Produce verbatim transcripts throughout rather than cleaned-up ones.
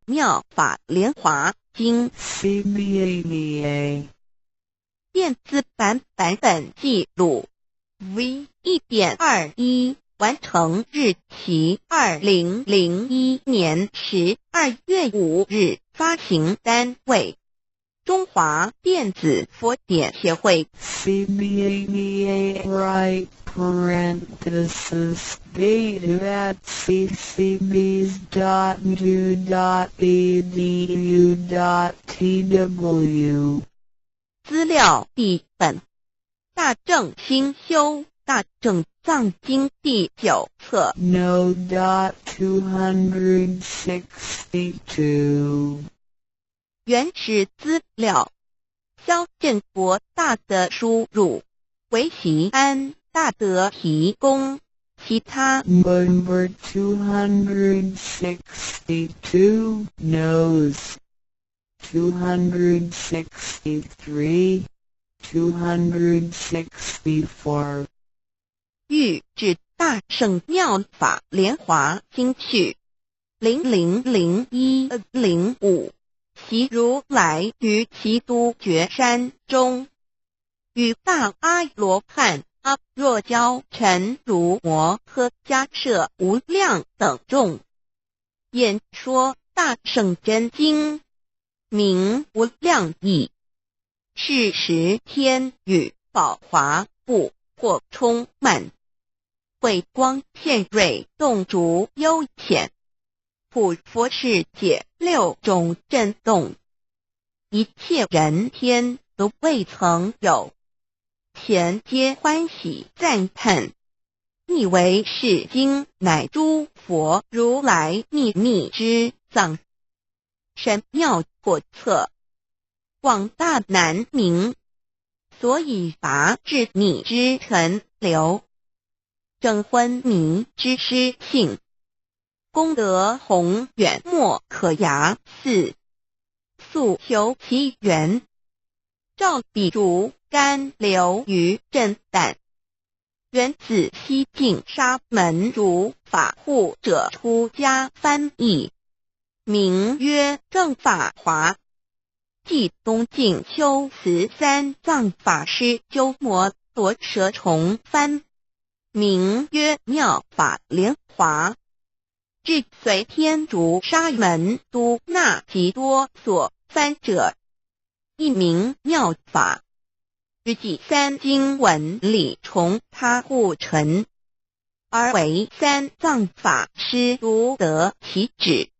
妙法莲华经 C B A D A 电子版版本记录 V 一点二一，完成日期二零零一年十二月五日，发行单位 中华电子佛典协会。 C B A D A right parenthesis B at C C Bs dot do dot E D U dot T W 资料第一本，大乘新修大乘藏经第九册。 No dot two hundred sixty-two 原始资料，萧振国大德书入，维喜安大德提供，其他 Number two hundred sixty-two, Nose, two hundred sixty-three, two hundred sixty-four 预制大乘妙法莲华经序，零零零一零五，习如来于其都觉山中，与大阿罗汉阿若桡、陈如摩诃迦舍、无量等众，演说大乘真经，名无量义。 是时天雨宝华布或充满，慧光现瑞动烛幽浅，普佛世界六种震动，一切人天都未曾有，咸皆欢喜赞叹，亦为是经乃诸佛如来秘密之藏， 深妙叵测，广大难明，所以达至你之尘流，正昏迷之失性，功德宏远莫可涯似，速求其源，照彼竹竿流于震旦， 源自西晋沙门竺法护者出家翻译，名曰正法华，即东晋修慈三藏法师鸠摩罗什重翻，名曰妙法莲华。至隋天竺沙门都那悉多所翻者， 亦名妙法。于第三经文里从他护陈，而为三藏法师独得其旨。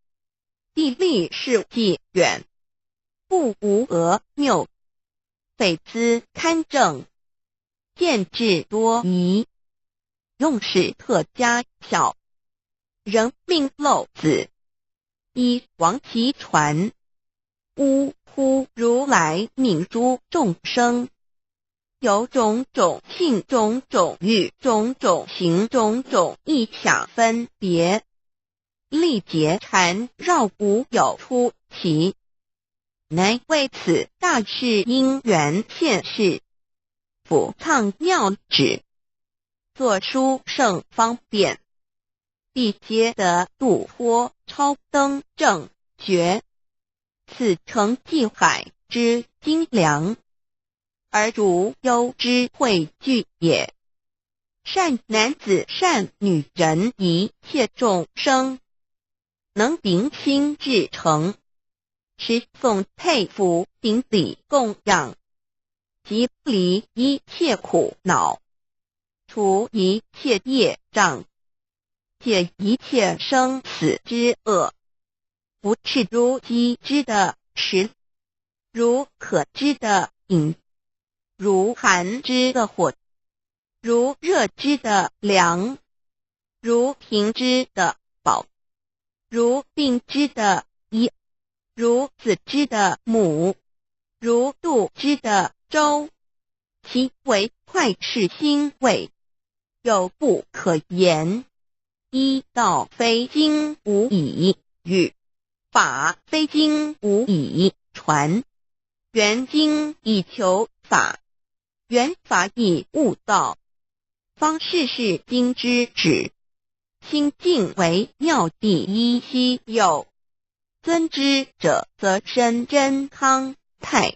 地利世纪远，故无讹谬，匪资堪证，见至多疑，用事特加巧，人命漏子， 以广其传。呜呼，如来命诸众生，有种种性，种种欲，种种行，种种意想分别，历劫缠绕，无有出期。乃为此大士因缘现世，普藏妙旨，作殊胜方便， 必皆得度脱超灯正觉，此诚济海之精良，而诸幽之汇聚也。善男子善女人，一切众生，能秉心至诚，持诵佩服顶礼供养，即离一切苦恼，除一切业障， 解一切生死之厄。不赤如饥之的食，如渴之的饮，如寒之的火，如热之的凉，如贫之的饱，如病之的医，如子之的母，如肚之的粥，其为快赤辛味，有不可言。医道非经无以愈，法非经无以传。圆经以求法，圆法以悟道。方世是经之旨，心净为妙第一稀有。遵之者则身贞康泰，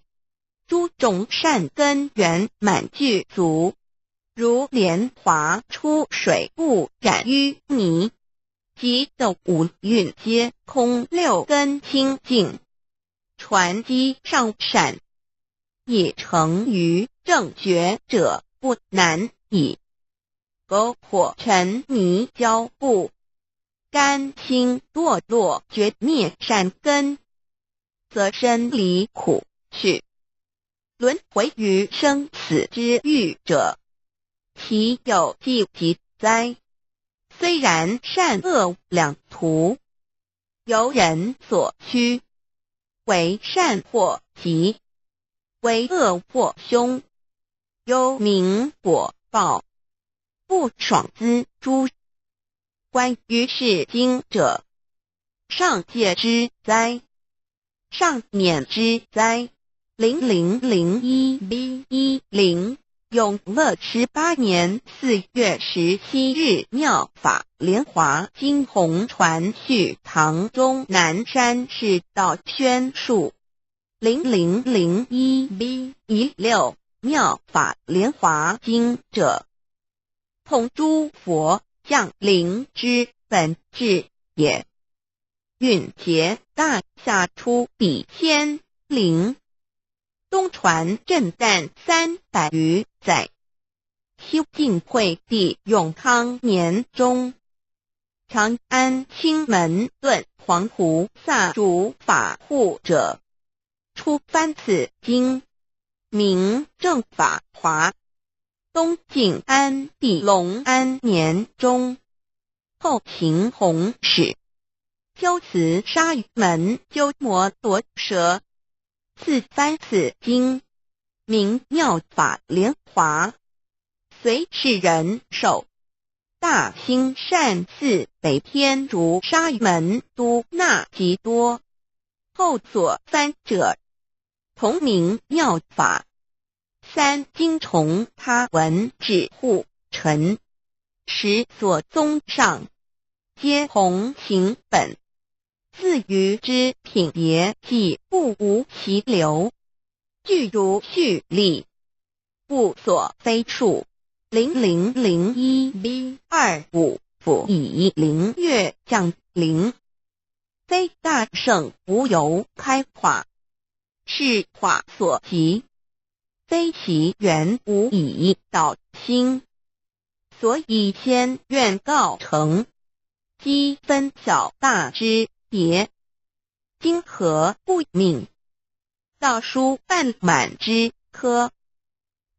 诸众善根圆满具足，如莲华出水，不染污泥，即得五蕴皆空，六根清净，传积上善，以成于正觉者不难矣。 苟或沉迷交故，甘心堕落，绝灭善根，则身离苦趣，轮回于生死之域者，岂有济极哉？虽然善恶两途，由人所趋，为善或吉，为恶或凶，由名果报，不爽资诸。关于是经者，上戒之哉，上免之哉。零零零一 B 一零。永乐十八年四月十七日，妙法莲华经弘传续唐宗南山释道宣述。零零零一 B 一六。妙法莲华经者，通诸佛降临之本智也。 蕴结大夏初比天灵，东传震旦三百余载。修净慧帝永康年中，长安青门顿皇菩萨主法护者，初翻此经，名正法华。东晋安帝隆安年中， 后秦弘始，修辞沙门鸠摩罗什，自翻此经，名妙法莲华。隋氏仁寿，大兴善寺北天竺沙门都那悉多，后所翻者，同名妙法。 三经从他文至护陈，始所宗上，皆弘行本。自于之品别既不无其流，俱如序例，故所非数。零零零一 B 二五。复以灵月降临，非大圣无由开化，是化所及，非其源无以导心，所以先愿告成，积分晓大之别。今何不敏？道书半满之科，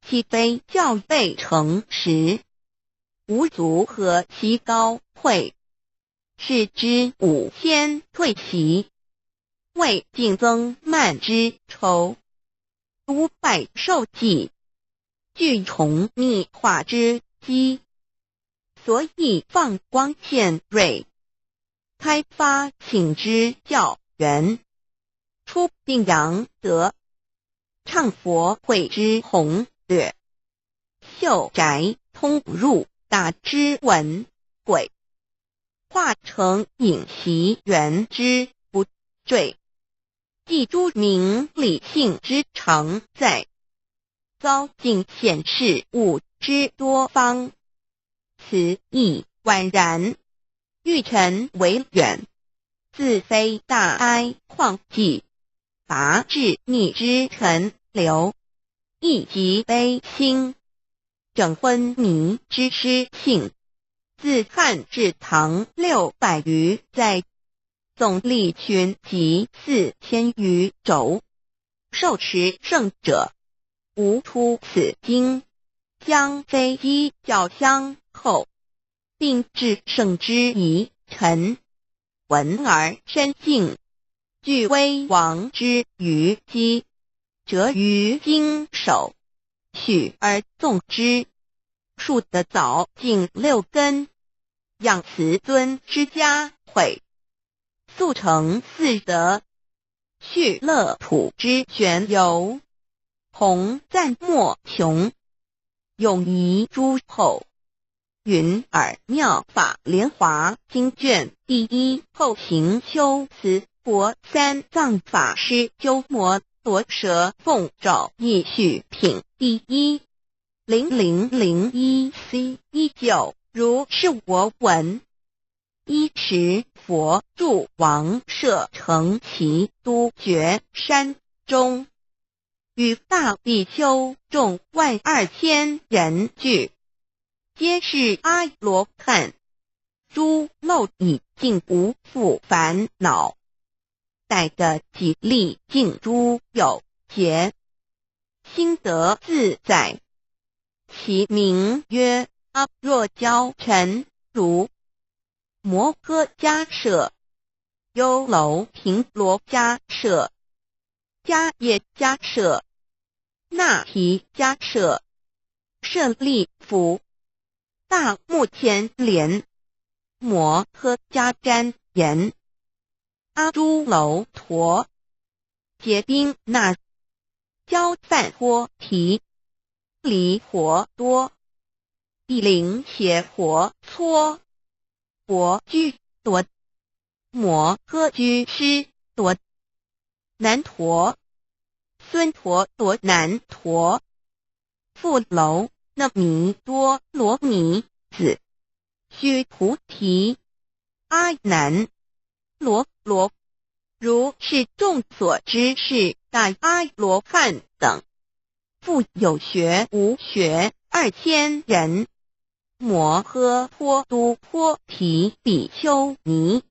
岂非校备成时，无足合其高贵？ 是知吾先退席，未尽增慢之酬。吾拜受己，具崇密化之机，所以放光献瑞，开发请之教源。出并扬德， 唱佛慧之宏略，秀宅通入达之文轨，化成隐习圆之不坠，记诸明理性之常在，昭尽显示悟之多方。 此意宛然，欲陈为远，自非大哀旷寂，拔至逆之沉流，亦即悲心，整昏迷之失性，自汉至唐六百余载，总历群集四千余轴，受持圣者，无出此经，将非机教相后，并至圣之仪陈，闻而深信，具危亡之余机，折于经首，取而诵之，数得早尽六根，仰慈尊之嘉慧，速成四德， 续乐土之泉流，弘赞莫穷，永遗诸后。云尔妙法莲华经卷第一后行修辞国三藏法师鸠摩罗什奉诏一许品第一零零零一 C 一九，如是我闻。一时佛住王舍城其都觉山中，与大比丘众万二千人俱，皆是阿罗汉。诸漏已尽，无复烦恼，逮得己历尽诸有劫，心得自在。其名曰阿若桵陈如。摩诃迦舍、优楼频罗迦舍、迦叶迦舍、那提迦舍、舍利弗、大目犍连、摩诃迦旃延、阿朱楼陀、揭宾那、焦饭脱提、离活多、毗邻邪活搓、薄居多、摩诃居尸多、难陀、孙陀罗难陀、富楼那弥多罗尼子、须菩提、阿难、罗罗。如是众所知是大阿罗汉等，复有学无学二千人。摩诃婆都婆提比丘尼，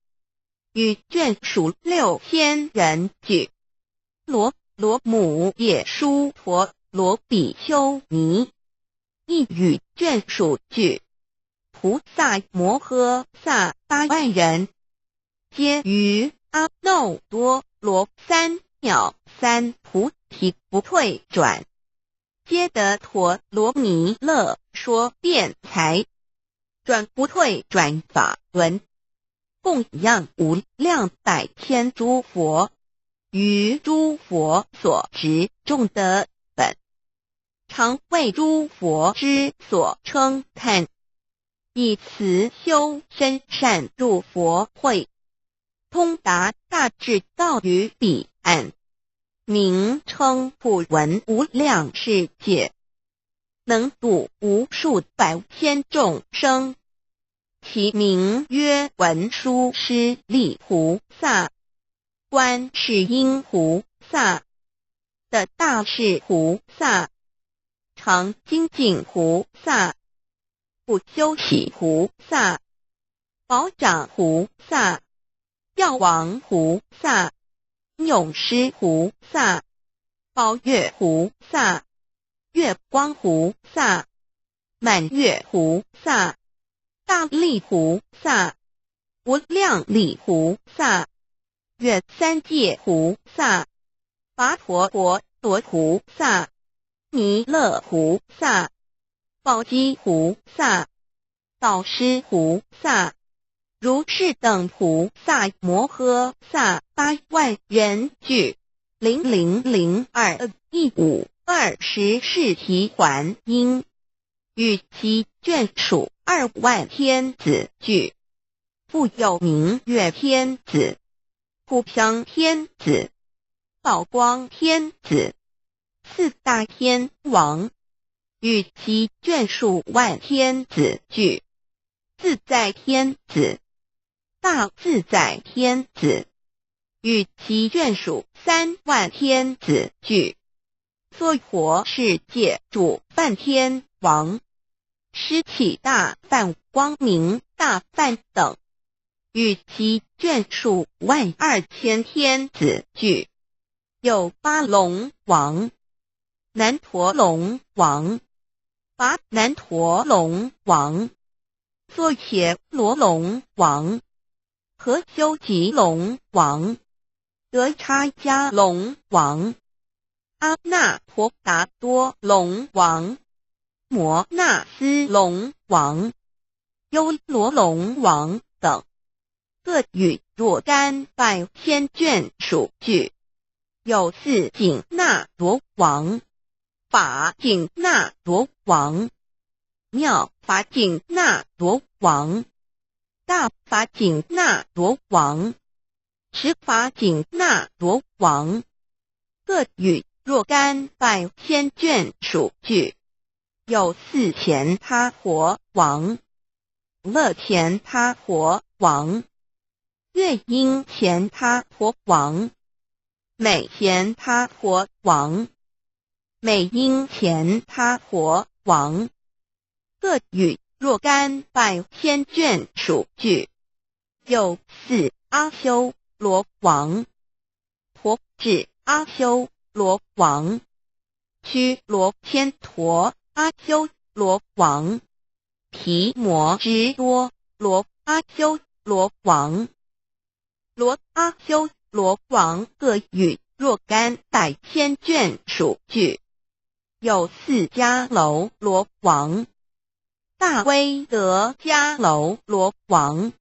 与眷属六千人俱。罗罗母也输陀罗比丘尼，亦与眷属俱。菩萨摩诃萨八万人，皆于阿耨多罗三藐三菩提不退转，皆得陀罗尼勒说辩才，转不退转法轮，供养无量百千诸佛，于诸佛所执众德本，常为诸佛之所称叹，以慈修身善入佛慧，通达大智到于彼岸，名称普闻无量世界，能度无数百千众生。其名曰文殊师利菩萨、观世音菩萨、的大势菩萨、常精进菩萨、不休息菩萨、宝掌菩萨、药王菩萨、永施菩萨、宝月菩萨、月光菩萨、满月菩萨、大力菩萨、无量力菩萨、月三界菩萨、跋陀罗罗菩萨、弥勒菩萨、宝积菩萨、导师菩萨、如是等菩萨摩诃萨八万人俱。零零零二一五二十世提还因，与其眷属二万天子俱，复有明月天子、 普贤天子、宝光天子、四大天王，与其眷属万天子俱，自在天子、大自在天子，与其眷属三万天子俱， 娑婆世界诸梵天王，施起大梵光明大梵等，与其眷属万二千天子俱，有巴隆王、难陀隆王、跋难陀隆王、 娑伽罗隆王、婆修极隆王、德叉迦隆王、阿那婆达多隆王、摩那斯隆王、优罗隆王等，各与若干百千眷属俱，有四紧那罗王、法紧那罗王、妙法紧那罗王、大法紧那罗王、十法紧那罗王，各语若干百千卷数句，有四乾他婆王、乐乾他婆王、月音乾他婆王、美乾他婆王、美音乾他婆王，各语若干百千卷数句，有四阿修罗王、婆稚阿修罗王、须罗千陀阿修罗王、毗摩支多罗阿修罗王。罗阿修罗王各语若干百千卷数句，有四迦楼罗王、大威德迦楼罗王、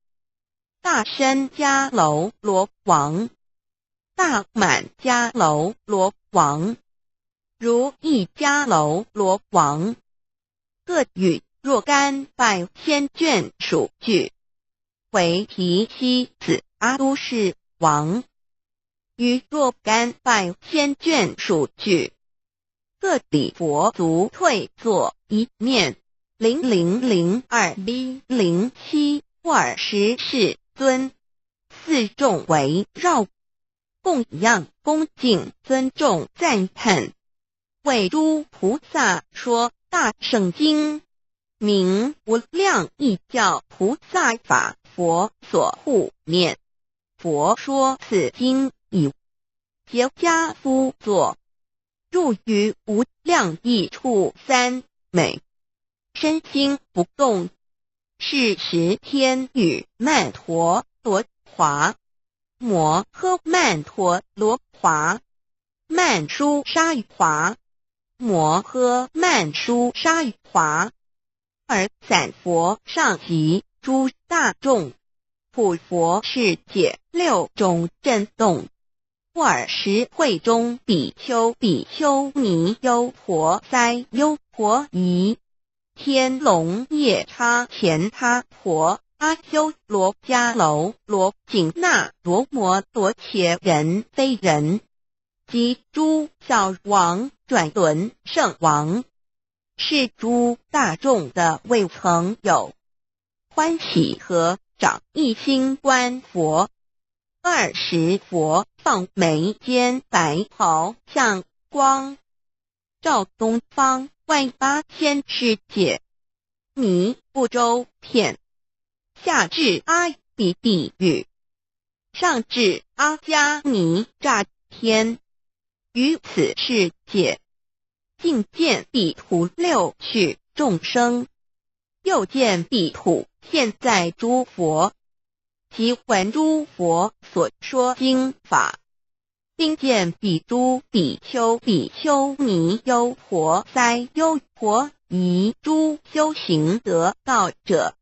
大身迦楼罗王、大满迦楼罗王、如意迦楼罗王，各语若干百千卷数句，为提悉子阿都释王，语若干百千卷数句，各礼佛足退坐一面，零零零二 B 零七。尔时世尊四众围绕，供养恭敬尊重赞叹，为诸菩萨说大乘经，名无量义教菩萨法佛所护念。佛说此经已，结跏趺坐，入于无量义处三昧，身心不动。是时天女曼陀罗华、摩诃曼陀罗华、曼殊沙华、摩诃曼殊沙华，而散佛上及诸大众，普佛世界六种震动。尔时会中比丘、比丘尼、优婆塞、优婆夷、 天龙夜叉、乾他婆、阿修罗、迦楼罗、紧那罗、摩罗伽人、非人，及诸小王、转轮圣王，是诸大众的未曾有，欢喜合掌一心观佛。尔时佛放眉间白袍，像光 照东方外八千世界，弥不周遍，下至阿鼻地狱，上至阿迦尼扎天。于此世界，尽见彼土六趣众生，又见彼土现在诸佛，即闻诸佛所说经法， 今见彼诸比丘、比丘尼、优婆塞、优婆夷诸修行得道者，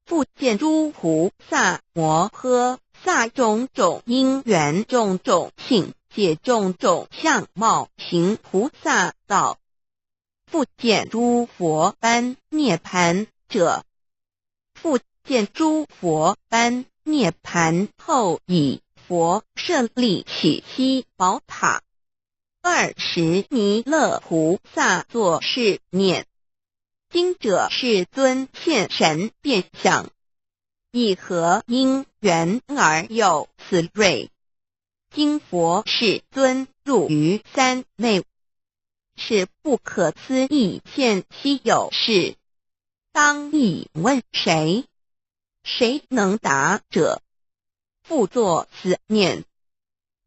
复见诸菩萨摩诃萨种种因缘、种种性解、种种相貌行菩萨道，复见诸佛般涅槃者， 复见诸佛般涅槃后已，佛舍利起悉宝塔。尔时弥勒菩萨作是念：今者世尊现神变相，以何因缘而有此瑞？今佛世尊入于三昧，是不可思议现稀有事，当以问谁？谁能答者？复作此念。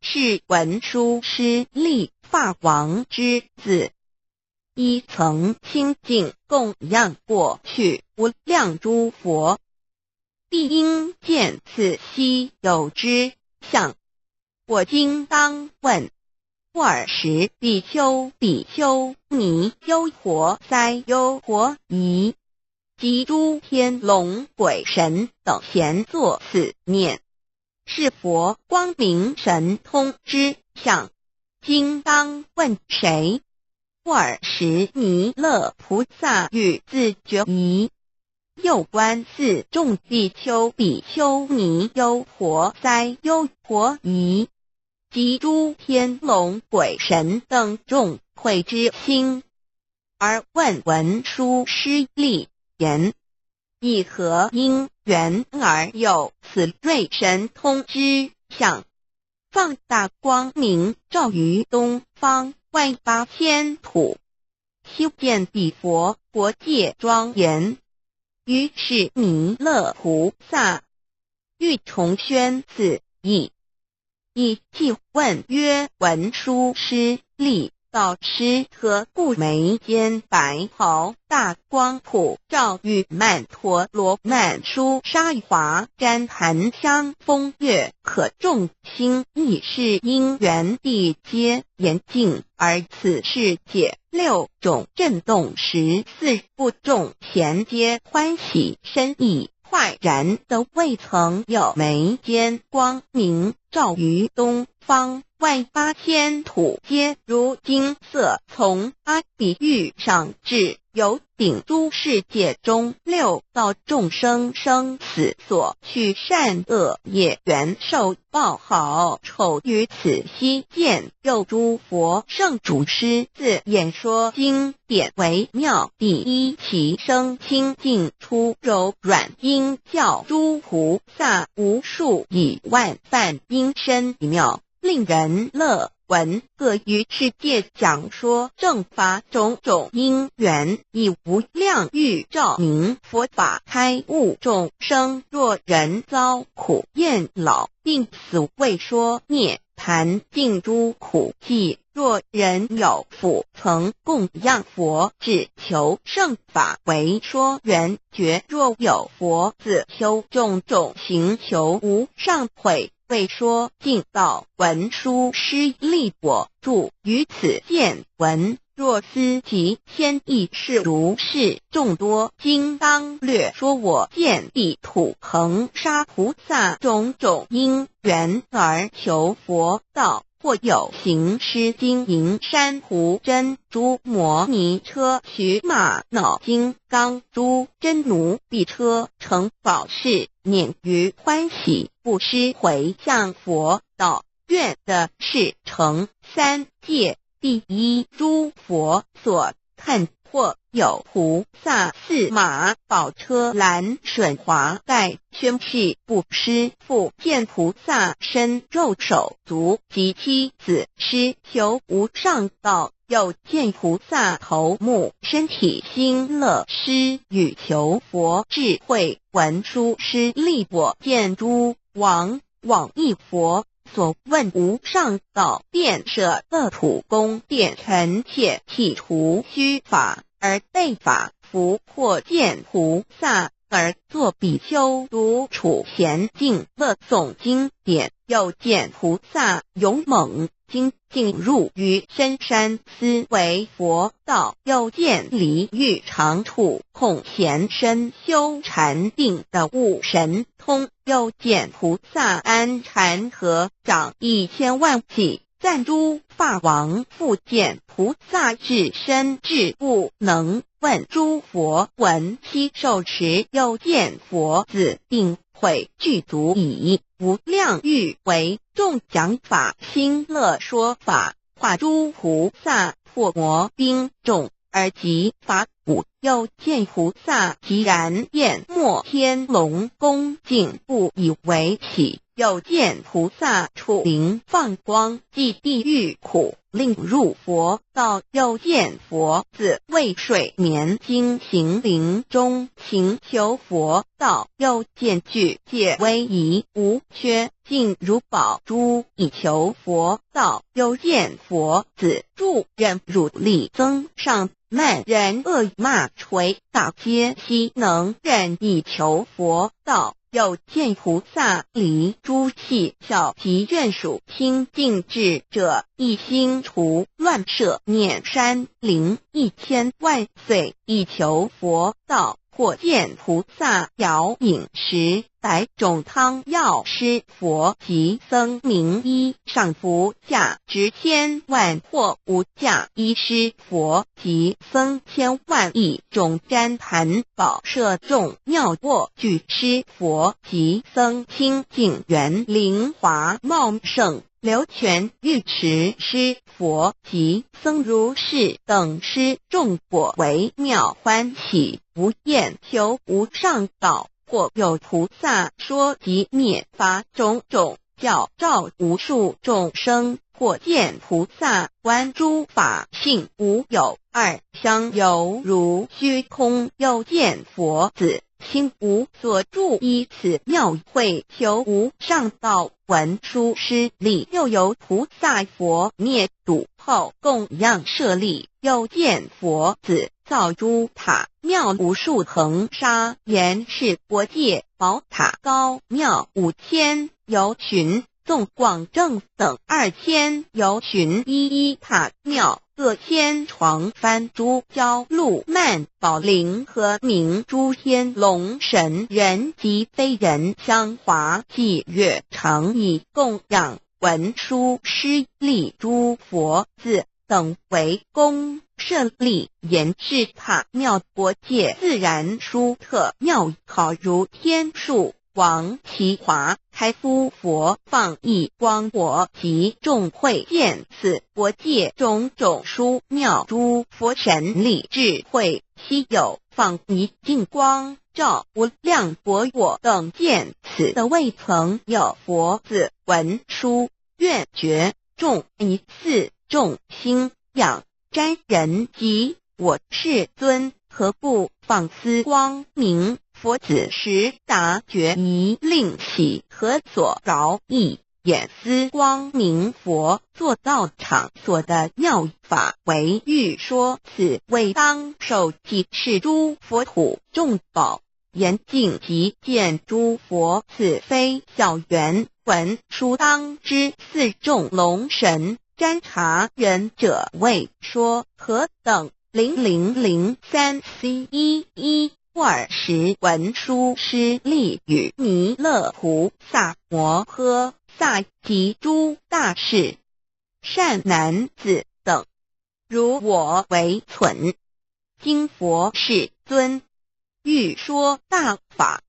是文殊师利法王之子，亦曾清净供养过去无量诸佛，必应见此稀有之相。我今当问。尔时比丘、比丘尼、优婆塞、优婆夷 及诸天龙鬼神等咸作此念。是佛光明神通之相，今当问谁？尔时弥勒菩萨语自觉疑，又观四众比丘比丘尼优婆塞优婆夷，及诸天龙鬼神等众会之心，而问文殊师利言：以何因缘而有此瑞神通之相，放大光明，照于东方万八千土， 悉见彼佛国界庄严，于是弥勒菩萨欲重宣此意。以偈问曰：文殊师利，导师何故眉间白袍，大光普照于曼陀罗曼殊沙华，瞻檀香风月，可众 心意是因缘地皆严禁，而此世界六种震动，十四部众咸皆欢喜，深意快然，都未曾有眉间光明照于东方，万八千土皆如金色。从阿比喻上至 有顶诸世界中六道众生生死所趣善恶业缘受报好丑于此悉见，又诸佛圣主师自演说经典为妙。第一，其声清净出柔软音，教诸菩萨无数以万万音深妙， 令人乐闻，各于世界讲说正法种种因缘，以无量喻照明佛法开悟众生。若人遭苦厌老病死未说涅槃尽诸苦际，若人有福曾供养佛，只求圣法为说缘觉，若有佛子修种种行，求无上慧 未说尽道。文殊师利，我住于此见闻，若思及天亦是如是，众多经当略说，我见彼土恒沙菩萨种种因缘而求佛道，或有行尸金银珊瑚珍珠摩尼车须玛瑙金刚珠珍奴婢车乘宝士， 免于欢喜，不失回向佛道。愿的事成三界。第一，诸佛所叹，或有菩萨驷马宝车蓝隼华盖宣示，不施复见菩萨身肉手足及妻子，施求无上道。 又见菩萨头目身体心乐施与求佛智慧。文殊师利，我见诸王往诣佛所问无上道，便舍乐土宫殿，臣妾企图虚法而被法伏，或见菩萨而作比丘独处闲静，乐诵经典。又见菩萨勇猛 精进入于深山思惟佛道，又见离欲常处，恐闲身修禅定得悟神通。又见菩萨安禅合掌一千万偈，赞诸法王。复见菩萨至深智不能问诸佛闻悉受持。又见佛子定 慧具足以无量喻为众讲法，心乐说法，化诸菩萨破魔兵众而集法鼓。又见菩萨寂然厌没天龙恭敬不以为喜。又见菩萨触灵放光，即地狱苦，令入佛道。又见佛子未睡眠，精行林中勤求佛道。 又见具戒威仪无缺，静如宝珠以求佛道。又见佛子助忍辱力增上，慢忍恶骂捶打皆悉能忍以求佛道。又见菩萨离诸戏笑及眷属亲近智者，一心除乱，舍念山林一千万岁以求佛道。或见菩萨摇饮时，百种汤药施佛及僧名衣上服下，值千万或无价衣施佛及僧千万，一种毡盘宝舍众妙卧具施佛及僧清净园灵华茂盛。 流泉浴池施佛及僧如是等施众果为妙欢喜无厌求无上道。或有菩萨说及灭法种种教导无数众生，或见菩萨观诸法性无有二相，犹如虚空，又见佛子 心无所住，依此妙慧求无上道，闻书施礼。又有菩萨佛灭度后供养舍利，又见佛子造诸塔庙无数恒沙，言是国界宝塔高庙五千由旬，纵广正等二千由旬，一一塔庙 各千床翻珠交鹿曼宝林和明诸天龙神人及非人香华祭月常以供养文殊师利诸佛子等为供舍利。言是塔庙国界自然殊特妙，好如天树 王其华开敷佛放，以光国及众会见此国界种种殊妙诸佛神力智慧稀有，放以净光照无量国。我等见此的未曾有佛子文殊愿觉众以四众心仰 瞻人即我世尊，何不放思光明佛子时达觉，以令喜何所劳役，演思光明佛坐道场所的妙法为喻说。此为当受记是诸佛土众宝 严禁及见诸佛子非小缘。文殊当知四众龙神瞻察人者，谓说何等零零零三 C 一一二时，文殊师利与弥勒菩萨摩诃萨及诸大士善男子等 如我为存。今佛世尊欲说大法，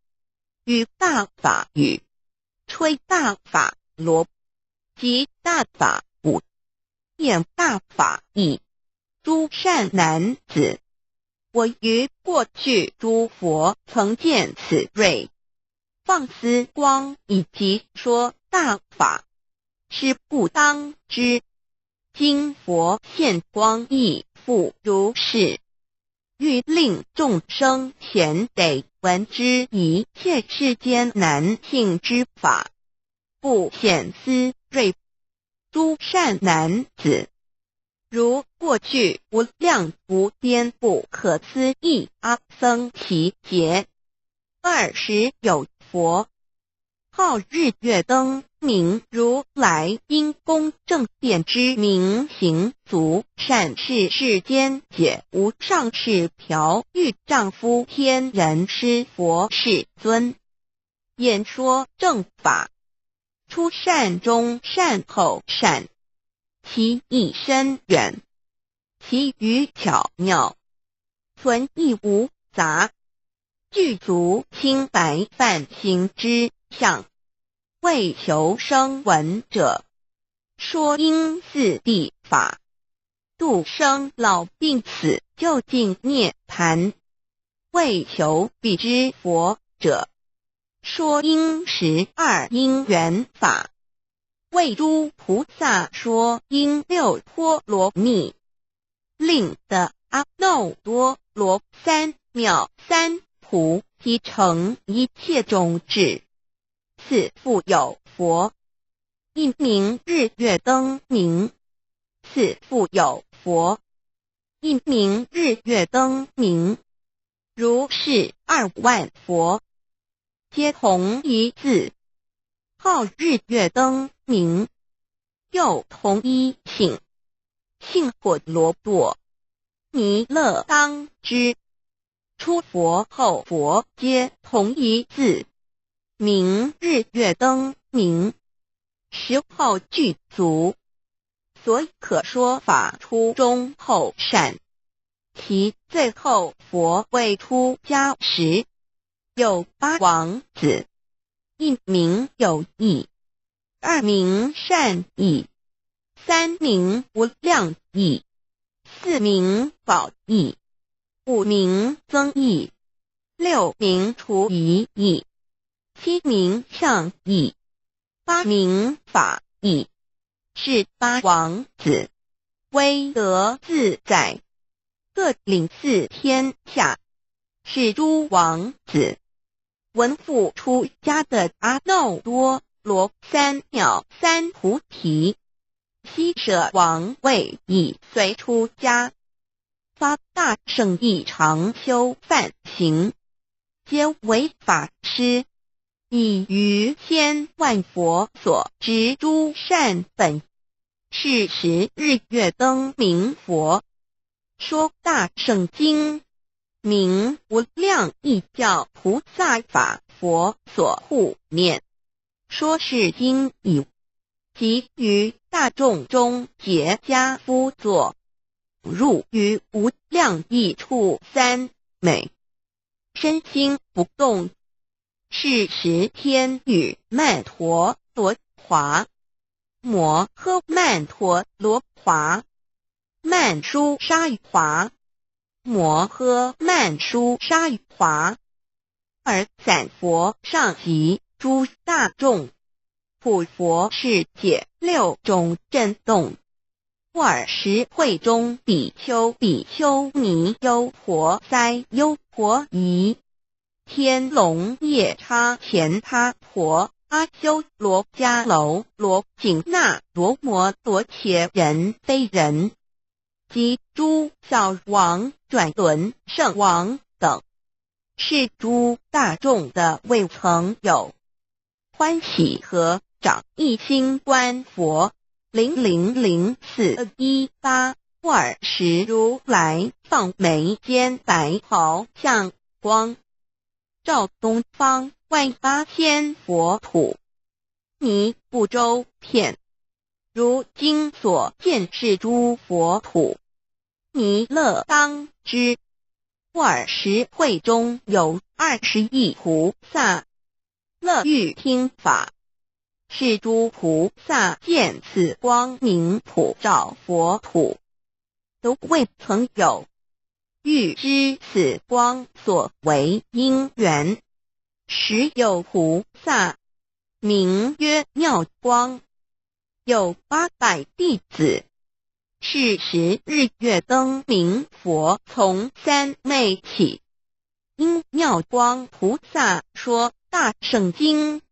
于大法语，吹大法螺，集大法舞，演大法意。诸善男子，我于过去诸佛曾见此瑞，放思光以及说大法，是不当知。 今佛现光亦复如是，欲令众生咸得闻之一切世间难信之法，不显斯瑞。诸善男子，如过去无量无边不可思议阿僧祇劫， 二时有佛，号日月灯明，如来因功正遍知明行足善逝世间解无上士嫖欲丈夫天人师佛世尊，演说正法，出善中善后善，其意深远， 其语巧妙，存亦无杂，具足清白梵行之相。为求生闻者，说因四谛法，度生老病死究竟涅槃。为求彼之佛者， 说因十二因缘法，为诸菩萨说因六波罗蜜，令得阿耨多罗三藐三菩提成一切种智。此复有佛，一名日月灯明。此复有佛，一名日月灯明。如是二万佛， 皆同一字，号日月灯明，又同一姓，姓婆罗多。弥勒当知，初佛后佛皆同一字，名日月灯明，时候具足，所以可说法初中后善。其最后佛未出家时，有八王子，一名有益，二名善益，三名无量益，四名宝益，五名增益，六名除疑益，七名相益，八名法益，是八王子，威德自在，各领四天下，是诸王子。闻父出家的阿耨多罗三藐三菩提，悉舍王位以随出家，发大乘意，常修梵行，皆为法师，以于千万佛所植诸善本。是时日月灯明佛，说大乘经，名无量益教菩萨法佛所护念，说是经已，即于大众中结跏趺坐，入于无量益处三昧，身心不动。是时天女曼陀罗华、摩诃曼陀罗华、曼殊沙华、摩诃曼殊沙华、尔散佛上及诸大众，普佛世界六种震动。尔时会中比丘、比丘尼、优婆塞、优婆夷、 天龙夜叉、乾闥婆、阿修罗、迦楼罗、紧那罗、摩罗伽人、非人，及诸小王、转轮圣王等，是诸大众的未曾有，欢喜合掌，一心观佛。零零零四一八。尔时如来放眉间白毫，像光 照东方万八千佛土，弥不周遍。如今所见是诸佛土，弥勒当知。尔时会中有二十亿菩萨，乐欲听法。是诸菩萨见此光明普照佛土， 都未曾有。欲知此光所为因缘，时有菩萨，名曰妙光，有八百弟子。是时日月灯明佛从三昧起，因妙光菩萨说大乘经，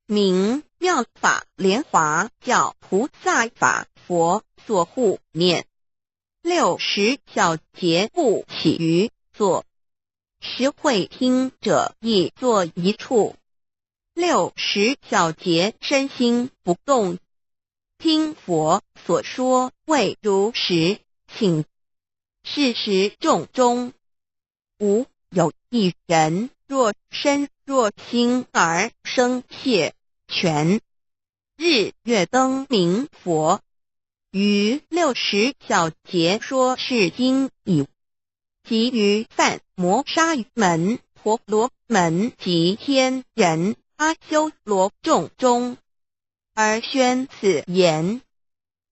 名妙法莲华，教菩萨法佛所护念。 六十小节不起于坐，时会听者亦坐一处。六十小节身心不动，听佛所说未如实请。是时众中 无有一人若身若心而生谢权。日月灯明佛于六十小节说是经已，即于梵摩沙门、婆罗门及天人阿修罗众中， 而宣此言：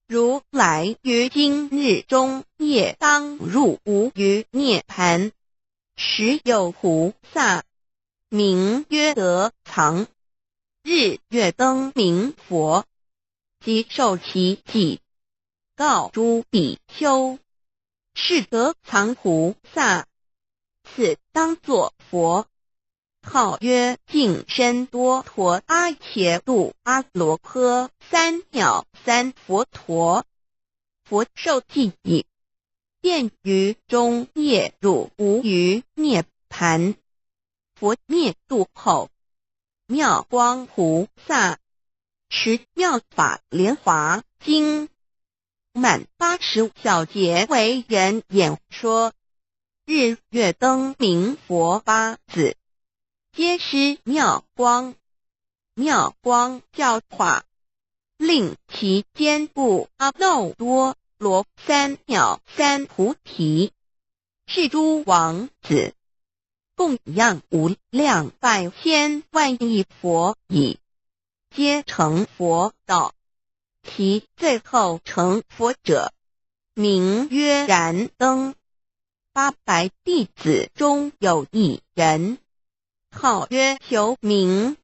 如来于今日中夜当入无余涅盘。时有菩萨，名曰德藏，日月灯明佛，即受其记，告诸比丘：是德藏菩萨，此当作佛， 号曰净身多陀阿伽度阿罗呵三藐三佛陀。佛受记已，便于中夜入无余涅盘。佛灭度后，妙光菩萨持妙法莲华经，满八十小节为人演说。日月灯明佛八字，皆施妙光。妙光教化，令其坚固阿耨多罗三藐三菩提。是诸王子供养无量百千万亿佛已，皆成佛道。其最后成佛者，名曰燃灯。八百弟子中有一人，号曰求明，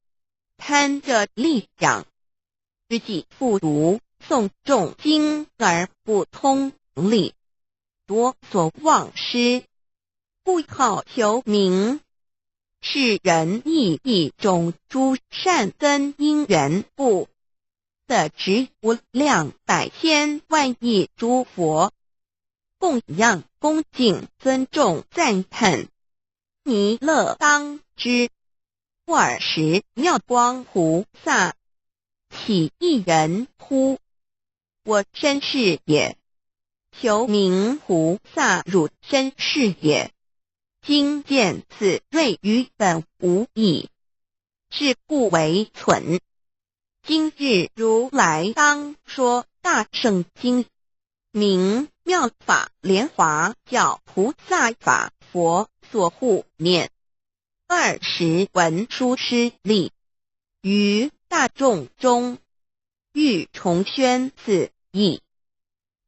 贪着利养，于己复足，纵众经而不通理，多所忘失，故号求明。是人亦以种诸善根因缘故，得值无量百千万亿诸佛供养恭敬尊重赞叹。弥勒当知，尔时妙光菩萨起一言乎：我身是也，求明菩萨汝身是也。今见此瑞于本无已，是故为存。今日如来当说大乘经，名妙法莲华教菩萨法佛所护念。尔时文殊师利于大众中，欲重宣此意。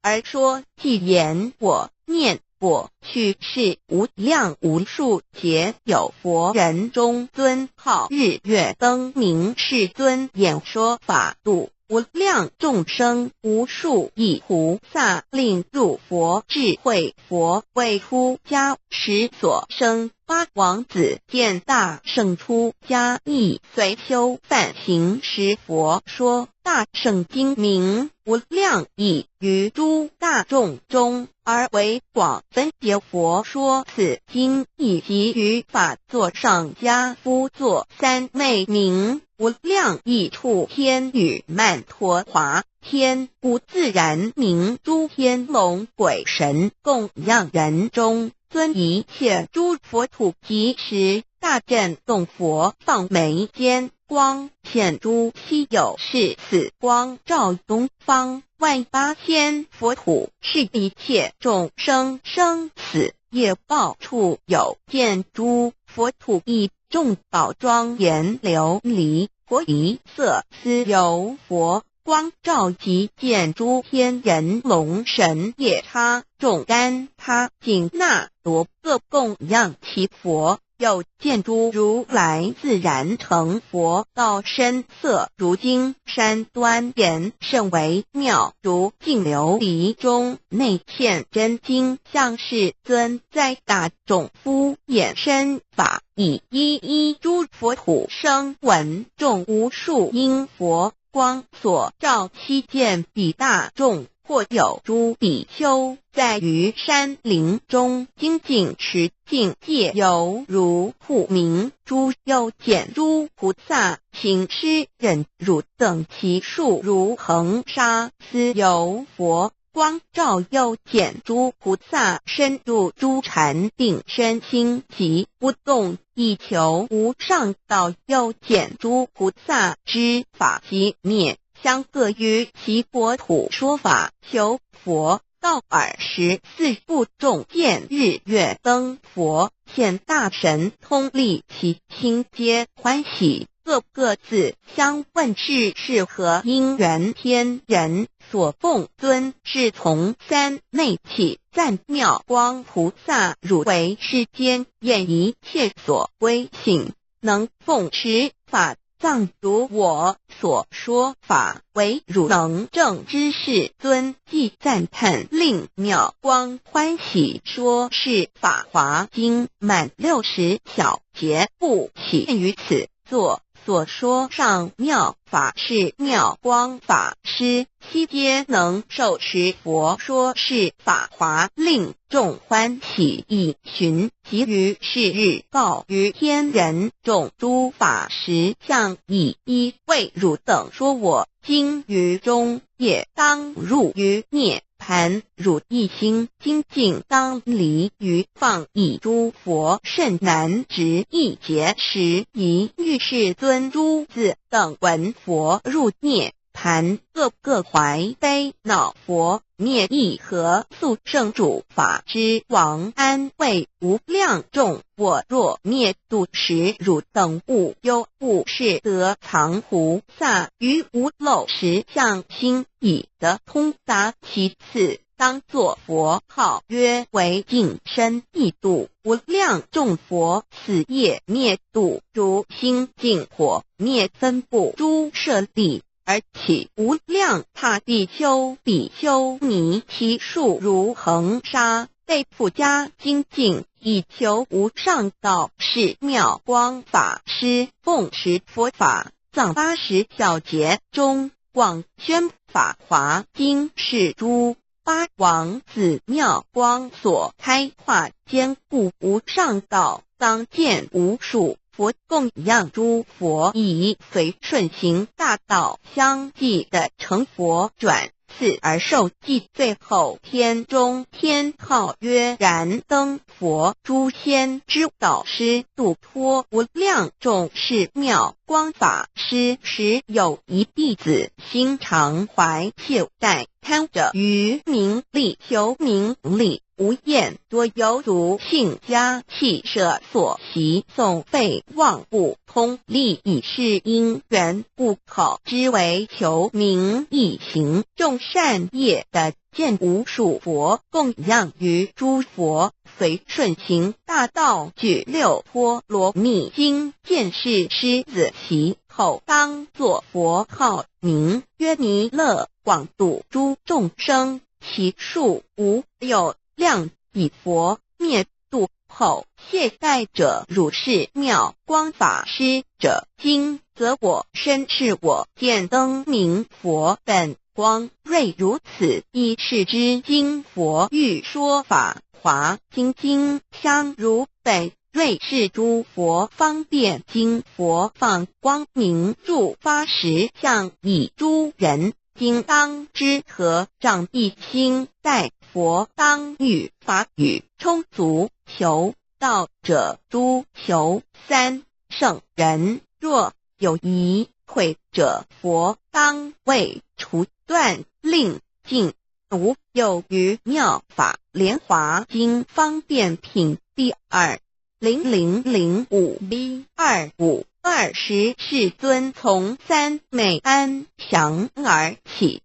而说偈言：我念过去世无量无数劫有佛人中尊号日月灯明世尊演说法度无量众生，无数亿菩萨令入佛智慧，佛为出家时所生。八王子见大圣出家意，随修梵行，时佛说大圣经明无量意于诸大众中，而为广分别佛说此经，以及于法座上加趺坐三昧名无量意处天女曼陀华，天无自然名诸天龙鬼神供养人中，尊一切诸佛土。即时大震动，佛放眉间光，现诸稀有世子，光照东方万八千佛土。是一切众生生死业报处有见诸佛土，一众宝庄严琉璃琉璃色斯由佛光照，即见诸天人龙神夜叉众干他紧那罗各供养其佛。又见诸如来自然成佛道，身色如金山，端严甚为妙，如镜琉璃钟，内现真金像。世尊在大众敷演身法，以一一诸佛土声闻众无数因佛光所照，悉见彼大众。或有诸比丘在于山林中精进持境戒，犹如护明珠。又见诸菩萨行施忍辱等，其数如恒沙斯由佛光照。又见诸菩萨深入诸禅定，身心即不动，以求无上道。又见诸菩萨知法即灭，相各于其国土说法求佛道。尔时四部众见日月灯佛现大神通力，其心皆欢喜，各各自相问是是何因缘，天人所奉尊。是从三昧起赞妙光菩萨：汝为世间愿一切所归性，能奉持法藏，如我所说法，唯汝能证知。世尊即赞叹，令妙光欢喜说是法华经满六十小节，不起于此座。所说上妙法是妙光法师，悉皆能受持佛说是法华，令众欢喜以寻。即于是日告于天人众诸法实相，以一为汝等说我今于中夜当入于涅谈汝一心精进当离于放逸诸佛甚难执一节时，以喻世尊诸子等闻佛入涅盘，个个怀悲恼佛灭亦何速胜主法之王，安慰无量众。我若灭度时汝等勿忧，勿视得藏菩萨于五漏实相心已得通达。其次当作佛号曰为净身一度无量众佛，此夜灭度如星尽火灭分布诸舍利，而起无量他比丘比丘尼，其数如恒沙。被复加精进，以求无上道。是妙光法师奉持佛法藏八十小节中广宣法华经，是诸八王子妙光所开化，坚固无上道。当见无数佛供养诸佛，以随顺行大道相继的成佛转世而受记。最后天中天号曰燃灯佛，诸仙之导师度脱无量众。是妙光法师时有一弟子心常怀旧待，贪着于名利，求名利无厌，多有如性家气舍所习，诵背忘不通。历以是因缘故，考之为求名易行，种善业的见无数佛供养于诸佛，随顺行大道举六波罗蜜经，见是狮子其口，当作佛号名曰弥勒，广度诸众生，其数无有量。彼佛灭度后，谢代者如是。妙光法师者，今则我身是我见灯明佛本光瑞如此。一是之今佛欲说法华经，今香如本瑞是诸佛方便经。佛放光明入八十相，以诸人今当知。合掌一心待佛，当与法语充足。求道者诸求三圣人，若有疑悔者，佛当为除断令尽。无有余。妙法莲华经方便品第二零零零五B二五。二十世尊从三昧安详而起，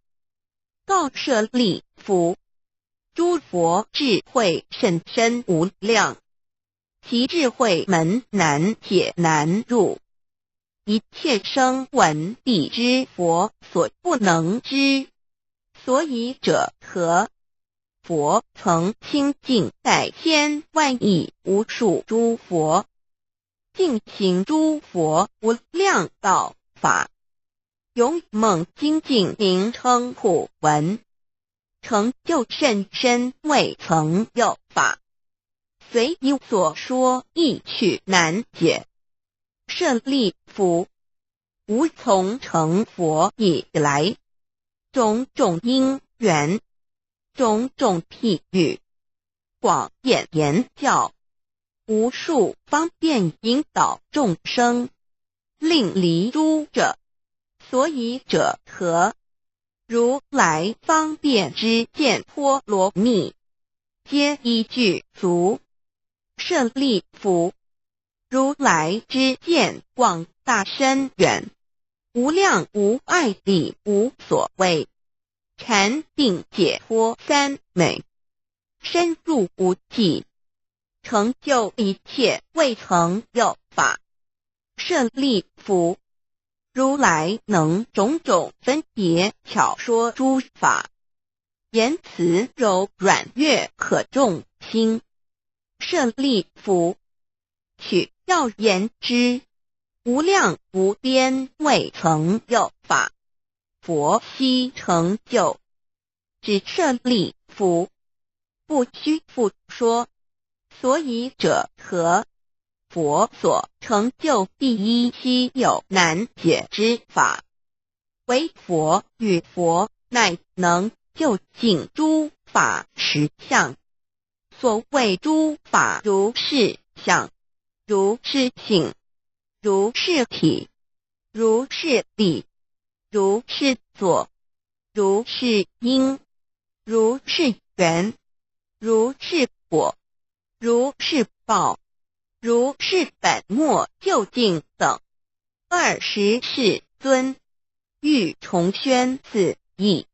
告舍利弗：诸佛智慧甚深无量，其智慧门难且难入，一切声闻彼知佛所不能知。所以者何？佛曾亲近百千万亿无数诸佛，尽行诸佛无量道法，勇猛精进，名称普闻，成就甚深，未曾有法。虽以所说亦取难解。舍利弗，吾从成佛以来，种种因缘，种种譬喻，广演言教，无数方便引导众生，令离诸者。所以者何？如来方便之见波罗蜜，皆依具足。舍利弗，如来之见广大深远，无量无碍，彼无所谓禅定解脱三昧，深入无际，成就一切未曾有法。舍利弗，如来能种种分别巧说诸法，言辞柔软，悦可众心。舍利弗，取要言之，无量无边未曾有法，佛悉成就。 指舍利弗，不虚复说。所以者何？佛所成就第一稀有难解之法，唯佛与佛乃能究竟诸法实相。所谓诸法如是相，如是性，如是体，如是理，如是作，如是因，如是缘，如是果，如是报，如是本末究竟等。二十世尊欲重宣此义，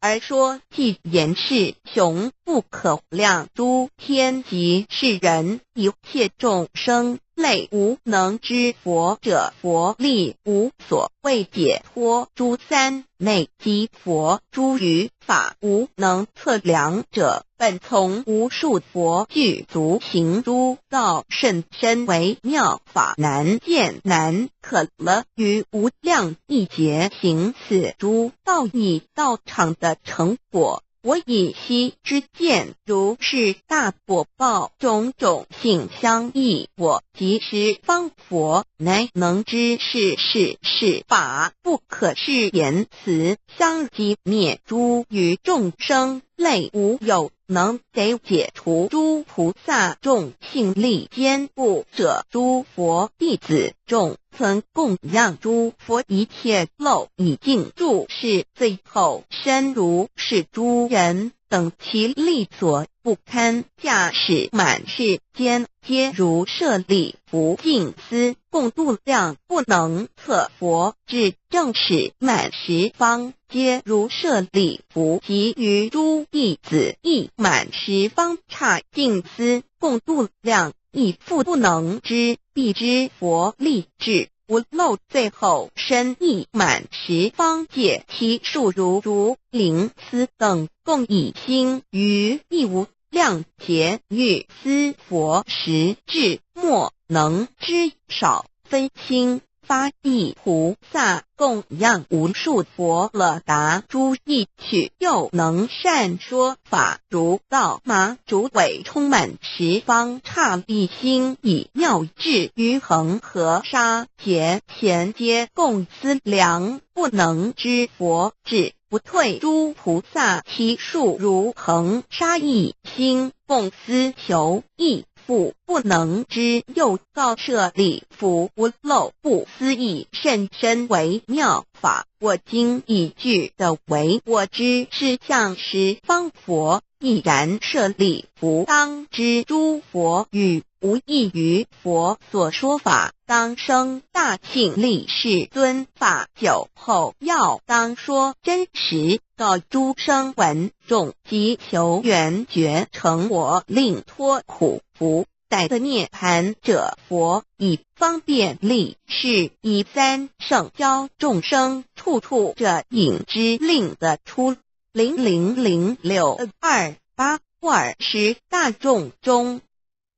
而说寂言是雄不可量诸天及世人一切众生类无能之佛者，佛力无所谓解脱诸三昧及佛诸于法无能测量者，本从无数佛具足行诸道甚深微妙法难见难可了于无量亿劫行此诸道以道场的成果。我以昔之见，如是大果报种种性相异，我即十方佛乃能知是是是法不可是言辞相即灭诸于众生类无有能得解除诸菩萨众信力坚固者，诸佛弟子众曾供养诸佛一切漏已尽住是最后身如是诸人等其力所不堪，驾使满世间皆如舍利弗尽思，共度量不能测佛智，正使满十方皆如舍利弗及于诸弟子亦满十方刹尽思，共度量亦复不能知，必知佛力至。无漏最后身亦满十方界，其数如如林斯等，共以心于亦无量劫域思佛时至，莫能知少分清发意菩萨供养无数佛了达诸意趣，又能善说法如稻麻竹尾，充满十方刹力，心以妙智于恒河沙劫前皆共思量不能知佛智，不退诸菩萨其数如恒沙一心，共思求亦复不能知，又告舍利弗无漏不思议甚深微妙法，我今已具得为我知是向十方佛亦然。舍利弗当知诸佛语无异于佛所说法，当生大庆力。世尊法久后，要当说真实，告诸声闻众，即求圆觉成佛，令脱苦苦 待得涅槃者，佛以方便力示以三圣教众生处处者引之，令得出零零零六二八二十大众中，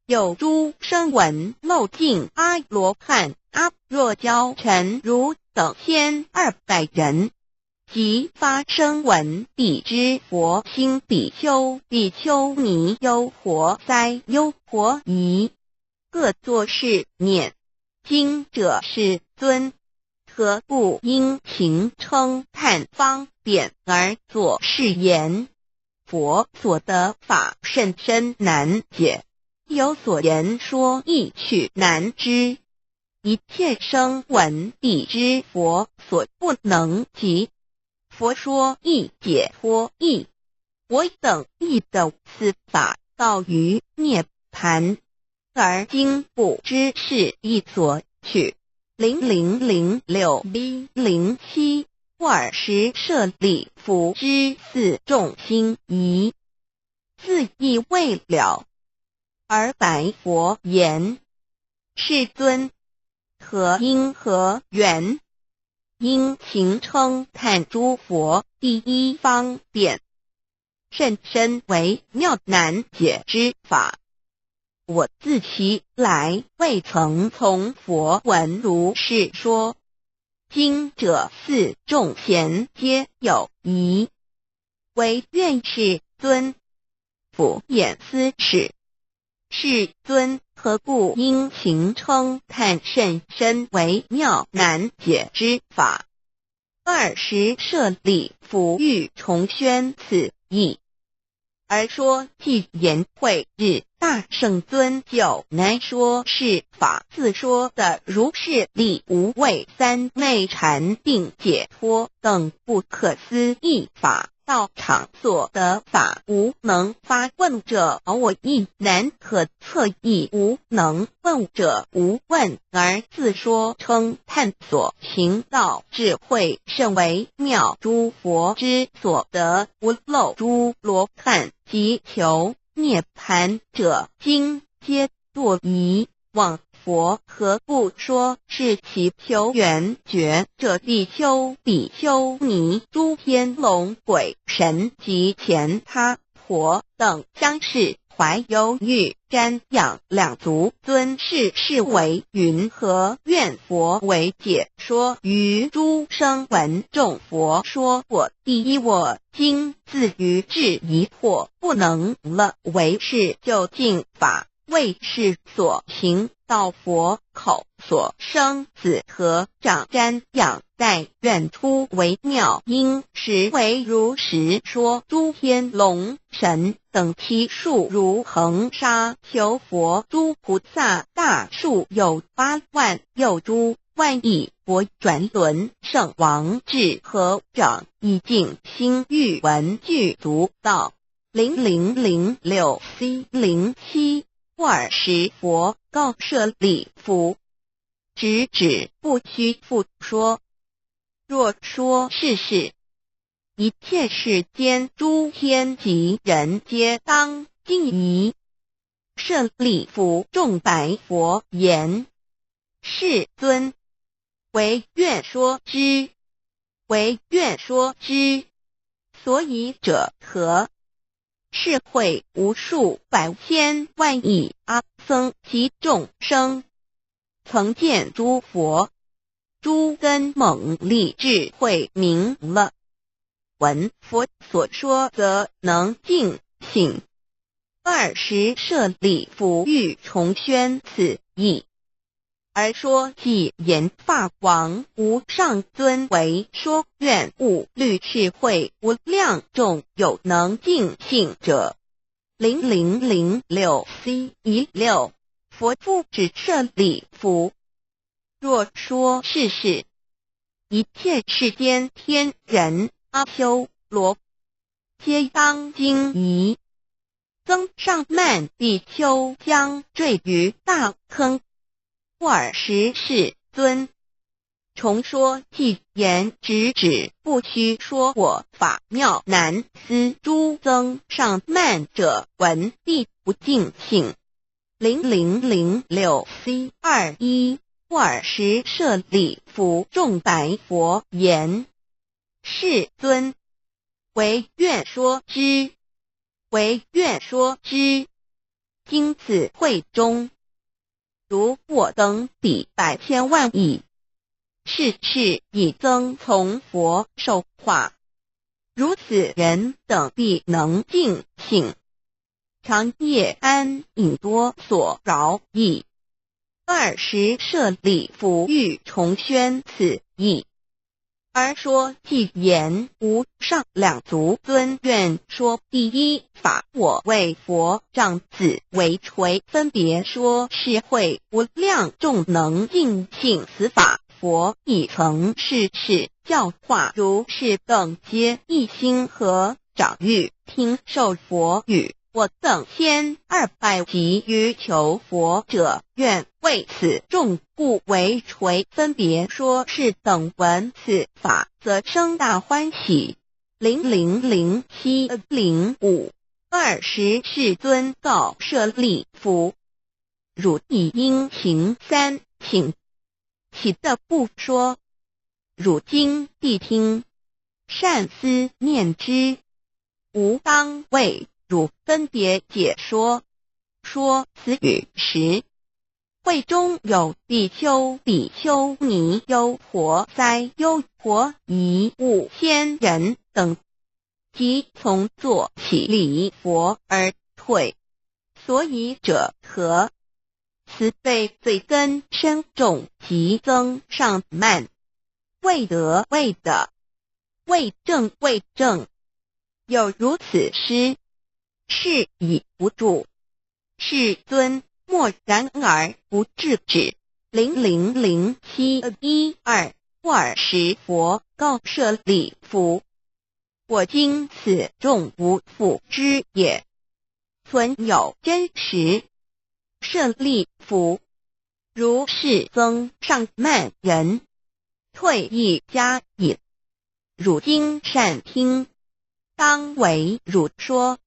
有诸声闻漏尽阿罗汉阿若桡陈如等千二百人， 即发声闻彼之佛心，比丘比丘尼优婆塞优婆夷，各作是念：今者世尊，何故殷勤称叹方便而作是言？佛所得法甚深难解，有所言说亦趣难知。 一切声闻彼之佛所不能及。佛说亦解脱亦，我等亦得此法道于涅槃，而今不知是意所取。零零零六b零七二十舍利弗之四众心疑，自意未了，而白佛言：世尊， 何因何缘，殷勤称叹诸佛第一方便，甚深微妙难解之法。我自昔来未曾从佛闻如是说，今者四众咸皆有疑，唯愿世尊 复演斯事。世尊何故殷勤称叹甚深微妙难解之法？二十舍利弗，欲重宣此意。而说偈言：慧日大圣尊，教难说是法，自说得如是利，无畏三昧禅定解脱等不可思议法。 道场所得法，无能发问者，我亦难可测，亦无能问者无问，而自说称叹所行道智慧甚为妙，诸佛之所得，不漏诸罗汉，及求涅槃者，今皆 堕于妄佛，何不说是其求圆觉者？比丘、比丘尼、诸天龙鬼神及乾闥婆等，相视怀犹豫瞻仰。两足尊是是为云何？愿佛为解说，与诸声闻众。佛说我第一我，今自于智疑惑，不能了为是究竟法， 为是所行道，佛口所生，子合掌瞻仰，但愿初为妙音，实为如实说。诸天龙神等其数如恒沙，求佛诸菩萨大数有八万，又诸万亿佛转轮圣王至合掌，以静心欲闻具足道。 零零零六 C 零七。尔时佛告舍利弗：直指，不虚复说。若说是是，一切世间诸天及人皆当惊疑。舍利弗众白佛言：世尊，唯愿说之，唯愿说之。所以者何？是会无数百千万亿阿僧祇众生，曾见诸佛，诸根猛利，智慧明了，闻佛所说则能尽醒。 尔时舍利弗欲重宣此意，而说偈言：法王无上尊为说愿，勿虑是会无量众有能尽醒者。零零零六 C 一六。佛复指舍利弗：若说是是，一切世间天人阿修罗，皆当惊疑，增上慢比丘将坠于大坑。尔时世尊重说偈言：直指，不虚说我法妙难思，诸增上慢者，闻必不尽醒。 零零零六 C 二一。尔时舍利弗众白佛言：世尊，唯愿说之，唯愿说之。今此会中，如我等比百千万亿，是是已曾从佛受化，如此人等必能尽醒， 长夜安隐多所饶矣。尔时舍利弗欲重宣此意，而说偈言：无上两足尊愿说第一法，我为佛长子为垂分别说是会无量众能尽醒此法。佛亦曾是是教化如是等皆一心合 掌欲听受佛语。我等千二百及于求佛者，愿为此众故为垂分别说是等闻此法，则生大欢喜。零零零七 零五。尔时世尊告舍利弗：汝亦应行三请，起的不说，汝今谛听，善思念之，吾当为汝分别解说。说此语时，会中有比丘、比丘尼、优婆塞、优婆夷、五千人等，即从座起礼佛而退。所以者何？慈悲罪根深重，即增上慢。谓德谓的，谓正谓正。有如此诗：是以无助，世尊默然而不制止。零零零七一二，尔时佛告舍利弗：我今此众无复之也，存有真实。舍利弗，如是僧尚慢言，退亦加引。汝今善听，当为汝说。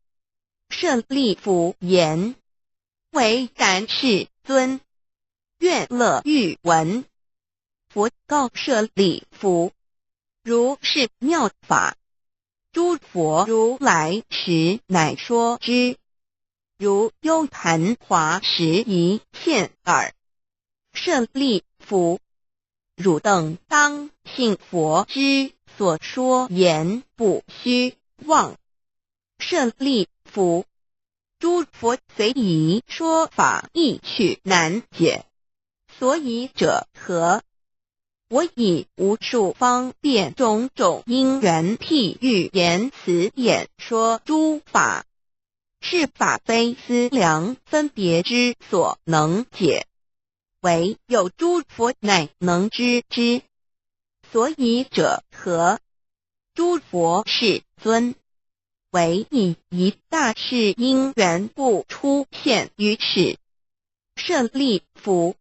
舍利弗言：唯然世尊，愿乐欲闻。佛告舍利弗：如是妙法，诸佛如来时乃说之，如幽盘华时已现耳。舍利弗，汝等当信佛之所说言，不虚妄。舍利弗，诸佛虽以说法意趣难解，所以者何？我以无数方便种种因缘譬喻言辞演说诸法，是法非思量分别之所能解，唯有诸佛乃能知之。所以者何？诸佛世尊，唯以一大誓因缘故出现于世。舍利弗，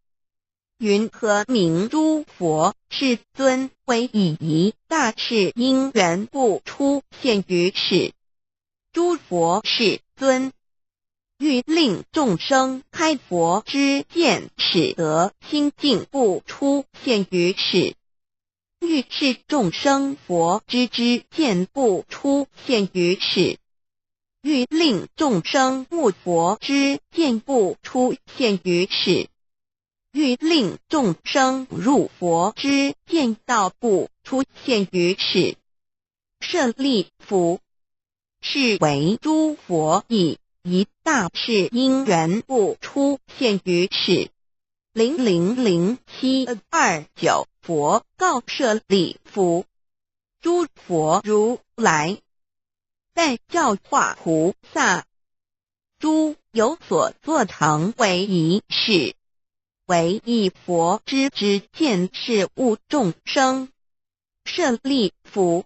云何名诸佛世尊唯以一大誓因缘故出现于世？诸佛世尊，欲令众生开佛之见，使得清净，故出现于世。欲示众生佛之知见，故出现于世。欲令众生悟佛之见，故出现于世。欲令众生入佛之见道，故出现于世。舍利弗，是为诸佛以一大誓因缘故出现于世。零零零七二九，佛告舍利弗：诸佛如来，但教化菩萨，诸有所作，常为一事，唯以佛之知见示悟众生。舍利弗，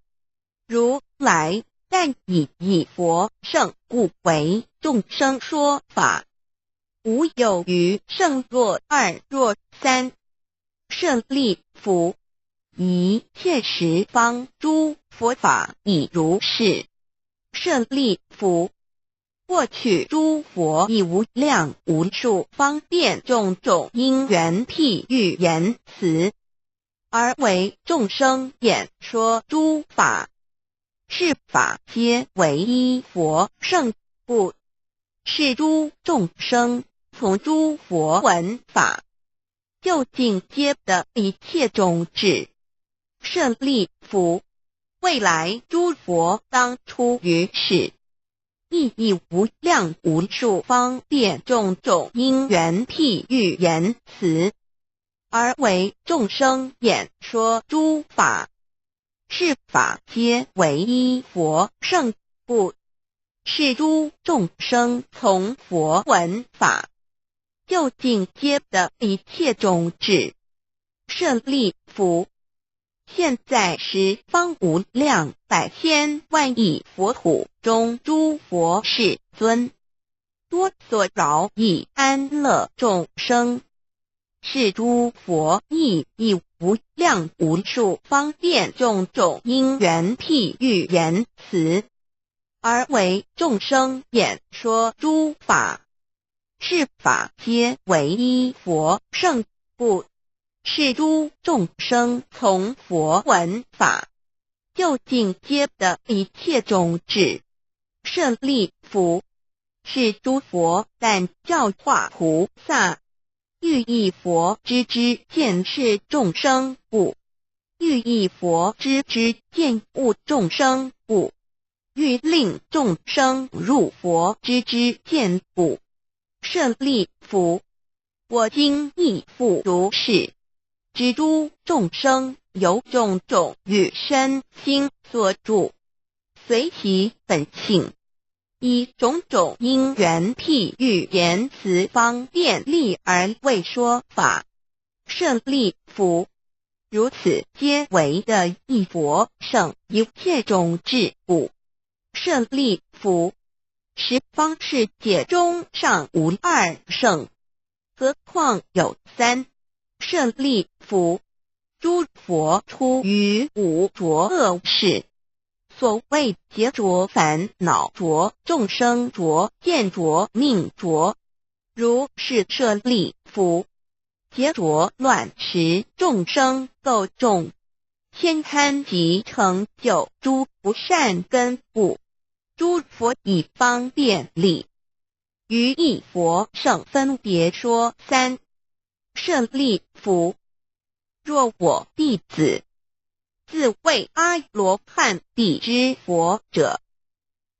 如来但以一佛圣故为众生说法，无有余圣若二若三。舍利弗，一切十方诸佛法亦如是。舍利弗，过去诸佛亦无量无数方便种种因缘譬喻言辞，而为众生演说诸法，是法皆为一佛圣故，是诸众生从诸佛闻法，究竟皆得一切种智。舍利弗，未来诸佛当出于世，亦以无量无数方便种种因缘譬喻言辞，而为众生演说诸法，是法皆为一佛圣故，是诸众生从佛闻法，究竟皆得一切种智。舍利弗，现在十方无量百千万亿佛土中，诸佛世尊，多所饶益安乐众生，是诸佛亦以无量无数方便种种因缘譬喻言辞，而为众生演说诸法，是法皆为一佛圣故，是诸众生从佛闻法，究竟皆得一切种智。舍利弗，是诸佛但教化菩萨，欲以佛之知见示众生故，欲以佛之知见悟众生故，欲令众生入佛之知见故。舍利弗，我今亦复如是，知诸众生由种种与身心所主，随其本性，以种种因缘譬喻言辞方便例而为说法。舍利弗，如此皆为的亦佛圣一切种智故。舍利弗，十方世界中尚无二圣，何况有三。舍利弗，诸佛出于五浊恶世，所谓劫浊、烦恼浊、众生浊、见浊、命浊。如是舍利弗，劫浊乱时众生垢众， 偏贪及成就诸不善根故，诸佛以方便例，于意佛圣分别说三。舍利弗，若我弟子，自谓阿罗汉，彼之佛者，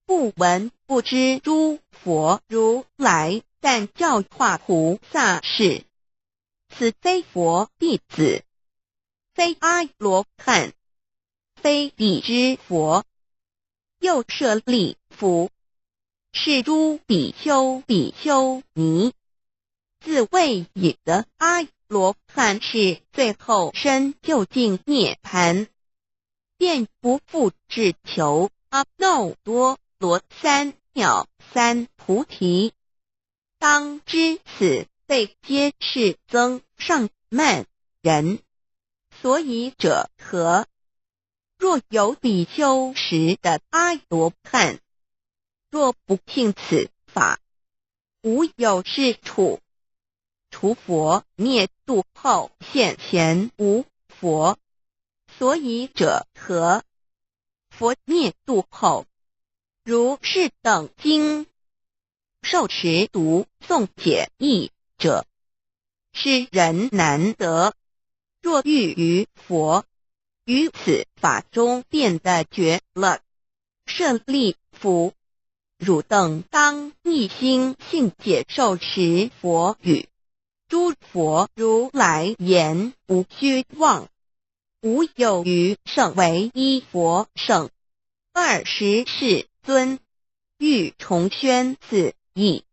不闻不知诸佛如来，但教化菩萨是。 此非佛弟子，非阿罗汉，非彼之佛。又舍利弗，是诸比丘比丘尼，自谓已得阿罗汉是最后身究竟涅槃，便不复只求阿耨多罗三藐三菩提。 当知此辈皆是增上慢人。所以者何？若有比丘时的阿罗汉，若不听此法，无有是处。除佛灭度后，现前无佛。所以者何？佛灭度后，如是等经 受持读诵解义者，是人难得。若欲于佛，于此法中便得觉了。舍利弗，汝等当一心信解受持佛语。 诸佛如来言，无虚妄，无有余圣，唯一佛圣。二十世尊，欲重宣此义，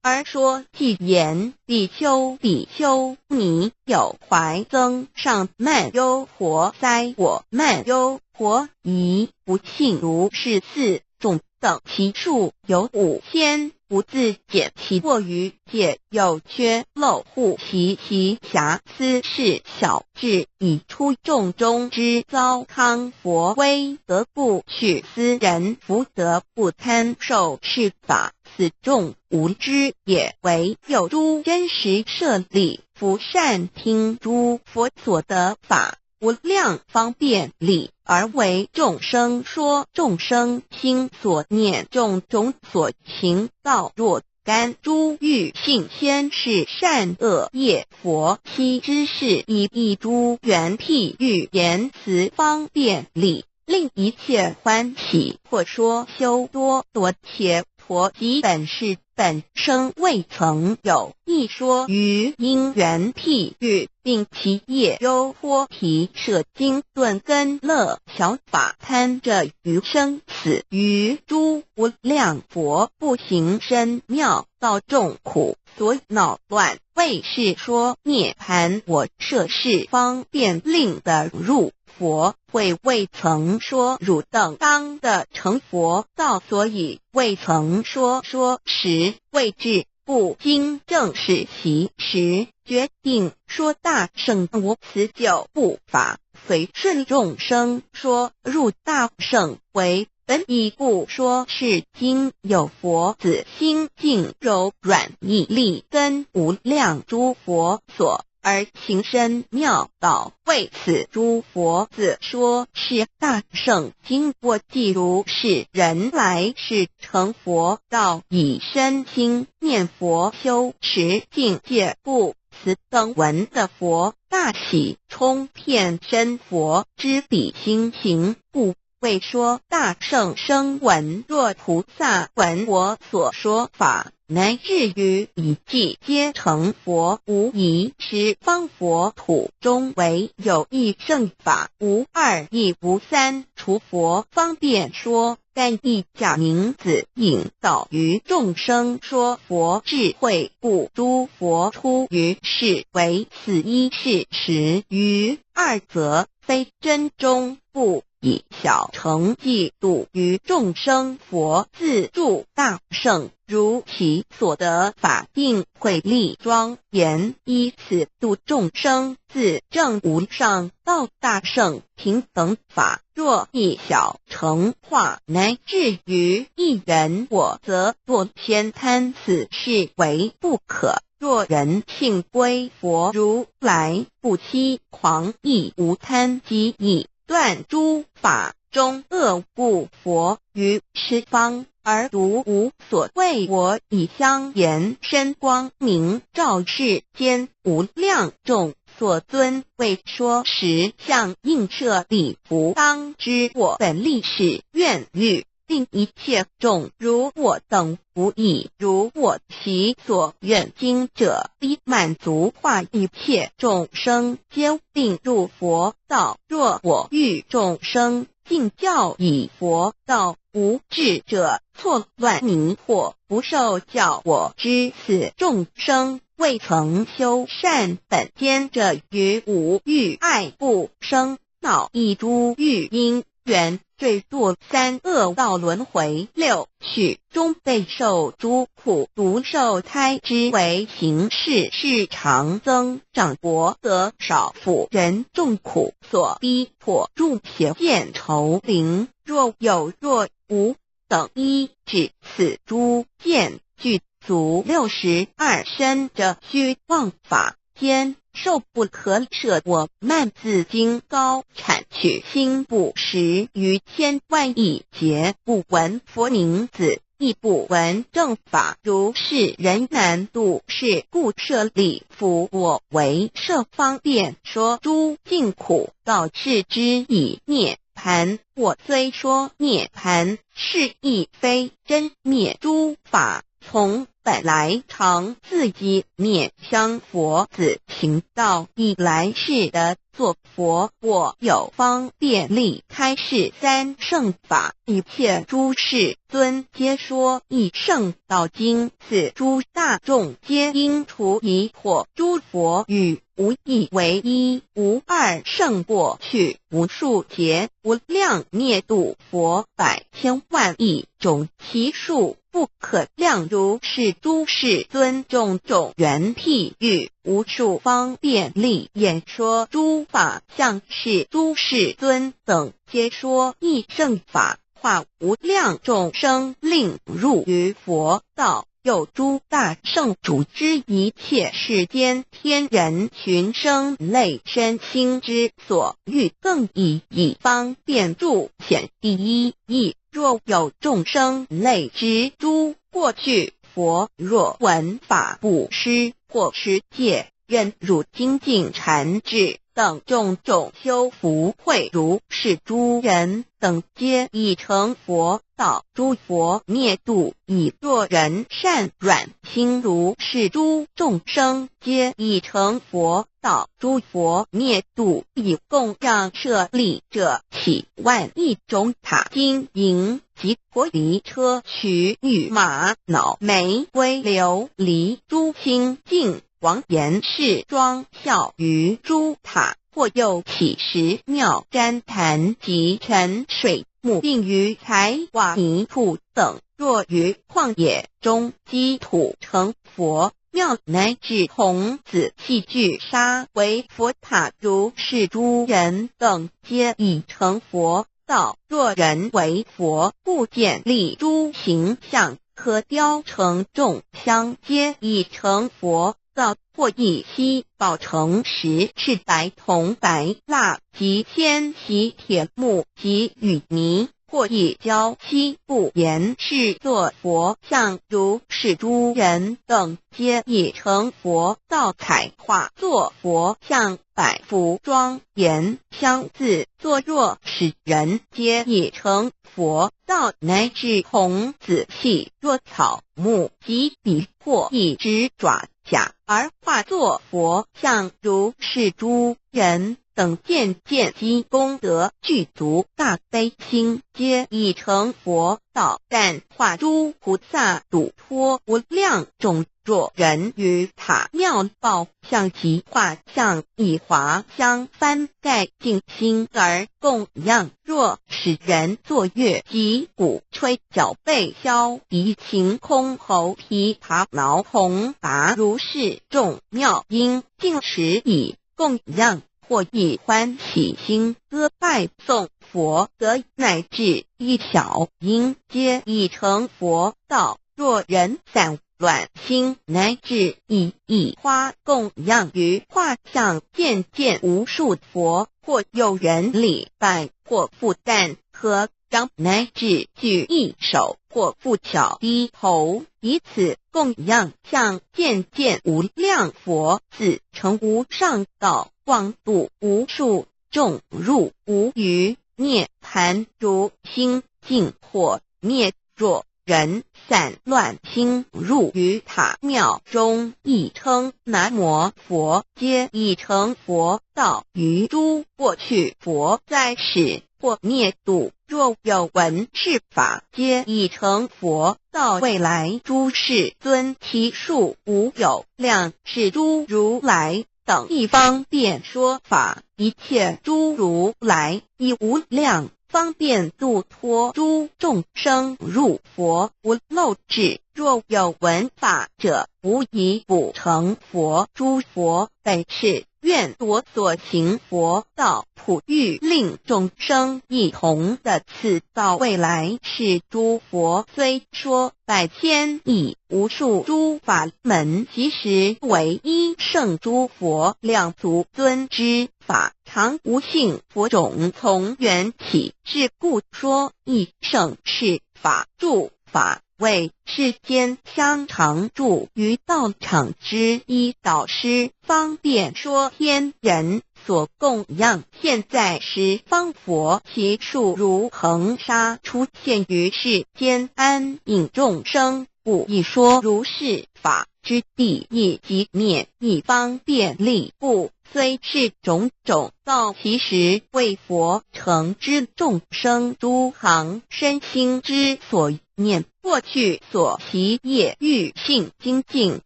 而说偈言：比丘比丘尼，有怀增上慢忧，或塞我慢忧，或疑不信如是四 众等，其数有五千，不自检其过于戒，有缺漏，互习其瑕疵，是小智已出众中之糟糠。佛威德故，取斯人福德，不贪受是法。此众无知也，唯有诸真实舍利弗，善听诸佛所得法 无量方便例，而为众生说众生心所念种种所行道。若干诸欲信先世善恶业，佛悉知是以一诸缘譬喻言辞方便例，令一切欢喜。或说修多罗且 陀及本世本生未曾有，亦说于因缘譬喻，并其业忧。波提舍经顿根勒小法贪着于生死，于诸无量佛不行深妙道众苦所恼乱，为是说涅槃。我设是方便令得入 佛慧，未曾说汝等当得成佛道，所以未曾说。说时未至，故今正是其时。决定说大乘无此九部法，随顺众生说入大乘为本已，故说是今有佛子心静柔软，以利根无量诸佛所 而行深妙道。为此诸佛子说是大乘经。过既如是人来世成佛道，以身心念佛，修持境界，故此等闻得佛大喜，充遍身佛之彼心行，故 为说大乘声闻。若菩萨闻我所说法，乃至于以迹皆成佛，无疑十方佛土中唯有一圣法，无二亦无三。除佛方便说，但以假名子引导于众生，说佛智慧，故诸佛出于世为此一世，实于二则非真中不 以小乘嫉妒于众生。佛自著大乘，如其所得法定慧力庄严，以此度众生，自证无上道大乘平等法。若以小乘化，乃至于一人我，则堕偏贪，此是为不可。 若人性归佛，如来不欺狂，亦无贪，即以断诸法中恶。故佛于十方而独无所谓我已相言，身光明照世间无量众。所尊为说实相，应舍利弗，当知我本历史愿欲 令一切众如我等无已，如我其所愿经者，以满足化一切众生，皆令入佛道。若我欲众生尽教以佛道，无智者错乱迷惑，不受教我知。此众生未曾修善本兼者，于五欲爱不生恼，以诸欲因 缘罪堕三恶道轮回六趣，终被受诸苦。独受胎之为形，世世常增长，薄德少，辅人众苦，所逼迫，入邪见愁灵。若有若无等一，指此诸见具 足六十二身者，虚妄法间，受不可舍。我慢自今高产，取心不识于千万亿劫，不闻佛名子，亦不闻正法，如是人难度。是故舍利弗，我为设方便说诸尽苦道，示之以涅 盘。我虽说涅盘，是亦非真。灭诸法从本来常自己灭相。佛子请到一来世的作佛，我有方便力开示三圣法，一切诸世尊皆说一圣道经。此诸大众皆应除疑惑。诸佛语无一为一，无二胜过去，无数劫无量灭度佛百千万亿种，其数不可量。如是诸世尊种种缘譬喻无数方便力演说诸法相，是诸世尊等皆说一圣法，化无量众生，令入于佛道。 有诸大圣主知一切世间天人群生类身心之所欲，更以以方便著显第一义。若有众生类知诸过去佛，若闻法布施或持戒，愿入精进禅智等种种修福慧，如是诸人等皆已成佛道。诸佛灭度已。若人善转心，如是诸众生皆已成佛道。诸佛灭度已。供养舍利者，起万亿种塔金银及玻璃车、须臾马脑玫瑰琉璃珠青金 王严饰装效于诸塔，或又起石庙、毡坛及泉水木，并于柴瓦泥土等。若于旷野中积土成佛庙，乃至童子戏具沙为佛塔，如是诸人等皆已成佛道。若人为佛，故建立诸形象， 刻雕成众香，皆已成佛道。或以稀宝成石，赤白铜白蜡及千奇铁木及雨泥或以教七步言示作佛像，如是诸人等皆已成佛道，彩化作佛像，百福庄严相似。作若使人皆已成佛道，乃至童子细若草木，及彼或以指爪甲而化作佛像，如是诸人等渐渐积功德具足，大悲心，皆已成佛道。但化诸菩萨、度脱无量众，若人于塔庙报像及画像，以华香翻盖净心而供养。若使人作乐，击鼓吹角，贝箫、笛、琴、箜、篌、琵琶、铙、拔，如是众妙音，尽时以供养，或以欢喜心歌拜颂佛，则乃至一小音，皆已成佛道。若人散乱心，乃至以一花供养于画像，见见无数佛，或有人礼拜，或复赞合掌，乃至举一手，或复巧低头，以此供养像，见见无量佛子，成无上道，广度无数众，入无余涅槃。如星尽或灭，若人散乱心入于塔庙中，亦称南无佛，皆已成佛道。于诸过去佛在世或灭度，若有闻是法，皆已成佛道。未来诸世尊，其数无有量，是诸如来等一方便说法，一切诸如来亦无量，方便度脱诸众生入佛无漏智。若有闻法者，无一不成佛。诸佛本誓愿我所行佛道，普欲令众生一同得此道。未来世诸佛虽说百千亿，无数诸法门，其实唯一。圣诸佛两足尊之法，常无性佛种从缘起，是故说一圣是法。诸法为世间香，常住于道场之一。导师方便说天人所供养现在十方佛，其数如恒沙，出现于世间，安隐众生，故亦说如是法。之地亦即灭亦方便力故。虽是种种道，其实为佛乘之众生诸行身心之所念，过去所习业欲性精进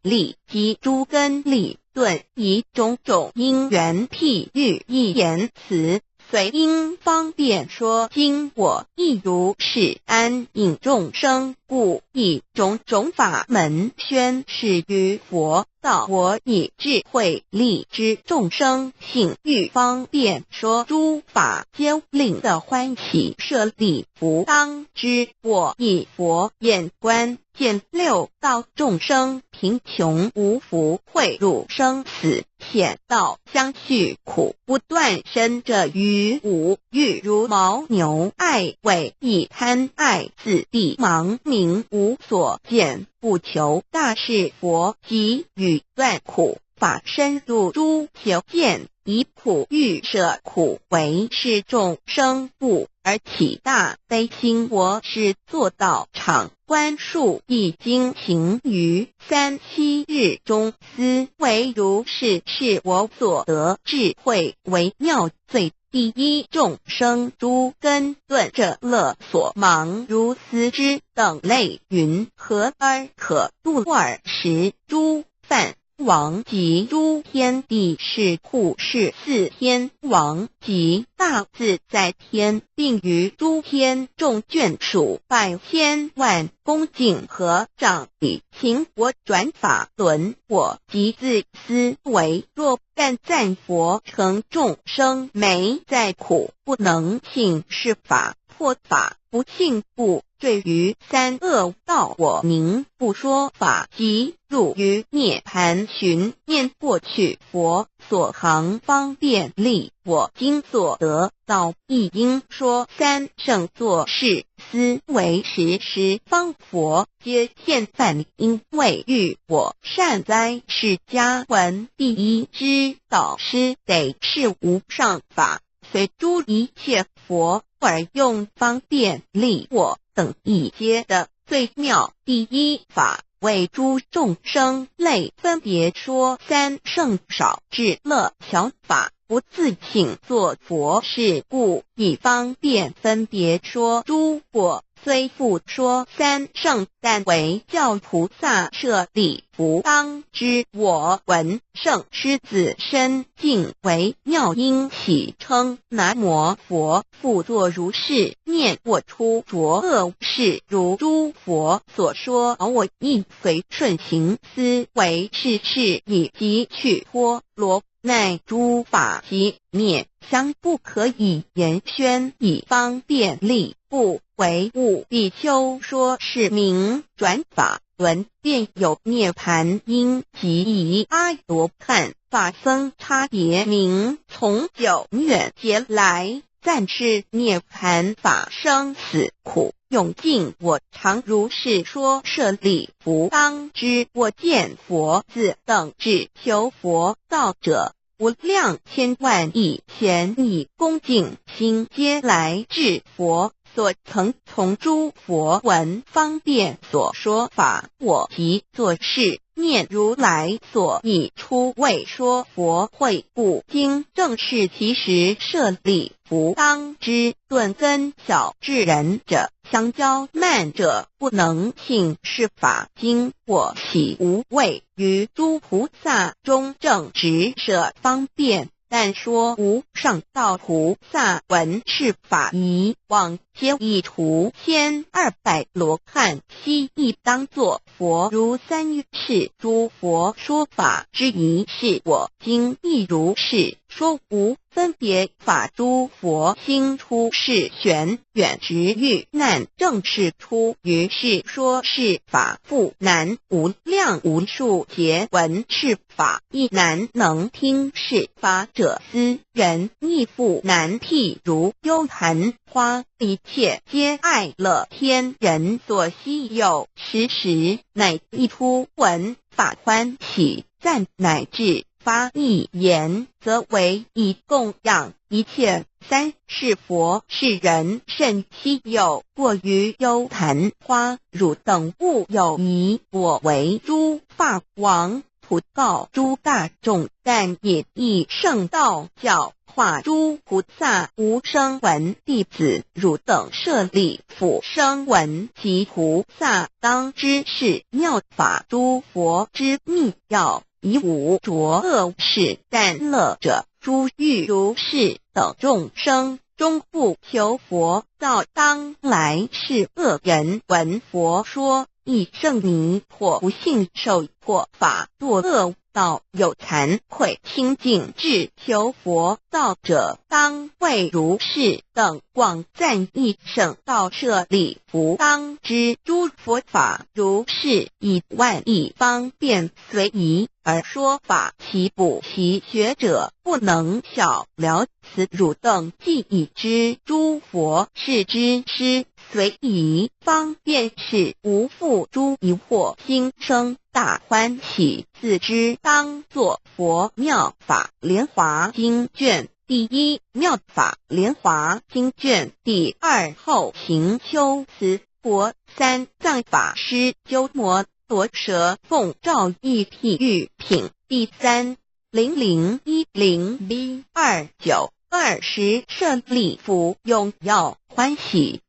力及诸根理顿，以种种因缘譬喻一言辞，随因方便说经。我亦如是安隐众生，故以种种法门宣示于佛道。我以智慧力知众生性，欲方便说诸法，皆令得欢喜，舍利弗当知。我以佛眼观，见六道众生贫穷无福，汇入生死 险道相续苦，不断深者于五欲，如牦牛爱尾，亦贪爱子弟，盲，名无所见，不求大士佛给予断苦法，深入诸求见，以苦欲舍苦为是众生故，而起大悲心。我是作道场 观述《易经》，行于三七日中，思惟如是，是我所得智慧为妙最第一。众生诸根顿者，乐所盲，如斯之等类云：何而可度耳时？诸梵 王及诸天帝释，护世四天王及大自在天，并于诸天众眷属百千万恭敬合掌礼。秦国转法轮，我即自思惟：若赞赞佛成众生没在苦，不能信是法，破法不信故坠于三恶道我名不说法，即入于涅槃寻念过去佛所行方便立我今所得道，亦应说三圣作是思惟时十方佛皆现凡，因为于我善哉。释迦文第一之导师得是无上法，随诸一切佛而用方便立我等一切的最妙第一法，为诸众生类分别说三圣少至乐小法，不自请作佛事故，以方便分别说诸佛。虽复说三圣，但为教菩萨舍利弗当知，我闻圣师子身尽为妙音，喜称南摩佛。 复作如是念：我出浊恶世，如诸佛所说，我亦随顺行思惟，是是以及趣脱罗，乃诸法即灭，相不可以言宣，以方便立。不为无比丘说是名转法轮，便有涅槃音，即以阿罗汉法僧差别名从久远劫来 暂至涅槃法生死苦，永尽我常如是说。舍利弗当知，我见佛子等至求佛道者，无量千万亿，咸以恭敬心皆来至佛所，曾从诸佛闻方便所说法。我即作是念：如来所以出未说佛会，故今正是其时。舍利弗当知，顿根小智人者，相骄慢者，不能信是法。今我喜无畏于诸菩萨中，正直舍方便，但说无上道。菩萨闻是法已往，皆以除千二百罗汉悉亦当作佛。如三世诸佛说法之已是，我今亦如是说无分别法。诸佛心出世，玄远直欲难，正是出于是说是法，复难无量无数劫闻是法，亦难能听是法者思 人亦复难。譬如幽昙花，一切皆爱乐，天人所稀有。时时乃一出闻法欢喜，赞乃至发意言，则为以供养一切。三世佛世人甚稀有，过于幽昙花。汝等勿有疑。我为诸法王， 普告诸大众，但引一乘道，教化诸菩萨。吾声闻弟子，汝等舍利弗声闻及菩萨，当知是妙法。诸佛之密要，以五浊恶世但乐者，诸欲如是等众生，终不求佛道。当来世恶人闻佛说， 亦甚迷惑，不信受，破法堕恶道。有惭愧清净志，求佛道者，当为如是等。广赞一乘道。舍利弗，当知诸佛法如是，以万亿方便随宜而说法，岂不习学者不能晓了？ 此汝等既已知，诸佛是知师，随宜方便是，无复诸疑惑，心生大欢喜，自知当作佛。妙法莲华经卷第一，妙法莲华经卷第二。后行修辞。佛三藏法师鸠摩罗什奉诏译譬喻品第三 零零一零B二九二十。舍利弗，永耀欢喜，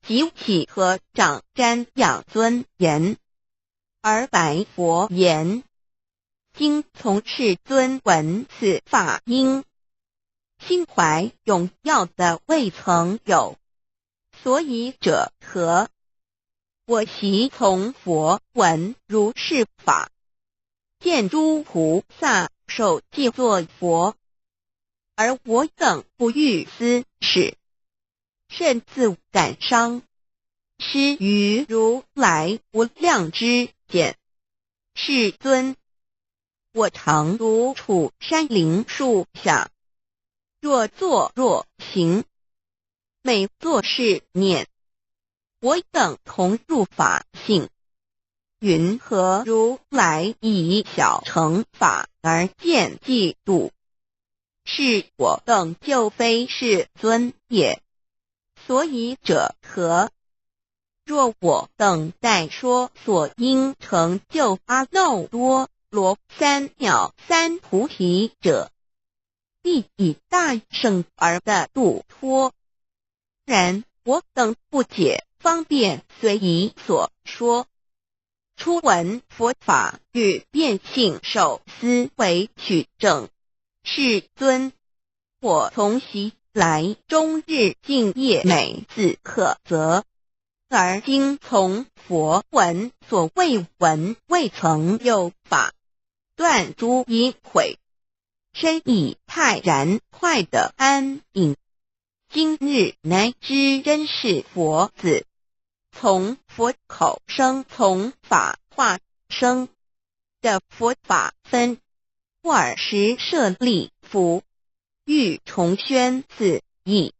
及其合掌瞻仰尊严，而白佛言：今从世尊闻此法音，心怀永耀的未曾有，所以者何？我昔从佛闻如是法， 见诸菩萨首偈作佛，而我等不遇斯是。甚自感伤，失于如来无量知见。世尊，我常独处山林树下，若坐若行，每作是念：我等同入法性，云何如来以小乘法而见嫉妒？是我等旧非世尊也。所以者何？若我等待说所应成就阿耨多罗三藐三菩提者，必以大乘而得度脱。然我等不解方便随宜所说，初闻佛法与变性受思惟取证。世尊，我从昔来终日敬业每字可择，而今从佛闻所未闻，未曾有法，断诸疑悔，深以泰然快得安隐。今日乃知真是佛子，从佛口生，从法化生的佛法分，故而时舍利弗，欲重宣此意。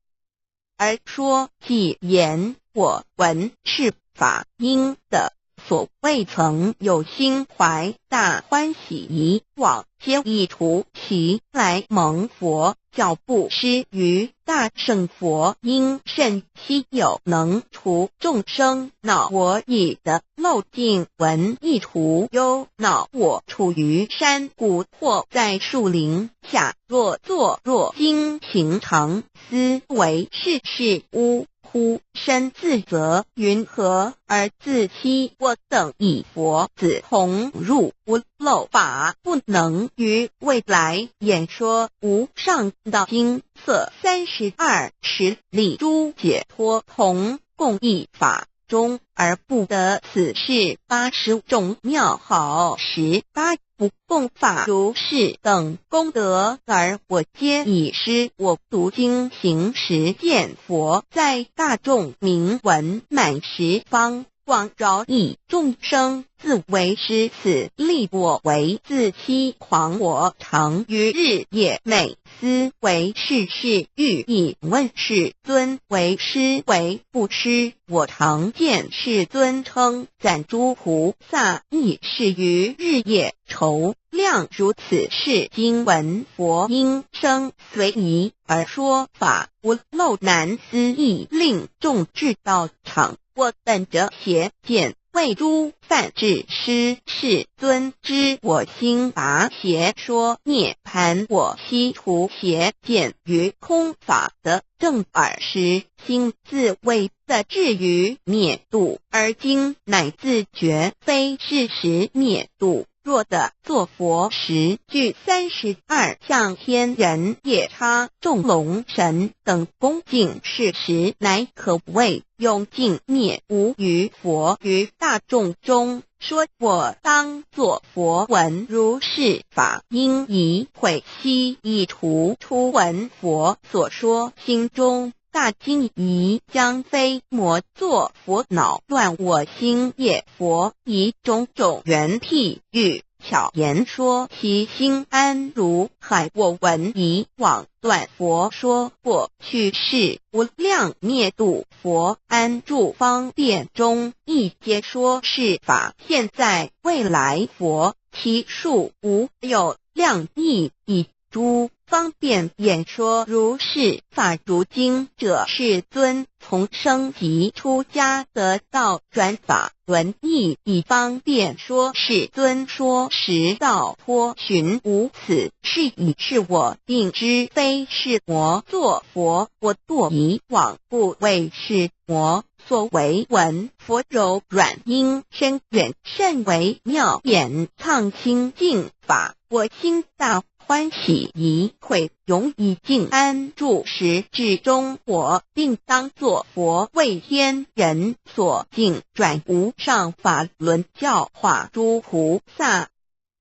而说偈言：我闻是法音的所未曾有心怀大欢喜以往皆以图其来蒙佛教，不失于大乘佛音甚稀有，能除众生恼我已的漏尽闻亦除忧恼我处于山谷或在树林下若坐若经行常思惟世事污 忽深自责，云何而自欺？我等以佛子同入无漏法，不能于未来演说无上道经色三十二十里诸解脱同共一法中而不得此事。八十种妙好，十八 不共法如是等功德，而我皆已失。我独经行时见佛在大众名闻满十方，广饶益众生，自为师慈，立我为自欺狂。我常于日夜每思惟是事，欲以问世尊为师为不师。我常见世尊称赞诸菩萨，亦是于日夜愁 量如此是经闻佛音声随宜而说法，无漏难思议，令众至道场。我等则邪见为诸犯至师，世尊知我心拔邪说涅槃我悉除邪见于空法得正耳时，心自为得至于灭度，而今乃自觉非是时灭度。 若得作佛时，具三十二相天人夜叉众龙神等恭敬，是时乃可谓永尽灭无余佛于大众中说：我当作佛闻如是法音已悔，悉已除初闻佛所说心中 大惊疑将非魔作佛恼乱我心也。佛以种种缘譬喻巧言说其心安如海。我闻以往断佛说过去世无量灭度，佛安住方便中，亦皆说是法现在未来佛，其数无有量亦已 诸方便演说如是法。如今者世尊从生即出家得道转法轮，亦以方便说世尊说十道脱寻无此事已是我定知非是魔作佛。我堕以往故为是魔。所为闻佛柔软音深远，甚为妙眼藏清净法。我心大 欢喜已悔，永以静安住时至终。我定当作佛为天人所敬转无上法轮教化诸菩萨。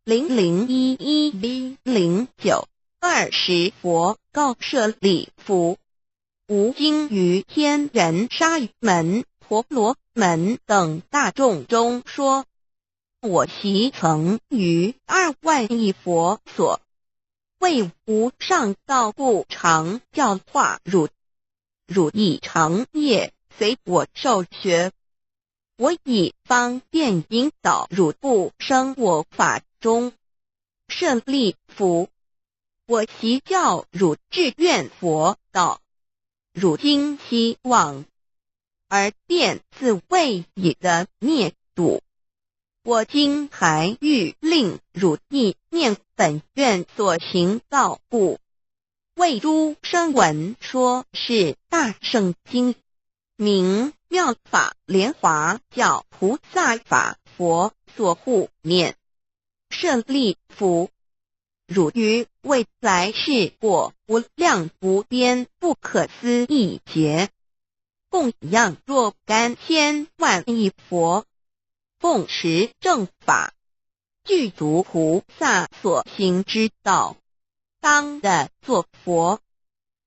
零零一一 B 零九。二时佛告舍利弗：无精于天人沙门、婆罗门等大众中说：我昔曾于二万亿佛所为无上道故常教化汝，汝亦常夜随我受学。我以方便引导汝不生我法中。舍利弗，我昔教汝志愿佛道，汝今希望，而便自为已得灭度。我今还欲令汝亦念本愿所行道故，为诸声闻说是大乘经，名妙法莲华教菩萨法佛所护念。舍利弗，汝于未来世过无量无边不可思议劫，供养若干千万亿佛，奉持正法，具足菩萨所行之道，当得作佛。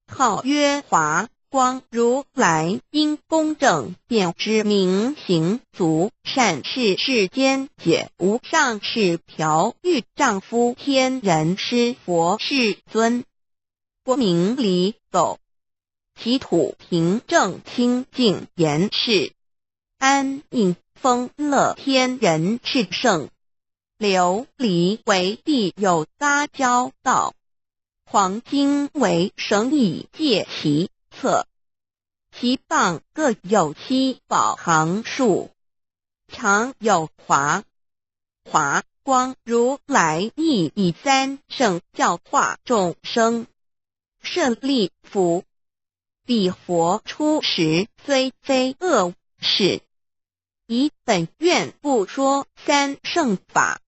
号曰华光如来，因功正遍知明行足善逝世间解无上士调御丈夫天人师佛世尊，国名离垢。其土平正清净严饰，安隐丰乐天人至圣。琉璃为地有芭蕉道，黄金为绳以界其侧。其傍各有七宝行树，常有华华光如来亦以三乘教化众生。舍利弗，彼佛出时虽非恶世，以本愿不说三乘法，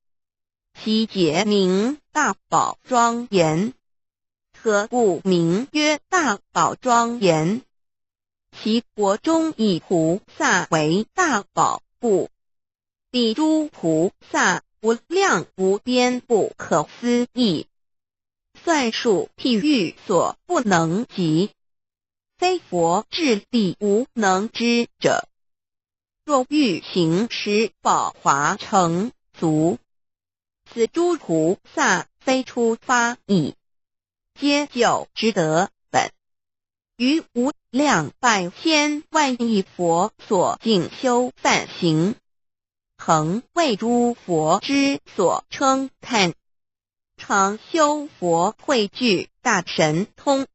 其劫名大宝庄严。何故名曰大宝庄严？其国中以菩萨为大宝故，彼诸菩萨无量无边不可思议，算数譬喻所不能及，非佛智力无能知者。若欲行十宝华成足，此诸菩萨非初发矣，皆就值得本，于无量百千万亿佛所进修梵行，恒为诸佛之所称叹。常修佛慧具大神通，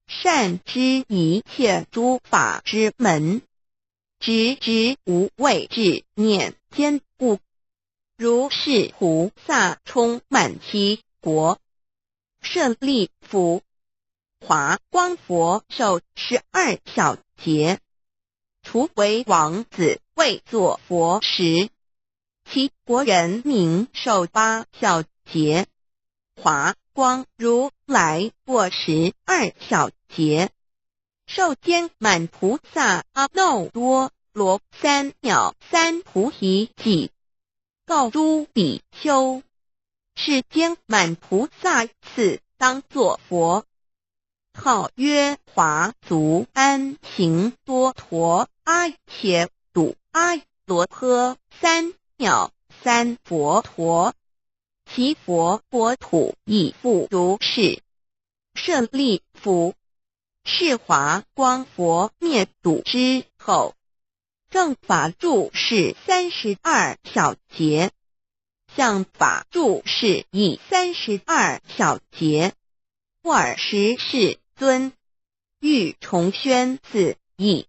善知一切诸法之门，执之无畏至念坚固。如是菩萨充满其国。舍利弗，华光佛寿十二小节，除为王子未作佛时，其国人民寿八小节。华光如来过十二小节，寿坚满菩萨阿耨多罗三藐三菩提己，告诸比丘：是坚满菩萨次当作佛，号曰华足安行多陀阿伽度阿罗呵三藐三佛陀，其佛国土亦复如是。舍利弗，是华光佛灭度之后，正法住是三十二小节， 像法住是亦三十二小节。尔时世尊欲重宣此意，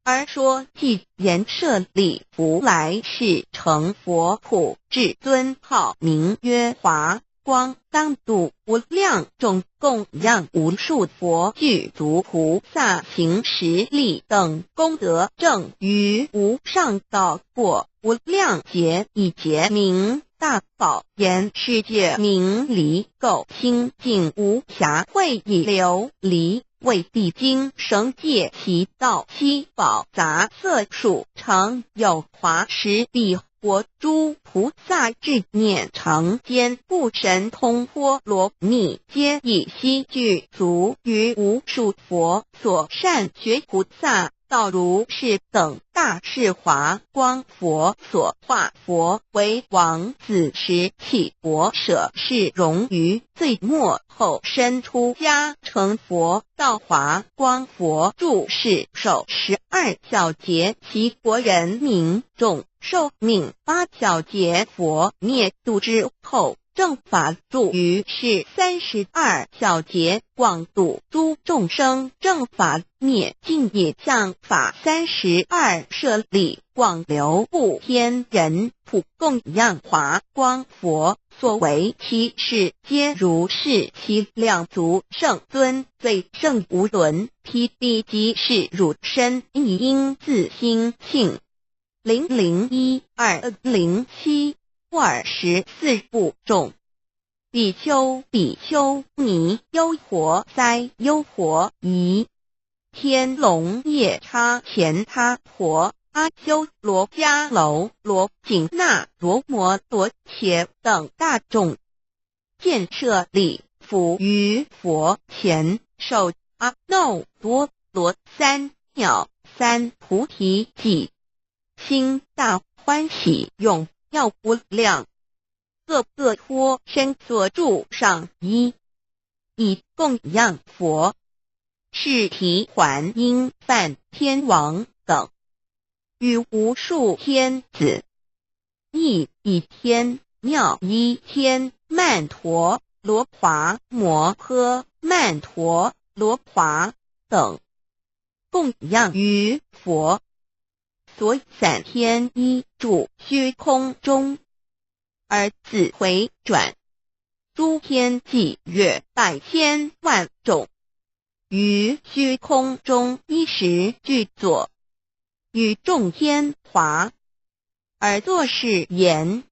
而说偈言：舍利弗，来世成佛普智尊，号名曰华光，当度无量众，供养无数佛具足菩萨行十力等功德，证于无上道过 无量劫，以劫名大宝，言世界名离垢，清净无瑕秽已琉璃，为地精绳界其道，七宝杂色数，常有华十臂我诸菩萨至念常坚固神通波罗蜜，皆以悉具足于无数佛所善觉菩萨道如是等大士华光佛所化佛为王子时，起佛舍是荣于最末后身出家成佛道华光佛住世首十二小节，其国人民众寿命八小节佛灭度之后，正法住于世三十二小节，广度诸众生正法灭尽也。像法三十二舍利广流布天人普供养华光佛，所为其事皆如是。其两足圣尊最胜无伦，披地即是汝身，一应自心性。零零一二零七二十四部众。比丘比丘尼优婆塞优婆夷，天龙夜叉乾闥婆阿修罗迦楼罗紧那罗摩罗伽等大众，见舍利弗于佛前受阿耨多罗三藐三菩提己，心大欢喜，踊跃无量，各个脱身所住上衣，以供养佛。是提还因梵天王等，与无数天子，亦以天妙一天曼陀罗华摩诃曼陀罗华等供养于佛。所散天衣住虚空中，而自回转，诸天际约百千万种，于虚空中衣食具作，与众天华，而作是言：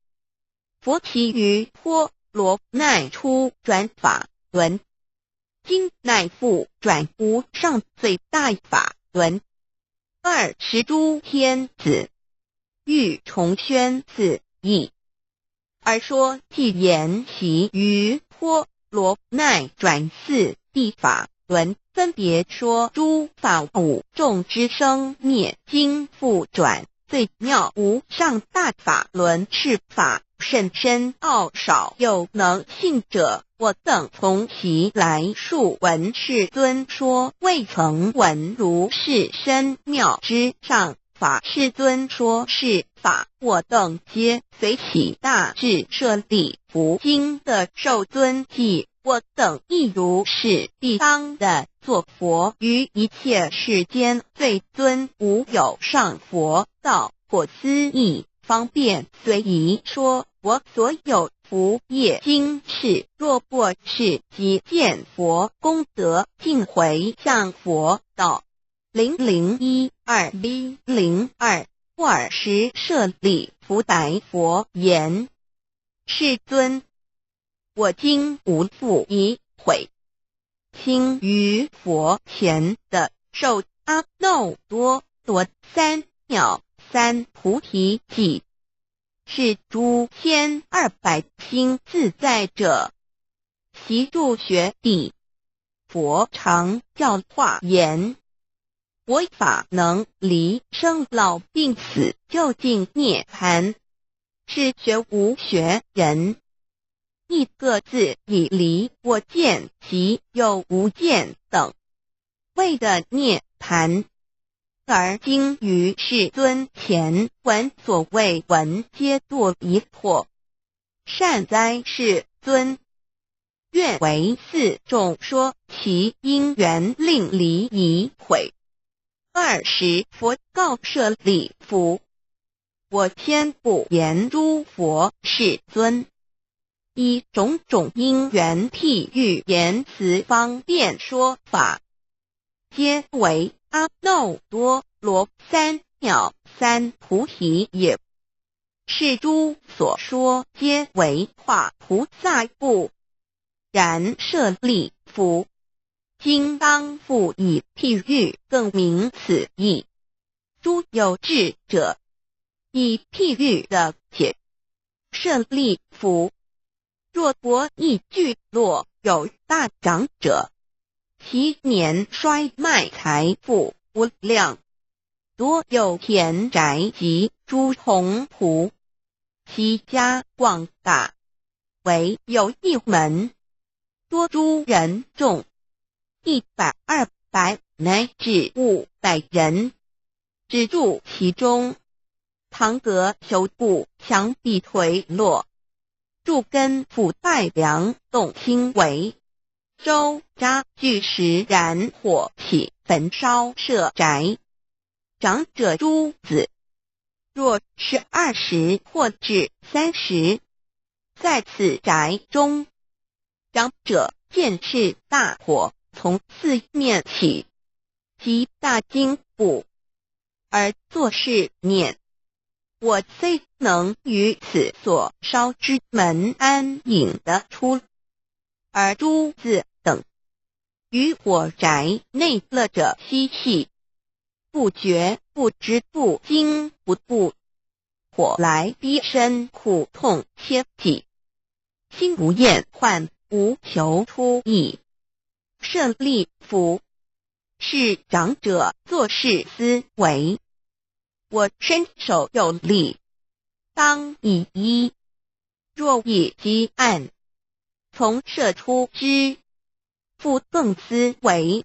佛其于波罗奈初转法轮，今乃复转无上最大法轮。二十诸天子，欲重宣此意。而说偈言：其于波罗奈转四谛法轮，分别说诸法五种之生灭经复转最妙无上大法轮。是法甚深奥，少有能信者。我等从昔来数闻世尊说，未曾闻如是深妙之上法。世尊说是法，我等皆随喜大智舍利弗。今得受尊偈，我等亦如是，必当得作佛，于一切世间最尊无有上佛道。 果思议方便随宜说我所有福业经世。若过世即见佛，功德尽回向佛道。零零一二一零二，尔时舍利弗白佛言：世尊，我今无复已悔，今于佛前得受阿耨多罗三藐三菩提己。是诸天二百心自在者，悉住觉地。佛常教化言：我法能离生老病死，究竟涅槃，是觉无学人亦各自以离我见及有无见等谓得涅槃。而今于世尊前闻所未闻，皆作疑惑。善哉，世尊，愿为四众说其因缘，令离疑悔。二时佛告舍利弗：我千不言诸佛世尊，以种种因缘譬喻言辞方便说法，皆为阿耨多罗三藐三菩提也。是诸所说皆为化菩萨故。然舍利弗，今当复以譬喻更明此意。诸有智者，以譬喻的解。舍利弗，若国邑聚落有大长者，其年衰迈，财富无量，多有田宅及诸侯仆，其家广大，惟有一门，多诸人众，一百、二百乃至五百人，只住其中。堂阁朽固，墙壁颓落，柱根腐败，梁栋倾斜，周匝巨石燃火起，焚烧舍宅。长者诸子，若是二十或至三十，在此宅中。长者见是大火从四面起， 其大惊怖，而作是念：我虽能于此所烧之门安隐得出，而诸子等于火宅内乐者嬉戏，不觉不知不惊不怖，火来逼身，苦痛切己，心无厌患，无求出意。 舍利弗，是长者作是思惟：我身首有笠，当以衣，若以饥颔，从舍出之？复更思惟：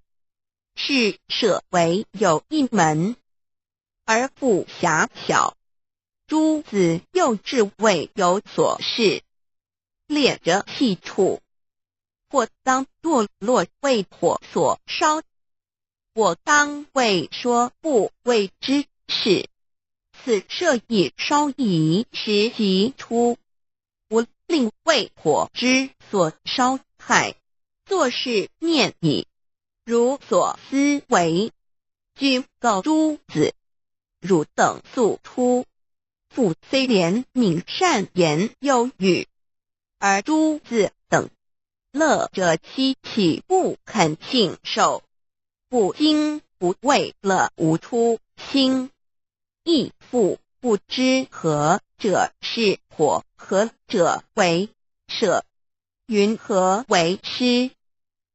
是舍惟有一门， 而腹狭小，诸子幼稚，未有所事，列者弃处，或当堕落，为火所烧。我当为说不为之事，此舍已烧矣，时即出， 勿令为火之所烧害，作是念已。如所思惟，君告诸子，汝等速出。父虽怜悯，善言忧语，而诸子等 乐者妻岂不肯信受？不惊不畏，乐无出亲。亦父不知何者是火，何者为舍，云何为施？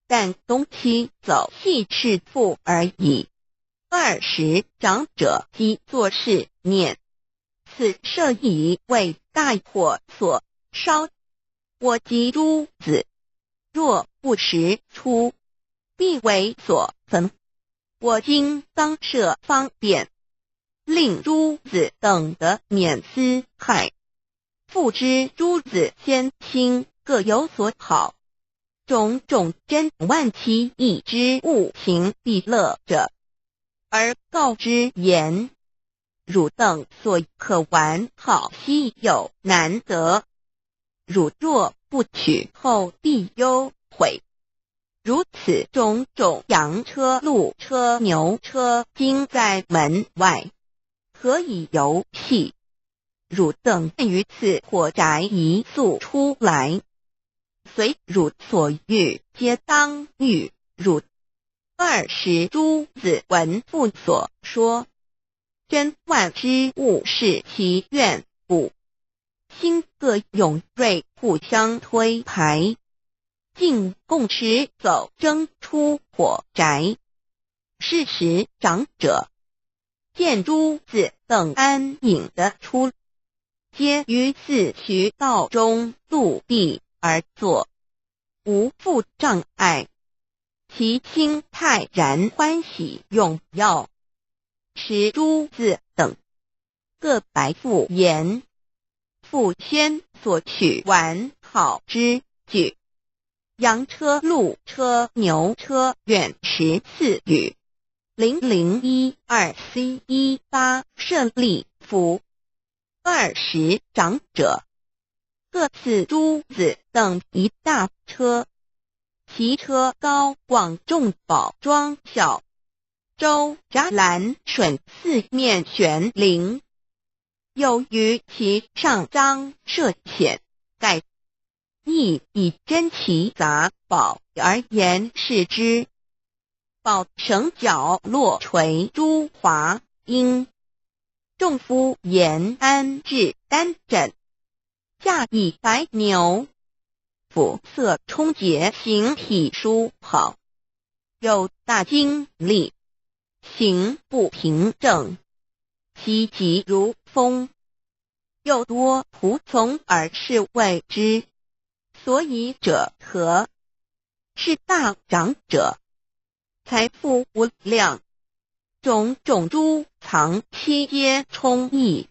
但东妻早系赤腹而已。二十长者即作是念：此舍已为大火所烧， 我及诸子，若不时出，必为所焚。我今当设方便，令诸子等得免思害。父知诸子先亲各有所好，种种珍玩奇异之物，情必乐者，而告之言： 汝等所可玩好稀有难得，汝若不取，后必忧悔。如此种种羊车、鹿车、牛车，今在门外，何以游戏？汝等于此火宅宜速出来，随汝所欲，皆当与汝。二十诸子闻父所说， 珍玩之物是其怨故，心各踊跃，互相推排，竟共持走争出火宅。是时长者见诸子等安隐得出，皆于四衢道中陆地而坐，无复障碍，其心泰然欢喜踊跃。时诸子等 各白父言：父先所取玩好之具，羊车、鹿车、牛车，远十四余，零零一二 C 一八 舍利弗。二十长者，各赐诸子等一大车，其车高广，众宝装小， 周围栏楯，四面悬栊，又于其上张设浅盖，亦以珍奇杂宝而言示之。宝绳角落垂珠华缨，仲夫延安至丹镇，驾一白牛，肤色充洁，形体疏跑，有大精力，行步平正，其疾如风。又多仆从而是谓之所以者何？是大长者，财富无量，种种诸藏悉皆充溢，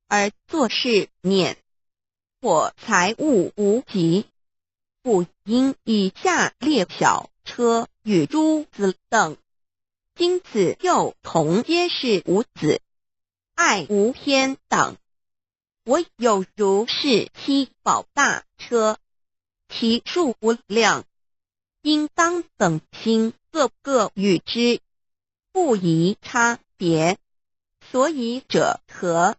而作是念：我财物无极，故应以下列小车与诸子等。今此幼童皆是无子，爱无天等。我有如是七宝大车，其数无量，应当等亲各个与之，不宜差别。所以者何？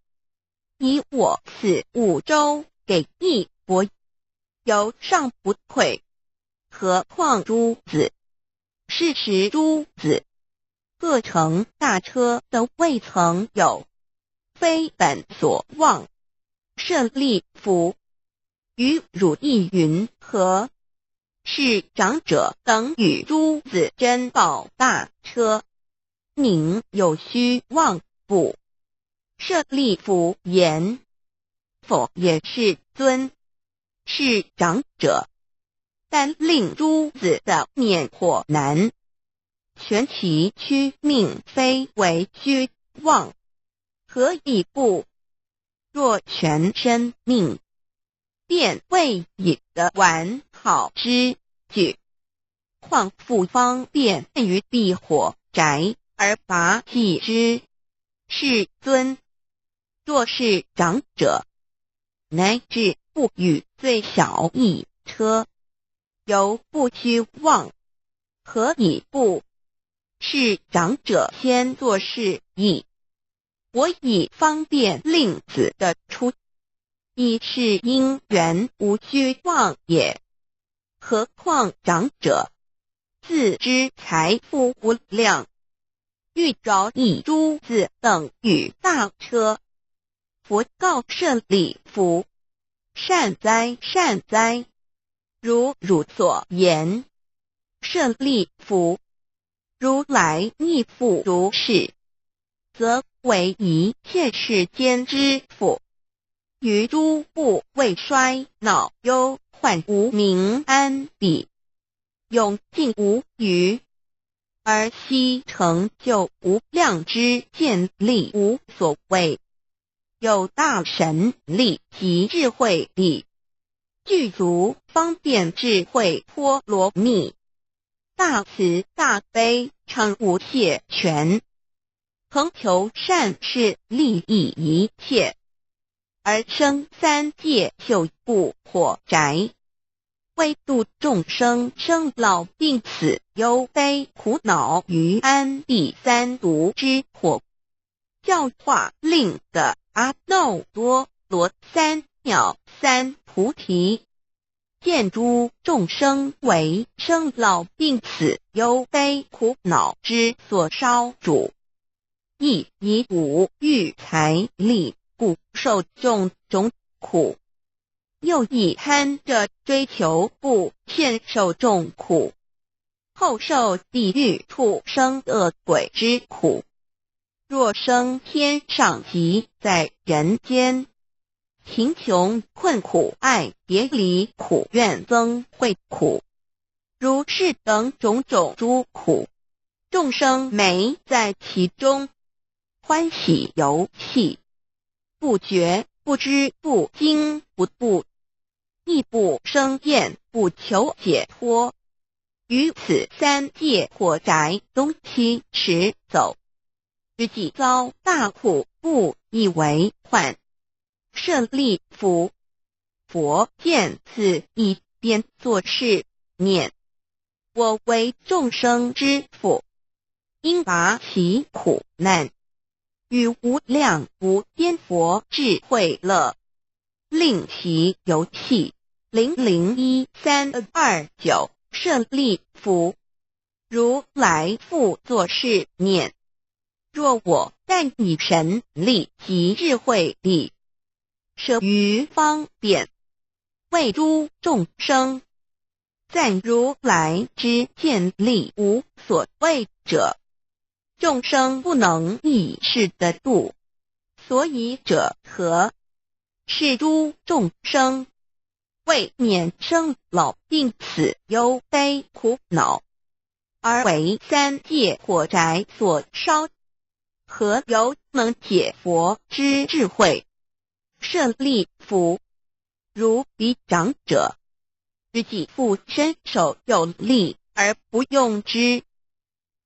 以我此五州给一国，犹尚不退，何况诸子？是时诸子各乘大车都未曾有，非本所望。舍利弗，于汝意云何？是长者等与诸子争宝大车，宁有虚妄不？舍利弗言：否也，世尊。是长者，但令诸子的免火难，全其躯命非为虚妄，何以不？若全身命，便未引得完好之举，况复方便于避火宅而拔济之。世尊，若是长者，乃至不与最小一车，犹不虚妄，何以不？是长者先作是意，我以方便令子得出，亦是因缘无虚妄也。何况长者，自知财富无量，欲着一诸子等与大车。佛告舍利弗：善哉，善哉，如汝所言。舍利弗，如来亦复如是，则为一切世间之父，于诸部未衰老忧患无明安彼，永尽无余，而悉成就无量之见利无所畏，有大神力及智慧力，具足方便智慧波罗蜜，大慈大悲常无谢权，恒求善事利益一切，而生三界九部火宅，为度众生生老病死忧悲苦恼于安彼三毒之火，教化令得阿耨多罗三藐三菩提，见诸众生为生老病死忧悲苦恼之所烧煮，亦以五欲财力故受种种苦，又以贪着追求故现受众苦，后受地狱畜生恶鬼之苦。若生天上及在人间，贫穷困苦爱别离苦怨憎会苦，如是等种种诸苦，众生每在其中，欢喜游戏，不觉不知不惊不怖，亦不生厌，不求解脱，于此三界火宅东西时走，于即遭大苦，不以为患。舍利弗，佛见此一边作是念：我为众生之父，应拔其苦难，与无量无边佛智慧乐，令其游戏。零零一三二九。舍利弗，如来复作是念：若我但以神力及智慧力，舍于方便，为诸众生。赞如来之见力无所谓者，众生不能以是得度，所以者何？是诸众生为免生老病死忧悲苦恼，而为三界火宅所烧，何由能解佛之智慧？舍利弗，如彼长者，知己父身首有力而不用之，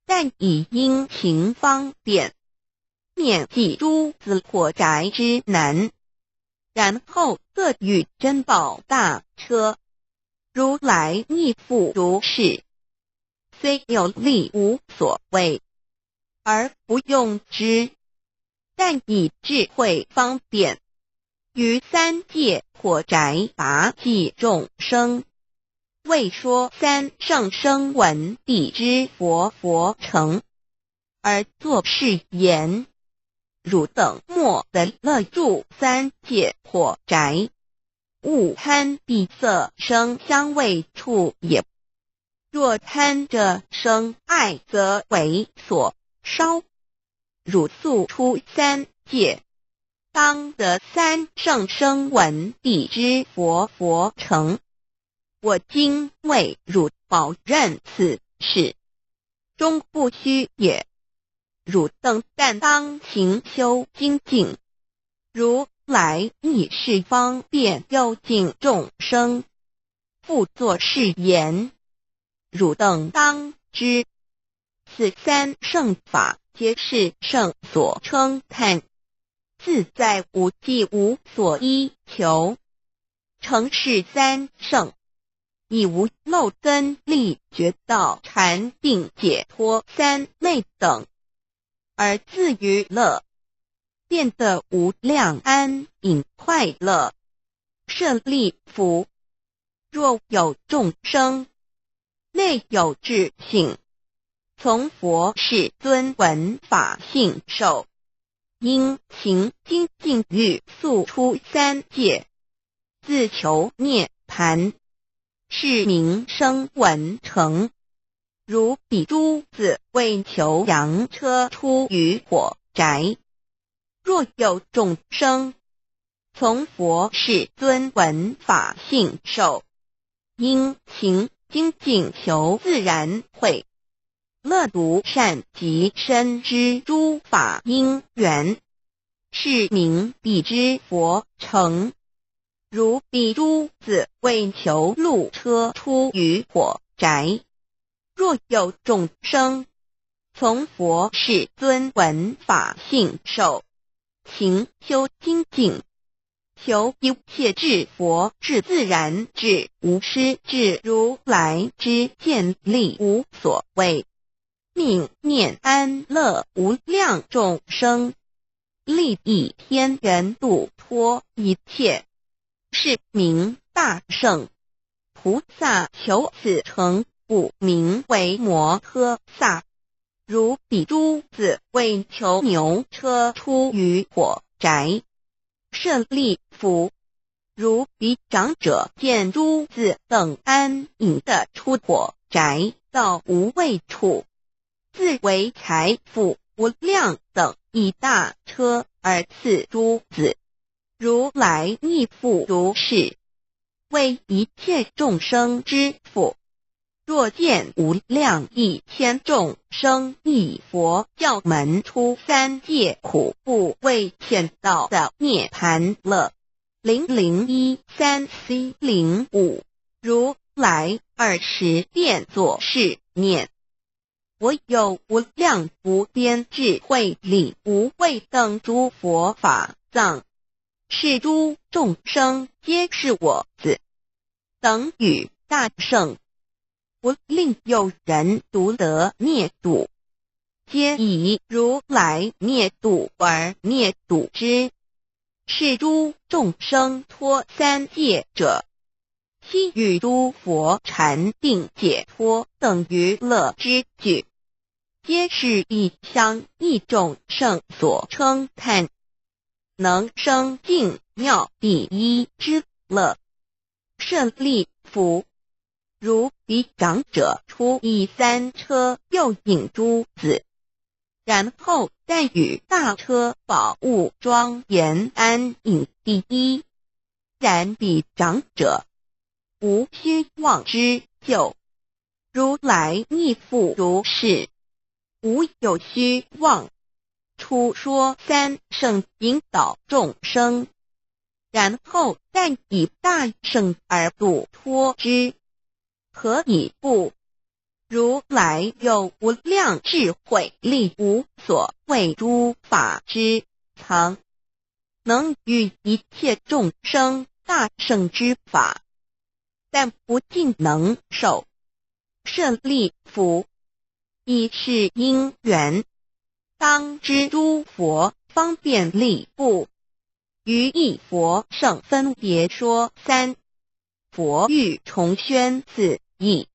但以殷勤方便，免济诸子火宅之难。然后各与珍宝大车。如来亦复如是，虽有力无所谓，而不用之，但以智慧方便，于三界火宅拔济众生，为说三圣声闻彼之佛佛乘，而作是言：汝等莫得乐住三界火宅，勿贪彼色声香味触也。若贪着生爱，则为所烧。汝速出三界，当得三圣声闻彼之佛佛乘。我今为汝饱任此事，终不虚也。汝等但当勤修精进，如来亦是方便幽静众生，复作是言：汝等当知，此三圣法皆是圣所称叹，自在无际，无所依求。成是三圣，亦无漏根利觉道禅定解脱三昧等，而自于乐，便得无量安隐快乐。舍利弗，若有众生，内有智性，从佛世尊闻法信受，殷勤精进，欲速出三界，自求涅槃，是名声闻乘。如彼诸子为求羊车出于火宅。若有众生，从佛世尊闻法信受，殷勤精进求自然慧，乐独善集身之诸法因缘，是名彼之佛乘。如彼诸子为求鹿车出于火宅，若有众生，从佛世尊闻法信受，勤修精进，求一切智佛智自然智无师智，如来之见力无所谓，泯灭安乐无量众生，利益天人度脱一切，是名大乘。菩萨求此乘，故名为摩诃萨。如彼诸子为求牛车出于火宅。舍利弗，如彼长者见诸子等安隐的出火宅，到无畏处，自为财富无量等一大车而赐诸子。如来亦复如是，为一切众生之父。若见无量亿千众生以佛教门出三界苦，不为遣导得涅槃乐。零零一三 C 零五。如来尔时便作是念：我有无量无边智慧力，无畏等诸佛法藏，是诸众生皆是我子，等与大乘，不令有人独得灭度，皆以如来灭度而灭度之。是诸众生脱三界者，悉与诸佛禅定解脱等于乐之趣。皆是一乡一种圣所称叹，能生敬庙第一之乐。舍利弗，如彼长者出一三车，又引诸子，然后再与大车宝物庄严安隐第一。然彼长者，无虚妄之就。如来亦复如是，无有虚妄，初说三圣引导众生，然后再以大圣而度脱之。何以故？如来有无量智慧力，无所谓诸法之藏，能喻一切众生大圣之法，但不尽能受。舍利弗，以是因缘，当知诸佛方便力不于一佛圣分别说三，佛欲重宣此意。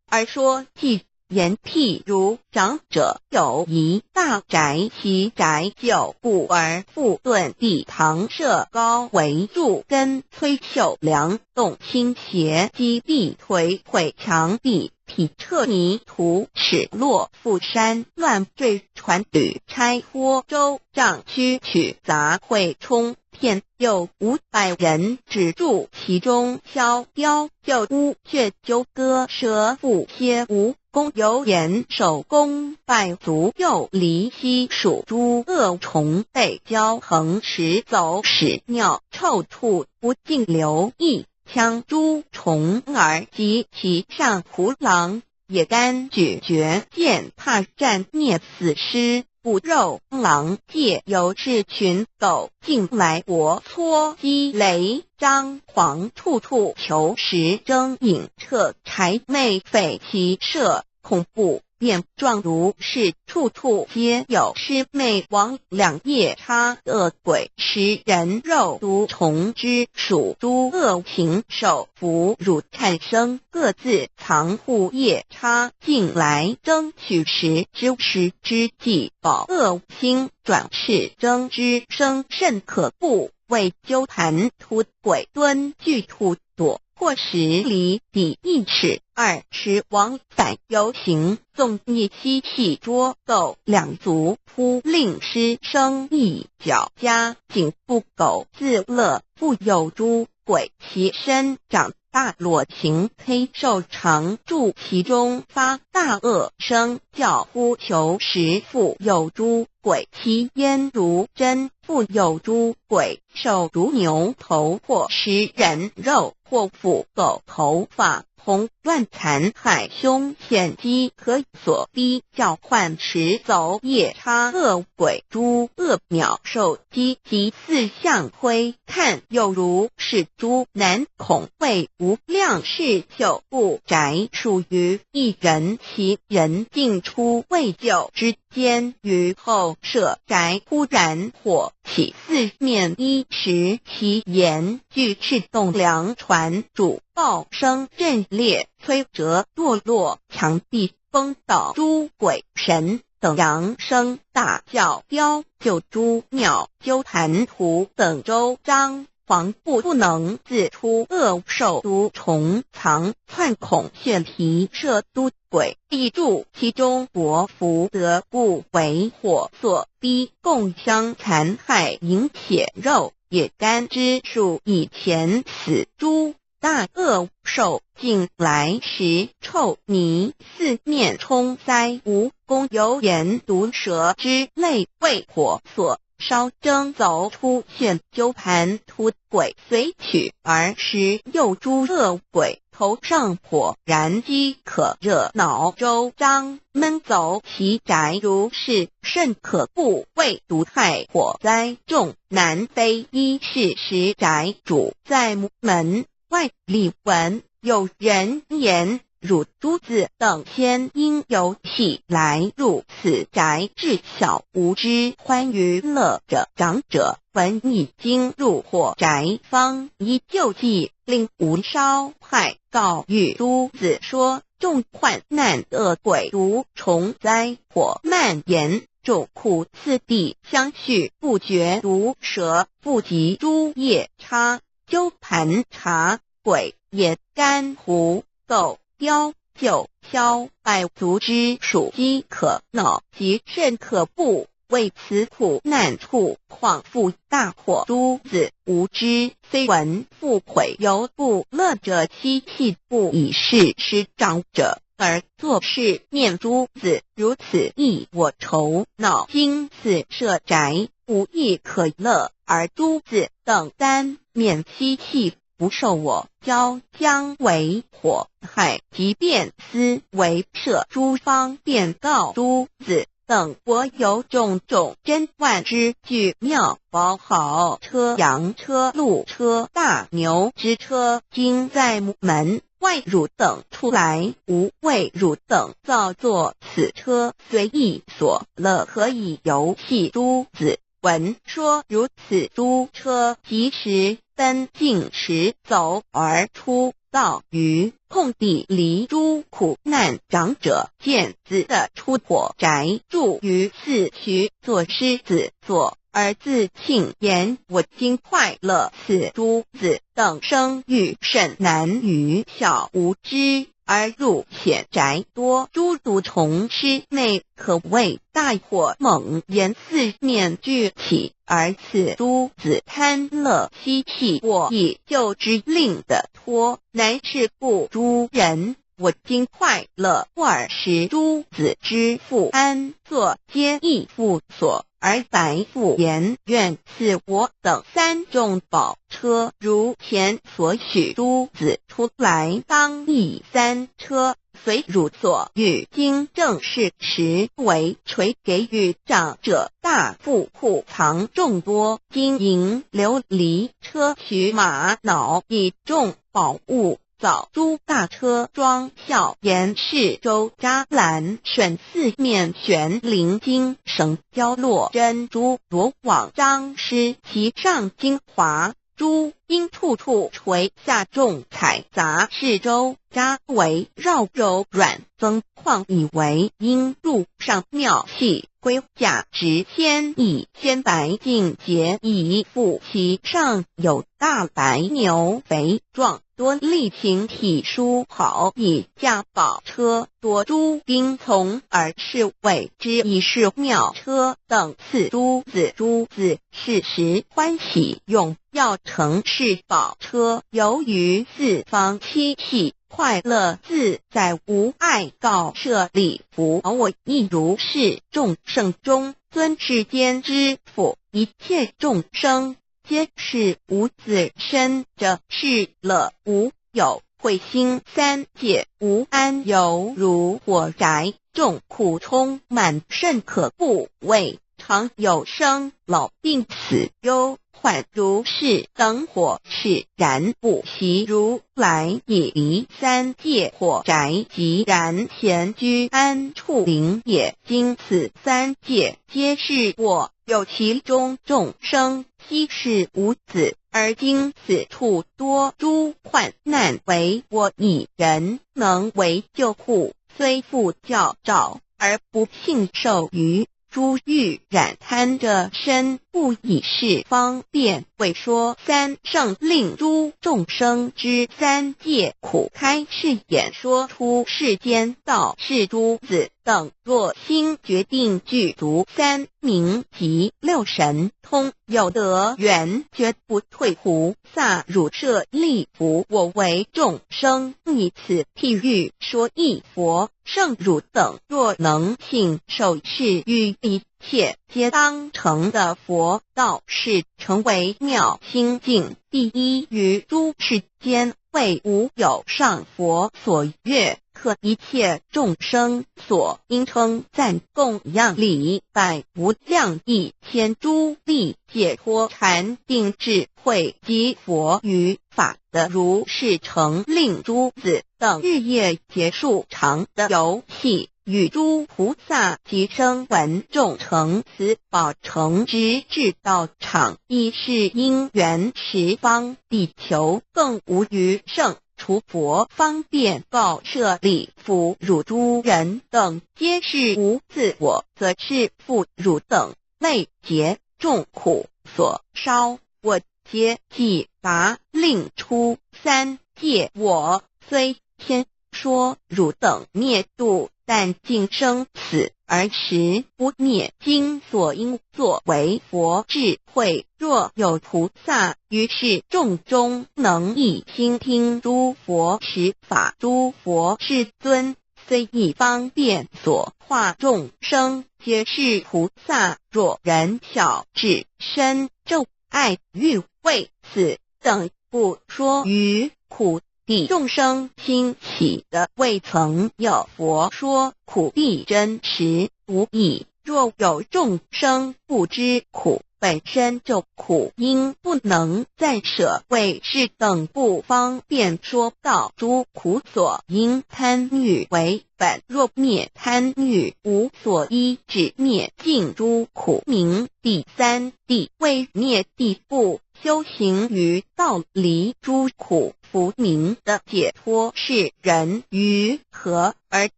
而说偈言：譬如长者有一大宅，其宅久固而复顿壁堂，设高围柱，根摧朽梁，洞倾斜，积必颓毁墙壁，体彻泥土，齿落覆山，乱坠船履，拆脱舟障，曲曲杂秽冲 遍，有五百人止住其中。骁雕鼬乌，雀啾歌，蛇蝮蠍，蜈蚣蝣，游蚬守宫，败足又离溪鼠，诸恶虫辈交横，食走屎尿，臭兔不径流，亦戕诸虫而及其上。胡狼 也甘咀嚼，践踏战灭，死尸不肉。狼藉由是群狗进来，搏搓击擂，张狂兔兔求食，争饮，掣柴魅匪骑射，恐怖变状如是。兔兔皆有魑魅魍魉夜叉恶鬼，食人肉，毒虫之属，诸恶禽兽哺乳产生， 各自藏护，夜叉进来争取食之时之际，饱恶心，转世争之，声甚可怖，为鸠盘吐鬼，蹲聚吐垛，或时离彼一尺二尺往返游行，纵逆嬉戏，捉狗两足扑，令尸生一角，夹颈不狗，自乐。复有诸鬼，其身长 大，裸形忒瘦，常住其中，发大恶声，叫呼求食。复有诸鬼，其音如针，复有诸鬼，首如牛头，或食人肉，或抚狗头发， 同乱残害，凶险饥渴所逼，叫唤食走夜叉恶鬼，诸恶鸟兽饥疾四向挥探，又如是诸难恐畏无量世久不宅，属于一人，其人进出未久之 间，于后舍宅忽然火起，四面衣食，其言俱是栋梁船主，爆声震裂，摧折堕落，墙壁崩倒，诸鬼神等扬声大叫，雕鼬乌，鸟啾盘吐等周张 防不能自出，恶兽毒虫藏窜，恐现皮射毒鬼，亦住其中。薄福德不为火所逼，共相残害，饮血肉，也甘之数以前死。诸大恶兽进来食，臭泥四面充塞，蜈蚣蝣螻毒蛇之类，为火所 烧，争走出现，鸠盘吐鬼随取而食。又诸恶鬼头上火燃，饥渴热恼，周张闷走其宅。如是甚可怖，为毒害火灾，众难非一世。时宅主在门外立闻，有人言汝诸子等先应由起来入此宅，至小无知，欢娱乐者长者闻已经入火宅，方依旧计令无烧害，告谕诸子说：众患难恶鬼毒虫灾火蔓延，众苦次第相续不绝，毒蛇不及诸夜叉，鸠盘茶鬼也干胡狗雕鹫枭百足之属饥渴恼疾甚可怖。为此苦难处况复大祸，诸子无知，虽闻父悔犹不乐者，凄泣不已。是时长者而作是念：诸子如此益我愁恼，今此设宅无益可乐，而诸子等单面嬉戏，不受我教将为祸害。即便思为赦，诸方便告诸子等国有种种珍玩之具，庙宝好车羊车鹿车大牛之车，今在门外，汝等出来无？为汝等造作此车，随意所乐，可以游戏。诸子闻说如此，诸车即时奔进池走而出，到于空地里，诸苦难长者见子的出火宅，住于四衢，作诗子作，而自庆言：我今快乐，此诸子等生育甚难，于小无知而入险宅，多诸毒虫螫魅，可谓大祸猛，沿四面俱起，而此诸子贪乐嬉戏，过已救之令的托，难是故诸人。我今快乐，尔时诸子之父安坐，皆亦复所，而白父言：愿赐我等三众宝车，如前所许。诸子出来，当以三车随汝所欲。今正是时，为垂给予长者大富，库藏众多，金银琉璃车፣ 马脑以众宝物，早诸大车装，孝严四周，扎栏选四面，悬绫金绳交络，珍珠罗网张施其上，精华珠缨处处垂下，众彩杂四周扎围绕，柔软增 况以为缨，入上妙器，盔甲值千亿，千百尽皆以覆其上，有大白牛肥壮，多力形体殊好，以驾宝车，多诸兵从，而是谓之以是妙车。等赐诸子，诸子适时欢喜，用药乘是宝车，游于四方嬉戏， 快乐自在无碍，告设礼服。我亦如是。众圣中尊世间之父，一切众生皆是无子身者，是乐无有慧心，三界无安，犹如火宅，众苦充满，甚可怖畏。常有生老病死忧患，如是等祸，始然不习。如来已离三界火宅，寂然闲居安处林野。今此三界皆是我有，其中众生悉是无子，而今此处多诸患难，唯我一人能为救护，虽复教召，而不幸受于 诸欲染贪者，身不以是方便。为说三圣令诸众生知三界苦，开示演说出世间道。是诸子等若心决定具足三明及六神通，有德圆，绝不退。菩萨汝设立福，我为众生以此譬喻说义。佛 圣汝等若能信受是喻，一切皆当成的。佛道是成为妙心境第一于诸世间，谓无有上佛所悦刻一切众生所应称赞供养礼拜无量亿千诸力解脱禅定智慧及佛与法的如是乘，令诸子等日夜结束场的游戏，与诸菩萨及声闻众成此宝城，直至道场，亦是因缘十方比丘更无余乘。除佛方便告舍利弗，汝诸人等皆是无自我，则是复汝等累劫众苦所烧，我皆既拔令出三界。我虽先说汝等灭度，但尽生死而实不灭。今所应作为佛智慧，若有菩萨于是众中能益，听听诸佛实法。诸佛世尊虽以方便所化众生，皆是菩萨。若人小智深咒爱欲为此等不说于苦地众生，心起的未曾有佛说苦地真实无益。若有众生不知苦本身咒苦因，不能暂舍为是等不方便说道诸苦所因，贪欲为本，若灭贪欲，无所依止，灭尽诸苦，名第三地。为灭地不修行于道离诸苦，弗名得解脱。是人于何而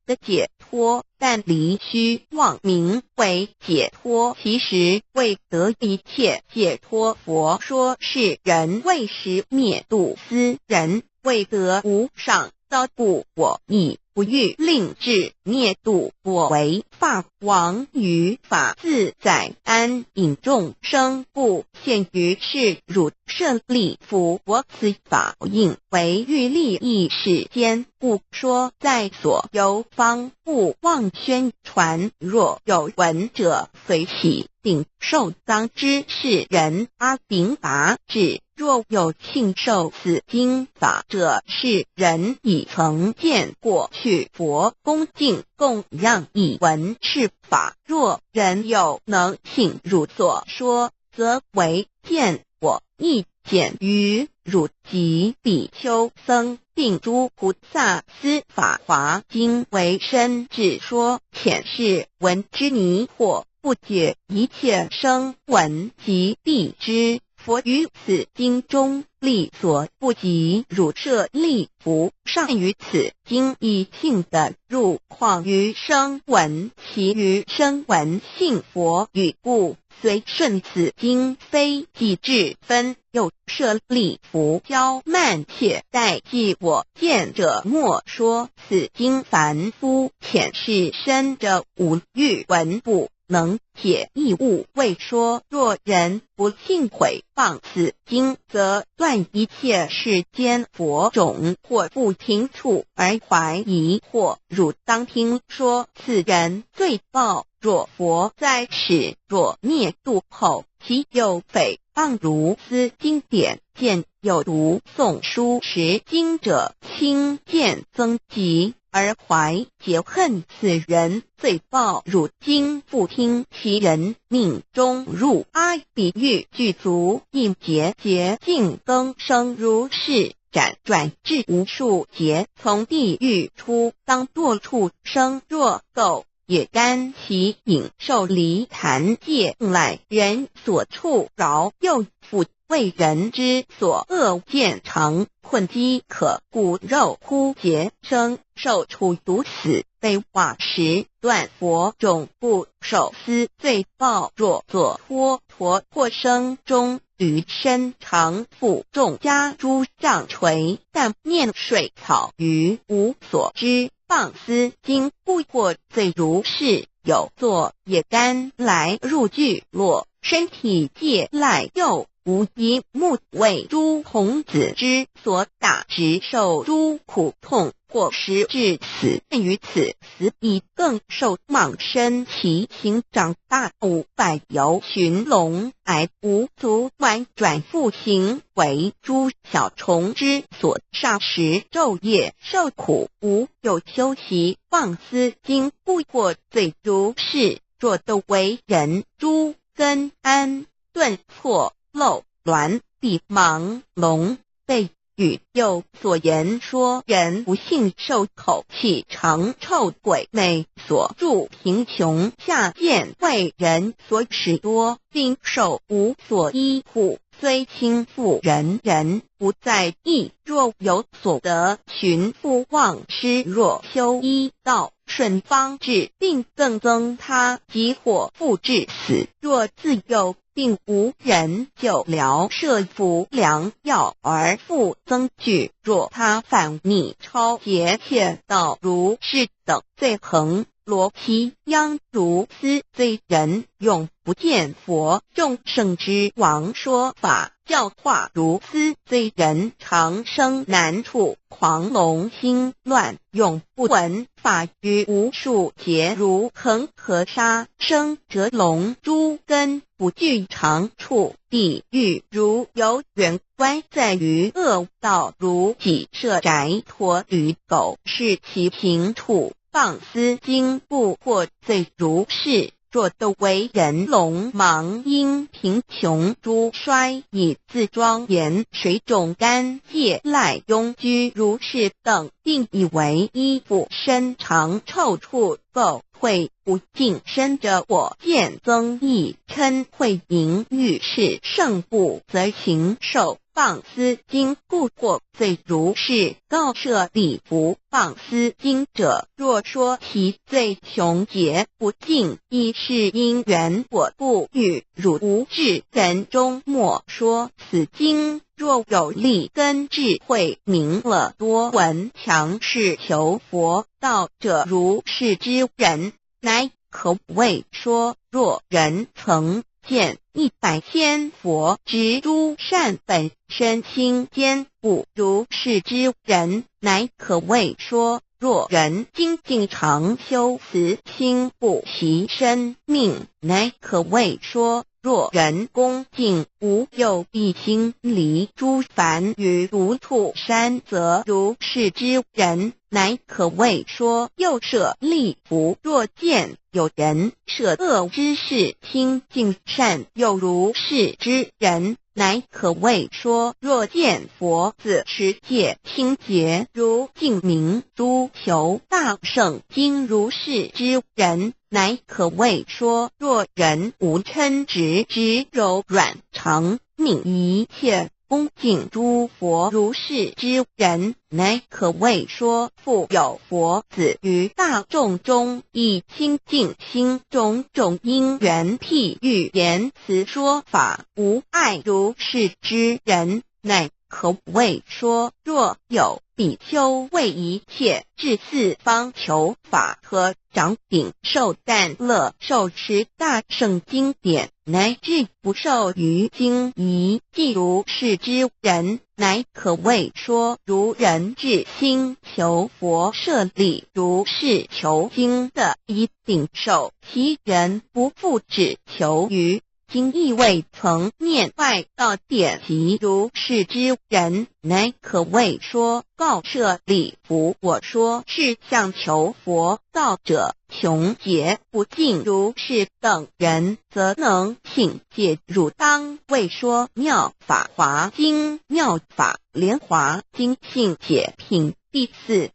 得解脱？但离虚妄名为解脱，其实未得一切解脱。佛说是人为实灭度斯人，未得无上道不我意，不欲令至灭度我为法王于法自在安隐，众生不现于是汝舍利弗。我此法应为欲利益世间，不说在所游方，不妄宣传。若有闻者，随喜顶受当知是人阿顶达至。若有信受此经法者，是人已曾见过去佛恭敬供养，已闻是法。若人有能信汝所说，则为见我亦见于汝及比丘僧并诸菩萨。斯法华经为深智说，浅是闻之迷惑不解。一切声闻及彼知，佛于此经中力所不及。汝舍利弗，善于此经已信得入旷于声闻，其余声闻信佛语不随顺此经，非即至分。又舍利弗，教慢且待即我见者莫说此经。凡夫浅是深者，无欲闻，不能解亦勿谓说。若人不信毁谤此经，则断一切世间佛种，或不停处而怀疑，或汝当听说，此人罪报。若佛在世，若灭度后，其有诽谤如斯经典，见有读诵书识经者，轻见增疾，而怀结恨。此人罪报如经不听，其人命终入阿鼻狱具足印结，洁净更生如是。 辗转至无数劫，从地狱出，当堕畜生。若狗也甘其饮，兽离檀芥赖人所畜，饶幼父为人之所恶见，常困饥渴，骨肉枯竭，生受畜毒死，被瓦石断。佛种不守斯罪报。若作脱 陀破生中鱼，身长负重，加诸杖锤担面水草鱼，无所知。谤斯经不获罪如是。有作也甘来入聚落，身体借赖幼，无一目为诸童子之所打，直受诸苦痛。或时至死。于此死亦更受望，身体形长大，五百由寻龙癌无足，完转复形，为诸小虫之所杀食，昼夜受苦，无有休息。放丝经，故获罪如是。若斗为人，诸根安顿错漏，卵闭盲聋，被语有所言说，人不幸受口气，常臭鬼魅所住，贫穷下贱，为人所使多，病瘦无所医护，虽亲妇人，人不在意。若有所得，寻复望施，若修医道，顺方治，病更增他疾祸，复致死。若自有病无人救疗，设服良药而复增聚。若他反逆抄劫窃盗，如是等罪恒，罗其央如斯罪人，永不见佛。众圣之王说法，教化如斯罪人，长生难处，狂聋心乱，永不闻法语。无数劫如恒河沙，生蛰聋，诸根不具常处。地狱如游园，关在于恶道，如己设宅，驮鱼狗，是其平处。放丝经，故获罪如是。若斗为人，聋盲眖贫穷，诸衰以自庄严，水肿干疥，赖痈疽，如是等病以为衣服，身常臭臭，垢秽不净，身者我见增益，嗔恚淫欲，是圣不则行，受放丝经，故获罪如是。告舍利弗，放丝经者，若说其罪穷劫不尽，亦是因缘果故。语汝无至人中，莫说此经。若有立根智慧，明了多闻，强士求佛道者，如是之人，乃可谓说。若人曾见一百千佛，执诸善本，身心坚固，如是之人，乃可谓说。若人精进常修慈，心不惜身命，乃可谓说。若人恭敬无有一心，离诸烦于无处山则，如是之人，乃可谓说。又舍利弗，若见有人舍恶之事，亲近善友，如是之人，乃可谓说。若见佛子持戒清洁，如镜明，诸求大圣经，如是之人，乃可谓说。若人无嗔执，执柔软，常愍一切恭敬诸佛，如是之人，乃可谓说。复有佛子于大众中，亦清净心，种种因缘譬喻言辞说法，无碍，如是之人，乃可谓说。若有比丘为一切至四方求法，合掌顶受赞乐，受持大乘经典，乃至不受于经仪，即如是之人，乃可谓说。如人至心求佛舍利弗，如是求经的，一顶受，其人不复只求于 今亦未曾念外道典籍，如是之人，乃可谓说。告舍利弗，我说是向求佛道者，穷劫不尽，如是等人，则能请解汝当为说妙法华经。妙法莲华经信解品第四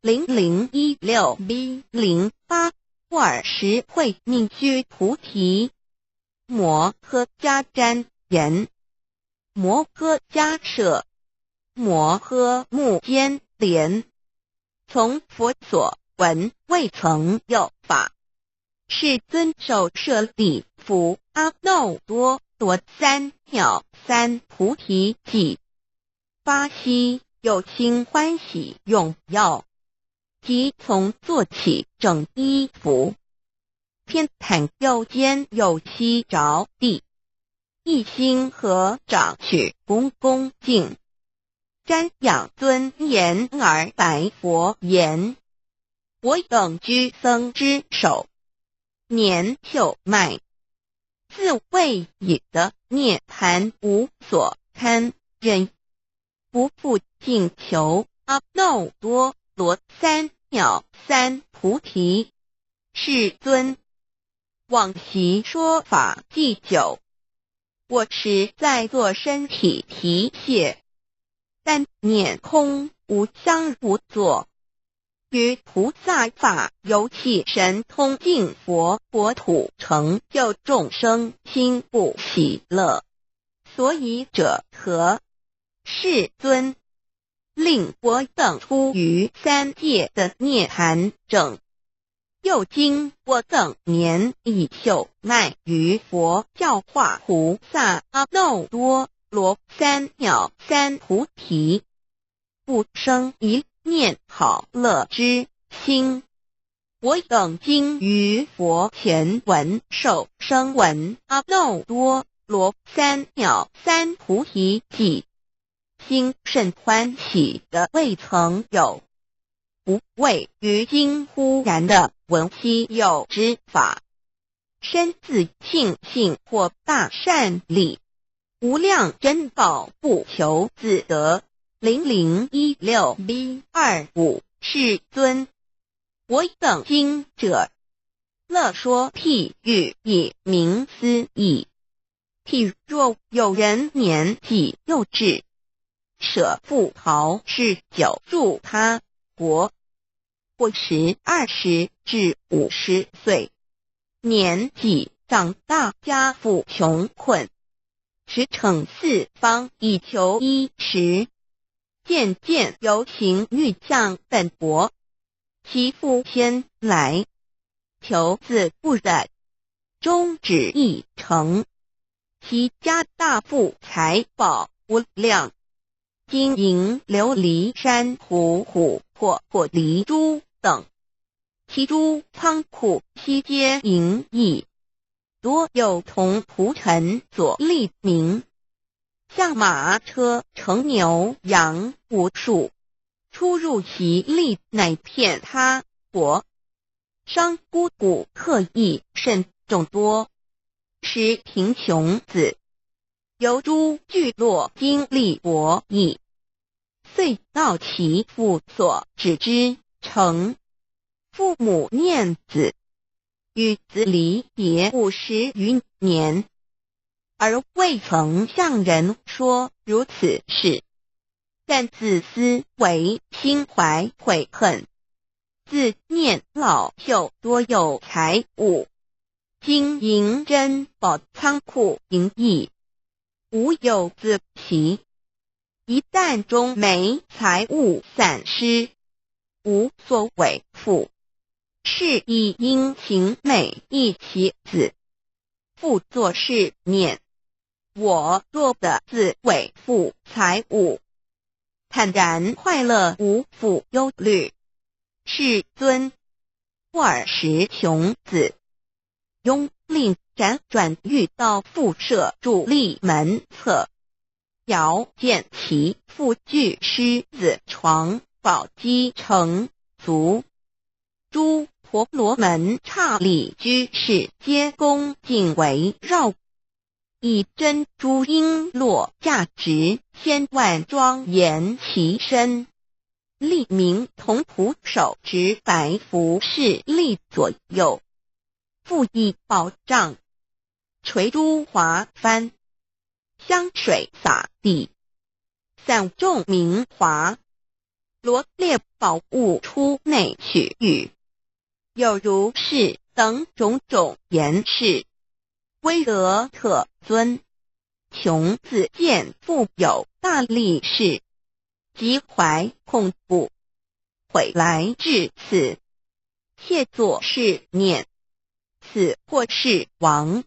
零零一六 B 零八。尔时慧命须菩提 摩诃迦旃延，摩诃迦舍，摩诃目犍连。从佛所闻未曾有法，世尊授舍利弗、阿耨多罗三藐三菩提己。发心有心欢喜踊跃，即从坐起整衣服，偏袒腰间有膝着地，一心合掌曲躬恭敬。瞻仰尊严而白佛言：我等居僧之首，年秀迈，自谓已得涅槃无所堪忍，不复进求。阿耨多罗三藐三菩提。世尊，往昔说法既久，我实在作身体题谢，但念空无香无座，于菩萨法游戏神通，尽佛国土，成就众生心不喜乐。所以者何？世尊，令我等出于三界的涅槃正。又今我等年已秀迈，于佛教化菩萨阿耨多罗三藐三菩提，不生一念好乐之心。我等今于佛前闻受声闻阿耨多罗三藐三菩提偈，心甚欢喜的未曾有，不畏于今忽然的闻稀有之法，深自庆幸，获大善利，无量珍宝，不求自得。零零一六B二五。世尊，我等今者，乐说譬喻，以明思义。譬若有人年纪幼稚，舍父逃侍久住他国，或十二十至五十岁，年纪长大，家父穷困，驰骋四方以求衣食，渐渐犹行欲向本国，其父先来，求子不染，终止一城。其家大富财宝无量，金银琉璃珊瑚、琥珀、玻璃珠等，其诸仓库悉皆盈溢，多有铜仆陈佐吏民，象马车乘牛羊无数，出入其力，乃遍他国。商贾顾客亦甚众多，使贫穷子由诸聚落经历博弈，遂到其父所指之城。父母念子，与子离别五十余年，而未曾向人说如此事。但子思惟心怀悔恨，自念老幼多有财物，金银珍宝仓库盈溢，无有子期。一旦终没，财物散失，无所委付，是以殷勤每一其子。父作是念：我若得子委付财物，坦然快乐，无复忧虑。世尊，尔时穷子，拥令辗转欲到父舍住吏门侧，遥见其父具狮子床、宝鸡乘足，诸婆罗门刹利居士皆恭敬围绕，以珍珠璎珞价值千万庄严其身。吏民童仆手执白拂拭立左右，父以宝杖捶珠华翻，香水洒地，散众名华，罗列宝物出内取予，有如是等种种言饰，威德特尊。穷子见父有大利士，即怀恐怖，悔来至此，切作是念：此或是王，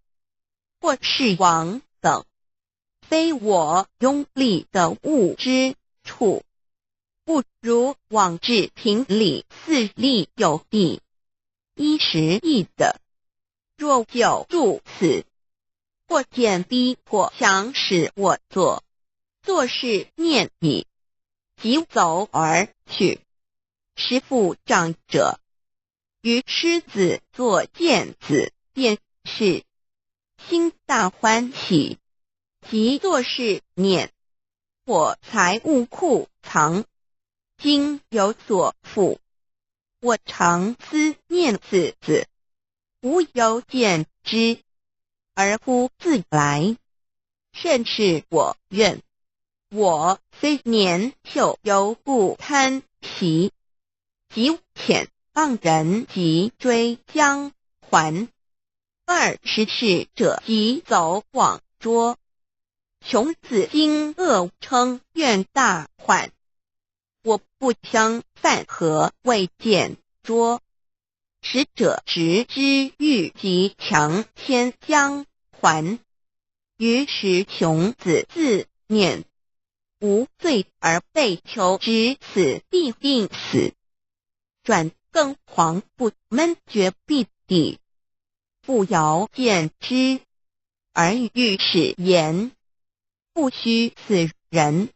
或是王等，非我拥立的物之处，不如往至平里寺立有地，衣食亦得。若久住此，或险逼迫强使我作，作是念已。即走而去。时父长者，与师子作见子便是，心大欢喜，即作是念：我财物库藏，今有所付。我常思念此子，无有见之，而忽自来，甚是我愿。我虽年幼，犹不贪喜，即遣傍人即追将还。二十使者即走往捉，穷子惊愕，称怨大唤：我不相犯，何未见捉？使者执之愈急，强牵将还。于时穷子自念：无罪而被囚之，此必定死，转更惶怖，闷绝必抵，不摇见之，而欲使言：不须此人，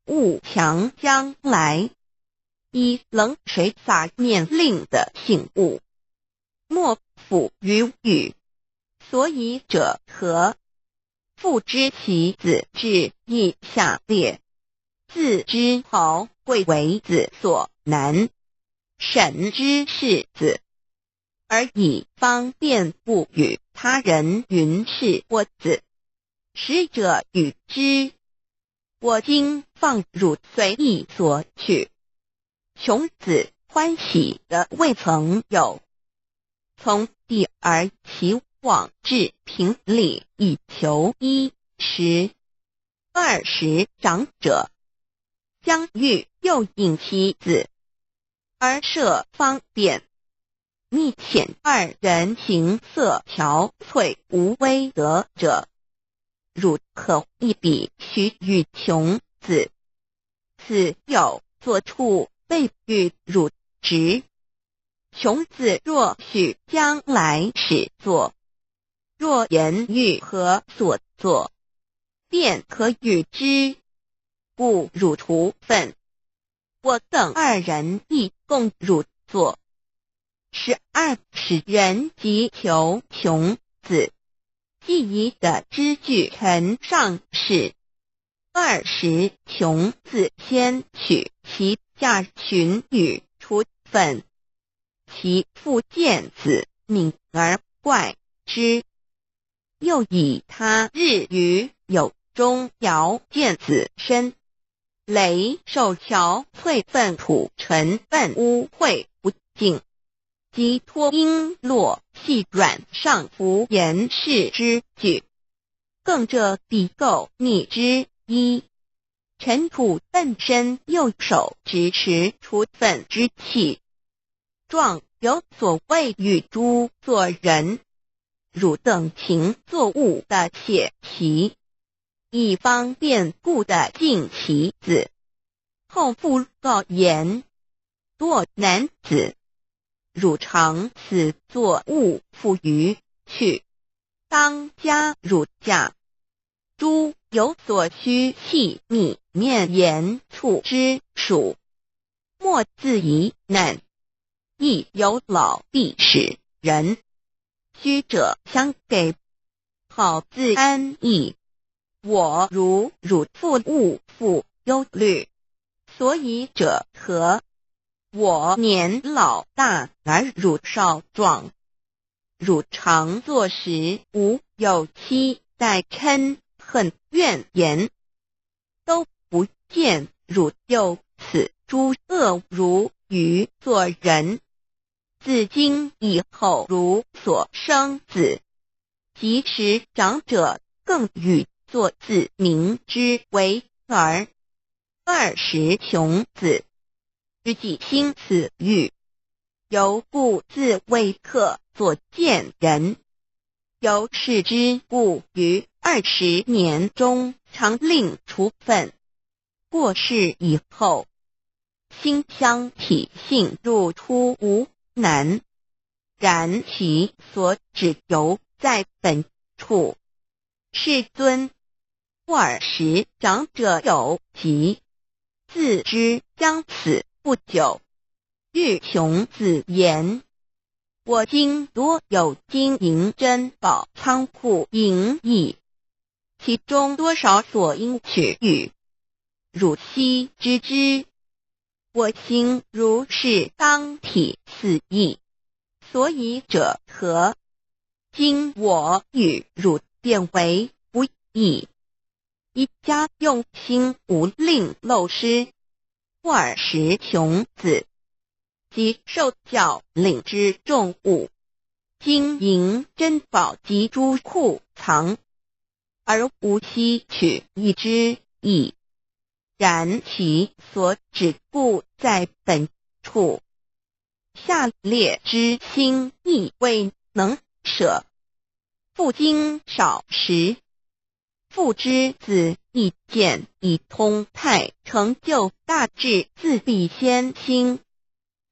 勿强将来。以冷水洒面令的醒悟，莫抚于语。所以者何？父知其子志意下劣，自知袍贵为子所难，审之是子，而以方便不与他人云是我子。使者语之：我今放汝随意所取。穷子欢喜得未曾有，从地而起，往至瓶里，以求衣食。二十长者，将欲诱引其子，而设方便，密遣二人形色憔悴，无威德者，汝可一笔许与穷子，此有作处备与汝执。穷子若许将来始作，若言欲何所作，便可与之，故汝徒分。我等二人亦共汝作。十二使人即求穷子，既已得之具陈上室。二十穷子先取其下裙与除粉，其父见子，敏而怪之。又以他日与友中，遥见子身，累瘦憔悴，粪土尘粪污秽不净，即脱缨络，细软上服，言是之举。更者彼垢逆之衣，尘土粪身，右手执持除粪之器，状有所谓与诸作人，汝等勤作务的写题，以方便故的敬其子。后父告言：多男子，汝常此作务，复于去，当加汝价。诸有所需器皿，面盐醋之属，莫自疑难。亦有老婢使人，需者相给，好自安逸。我如汝父，勿复忧虑。所以者何？我年老大而汝少壮，汝常作时无有期待，嗔恨怨言，都不见汝有此诸恶，如愚作人。自今以后，汝所生子，及时长者，更与作子，名之为儿。二十穷子，知己兴此欲，犹故自谓客作见人。由是之故，于二十年中，常令除粪。过世以后，心相体性，入出无难。然其所指犹在本处。世尊，尔时长者有疾，自知将死不久，欲穷子言：我今多有金银珍宝仓库盈溢，其中多少所应取与？汝悉知之。我行如是当体四易，所以者何？今我与汝辩为无益。一家用心无令漏失，故而使穷子及受教领之众物，金银珍宝及诸库藏，而无悉取一之矣。然其所指故在本处。下列之心亦未能舍，父今少时，父之子亦见以通泰成就大志，自必先亲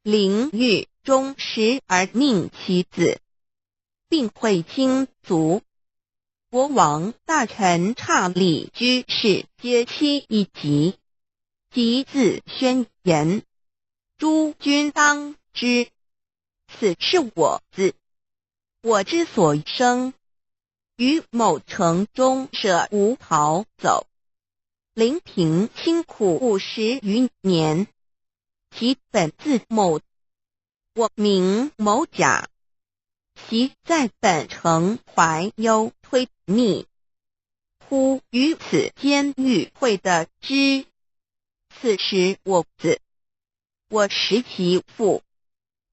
临狱终时而命其子，并会亲族。国王大臣差礼居士皆悉一及，即自宣言：诸君当知，此是我子，我之所生，于某城中舍吾逃走，临平清苦五十余年，其本字某，我名某甲，其在本城怀忧推逆，忽于此监狱会得知，此时我子，我实其父。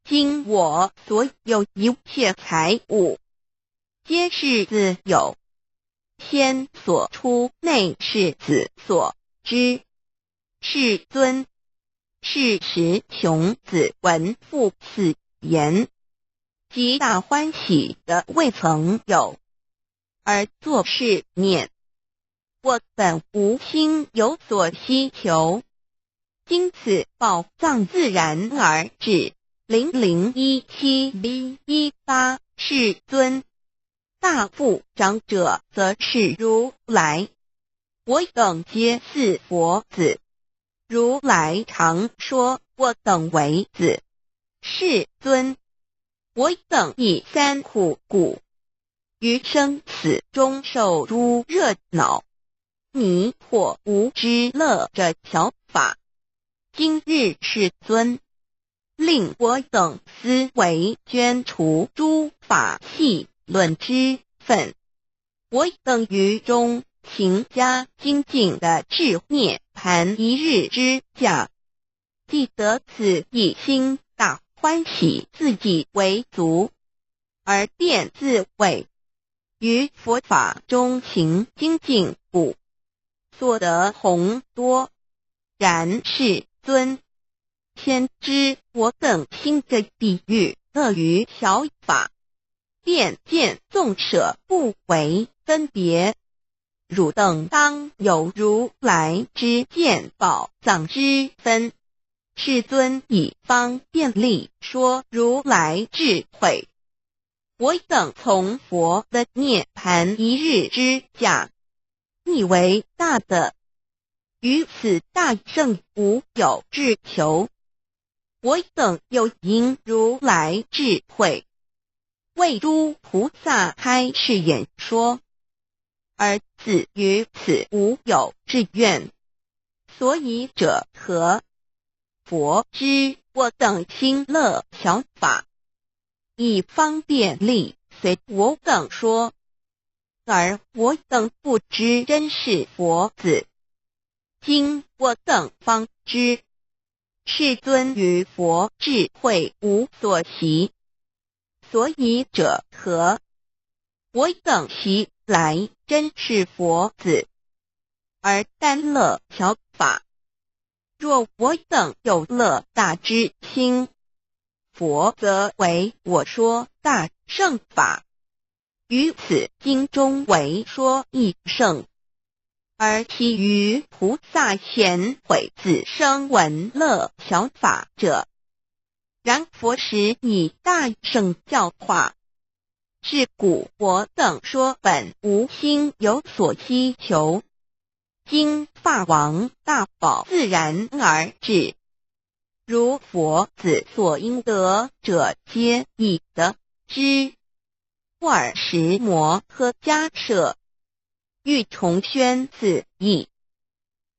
今我所有一切财物，皆是子有先所出，内是子所知。世尊，是时穷子闻父此言，极大欢喜的未曾有，而作是念：我本无心有所希求，今此宝藏自然而至，零零一七B一八。世尊，大富长者则是如来，我等皆似佛子。如来常说我等为子。世尊，我等亦三苦故，于生死中受诸热恼，迷惑无知乐者巧法。今日世尊，令我等思维捐除诸法戏论之分。我等于中勤加精进的至涅槃一日之价，既得此一心大欢喜，自己为足，而便自伟，于佛法中勤精进故，所得宏多。然世尊，先知我等心的地狱乐于巧法，便见纵舍不为分别。汝等当有如来之见，宝藏之分。世尊以方便力说如来智慧。我等从佛的涅槃一日之价，亦为大的，于此大圣无有志求。我等又因如来智慧，为诸菩萨开示演说，而自于此无有志愿。所以者何？佛知我等心乐巧法，以方便力随我等说，而我等不知真是佛子。今我等方知，世尊于佛智慧无所习。所以者何？我等昔来真是佛子，而耽乐巧法。若我等有乐大之心，佛则为我说大乘法，于此经中为说一乘，而其余菩萨咸毁子声闻乐巧法者。然佛时以大乘教化，是故我等说本无心有所希求，金发王大宝自然而至。如佛子所应得者皆已得之。尔时摩诃迦舍，欲重宣此意。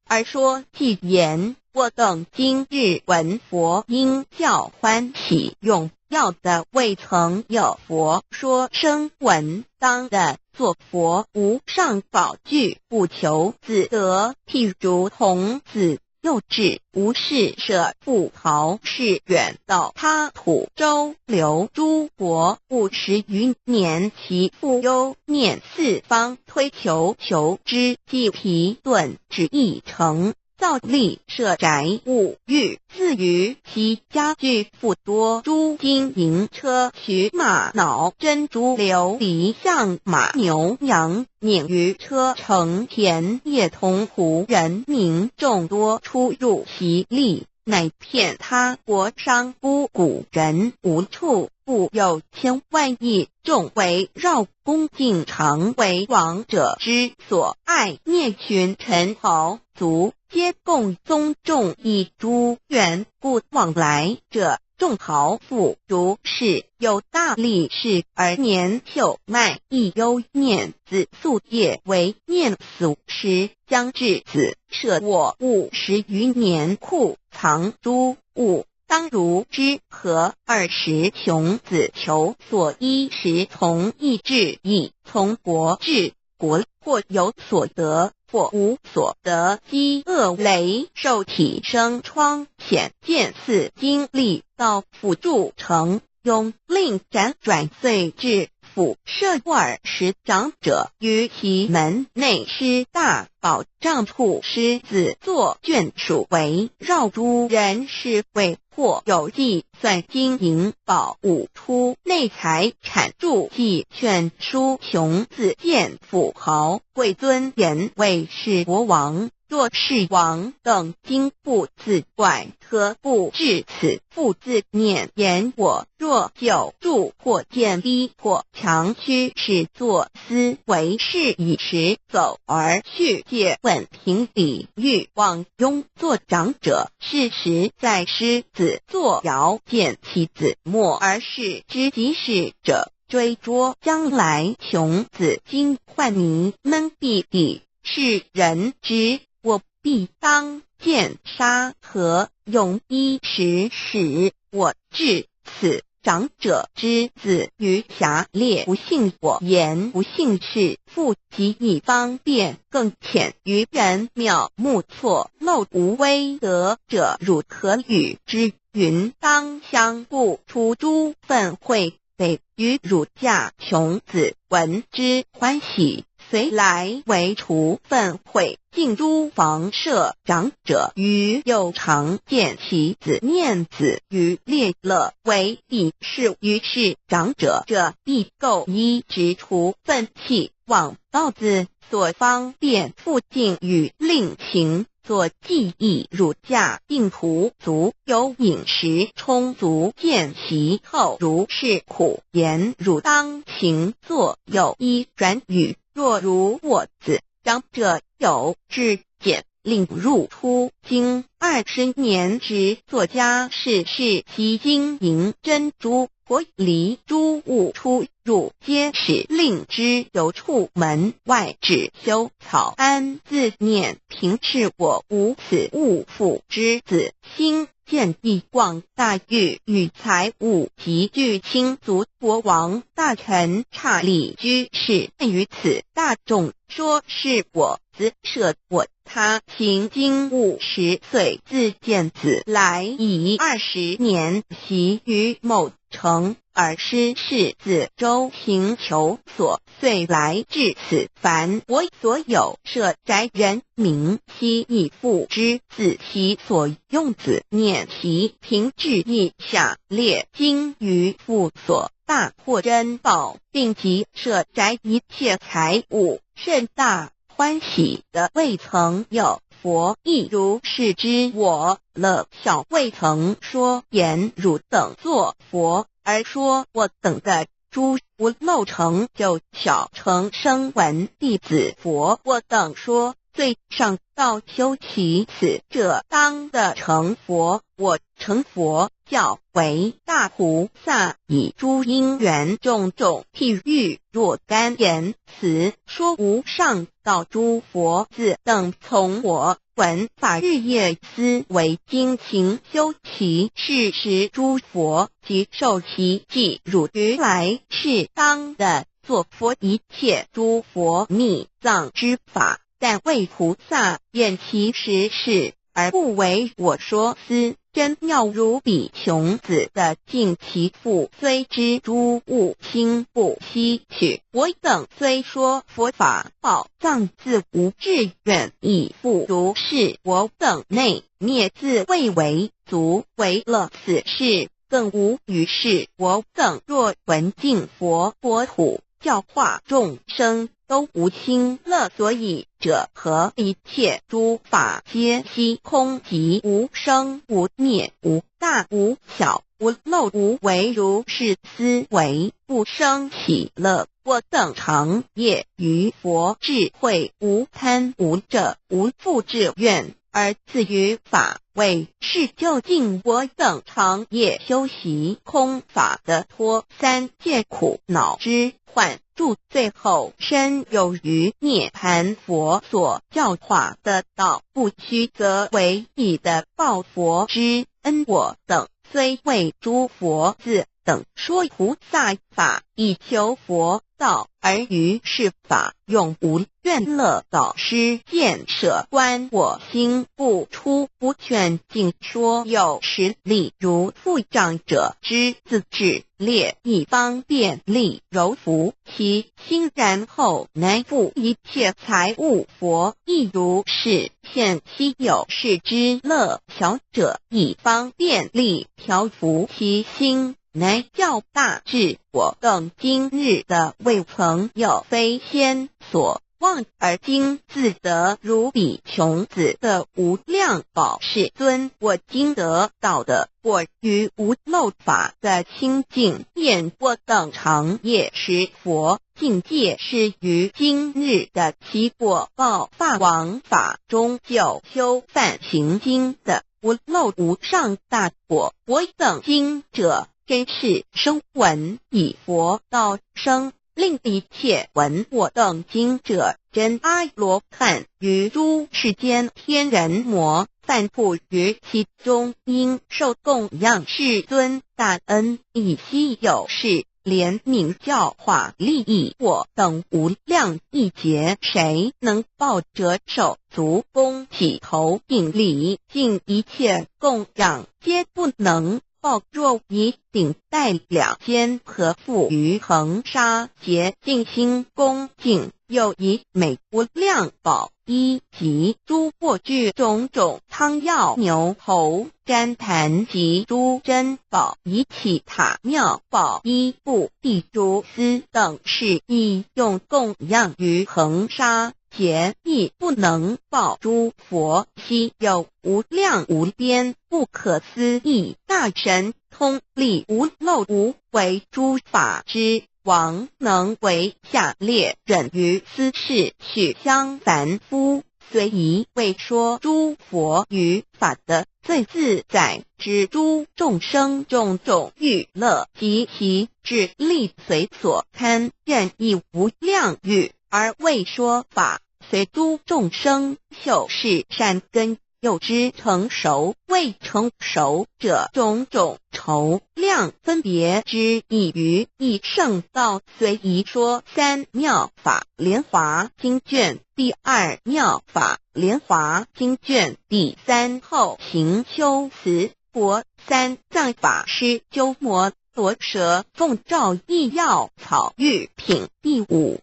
而说偈言：我等今日闻佛音教欢喜踊，要得未曾有佛说声闻，当得作佛无上宝聚，不求自得譬如童子，幼稚无事舍父逃，是远到他土周流诸国五十余年，其父忧念四方，推求求之，既疲顿止一城，造立舍宅五域，自于其家居富多诸金银车、许马脑、珍珠琉璃象马牛羊， 免于车乘田野同胡人民众多出入其力，乃骗他国商贾古人无处不有千万亿众围绕恭敬常为王者之所爱，灭群臣豪族，皆供宗众以诸缘故往来者 众豪富如是，有大利士而年朽迈，亦忧念子嗣，夜为念俗时，将稚子舍我五十余年，库藏诸物，当如之何？尔时穷子求所依时，从易至易，从薄至 国，或有所得，或无所得，饥饿羸瘦，体生疮癣，见似经历盗斧筑城，永令辗转岁至，斧射。尔时长者于其门内施大宝障处，狮子作眷属围绕，诸人侍卫 或游记算金银宝物，出内财产，助祭劝疏穷子，见富豪贵尊严，谓是国王：若是王等今不自怪，何不至此父子念言？我若久住，或见逼迫强驱，始作思惟，是以时走而去。借问平礼，欲望 拥作长者，是时在狮子作摇，见其子没而视之，及逝者追捉。将来穷子今患糜焖弊底，是人之我必当见杀，何用衣食使我至此？ 长者之子于狭劣，不信我言，不信是父，及以方便，更浅于人渺目错漏无威德者，汝可与之云：当乡不出诸粪秽，北与汝驾。穷子闻之欢喜， 遂来为除粪秽，尽诸房舍。长者于右常见其子，念子于列勒为彼是于是长者者，必构衣直除粪气，往道子所方便附近与令行。 作记亦汝驾，并途足，有饮食充足，见其后如是苦，言汝当勤作，有衣转与。若如我子，长者有志简，令入出京二十年之作家事，是其金银珍珠 玻璃诸物出入，皆使令之由处门外只修草庵，自念平赤我无此物。父之子兴见意广大，欲与财物集聚，卿族国王大臣差礼居士，于此大众说是我子，舍我他。行经五十岁，自见子来已二十年，徙于某 城，而师世子周行求索，遂来至此。凡我所有舍宅人民悉以父之子，其所用子念其平至亦下列，今于父所大获珍宝，并及舍宅一切财物甚大，欢喜的未曾有。佛亦如是知我，勒小未曾说言汝等作佛， 而说我等的诸无漏成就小乘声闻弟子佛，我等说罪上道，修习此者当得成佛。我成佛，教为大菩萨，以诸因缘种种譬喻若干言辞，说无上道。诸佛子等从我闻法，日夜思惟精勤修习，是时诸佛即授其记，汝于来世当得作佛，一切诸佛密藏之法，但为菩萨演习实事，而不为我说。斯真妙如彼穷子的尽其父，虽知诸物心不希取。我等虽说佛法宝藏，自无志愿，亦复如是。我等内灭自谓为足，为乐此事，更无余事。我等若闻敬佛国土，教化众生，都无亲乐所已者何？一切诸法皆虚空，即无生无灭，无大无小，无漏无为。如是思惟，不生喜乐。我等长夜于佛智慧，无贪无着，无复志愿，而自于法，为是究竟。我等长夜修习空法得脱三界苦恼之患，住最后身有余涅槃。佛所教化得道，不虚则为已得报佛之恩。我等虽为诸佛子等说菩萨法，以求佛道，而于是法永无愿乐。导师见舍观我心，不出不劝，尽说有实例，如父长者之子之列，以方便利柔服其心，然后乃付一切财物。佛亦如是，现希有世之乐小者，以方便利调伏其心，乃教大智。我等今日得未曾有，非先所望，而今自得如彼穷子得无量宝。世尊，我今得到的，我于无漏法的清净，愿我等长夜持佛，尽戒施于今日的其果报。法王法中，久修梵行经的无漏无上大果。我等今者，真是声闻已佛道生，令一切闻我等经者，真阿罗汉，于诸世间天人魔，犯不于其中，应受供养。世尊大恩，以稀有事 怜悯教化利益我等无量亿劫，谁能报者，手足供给头顶礼，尽一切供养皆不能报。若以顶戴两肩，合腹于恒沙劫，尽心恭敬，又以美无量宝 衣及诸卧具种种汤药牛猴毡坛及诸珍宝，以起塔庙宝衣布地如丝等事，亦用供养于恒沙劫，亦不能报。诸佛悉有无量无边不可思议大神通力，无漏无为诸法之 王能为下列忍于斯事，许羌凡夫随宜为说诸佛于法的最自在，知诸众生种种欲乐及其智力随所堪，愿以无量语而为说法，随诸众生修是善根， 又知成熟未成熟者种种愁量分别之意，于一圣道随宜说三妙法莲华经卷第二，妙法莲华经卷第三。后行修慈薄三藏法师鸠摩罗什奉诏译药草喻品第五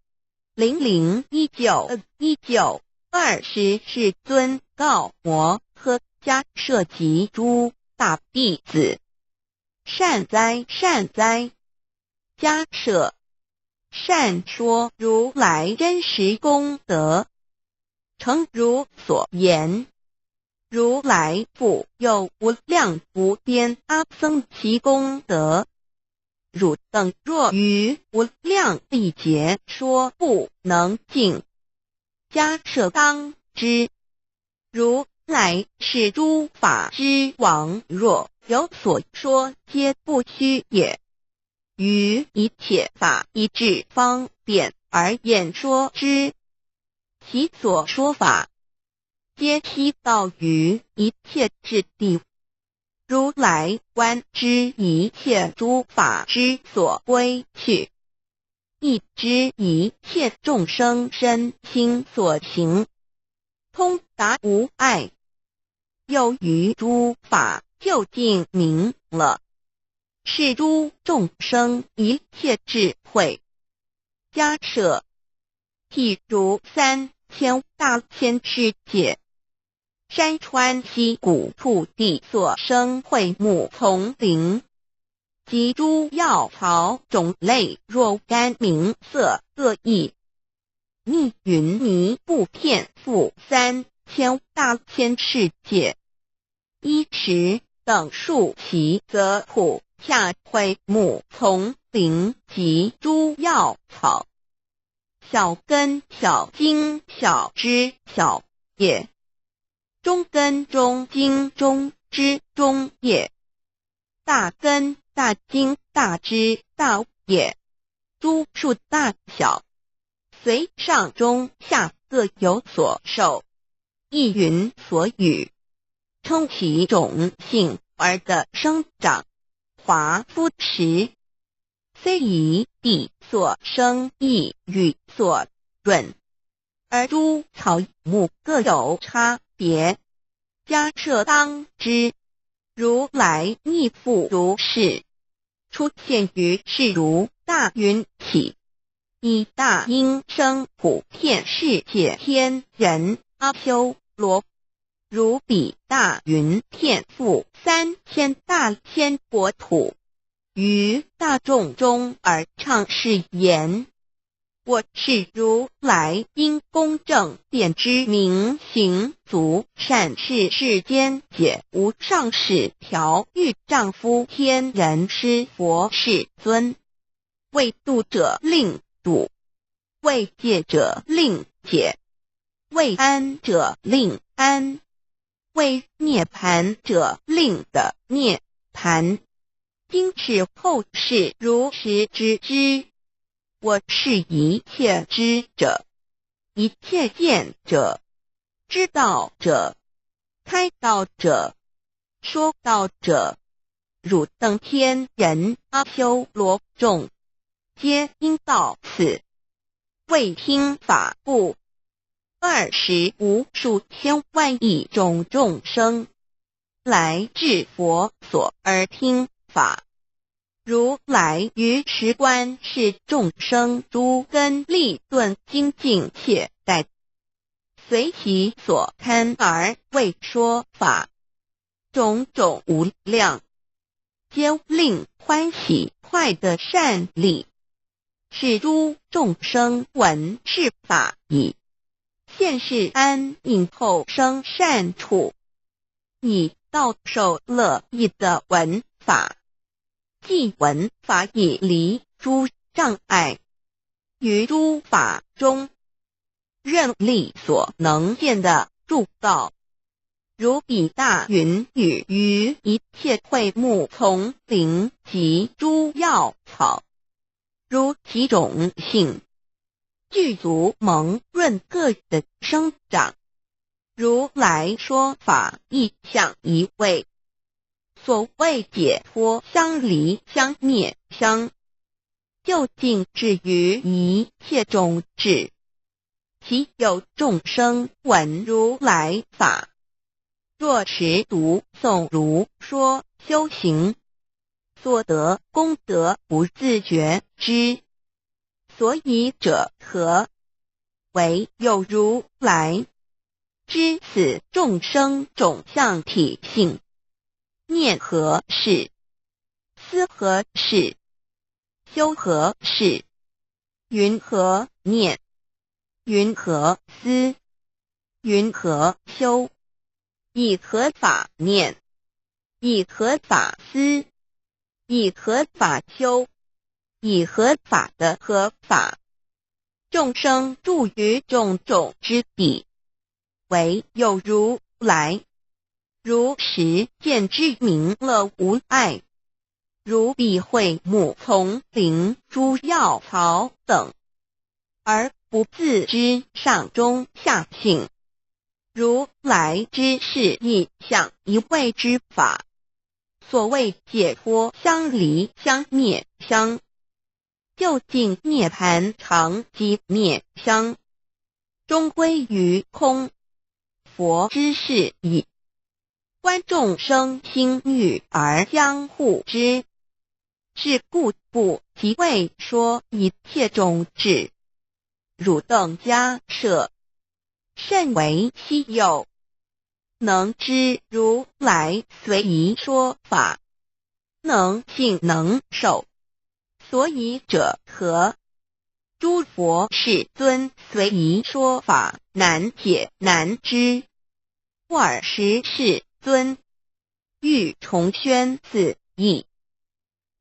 零零一九一九。尔时世尊告摩诃迦舍及诸大弟子：善哉，善哉！迦舍，善说如来真实功德，诚如所言。 如来复有无量无边阿僧祇功德，汝等若于无量亿劫说不能尽。迦舍当之。如来是诸法之王，若有所说，皆不虚也。于一切法，以智方便而言说之。其所说法，皆悉到于一切智地。如来观知一切诸法之所归去，亦知一切众生身心所行，通达无碍。又于诸法究竟明了，是诸众生一切智慧。迦舍，譬如三千大千世界，山川溪谷土地所生卉木丛林，及诸药草种类若干名色各异，密云密布遍覆三千大千世界。衣食等数其则，普下卉木丛林及诸药草，小根小茎小枝小叶，中根中茎中枝中叶，大根大茎大枝大叶，诸数大小，随上中下各有所授，亦云所语，称其种性而得生长。华夫石，虽以地所生，亦雨所润，而诸草木各有差别。迦舍当知，如来亦复如是，出现于是如大云起，以大音声普遍世界，天人阿修罗，如彼大云遍覆三千大千国土，于大众中而唱是言：我是如来，因功正遍知，明行足善，示世间解无上士，调御丈夫，天人师佛世尊。为度者令度，为解者令解，为安者令安，为涅槃者令得涅槃。今世后世如实知之。我是一切知者，一切见者，知道者，开导者，说道者。汝等天人阿修罗众，皆因到此，未听法故。 尔时无数千万亿种众生，来至佛所而听法。如来于是观是众生诸根利钝精进懈怠，随其所贪而为说法，种种无量，皆令欢喜快得善利，是诸众生闻是法已，现是安隐后生善处，以道授乐亦得闻法。既闻法已离诸障碍，于诸法中，任力所能现得入道，如彼大云雨于一切卉木丛林及诸药草，如其种性，具足蒙润各得生长。如来说法亦像一味，所谓解脱相离相灭相，究竟至于一切种智。 其有众生闻如来法，若持读诵如说修行，所得功德不自觉知。所以者何？唯有如来，知此众生种相体性。念何事？思何事？ 修何事？云何念？云何思？云何修？以何法念？以何法思？以何法修？以何法得何法？众生住于种种之地，为有如来。如实见之名乐无碍，如彼会木丛林诸药草等，而不自知上中下性。如来之是一相一味之法，所谓解脱相离相灭相，究竟涅槃常寂灭相，终归于空。佛之是以观众生心欲而相护之，是故不即为说一切种智。汝等迦舍，甚为希有，能知如来随宜说法，能信能受，所以者何？诸佛世尊随宜说法，难解难知。尔时世尊欲重宣此意，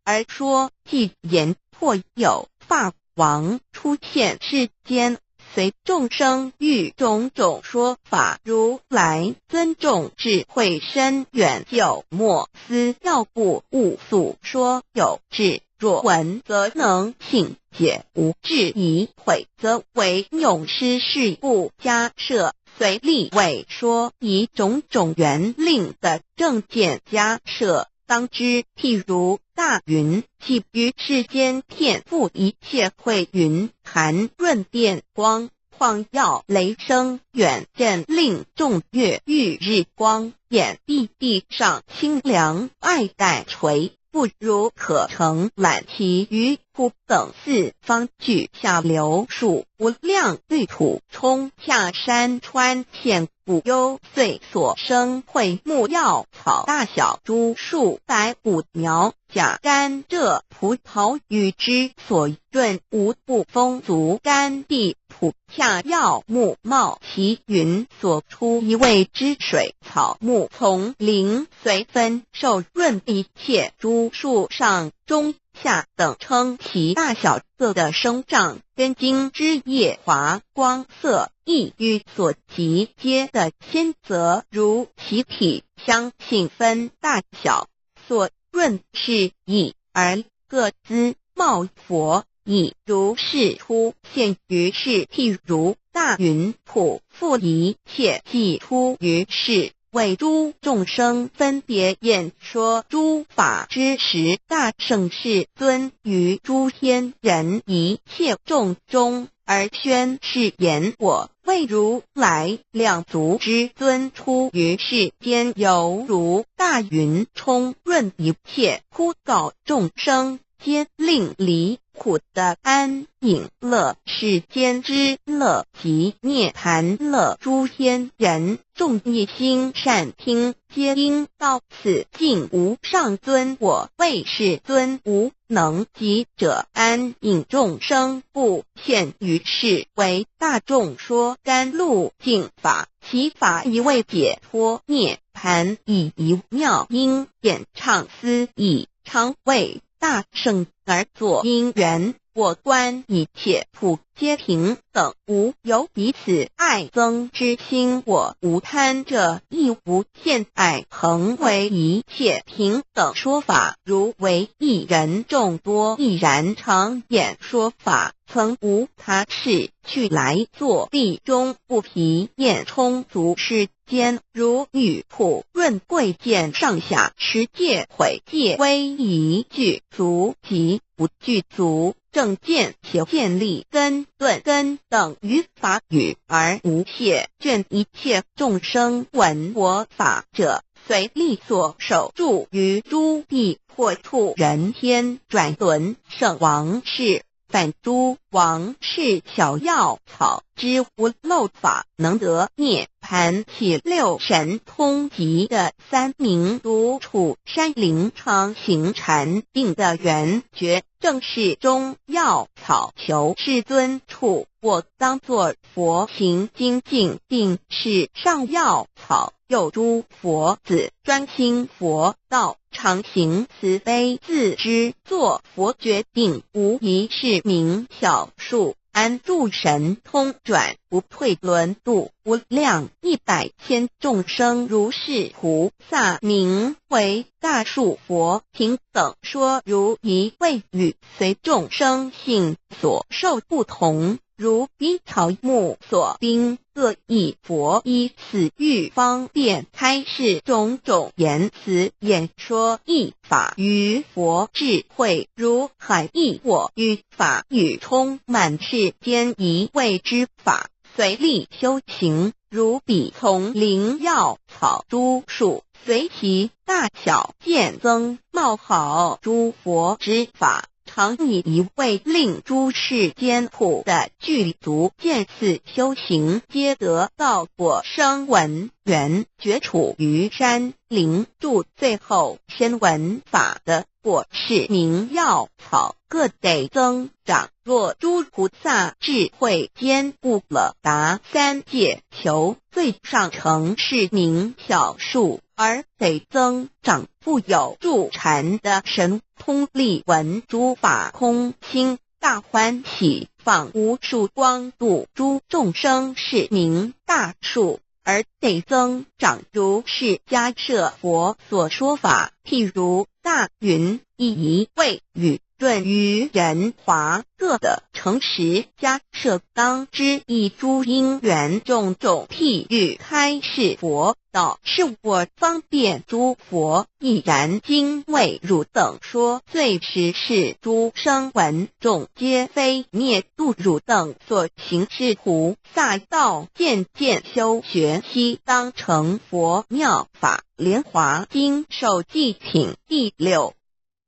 而说偈言：或有法王出现世间，随众生于种种说法，如来尊重智慧深远，久莫思要不悟速说有智，若闻则能信解，无智疑悔则为永失，是故迦舍随例为说以种种缘令的正见迦舍。当知譬如大云，系于世间遍覆一切慧云，含润电光，旷耀雷声，远震令众月遇日光，眼闭闭上清凉爱戴垂，不如可乘览其于普等四方，聚下流树无量绿土，冲下山川浅谷幽邃所生蕙木药草，大小诸树百五苗甲甘蔗葡萄，与之所润无不丰足，甘地土下药木茂，其云所出一味之水草木丛林，随分受润一切诸树上中下等，称其大小各的生长，根茎枝叶华光色，亦与所及皆的亲则如其体相信分大小，所润是已而各资茂佛，亦如是出现于世。譬如大云普覆一切，即出于世，为诸众生分别演说诸法之时，大圣世尊于诸天人一切众中而宣誓言：我为如来两足之尊，出于世间，犹如大云充润一切，普告众生，皆令离苦得安隐乐。世间之乐即涅槃乐，诸天人众一心善听，皆应到此敬无上尊。我为世尊无能及者，安隐众生不现于世，为大众说甘露净法。其法亦为解脱涅槃，以一妙音演唱司仪，常为大圣而作因缘。我观一切普皆平等，无有彼此爱憎之心，我无贪着，亦无见爱，恒为一切平等说法。如为一人众多亦然，常演说法，曾无他事，去来坐壁终不疲厌，充足时间，如雨普润贵贱上下持戒毁戒威仪，具足及不具足，正见邪见立根顿根等于法语而无懈。愿一切众生闻我法者，随力所守住于诸地，或处人天，转轮圣王世， 反诸王室小药草，知无漏法，能得涅槃。起六神通集的三明独处山林，常行禅定的圆觉，正是中药草求世尊处。我当作佛行精进，定是上药草。 有诸佛子专心佛道，常行慈悲，自知作佛决定，无一事名小数。安住神通转不退轮度无量一百千众生如是菩萨名为大树佛，平等说如一味语，随众生性所受不同，如彼草木所冰，各以佛衣此喻方便开示种种言辞演说一法于佛智慧，如海亦火喻法语充满世间一味之法，随力修行，如彼丛林药草诸树，随其大小渐增茂好，诸佛之法，常以一味令诸世间苦的具足见此修行，皆得道果声闻缘觉处于山林住，最后声闻法的 果是名药草，各得增长。若诸菩萨智慧坚固了达三界，求最上乘是名小树，而得增长富有助禅的神通力闻诸法空心，大欢喜，放无数光度诸众生是名大树， 而得增长如释迦舍佛所说法。譬如大云，亦以为喻，润于人华各的诚实迦舍当知以诸因缘种种譬喻开示佛道，是我方便诸佛。亦然今为汝等说最实是诸声闻众皆非灭度汝等所行是菩 萨道，渐渐修学悉当成佛妙法。莲华经授记品第六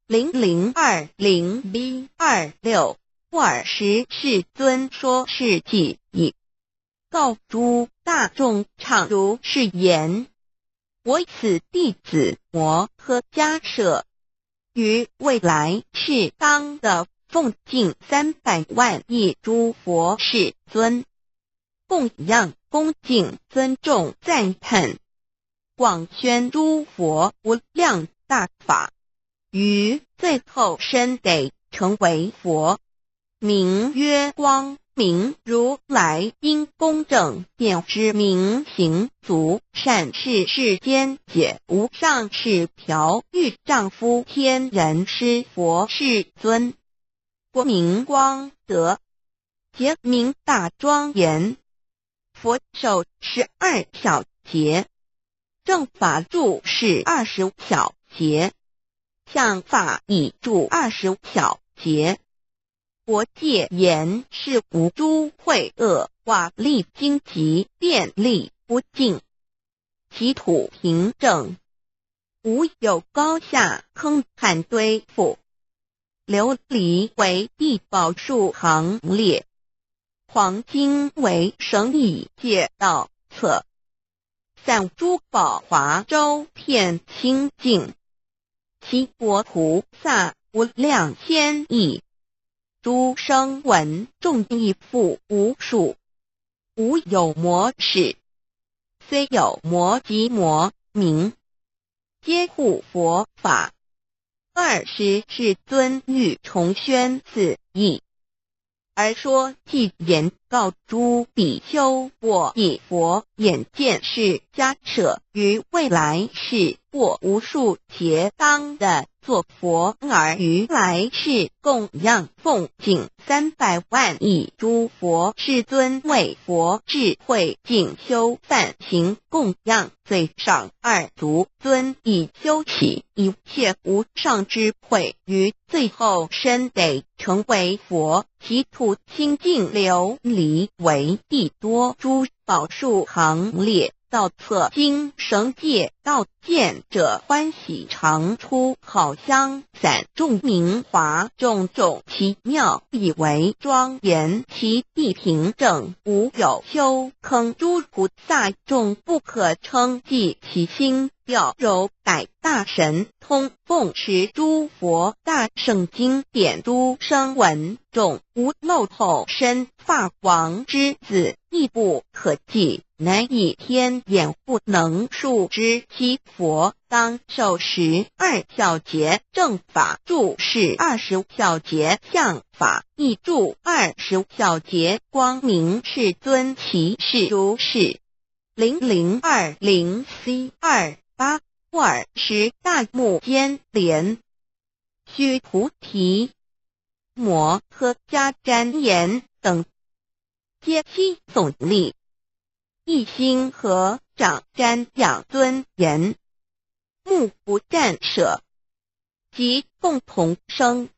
零零二零B二六。尔时世尊说是偈已，告诸大众，唱如是言：我此弟子摩诃迦舍， 于未来世当得奉敬三百万亿诸佛世尊，供养恭敬尊重赞叹，广宣诸佛无量大法，于最后身得成为佛，名曰光明如来，因公正见之明行足善，是世间解无上是调御丈夫天人师佛世尊。国名光德，节名大庄严。佛授十二小节，正法住是二十小节， 像法已住二十小节。国界言是无诸秽恶，瓦砾荆棘遍历不净，其土平整，无有高下坑坎堆覆。琉璃为地宝树行列，黄金为绳以界道侧。 散珠宝华周遍清净，其国菩萨无量千亿，诸声闻众亦复无数，无有魔使，虽有魔即魔名，皆护佛法。尔时世尊欲重宣此义， 而说偈言，告诸比丘：我以佛眼见释迦舍，于未来世过无数劫当得作佛，而于来世供养奉敬三百万亿诸佛世尊，为佛智慧进修梵行供养。 最上二足尊已修起一切无上智慧，于最后身得成为佛，其土清净琉璃为地多珠宝树行列，道侧金绳界道，见者欢喜，常出好香散，众名华，种种奇妙，以为庄严，其地平整，无有丘坑，诸菩萨众不可称计其心要有百大神通奉持诸佛大圣经典诸声闻众，无漏后身法王之子，亦不可计，乃以天眼不能数之。其佛当受十二小节正法住世二十小节相法，亦住二十小节光明世尊。其事如是。零零二零 C 二八。尔时大目犍连、须菩提、摩诃迦旃延等，皆悉总立，一心合掌瞻仰尊严，目不暂舍，即共同声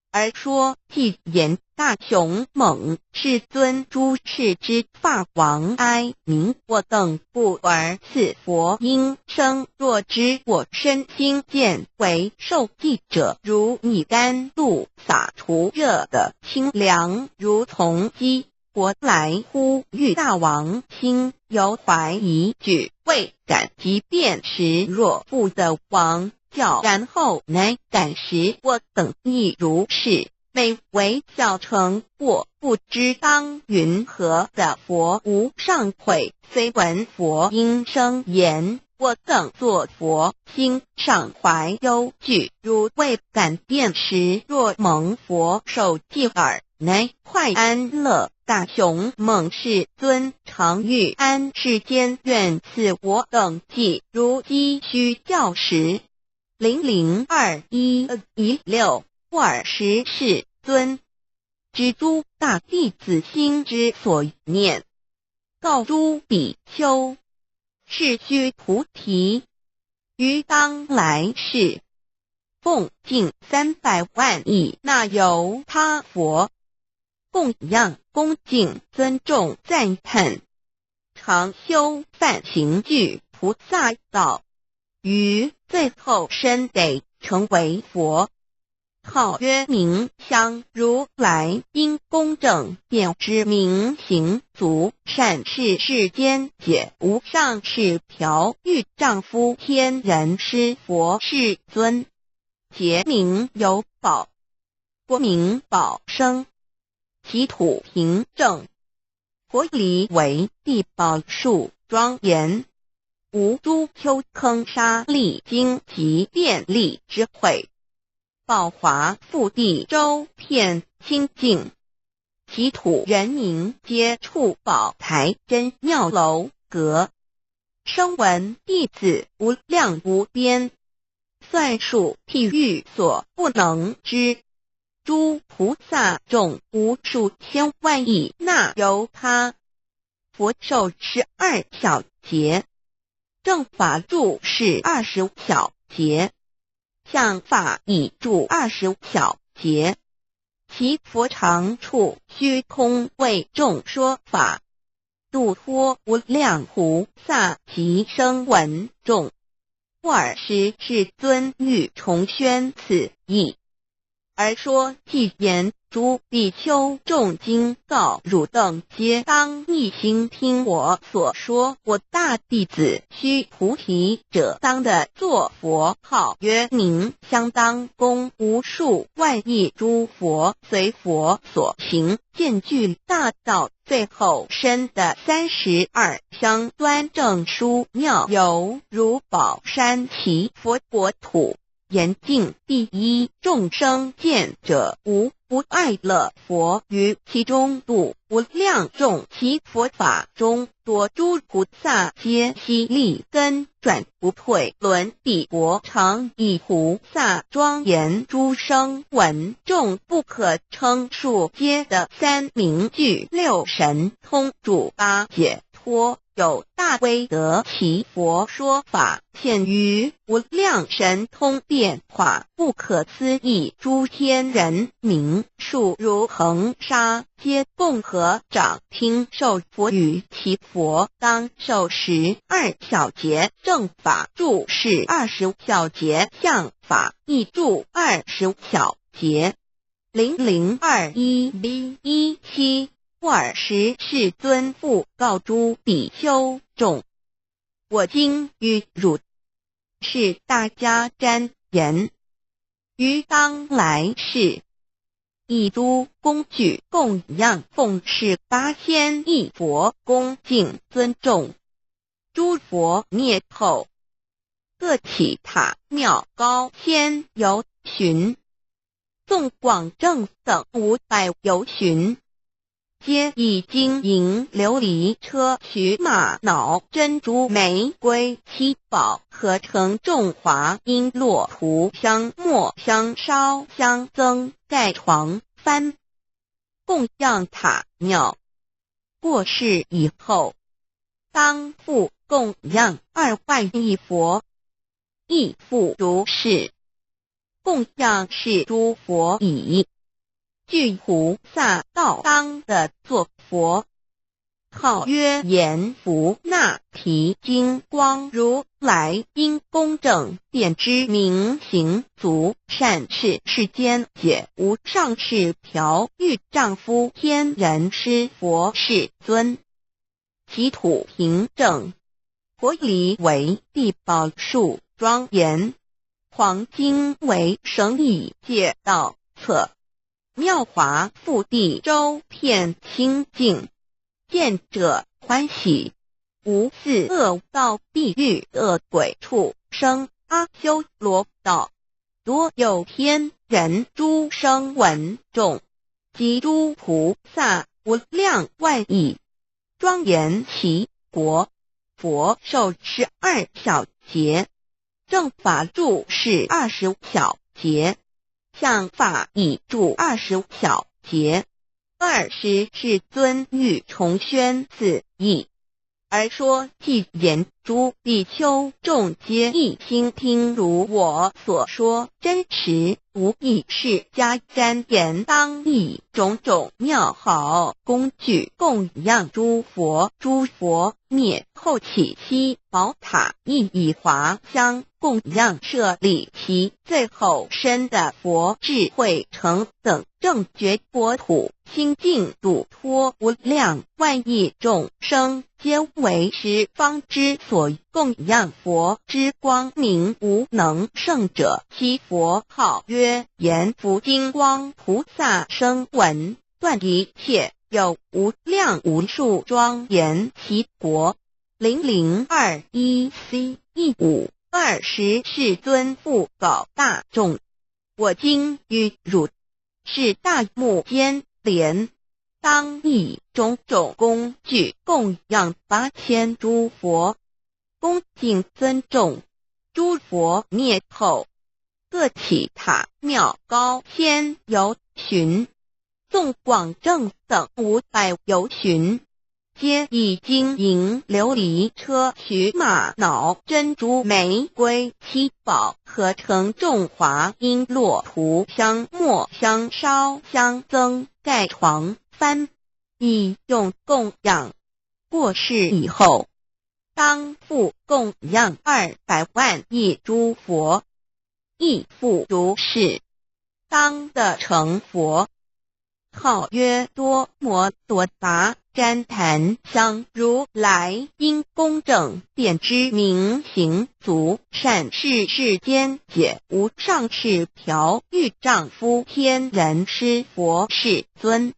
而说偈言：大雄猛世尊，诸世之法王哀鸣，我等不闻此佛音声。若知我身心见为受记者，如以甘露洒除热的清凉，如从激 佛来呼吁大王，心有怀疑，举未敢即便时若父的王教，然后乃敢时，我等亦如是。每为小乘或不知当云何的佛无上慧，虽闻佛音声言，我等作佛心上怀忧惧，如未敢便时，若蒙佛授记耳， 乃快安乐。大雄猛世尊常欲安世间，愿赐我等记如鸡须叫时。零零二一一六。尔时世尊知诸大弟子心之所念，告诸比丘：是须菩提 于当来世，奉敬三百万亿那由他佛，供养恭敬尊重赞叹，常修梵行具菩萨道，于最后身得成为佛。 号曰明香。如来因公正便知明行足善事世间解无上士，调御丈夫天人师佛世尊，节名有宝，国名宝生，其土平正， 国礼为地宝树庄严，无诸丘坑沙砾荆棘便利之会。宝华覆地周遍清净，其土人民皆处宝台真庙楼阁，声闻弟子无量无边， 算数譬喻所不能知。诸菩萨众无数千万亿那由他，佛授十二小节，正法住世二十小节，相法亦住二十小节。其佛常处虚空为众说法， 度脱无量菩萨及声闻众。尔时世尊欲重宣此意，而说偈言：诸比丘众，今告汝等皆当一心听我所说。我大弟子须菩提者，当得作佛，号曰明，相当供无数万亿诸佛，随佛所行， 见具大道最后身的三十二相，端正殊妙，犹如宝山其佛国土，严净第一，众生见者无不爱乐。佛于其中度无量众，其佛法中多诸菩萨皆悉立根转 不退轮彼国，常以菩萨庄严，诸声闻众不可称数皆得三明具、六神通、主八解脱，有大威德。其佛说法现于无量神通变化，不可思议。诸天人民数如恒沙， 皆共合掌听受佛语。其佛当受十二小节正法，住世二十小节相法，亦住二十小节。零零二一 B 一七。尔时世尊复告诸比丘众： 我今与汝是大迦旃延。于当来世，以诸工具供养奉事八千亿佛恭敬尊重。诸佛灭后，各起塔庙高千由旬，纵广正等五百由旬，皆以金银琉璃砗磲玛瑙珍珠玫瑰七宝合成众华璎珞涂香末香烧香灯盖床幡，供养塔庙。过世以后，当复供养二万亿佛，亦复如是。供养是诸佛已，具菩萨道当得作佛，号曰阎浮那提金光如来因公正遍知明行足善事世间解无上士调御丈夫天人师佛世尊。其土平正，婆离为地宝树庄严，黄金为绳以界道侧，妙华覆地周遍清净，见者欢喜，无四恶道地狱恶鬼畜生阿修罗道，多有天人诸声闻众，及诸菩萨无量万亿，庄严其国。佛授十二小节，正法住是二十小节， 像法已住二十小节，二十世尊欲重宣此意，而说偈言：诸比丘众皆一心听汝我所说真实，无以是迦旃延当以种种妙好工具供养诸佛。诸佛 灭后起七宝塔，亦以华香供养舍利，其最后身的佛智慧城等正觉国土，清净度脱无量万亿众生，皆为十方之所供养佛之光明无能胜者。其佛号曰阎浮金光菩萨声闻， 断一切有无量无数庄严其国。零零二一 C 一五二十世尊复告大众：我今于汝是大目犍连，当以种种工具供养八千诸佛，恭敬尊重。诸佛灭后，各起塔庙高千由旬， 纵广正等五百由旬，皆以金银琉璃砗磲玛瑙珍珠玫瑰七宝合成众华璎珞涂香末香烧香灯盖床幡，以用供养。过世以后，当复供养二百万亿诸佛，亦复如是，当得成佛，号曰多摩罗达旃檀香如来因公正遍知明行足善事世间解无上士调御丈夫天人师佛世尊，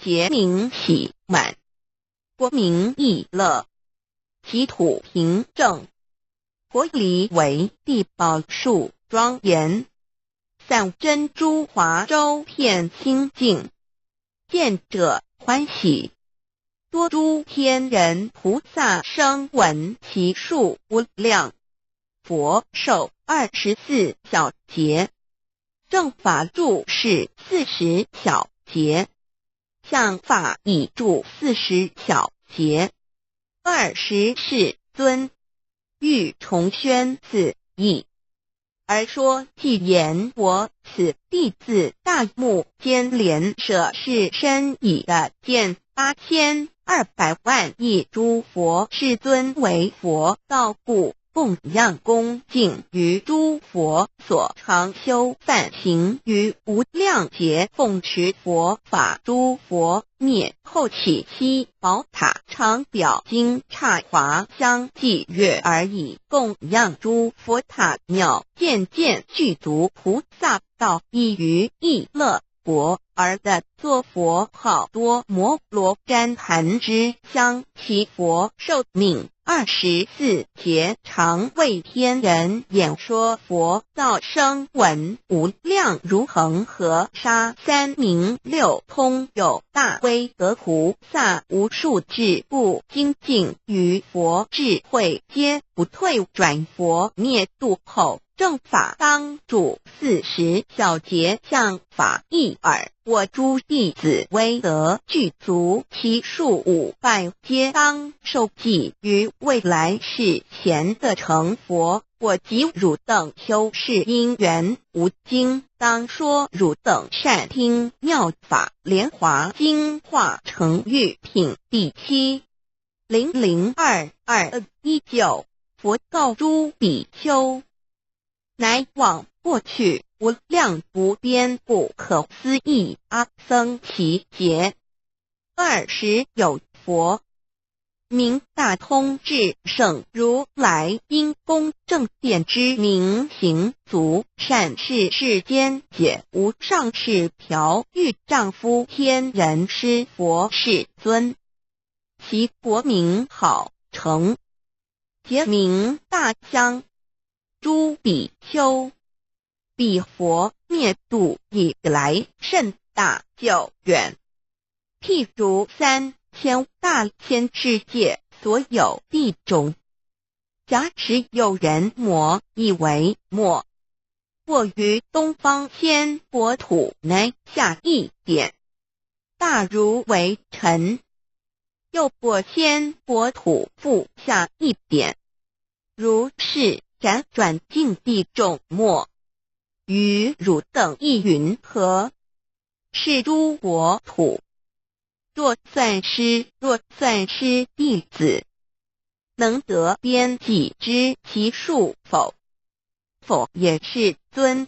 结名喜满，国民亦乐，其土平正，婆离为地宝树庄严，散珍珠华周遍清净，见者欢喜。多诸天人菩萨声闻其数无量，佛授二十四小节，正法住是四十小节，像法已住四十小节。二十世尊欲重宣此意，而说偈言：我此弟子大目犍连舍是身已得见八千二百万亿诸佛世尊为佛道故，供养恭敬于诸佛所常修梵行于无量劫奉持佛法诸佛灭后起悉宝塔常表金刹华香祭月而已。供养诸佛塔庙渐渐具足菩萨道一于意乐国而的作佛号多摩罗干含之香，其佛寿命二十四劫，常为天人演说佛道声闻无量如恒河沙，三明六通有大威德菩萨无数智，故精进于佛智慧，皆不退转。佛灭度后，正法当主四十小节，像法一耳。我诸弟子威德具足，其数五百，皆当受记于未来世前的成佛。我及汝等修是因缘，吾今当说汝等善听妙法。莲华经化城喻品第七。零零二二一九。佛告诸比丘：乃往过去无量无边不可思议阿僧祇劫，尔时有佛，名大通智胜如来，因功正遍知明行足善视世间解无上士，调御丈夫天人师佛世尊。其国名号城，别名大香。诸比丘，彼佛灭度以来甚大久远，譬如三千大千世界所有地种，假使有人磨亦为末，或于东方仙国土乃下一点，大如微尘，又或仙国土复下一点，如是辗转尽地种末，于汝等亦云何？是诸国土，若算师，若算师弟子，能得边际知其数否？否也，世尊。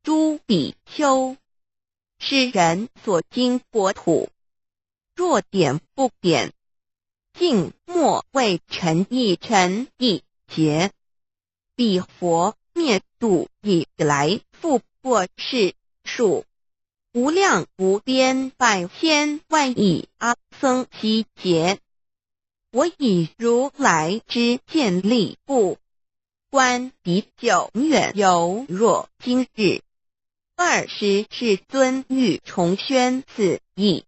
诸比丘，是人所经国土，若点不点，尽末未尘亦尘亦劫。彼佛灭度以来，复过世数无量无边百千万亿阿僧祇劫。我以如来之见力故，观彼久远犹若今日。尔时世尊欲重宣此义，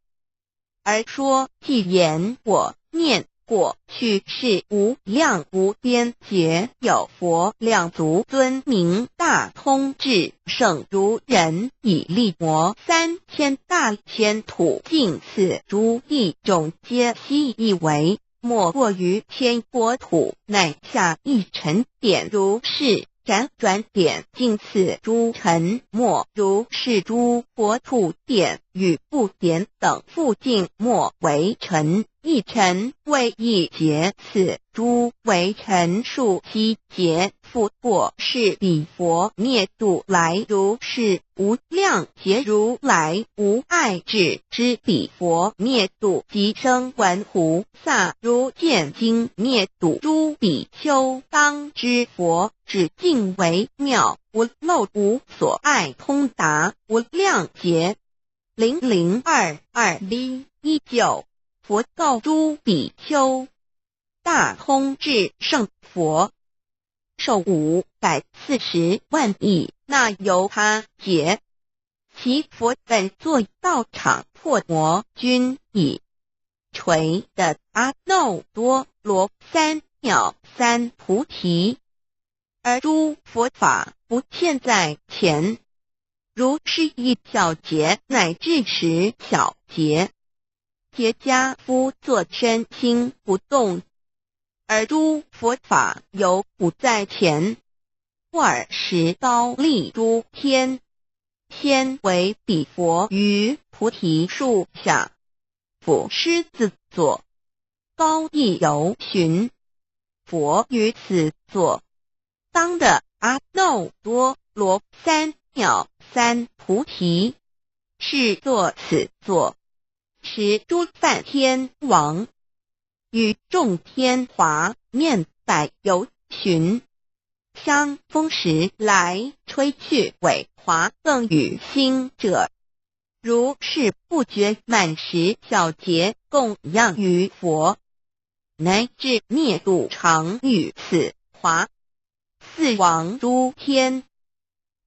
而说偈言：我念过去世无量无边劫，有佛两足尊，名大通智胜如人，以力磨三千大千土，尽此诸地种，皆悉亦为末，过于天国土，乃下一尘点。如是 辗转点尽此诸尘末，如是诸国土点与不点等，复尽末为尘，一尘为一劫，此诸为尘数悉劫，复过世彼佛灭度来，如是无量劫如来无碍智知彼佛灭度及声闻菩萨如见经灭度。诸比丘，当知佛 只尽微妙，无漏无所碍，通达无量劫。零零二二一一九。佛告诸比丘：大通智胜佛，寿五百四十万亿那由他劫，其佛本座道场破魔军已 垂的阿耨多罗三藐三菩提，而诸佛法不欠在前，如是一小劫乃至十小劫，结跏趺坐身心不动，而诸佛法犹不在前。 尔时高丽诸天，先为彼佛于菩提树下，覆狮子座。高丽犹寻，佛于此座。当得阿耨多罗三藐三菩提，是作此座，使诸梵天王与众天华面带由旬，相逢时来吹去伟华赠与心者，如是不觉满十小节供养于佛，乃至灭度常与此华。四王诸天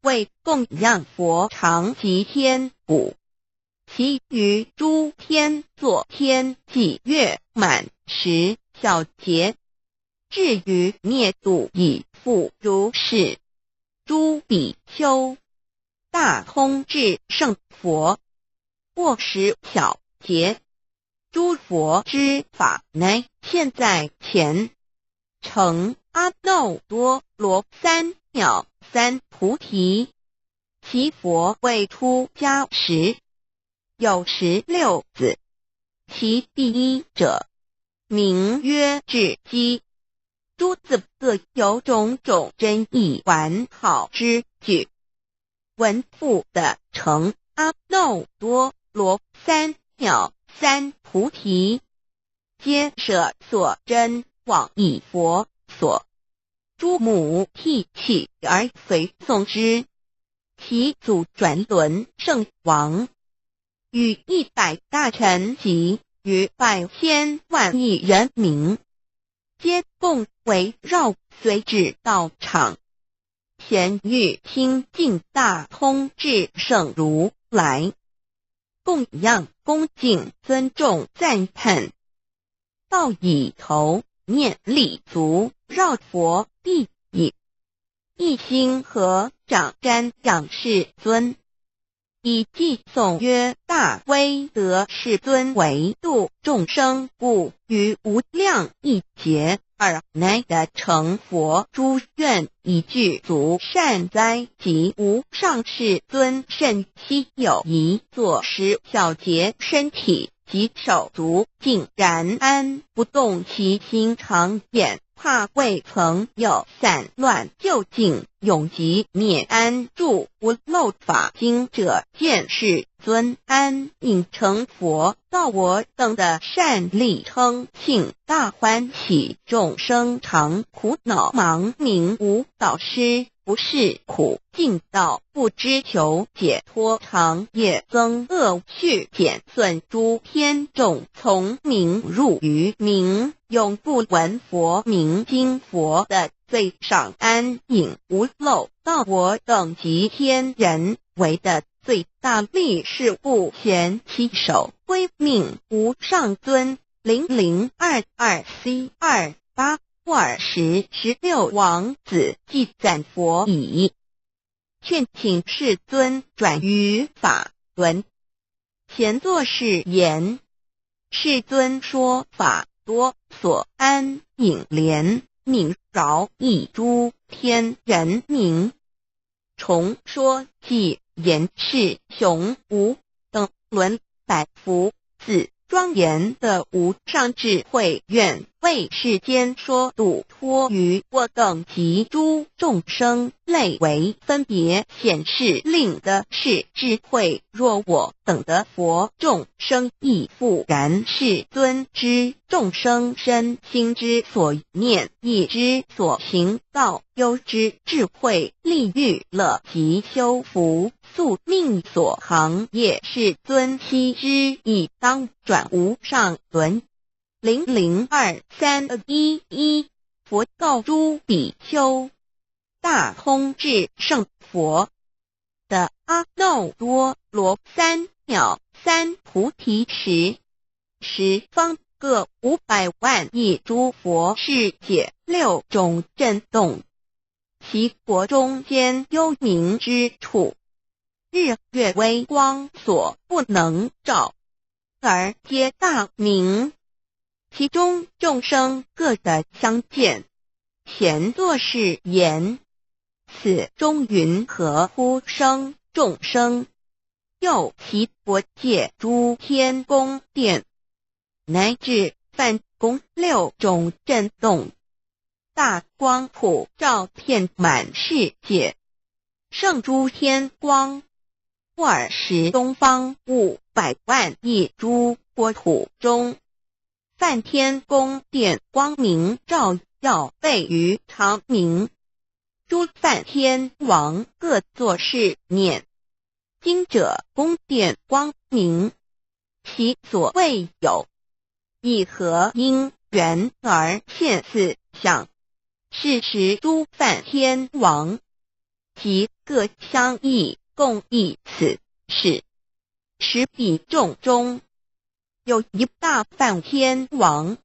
为供养佛常及天鼓，其余诸天作天祭月满十小节。至于灭度亦复如是。诸比丘，大通智胜佛，过十小节。诸佛之法乃现在前，成阿耨多罗三藐三菩提。其佛为出家时，有十六子，其第一者名曰智积。诸子各有种种珍异完好之举，闻父得成阿耨多罗三藐三菩提，皆舍所珍往以佛所。诸母涕泣而随送之。其祖转轮圣王，与一百大臣及逾百千万亿人民，皆共围绕随至道场，咸欲亲近大通智胜如来，供养恭敬尊重赞叹。道已头，面礼足，绕佛地矣。一心合掌瞻仰世尊，以偈颂曰：大威德世尊为度众生故，于无量亿劫而乃得成佛诸愿，以具足善哉。及无上世尊甚稀有，一坐十小节身体及手足竟然安不动，其心常眼 怕未曾有散乱究竟永寂灭安住无漏法经者，见世尊安隐成佛道我等的善力称庆大欢喜。众生常苦恼盲明无导师，不是苦尽道不知求解脱，常夜增恶趣减损诸天众，从明入愚明 永不闻佛名经佛的最上安隐无漏道我等及天人为的最大利是不嫌其手归命无上尊。零零二二 C 二八 二十十六王子即赞佛已，劝请世尊转于法轮。 前作是言：世尊说法多所安隐怜悯饶益诸天人民。重说偈言：世雄无等伦百福子庄严的无上智慧愿为世间说度脱于我等及诸众生类为分别显示令的是智慧。若我等的佛众生亦复然世尊知众生身心之所念，亦知所行道，又知智慧利欲乐及修福宿命所行业，世尊悉知，亦当转无上轮。零零二三一一，佛告诸比丘：大通智胜佛的阿耨多罗三藐三菩提时，十方各五百万亿诸佛世界六种震动，其国中间幽冥之处，日月微光所不能照，而皆大明。其中众生各得相见，咸作是言：此中云何忽生众生？又其国界诸天宫殿，乃至梵宫六种震动，大光普照遍满世界，圣诸天光， 普尔时东方五百万亿诸国土中，梵天宫殿光明照耀位于长明。诸梵天王各作是念，今者宫殿光明，其所未有，以何因缘而现四象？是时诸梵天王 即各相异共议此事。时彼众中，有一大梵天王，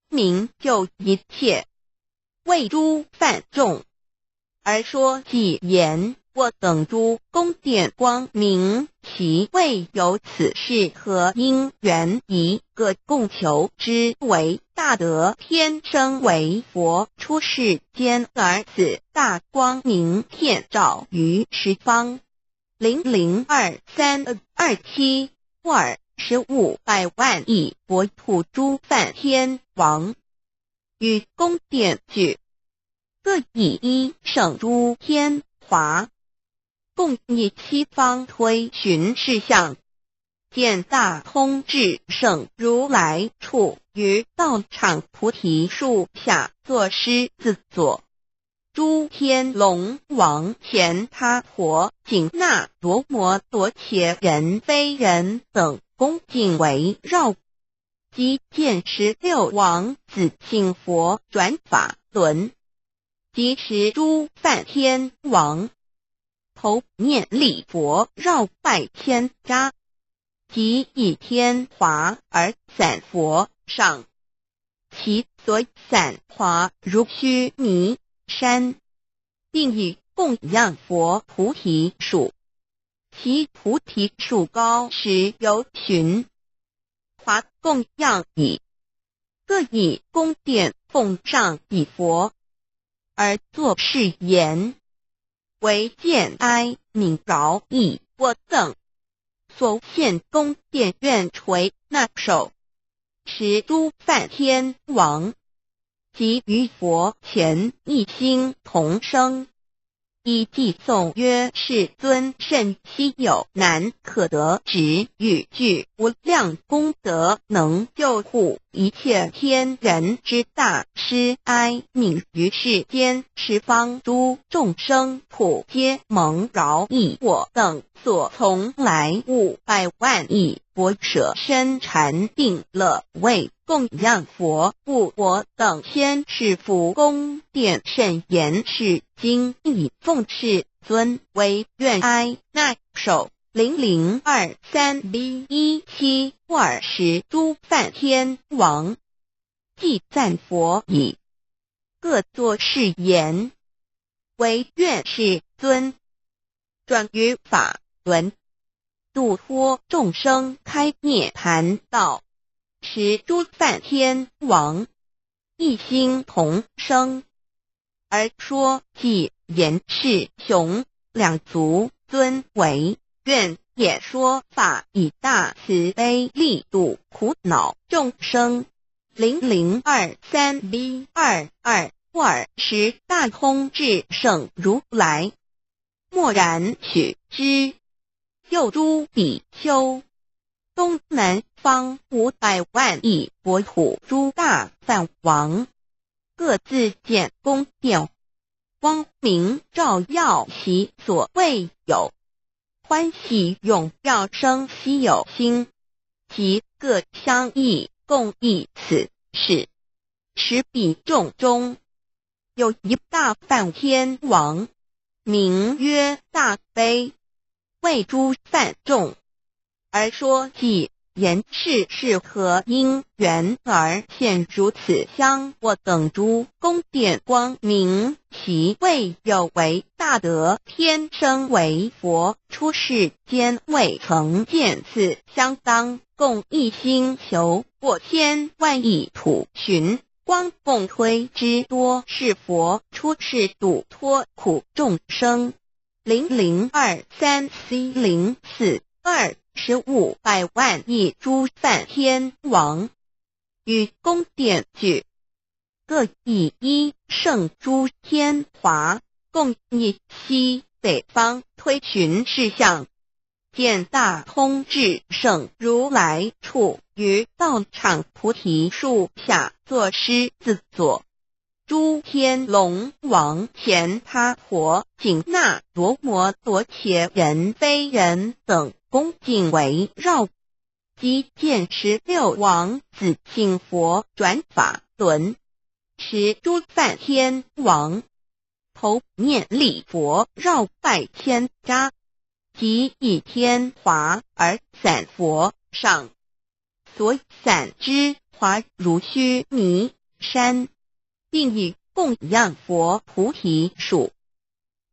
名救一切，谓诸梵众，而说偈言：我等诸宫殿光明，其未有此事，何因缘？一个供求之为大德，天生为佛，出世间而此大光明遍照于十方。零零二三二七，普尔时五百万亿国土诸梵天王，于宫殿聚，各以一圣诸天华，共议七方推寻事象。见大通智圣如来处于道场菩提树下作狮子座，诸天龙王乾闥婆紧那罗摩多伽人非人等恭敬围绕。即见十六王子请佛转法轮，即时诸梵天王头念礼佛绕拜千扎，即以天华而散佛上，其所散华如须弥山，并以供养佛菩提树，其菩提树高十由旬，华供养已，各以宫殿奉上彼佛，而作誓言：唯见哀悯饶益我等，所现宫殿愿垂那首。时诸梵天王即于佛前一心同声，以偈颂曰：世尊甚希有，难可得，值与具无量功德，能救护一切天人之大师，哀悯于世间十方诸众生，普皆蒙饶益我等，所从来五百万亿国，舍身禅定乐，为供养佛，故我等先是复宫殿甚严，是今亦奉世尊为愿，哀那首。零零二三 B 一七，普尔时诸梵天王 即赞佛已，各作誓言：唯愿世尊转于法轮，度脱众生开涅槃道。时诸梵天王一心同声，而说偈言：世雄两足尊为愿，演说法以大慈悲力度苦恼众生。零零二三 B 二二，普尔时大通智圣如来默然取之，又诸比丘，东南方五百万亿国土诸大梵王，各自建宫殿，光明照耀其所未有，欢喜踊跃生希有心，即各相议共议此事。时彼众中，有一大梵天王，名曰大悲，为诸梵众而说偈言：世是何因缘而现如此香？我等诸宫殿光明，其未有为大德，天生为佛，出世间未曾见此香，当共一心求，过千万亿土寻，光共推之，多是佛出世度脱苦众生。零零二三 C 零四二，时五百万亿诸梵天王 于宫殿聚，各以一圣诸天华，共议西北方推寻事项。见大通智圣如来处于道场菩提树下作狮子座。诸天龙王乾闥婆紧那罗摩罗伽人非人等恭敬围绕。即见十六王子请佛转法轮，使诸梵天王头面礼佛绕拜千扎，即以天华而散佛上。所散之华如须弥山，并以供养佛菩提树。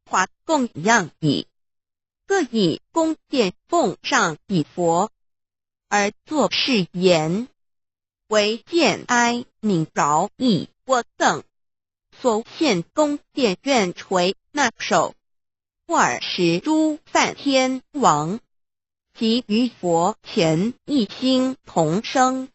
华供养已，各以宫殿奉上以佛，而作誓言：唯见哀悯饶益我等，所献宫殿愿垂那首。 尔时诸梵天王，即于佛前一心同声，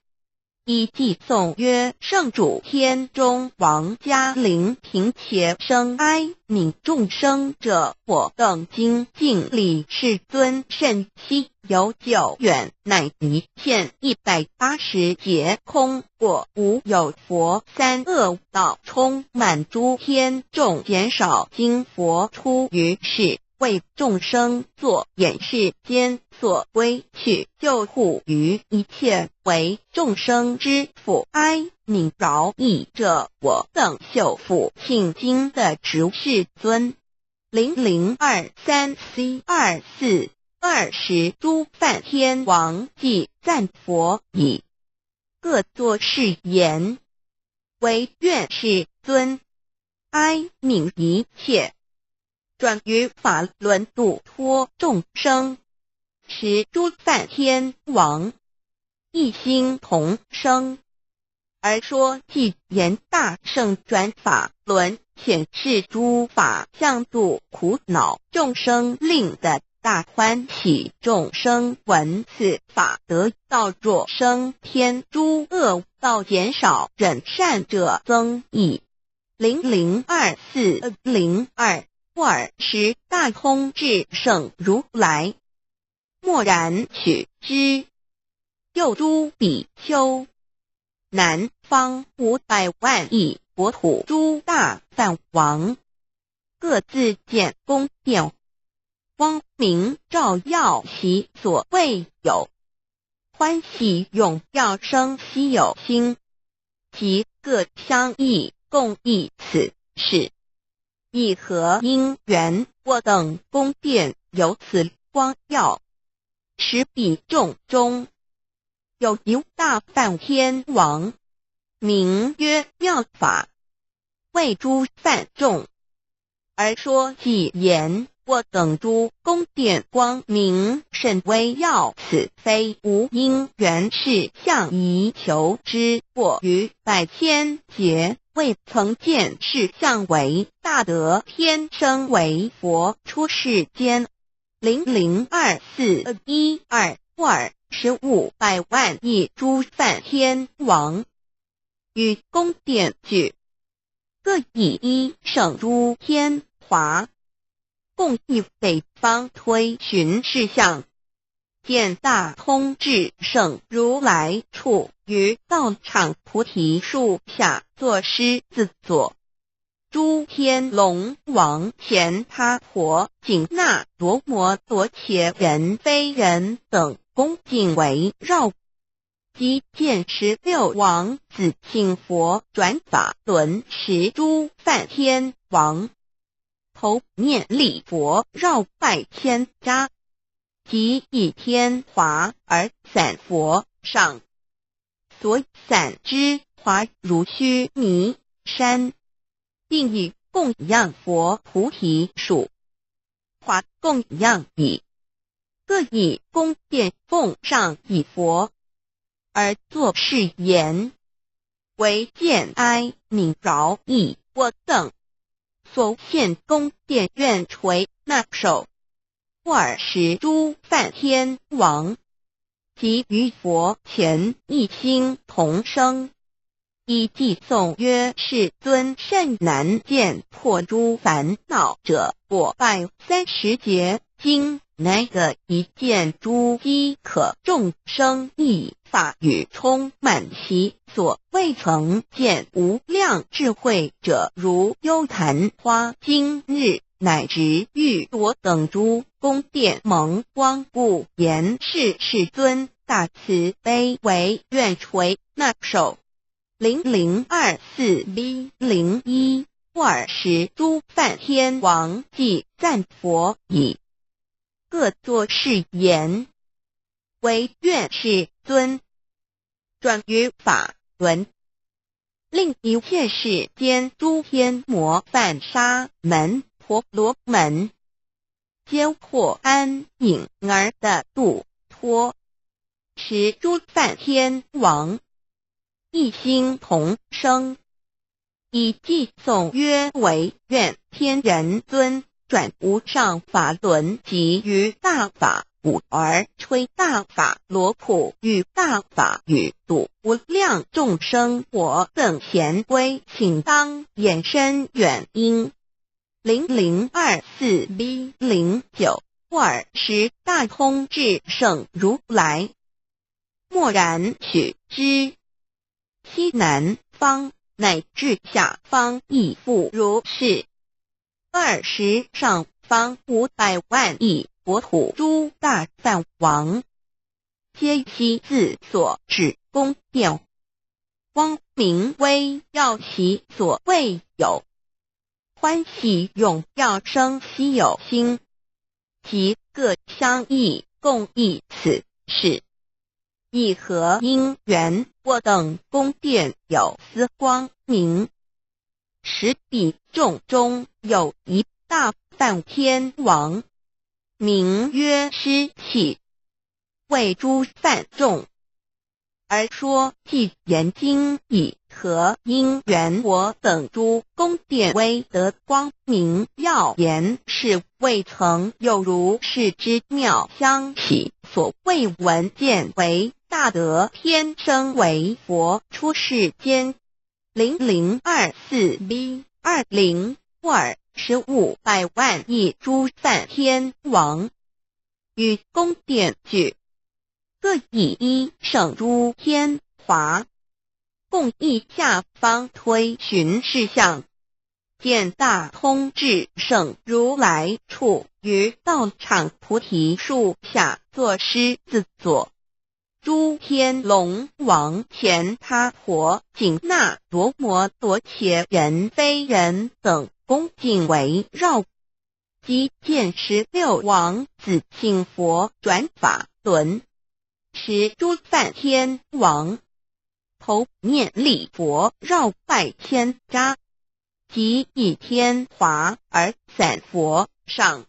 以偈颂曰：圣主天中王，迦陵频伽声哀悯众生者，我等今敬礼世尊甚希有久远，乃一现一百八十节空，果无有佛三恶道充满诸天众，减少今佛出于世，为众生作演示间所归去，救护于一切为众生之父哀悯饶益者，我等袖腹信经的执事尊。零零二三 C 二四。 二时诸梵天王既赞佛已，各作誓言：唯愿世尊哀悯一切，转于法轮度脱众生。时诸梵天王一心同声，而说偈言：大圣转法轮，显示诸法相度苦恼众生令的大欢喜。众生闻此法得道，若生天诸恶道减少，忍善者增益。零零二四 零二。 尔时大通智圣如来默然取之，又诸比丘、南方五百万亿国土诸大梵王，各自建宫殿，光明照耀其所未有，欢喜踊跃生希有心，即各相议共议此事。以何因缘，我等宫殿有此光耀？时彼众中，有一大梵天王，名曰妙法，为诸梵众而说偈言：我等诸宫殿光明甚微耀，此非无因缘，是向宜求之。过于百千劫，未曾见，是向为大德，天生为佛出世间。零零二四一二。 尔时五百万亿诸梵天王，于宫殿聚，各以一圣诸天华，共议北方推寻事项。见大通智圣如来处于道场菩提树下作狮子座。 诸天龙王乾闥婆紧那罗摩罗伽人非人等恭敬围绕。即见十六王子请佛转法轮，时诸梵天王头面礼佛绕拜千扎，即以天华而散佛上。 所散之华如须弥山，并以供养佛菩提树。华供养已，各以宫殿奉上以佛，而作誓言：唯见哀悯饶益我等，所献宫殿愿垂那首。 尔时诸梵天王，即于佛前一心同声，以偈颂曰：世尊善男见破诸烦恼者，果拜三十劫。今乃得一见诸机可众生意，法语充满其所未曾见无量智慧者，如幽昙花。今日乃值遇我等诸宫殿蒙光，故言是世尊大慈悲为愿垂那首。零零二四 B 零一。尔时诸梵天王偈赞佛已，各作是言：唯愿世尊转于法轮，令一切世间诸天魔梵沙门婆罗门，皆获安隐而得度脱，使诸梵天王一心同生。以偈颂曰：唯愿天人尊转无上法轮，即于大法鼓而吹大法罗普，与大法雨，度无量众生。我等咸归，请当演深远音。零零二四 B 零九。尔时大通智圣如来默然取之。西南方乃至下方亦复如是。尔时上方五百万亿国土诸大梵王，皆悉自所至宫殿，光明微耀，其所未有，欢喜踊跃生稀有心，即各相议，共议此事。以何因缘，我等宫殿有斯光明？ 时彼众中有一大梵天王，名曰尸弃，谓诸梵众而说偈言：今以何因缘，我等诸宫殿微得光明耀眼，是未曾有如是之妙，相喜所未闻见，为大德天生为佛出世间。 零零二四 B 二零。尔时五百万亿诸梵天王，于宫殿聚，各以一乘诸天华，共议下方推寻事相。见大通智圣如来处于道场菩提树下作狮子座， 诸天龙王乾闥婆、紧那罗摩、夺伽、人非人等恭敬围绕。即见十六王子请佛转法轮，时诸梵天王头面礼佛，绕拜千扎，即以天华而散佛上。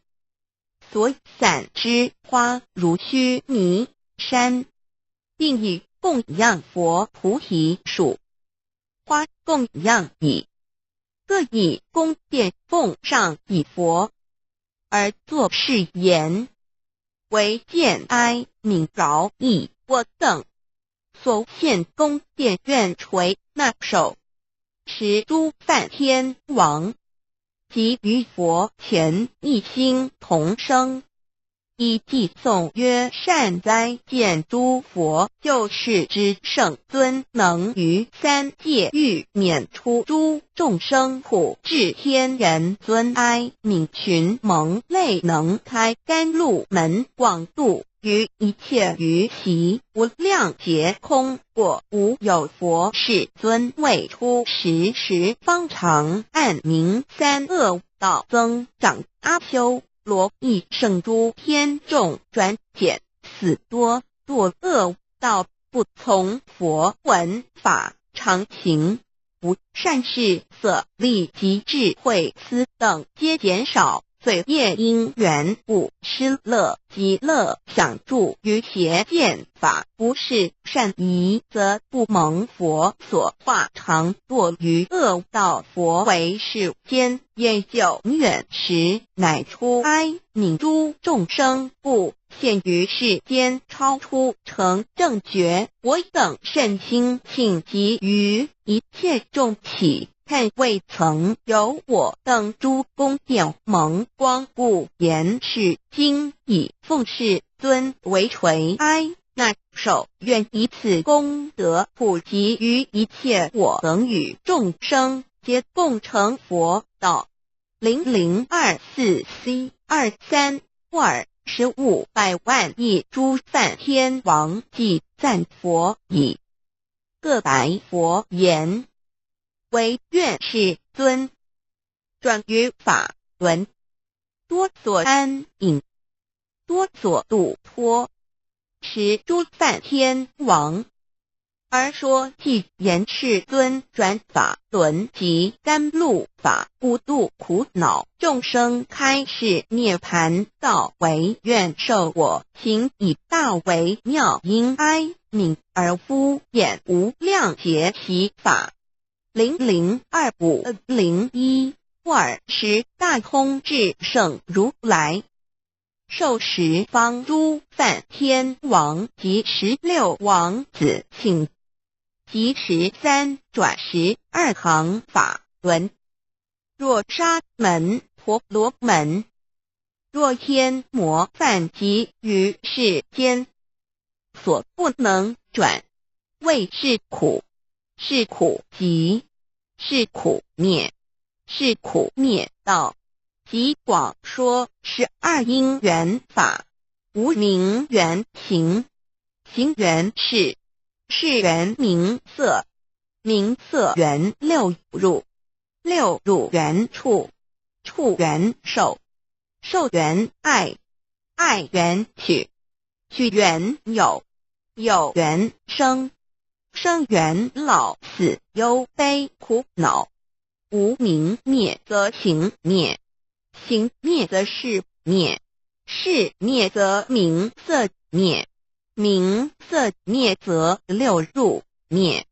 所散之花如须弥山，并以供养佛菩提树，花供养已，各以宫殿奉上以佛，而作誓言：唯见哀悯饶益我等，所献宫殿愿垂那首。 时诸梵天王即于佛前一心同生，以偈颂曰：善哉见诸佛，救世之圣尊，能于三界域免除诸众生苦，至天人尊哀悯群蒙，泪能开甘露门，广度于一切鱼习，无量劫空过无有佛世尊位出，时十方长按名三恶道增长阿修罗亦胜诸天众，转减死多堕恶道，不从佛闻法常行，不善事所利及智慧，斯等皆减少罪业因缘故失乐，极乐享住于邪见法，不是善已则不蒙佛所化，常堕于恶道。佛为世间 厌久远时，乃出哀悯诸众生，故现于世间，超出成正觉。我等甚心庆，及于一切众喜，叹未曾有我等诸功德蒙光，故言是今以奉世尊为垂哀。那首愿以此功德普及于一切我等与众生，皆共成佛道。 零零二四C二三二十五百万亿诸梵天王，即赞佛已。各白佛言：唯愿世尊转于法轮，多所安隐，多所度脱，使诸梵天王 而说偈言：世尊转法轮，即甘露法，故度苦恼众生，开示涅槃道。唯愿授我行以大微妙音，哀悯而敷衍无量劫习法。零零二五零一二十大通智胜如来 授十方诸梵天王及十六王子请，即十三转十二行法轮。若沙门、婆罗门、若天魔梵集于世间，所不能转，谓是苦，是苦集，是苦灭，是苦灭道。即广说十二因缘法，无名缘行，行缘识，识缘名色，名色缘六入，六入缘触，触缘受，受缘爱，爱缘取，取缘有，有缘生，生缘老死忧悲苦恼。无名灭则行灭，行灭则识灭，识灭则名色灭，名色灭则六入灭，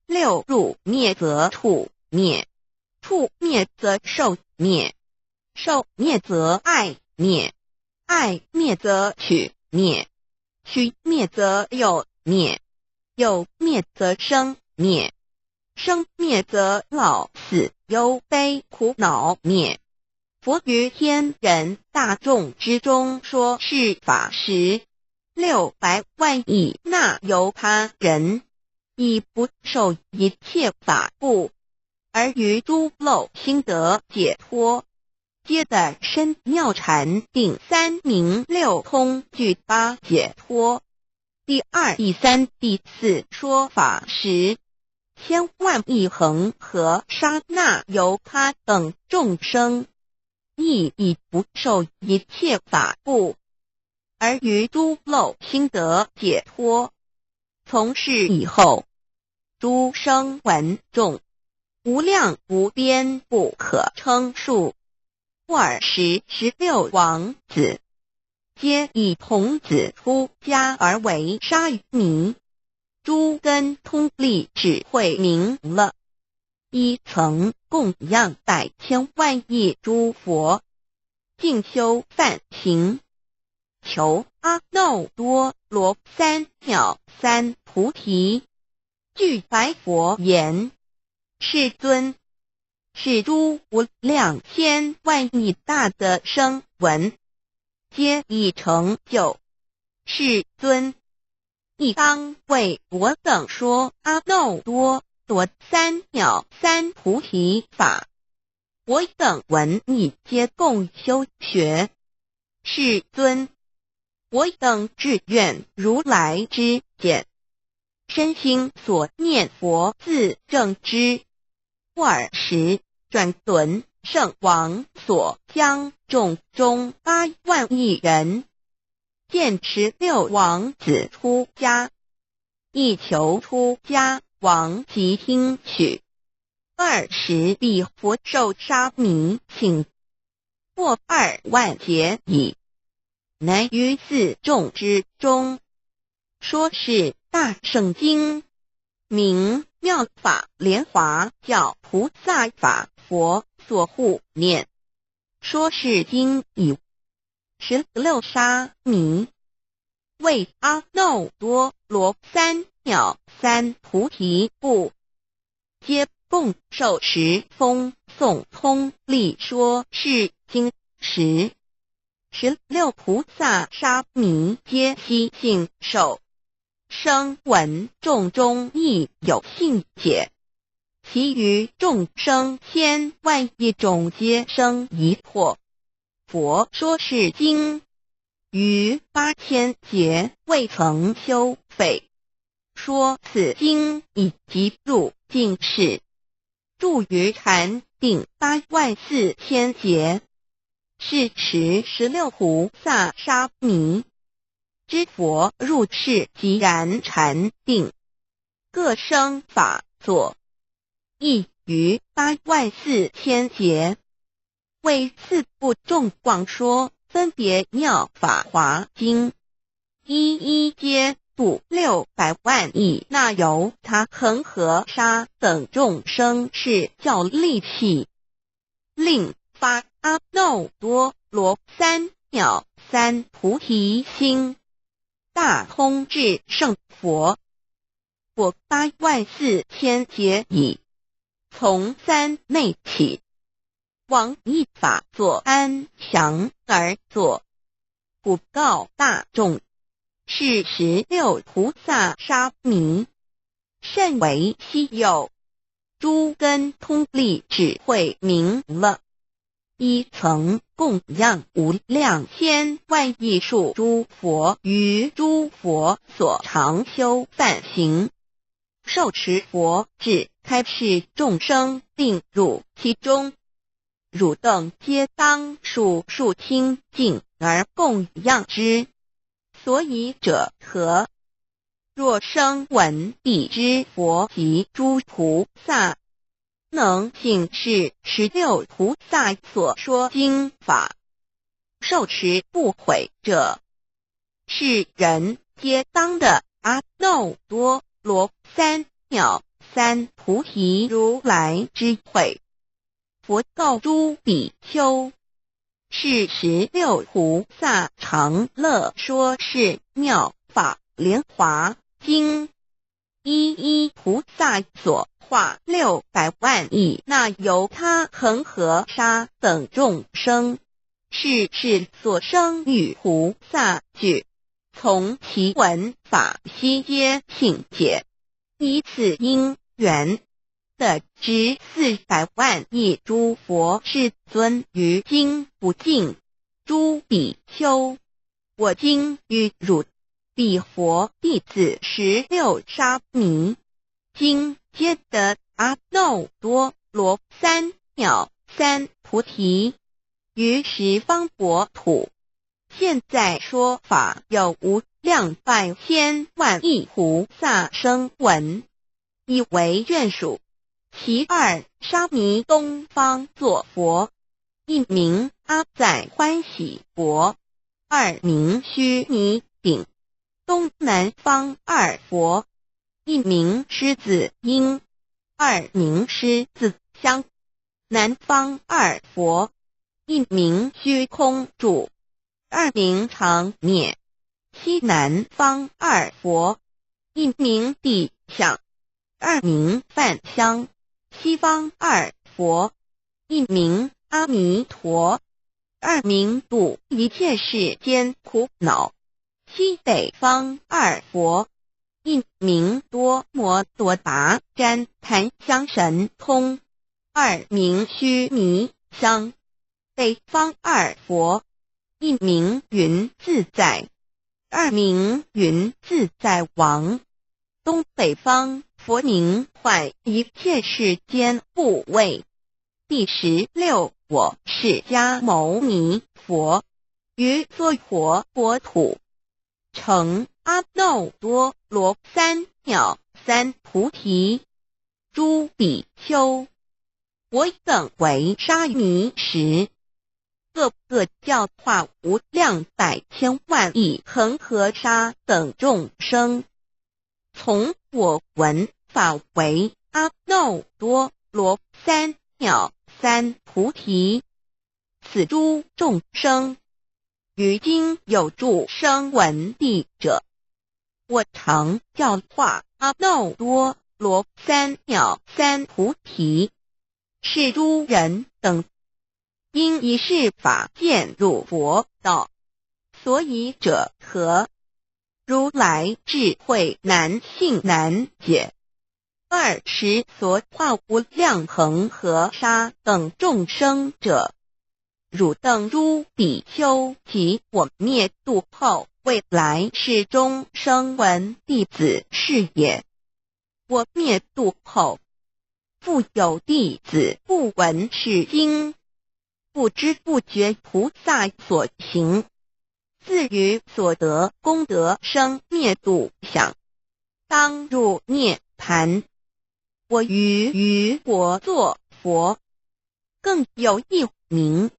六入灭则触灭，触灭则受灭，受灭则爱灭，爱灭则取灭，取灭则有灭，有灭则生灭，生灭则老死忧悲苦恼灭。佛于天人大众之中说是法时，六百万亿那由他人 亦不受一切法故，而于诸漏心得解脱，皆得深妙禅定三明六通俱八解脱。第二、第三、第四说法时，千万亿恒河沙那由他等众生，亦已不受一切法故，而于诸漏心得解脱。从是以后， 诸声闻众，无量无边不可称数。尔时十六王子，皆以童子出家而为沙弥，诸根通利，智慧明了，亦曾供养百千万亿诸佛，进修梵行，求阿耨多罗三藐三菩提。 具白佛言：世尊，是诸无量千万亿大的声闻，皆已成就。世尊，亦当为我等说阿耨多罗三藐三菩提法。我等闻已皆共修学。世尊， 我等至愿如来之见，身心所念佛自证之。尔时转轮圣王所将众中八万亿人，见十六王子出家，亦求出家王即听取。尔时彼佛授沙弥请过二万劫矣。难于四众之中。说是大乘经，名妙法莲华，教菩萨法佛所护念。说是经已。十六沙弥，为阿耨多罗三藐三菩提故，皆共受持风诵通力说是经时，十六菩萨沙弥皆悉信受。声闻众中亦有信解，其余众生千万亿种皆生疑惑。佛说是经，于八千劫未曾休废，说此经以及入尽世，住于禅定八万四千劫。是时十六菩萨沙弥，知佛入世即然禅定，各生法座，亦于八万四千劫，为四部众广说分别妙法华经，一一皆度六百万亿那由他恒河沙等众生是教利器，令发阿耨多罗三藐三菩提心，大通至圣佛。我八万四千劫已，从三昧起，往一法座安详而坐，普告大众。是十六菩萨沙弥，甚为希有，诸根通力智慧明了，一曾供养无量千万亿数诸佛，于诸佛所常修梵行，受持佛智，开示众生令入其中。汝等皆当数数听敬而供养之。所以者何？若声闻彼知佛及诸菩萨，能信是十六菩萨所说经法，受持不毁者，是人皆当得阿耨多罗三藐三菩提如来之慧。佛告诸比丘：是十六菩萨常乐说是妙法莲华经，一一菩萨所化六百万亿那由他恒河沙等众生，是世所生与菩萨俱从其闻法悉皆信解。以此因缘，得值四百万亿诸佛世尊于今不尽。诸比丘，我今于汝彼佛弟子十六沙弥，今皆得阿耨多罗三藐三菩提，于十方国土。现在说法有无量百千万亿菩萨声闻，以为眷属。其二沙弥东方作佛，一名阿在欢喜国，二名须弥顶。东南方二佛，一名狮子音，二名狮子香。南方二佛，一名虚空住，二名常灭。西南方二佛，一名地响，二名梵香。西方二佛，一名阿弥陀，二名度一切世间苦恼。西北方二佛，一名多摩罗达旃檀香神通，二名须弥香。北方二佛，一名云自在，二名云自在王。东北方佛名唤一切世间护卫。第十六我释迦牟尼佛，于娑婆国土，成阿耨多罗三藐三菩提。诸比丘，我等为沙弥时，各个教化无量百千万亿恒河沙等众生，从我闻法为阿耨多罗三藐三菩提。此诸众生，于今有诸声闻地者，我常教化阿耨多罗三藐三菩提。是诸人等，因一是法见入佛道。所以者何？如来智慧难信难解，二时所化无量恒河沙等众生者，汝等诸比丘及我灭度后未来世中声闻弟子是也。我灭度后，复有弟子不闻是经，不知不觉菩萨所行，自于所得功德生灭度想，当入涅盘。我于于国作佛。更有一名，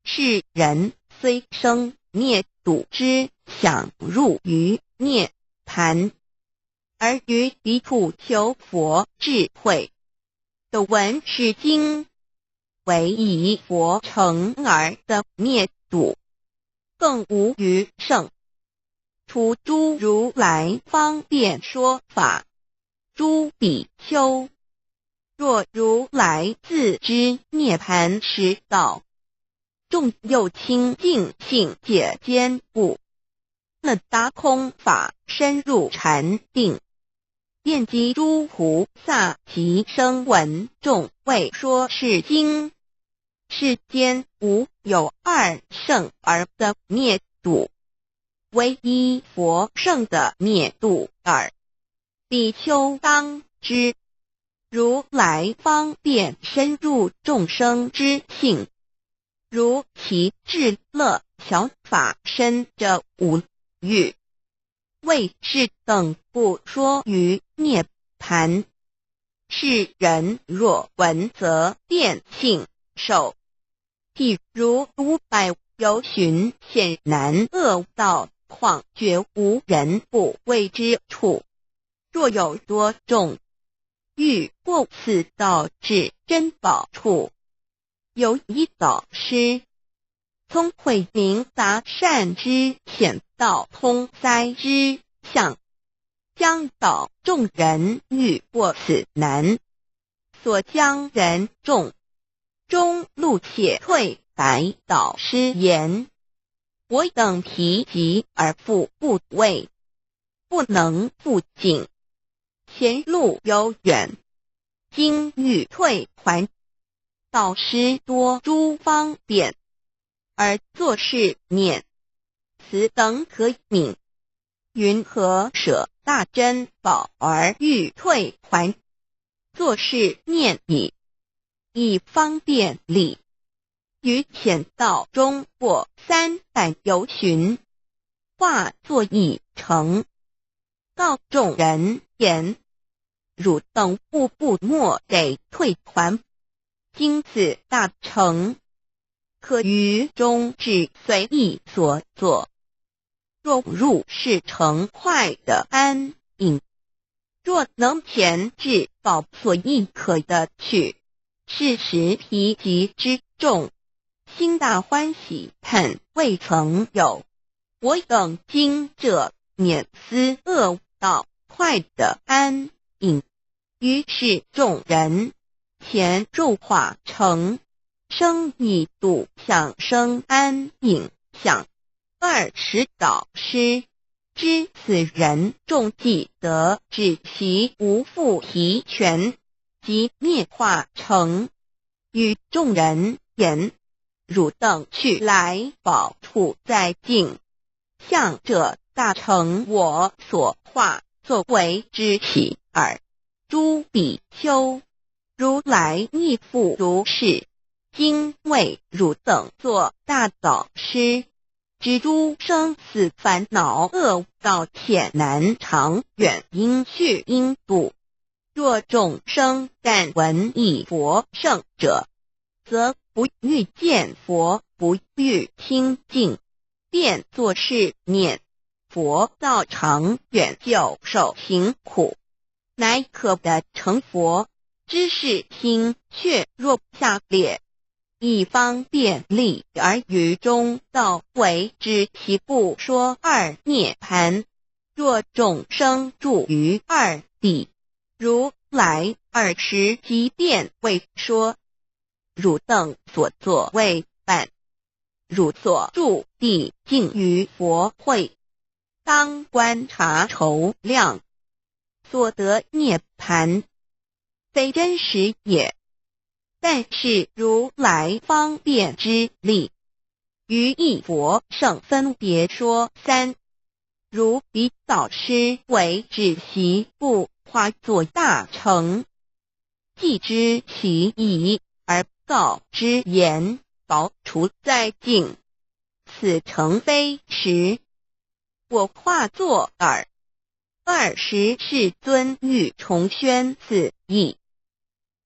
是人虽生灭度之想入于涅盘，而于彼处求佛智慧，得闻是经，唯以佛乘而得灭度，更无余乘。除诸如来方便说法，诸比丘，若如来自知涅盘实道，众又清净信解坚固， 那达空法深入禅定，遍及诸菩萨及声闻众为说是经。世间无有二乘而得灭度，唯一佛乘得灭度耳。比丘当知，如来方便深入众生之性，如其智乐巧法深者无与。为是等不说于涅盘。世人若闻则便信受。譬如五百由旬险难恶道，况觉无人不畏之处， 若有多众，欲过此道至珍宝处，有一导师，聪慧明达善知浅道通塞之相，将导众人欲过此难。 所将人众，中路且退白导师言：我等疲疾而复不畏，不能复进，前路遥远，今欲退还。导师多诸方便，而作是念：此等可悯。云何舍大珍宝而欲退还？作是念已，亦方便礼。于浅道中过三百由旬，化作一城，告众人言：汝等勿不莫得退还，今此大城，可于中至随意所作。 若入是城，快得安隐；若能前至宝所亦可得去。是时疲疾之众，心大欢喜，叹未曾有。我等今者免思恶道，快得安隐。 于是众人前入化城，生已度想生安隐想。二时导师知此人众既得止其无复疲权，即灭化城，与众人言：汝等去来宝处再进，向者大城我所化作为之喜耳。诸比丘，如来亦复如是。今为汝等作大导师，知诸生死烦恼恶道浅难长远因趣因度。若众生但闻一佛乘者，则不欲见佛不遇清净，便作是念：佛道长远，教授行苦，乃可得成佛。知是心却若下劣， 亦方便利而于中道，为之其不说二涅槃。若众生住于二地，如来尔时即便为说：汝等所作为半，汝所住地近于佛会，当观察筹量，所得涅槃，非真实也。但是如来方便之力，于意佛圣分别说三。如彼导师为止习，不化作大乘，既知其意，而告之言：宝处在近，此乘非实，我化作尔。尔时世尊欲重宣此意，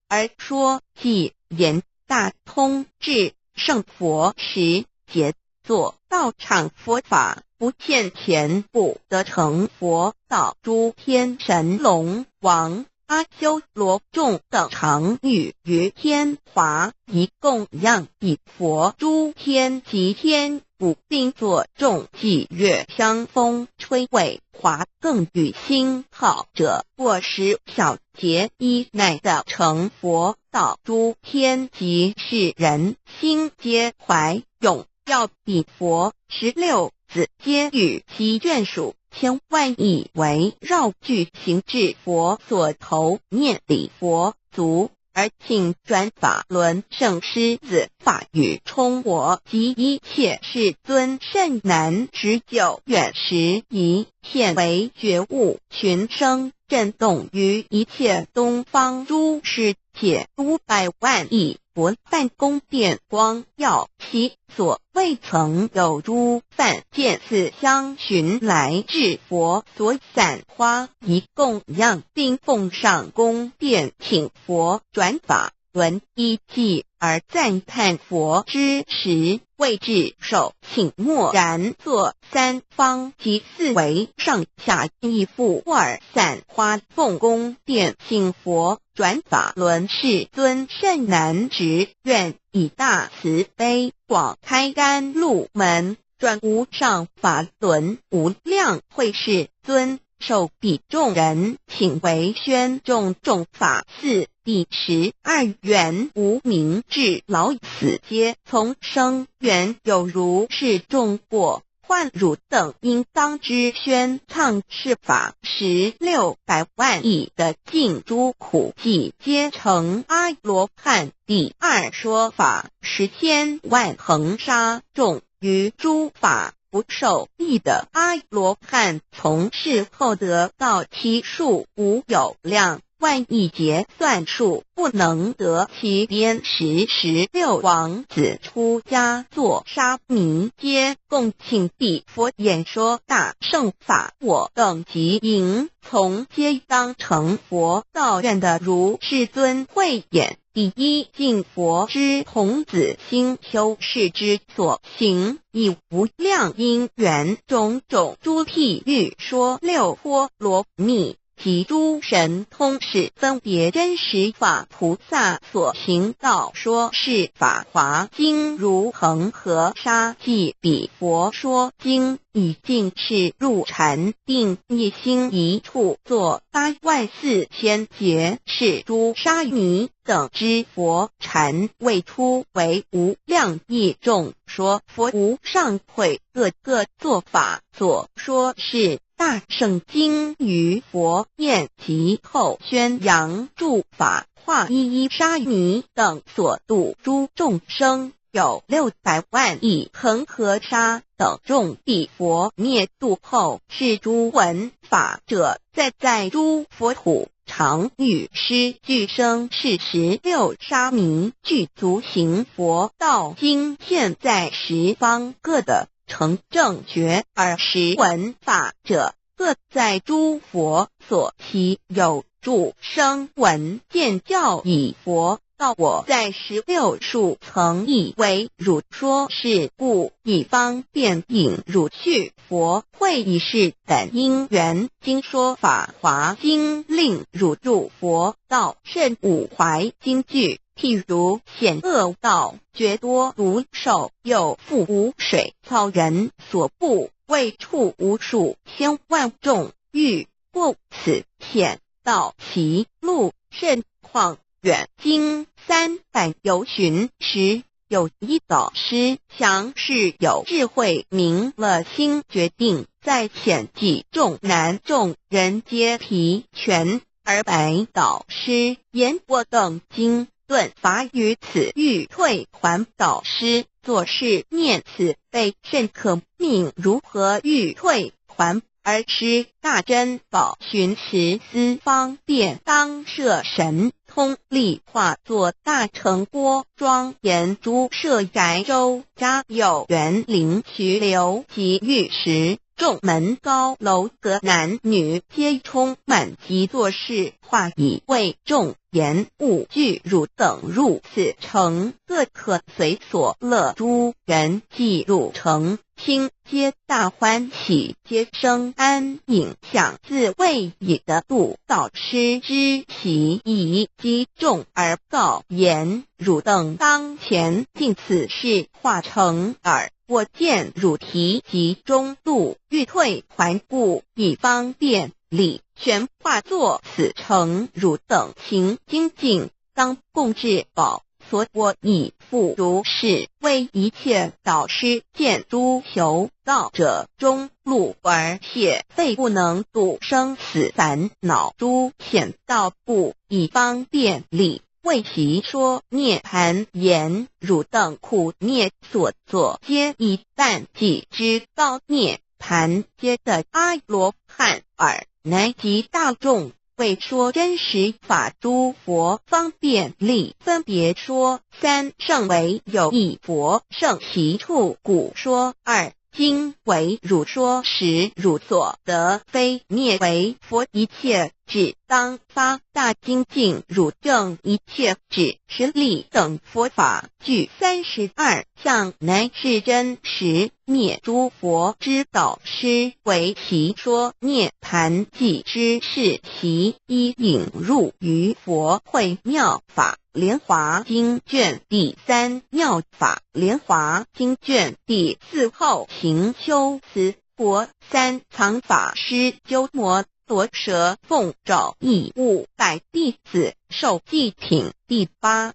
而说偈言：大通至圣佛时，解作道场佛法，不欠钱不得成佛道。诸天神龙王阿修罗众等常欲于天华以供养彼佛。诸天及天 鼓兵作众，祭乐香风吹尾华，更与心好者过时小节衣乃得成佛道。诸天及世人心皆怀勇，要比佛。十六子皆与其眷属，千万亿围绕具行至佛所头面礼佛足， 而请转法轮圣狮子法语充我及一切世尊甚难持久远时，以现为觉悟群生震动于一切东方诸世界。五百万亿佛梵宫殿光耀，其所未曾有诸梵见四相寻来。至佛所散花以供养，并奉上宫殿请佛转法轮一偈而赞叹佛之时，谓至首请默然作三方及四维上下一复二散花奉宫殿请佛转法轮。世尊甚难执，愿以大慈悲广开甘露门， 转无上法轮无量慧。世尊受彼众人请为宣众。众法寺第十二愿：无名至老死皆从生。愿有如是众过患，汝等应当知宣唱是法。十六百万亿的尽诸苦际，皆成阿罗汉。第二说法，十千万恒沙众 于诸法不受益的阿罗汉从事后得道其数无有量，万亿劫算数不能得其边。十六王子出家作沙弥，皆共请彼佛演说大乘法。我等即迎从，皆当成佛道。愿得如世尊慧眼。 第一敬佛之童子心修，是之所行亦无量因缘种种，诸譬喻说六波罗蜜，及诸神通是分别真实法。菩萨所行道说是法华经，如恒河沙。即彼佛说经，以尽是入禅定，一心一处作八万四千劫，是诸沙弥 等之佛禅，未出为无量亿众说。佛无上慧，各个作法。所说是大乘经于佛面及后宣扬诸法化，一一沙弥等所度诸众生 有六百万亿恒河沙等众。彼佛灭度后，是诸闻法者，在在诸佛土，常与师俱生。是十六沙弥具足行佛道，今现在十方各得成正觉。尔时闻法者，各在诸佛所，其有住声闻见教已。佛道我在十六处曾以为汝说是故，以方便引汝去佛会。已是本因缘今说法华经，令汝入佛道甚。五怀经句，譬如险恶道，觉多毒兽，又覆无水草人所布，为畜无数千万众， 欲过此险道，其路甚旷远。经三百由旬时，有一导师详示有智慧，明了心决定，在险际众难，众人皆疲倦，而白导师言：我等经顿乏于此，欲退还。导师作是念：此辈甚可悯，如何欲退还？ 而知大珍宝寻时思方便，当摄神通力化作大城郭，庄严诸舍宅，周匝有园林徐流及玉石，众门高楼阁，男女皆充满。即作是化以为众言：勿惧汝等入此城，各可随所乐。诸人即入城， 心皆大欢喜，皆生安隐享自慰已得度。导师知其意，击众而告言：汝等当前尽此事化城耳，我见汝疲疾中路，欲退还故，以方便礼，旋化作此城，汝等行精进，当共至宝 所。我亦复如是为一切导师。见诸求道者中路而谢废，不能度生死烦恼，诸险道故，以方便礼。为习说涅槃言：汝等苦灭所作，皆以啖气之高涅 盘阶的阿罗汉耳。乃及大众为说真实法，诸佛方便力分别说。三圣为有一佛圣习处，古说二经为汝说时汝所得非灭为佛一切，只当发大精进汝证一切，只实力等佛法具。三十二相乃至真实 灭诸佛之导师，为习说涅槃寂之事，习一引入于佛会。妙法莲华经卷第三，妙法莲华经卷第四。后行修辞国三，藏法师鸠摩罗什奉诏以五百弟子授寂品第八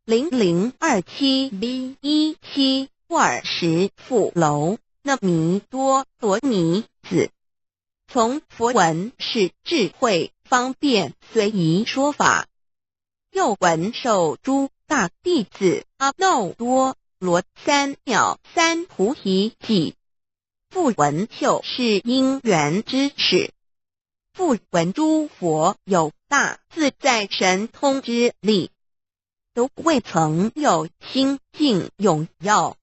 零零二七B一七二十富楼那弥多罗尼子。从佛闻是智慧方便随宜说法，又闻授诸大弟子阿耨多罗三藐三菩提偈， 复闻秀是因缘之始，复闻诸佛有大自在神通之力，犹未曾有心尽永耀，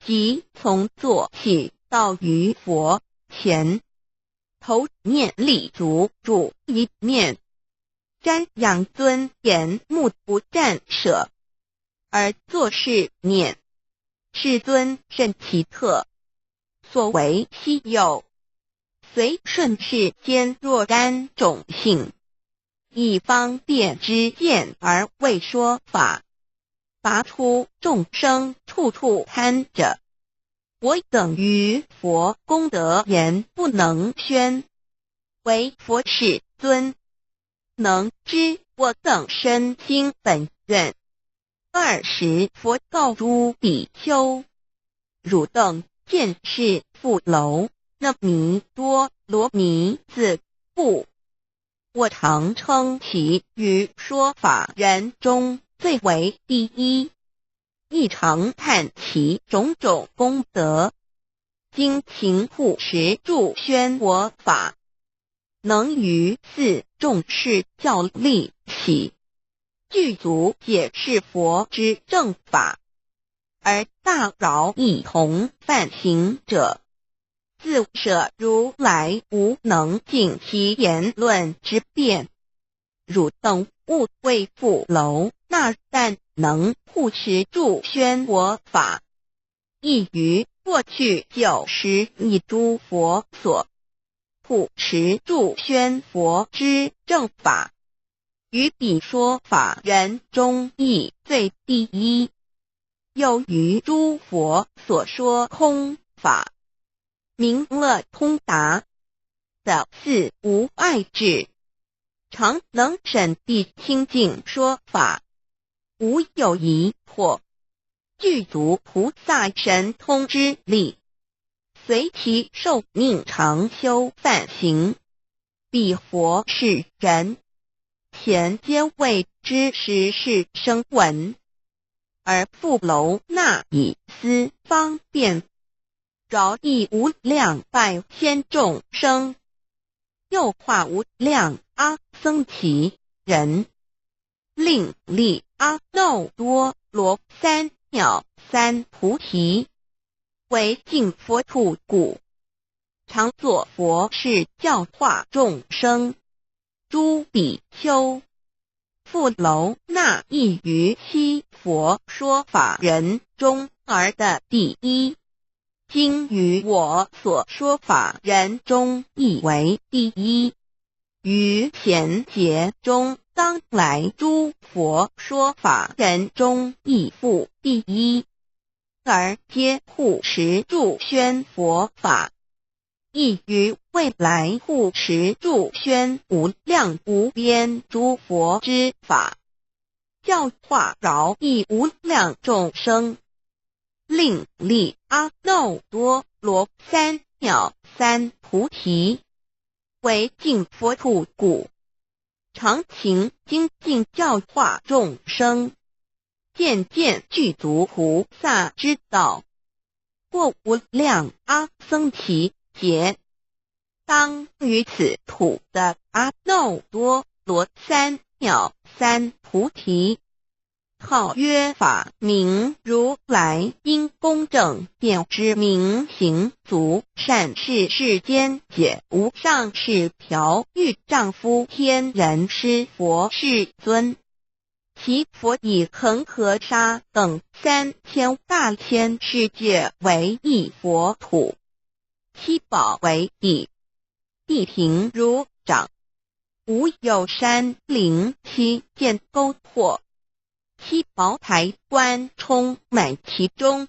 即从坐起到于佛前，头面立足，主一面瞻仰尊严，目不暂舍，而作是念：世尊甚奇特，所为希有，虽顺世间若干种姓，以方便之见而为说法，拔出众生处处贪者，我等于佛功德言不能宣，唯佛世尊能知我等身心本愿。 二时佛告诸比丘：汝等见是富楼那弥多罗尼子不？我常称其于说法人中最为第一，亦常叹其种种功德，精勤护持助宣我法， 能于寺众释教立起，具足解释佛之正法，而大饶一同梵行者，自舍如来无能尽其言论之辩。汝等勿谓富楼那善能护持诸宣佛法，亦于过去九十亿诸佛所护持诸宣佛之正法，于彼说法人中亦最第一。又于诸佛所说空法，名乐通达，的四无碍智，常能审谛清净说法，无有疑惑，具足菩萨神通之力，随其受命常修梵行，彼佛世人，前皆未知实是声闻，而复楼那以思方便，饶益无量百千众生，又化无量阿僧祇人，令利阿耨多罗三藐三菩提，为尽佛土故，常作佛事教化众生。诸比丘，富楼那亦于悉佛说法人中而得第一，今于我所说法人中亦为第一，于贤劫中当来诸佛说法人中亦复第一，而皆护持诸宣佛法，亦于未来护持诸宣无量无边诸佛之法，教化饶益无量众生，令利阿耨多罗三藐三菩提，为尽佛土故，常勤精进教化众生，渐渐具足菩萨之道，过无量阿僧祇劫，当于此土得阿耨多罗三藐三菩提，号曰法明如来因功正遍知明行足善逝世间解无上士调御丈夫天人师佛世尊。其佛以恒河沙等三千大千世界为一佛土，其宝为地，地平如掌，无有山陵其间沟壑，其宝台关充满其中，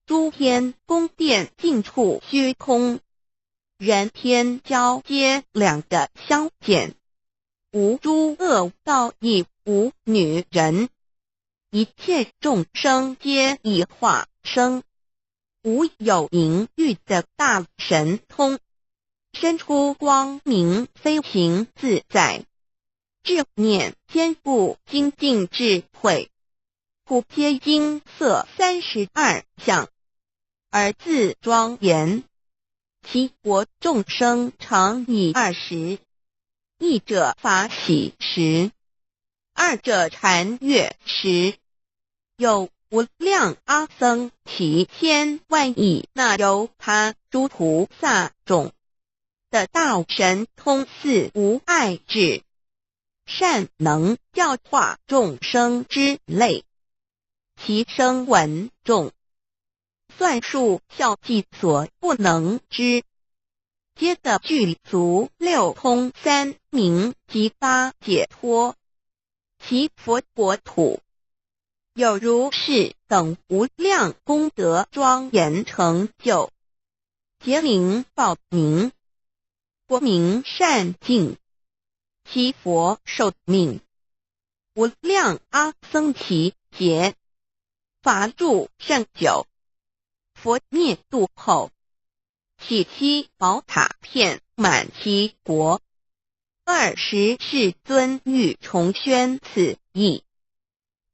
诸天宫殿尽处虚空，人天交接两个相见，无诸恶道亦无女人，一切众生皆已化生，无有淫欲的大神通，身出光明飞行自在，智念坚固精进智慧，普皆音色三十二相，而自庄严。其国众生常以二十，一者法喜时，二者禅悦时，有无量阿僧祇千万亿那由他诸菩萨种的大神通四无碍智，善能教化众生之类，其声闻众，算数效计所不能知，皆得具足六通三明及八解脱。其佛国土，有如是等无量功德庄严成就，劫名报名，国名善尽，其佛寿命无量阿僧祇劫，法住甚久。佛灭度后，起七宝塔遍满其国。二十世尊欲重宣此义，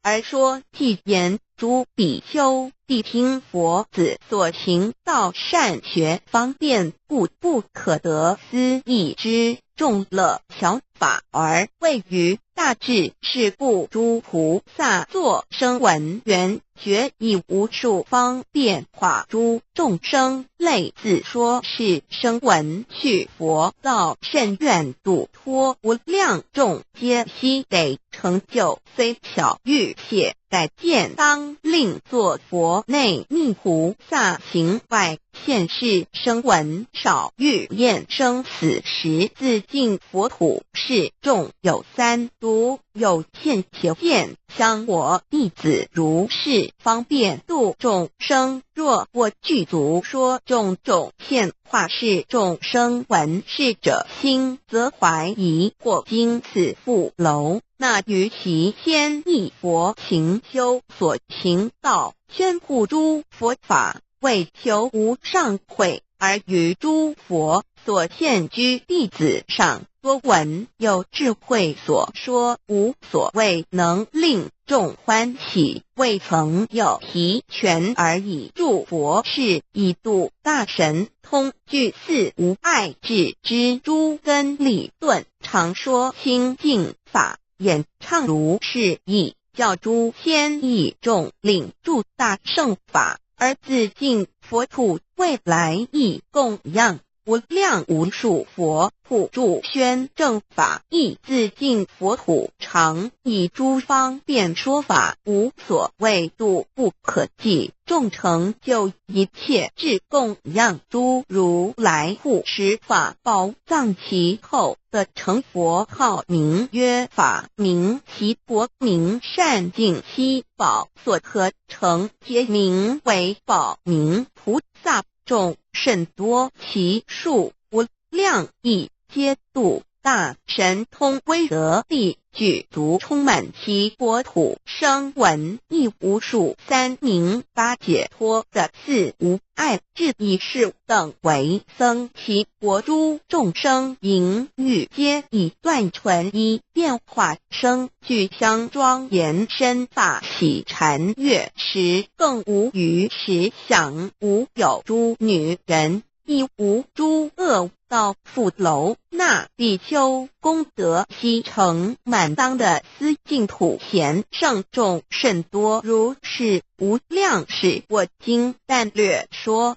而说偈言：诸比丘，谛听佛子所行道善学方便，故不可得思议之众乐小法而位于大智，是故诸菩萨作声闻缘觉以无数方变化诸众生，类似说是声闻去佛道甚愿度脱无量众皆悉得成就，非巧遇且改见当令作佛内密菩萨行外 现世声闻少欲厌生死时自尽佛土，是众有三毒，有现且现相我弟子如是方便度众生。若我具足说种种现化是众声闻是者心，则怀疑或惊此复楼。那于其先亦佛行修所行道，宣布诸佛法 为求无上慧，而于诸佛所现居弟子上多闻有智慧所说无所谓能令众欢喜，未曾有提全而已。诸佛是以度大神通具四无碍智之诸根理论，常说清净法，演唱如是意，教诸仙以众领诸大乘法， 而自尽佛土未来亦供养无量无数佛土助宣正法，亦自尽佛土常以诸方便说法无所谓度不可计，众成就一切智供养诸如来护持法宝藏。其后的成佛号名曰法，名其国，名善尽七宝所合 成，皆名为宝，名菩萨众甚多，其数无量，亦皆度大神通威德力，具足充满其国土。声闻亦无数，三名八解脱的四无碍智亦是等为僧，其国诸众生淫欲皆以断传一变化生，具相庄严身法喜禅悦时，更无余时想，无有诸女人，亦无诸恶道富楼。那比丘功德悉成满当的思净土贤圣众甚多，如是无量。是我今但略说。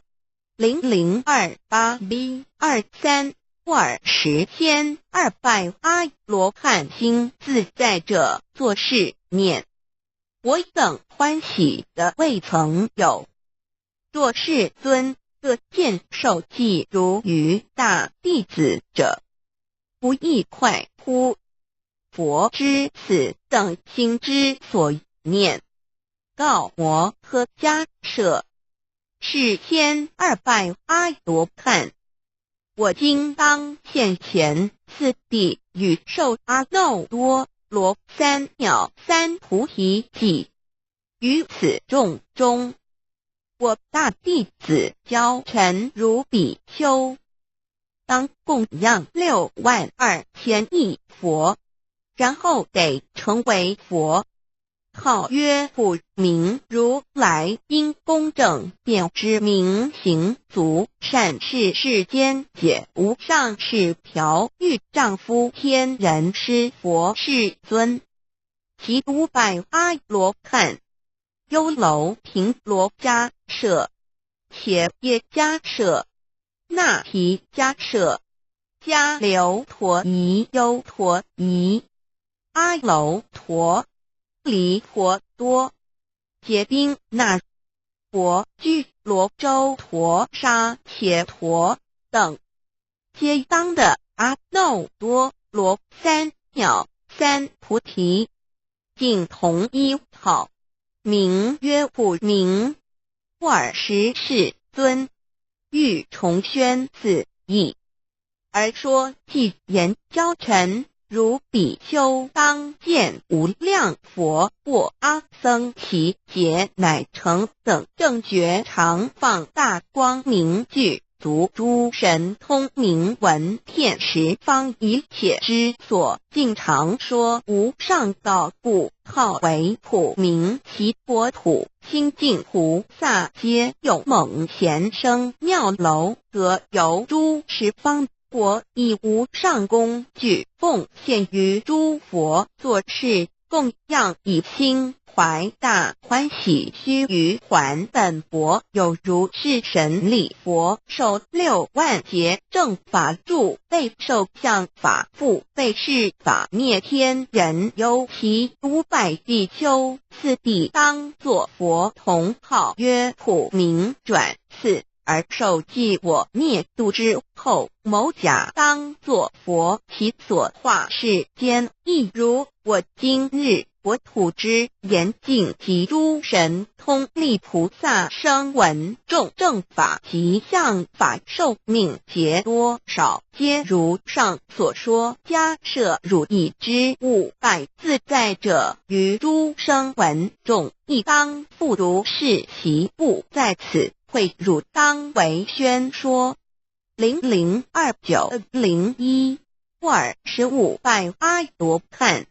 零零二八B二三，尔时千二百阿罗汉心自在者作是念：我等欢喜的未曾有。作是尊，各见受记如于大弟子者，不亦快乎？佛知此等心之所念，告摩诃迦舍：是千二百阿罗汉，我今当现前次第语授阿耨多罗三藐三菩提偈。于此众中，我大弟子樵尘如比丘，当供养六万二千亿佛，然后得成为佛。 号曰普明如来，因公正遍知明行足善，是世间解无上士，调御丈夫天人师佛世尊。其五百阿罗汉，优楼频罗迦舍，且耶迦舍， 那提迦舍，迦留陀夷，优陀夷，阿楼陀，离陀多，结宾那，婆居罗周陀沙伽陀等，皆当得阿耨多罗三藐三菩提。 竟同一号，名曰普明。尔时世尊欲重宣此意，而说偈言：樵尘如比丘当见无量佛，或阿僧祇劫乃成等正觉，常放大光明具 足诸神通，名闻遍十方一切之所，尽常说无上道，故号为普明。其国土清净菩萨皆有猛贤生，妙楼阁游诸十方。国亦无上供具奉献于诸佛作事，供养以心怀大欢喜须臾还本薄，有如是神力佛授六万劫正法住，被授像法，复被示法灭天人，由其五百比丘次第当作佛同号曰普明转次。 而受记我灭度之后，某甲当作佛，其所化世间亦如我今日国土之严禁，及诸神通力菩萨声闻众正法及像法寿命劫多少，皆如上所说。迦舍汝已知五百自在者，于诸声闻众亦当复如是，岂不在此？ 会汝当为宣说。零零二九零一，尔时五百阿罗汉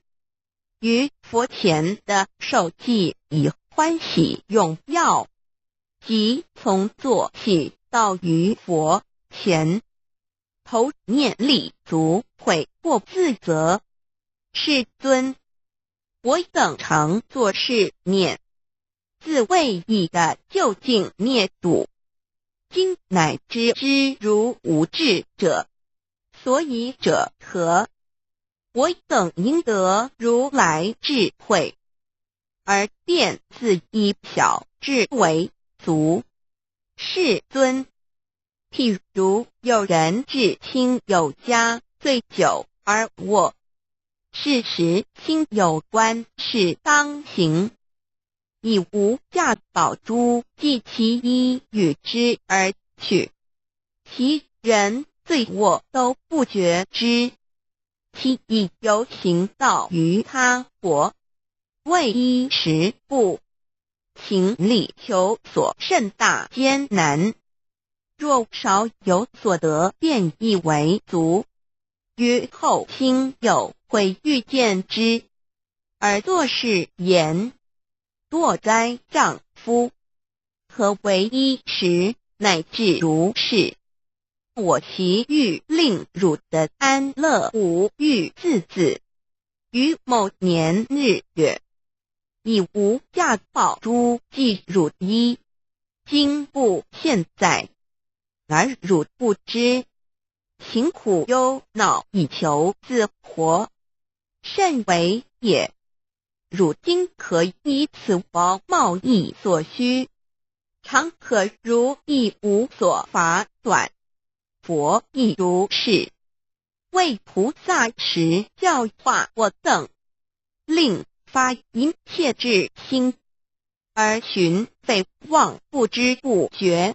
于佛前的受记以欢喜踊跃，即从坐起到于佛前，头面立足，悔过自责。世尊，我等常作是念，自为意的究竟灭度，今乃知之如无智者，所以者何？我等应得如来智慧，而便自以小智为足。世尊，譬如有人至亲友家醉酒而卧，是时亲友观是当行，以无价宝珠系其衣与之而去，其人醉卧都不觉知，其已游行到于他国，未衣食不，行李求索甚大艰难。若少有所得，便以为足，于后亲友会遇见之，而作是言：多哉丈夫，何为衣食乃至如是？我昔欲令汝得安乐无欲至子，于某年日月，以无价宝珠系汝衣，今不现在，而汝不知，勤苦忧恼以求自活，甚为也。汝今可以此宝报役所需，常可如意无所乏短。佛亦如是，为菩萨时教化我等，令发殷切之心，而寻废妄不知不觉，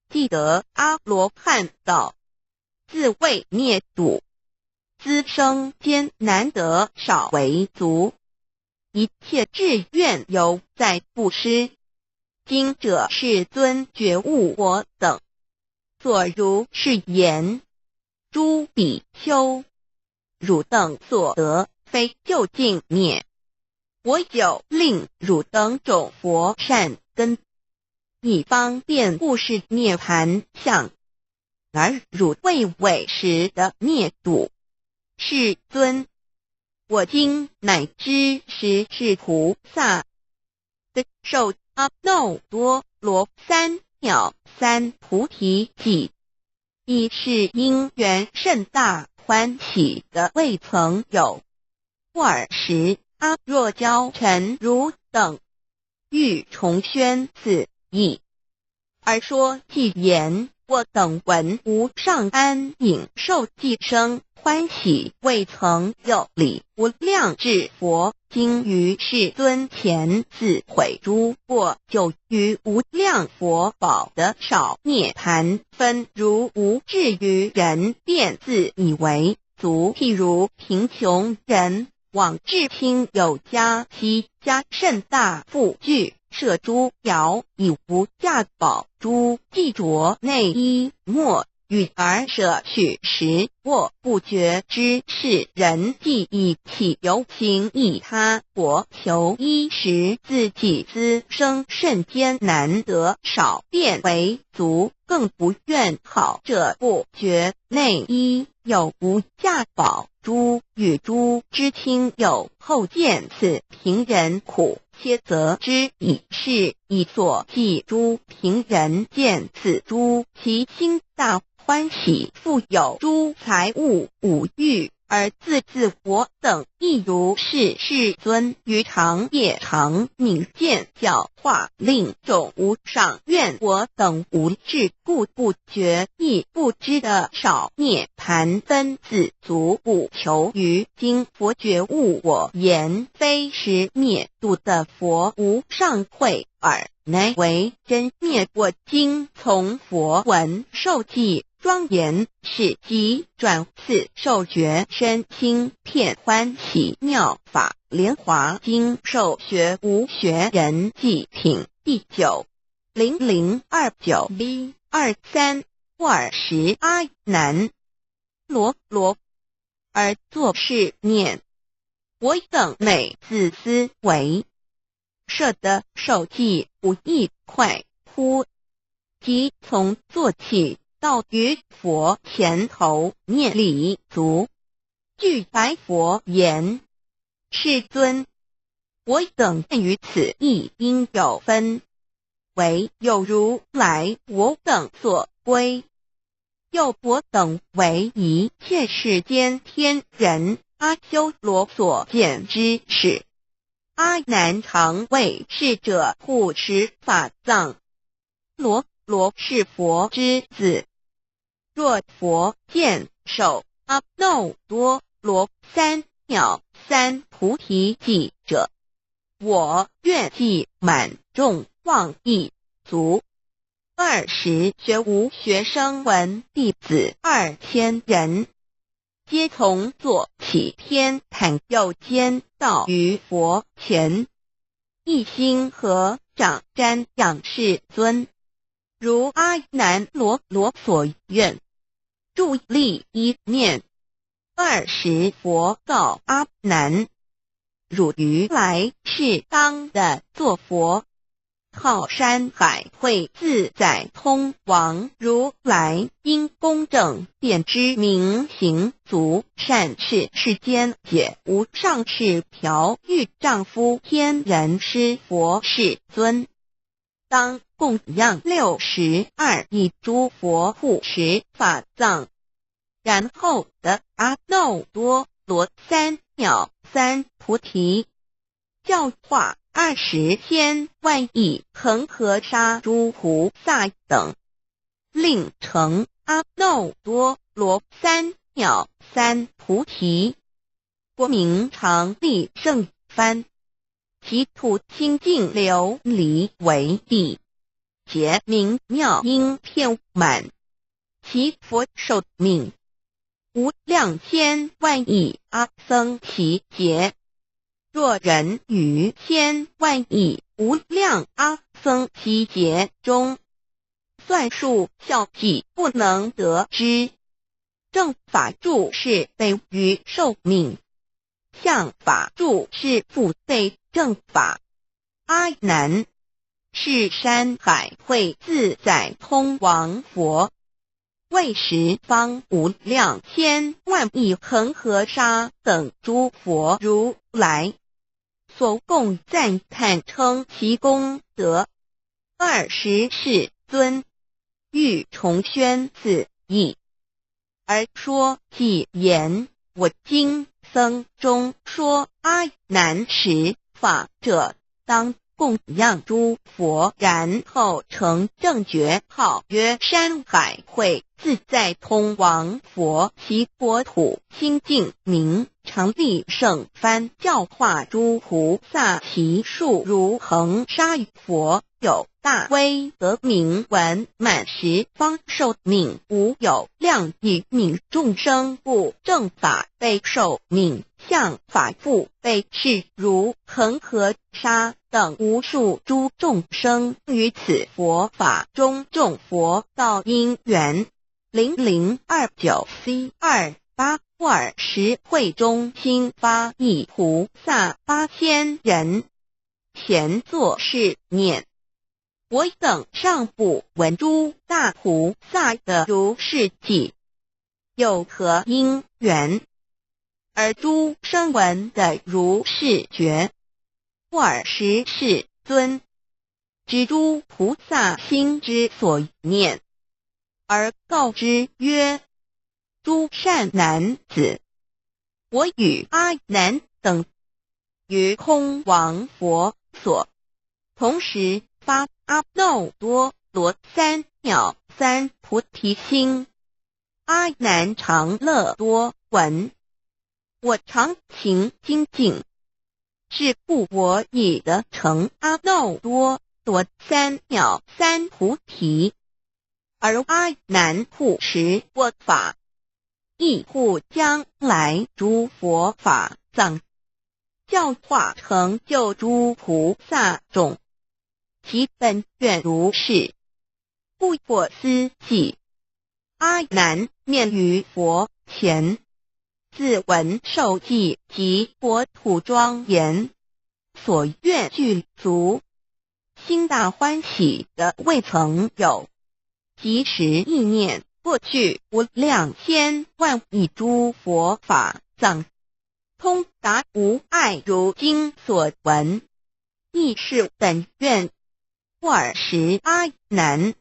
即得阿罗汉道，自为灭度，资生间难得少为足，一切志愿犹在不失。今者世尊觉悟我等，作如是言：诸比丘，汝等所得非究竟灭，我久令汝等种佛善根，以方便悟是涅盘相，而汝未为时得灭度。世尊，我今乃知时是菩萨的受阿耨多罗三藐三菩提己，亦是因缘甚大欢喜的未曾有。尔时阿若桡臣汝等，欲重宣此意。 而说偈言：我等闻无上安隐受记声，欢喜未曾有礼。无量智佛今于世尊前自悔诸过，久于无量佛宝得少涅盘分，如无智愚人便自以为足。譬如贫穷人 往至亲友家，其家甚大，富聚舍诸宅，以无价宝珠，即着内衣，没与尔舍去时，或不觉知是人即已起游行于他国，求衣食自己滋生甚艰难，得少便为足，更不愿好这不觉内衣有无价宝。珠与珠之亲友，后见此贫人苦，且则之以是以所寄珠。贫人见此珠，其心大欢喜，复有诸财物五欲，而自自我等亦如是。世尊于长夜长愍见教化，令种无上愿我等无智，故不觉亦不知得少涅盘分子足。不求于今佛觉悟我言，非时灭度的佛无上慧耳，乃为真灭我今从佛闻受记庄严，是即转次受觉身轻片欢喜妙法莲华经受学无学人即品。第九零零二九 B 二三。尔时阿难罗罗而作是念：我等每自思惟舍得受记不亦快乎？即从坐起，到于佛前头，念礼足，具白佛言：世尊，我等于此亦应有分，唯有如来我等所归。 又我等唯一切世间天人。阿修罗所见之是，阿难常为侍者护持法藏。罗罗是佛之子，若佛见首阿耨多罗三藐三菩提己者，我愿即满众望一足。 二时学无学生闻弟子二千人，皆从坐起，偏袒右肩，到于佛前，一心合掌瞻仰世尊，如阿难罗罗所愿， 住立一念。二时佛告阿难：汝于来世当得作佛，号山海慧自在通王。如来因公正遍知明行足，善视世间解无上士，调御丈夫天人师佛世尊， 当供养六十二亿诸佛护持法藏，然后得阿耨多罗三藐三菩提，教化二十千万亿恒河沙诸菩萨等，令成阿耨多罗三藐三菩提，国名常利胜翻。 其土清净琉璃为地，节明妙音遍满，其佛寿命无量千万亿阿僧祇劫。若人于千万亿无量阿僧祇劫中，算数效计不能得知。正法住是备于寿命， 相法住是覆备正法。阿难，是山海慧自在通王佛，为十方无量千万亿恒河沙等诸佛如来，所供赞叹称其功德。 二十世尊，欲重宣此意，而说偈言：我今僧中说阿难十法者，当供养诸佛，然后成正觉，号曰山海慧自在通王佛。其国土清净名常利胜翻，教化诸菩萨，其数如恒沙。佛有大威德，名闻满十方寿命无有量，以泯众生故。正法备寿命，相法覆备智，如恒河沙等无数诸众生，于此佛法中种佛道因缘。零零二九 C 二八。普洱市会中心发一菩萨八千人前作是念：我等尚不闻诸大菩萨的如是偈，有何因缘，而诸生闻得如是觉？普洱市世尊 知诸菩萨心之所念，而告之曰：诸善男子，我与阿难等于空王佛所同时发阿耨多罗三藐三菩提心。阿难常乐多闻，我常勤精进，是故我已得成阿耨多罗三藐三菩提。而阿难护持我法，亦护将来诸佛法藏，教化成就诸菩萨众，其本愿如是。 不可思议。阿难面于佛前，自闻受记及国土庄严，所愿具足，心大欢喜的未曾有。即时意念：过去无量千万亿诸佛法藏，通达无碍，如今所闻，亦是本愿。 普洱市阿难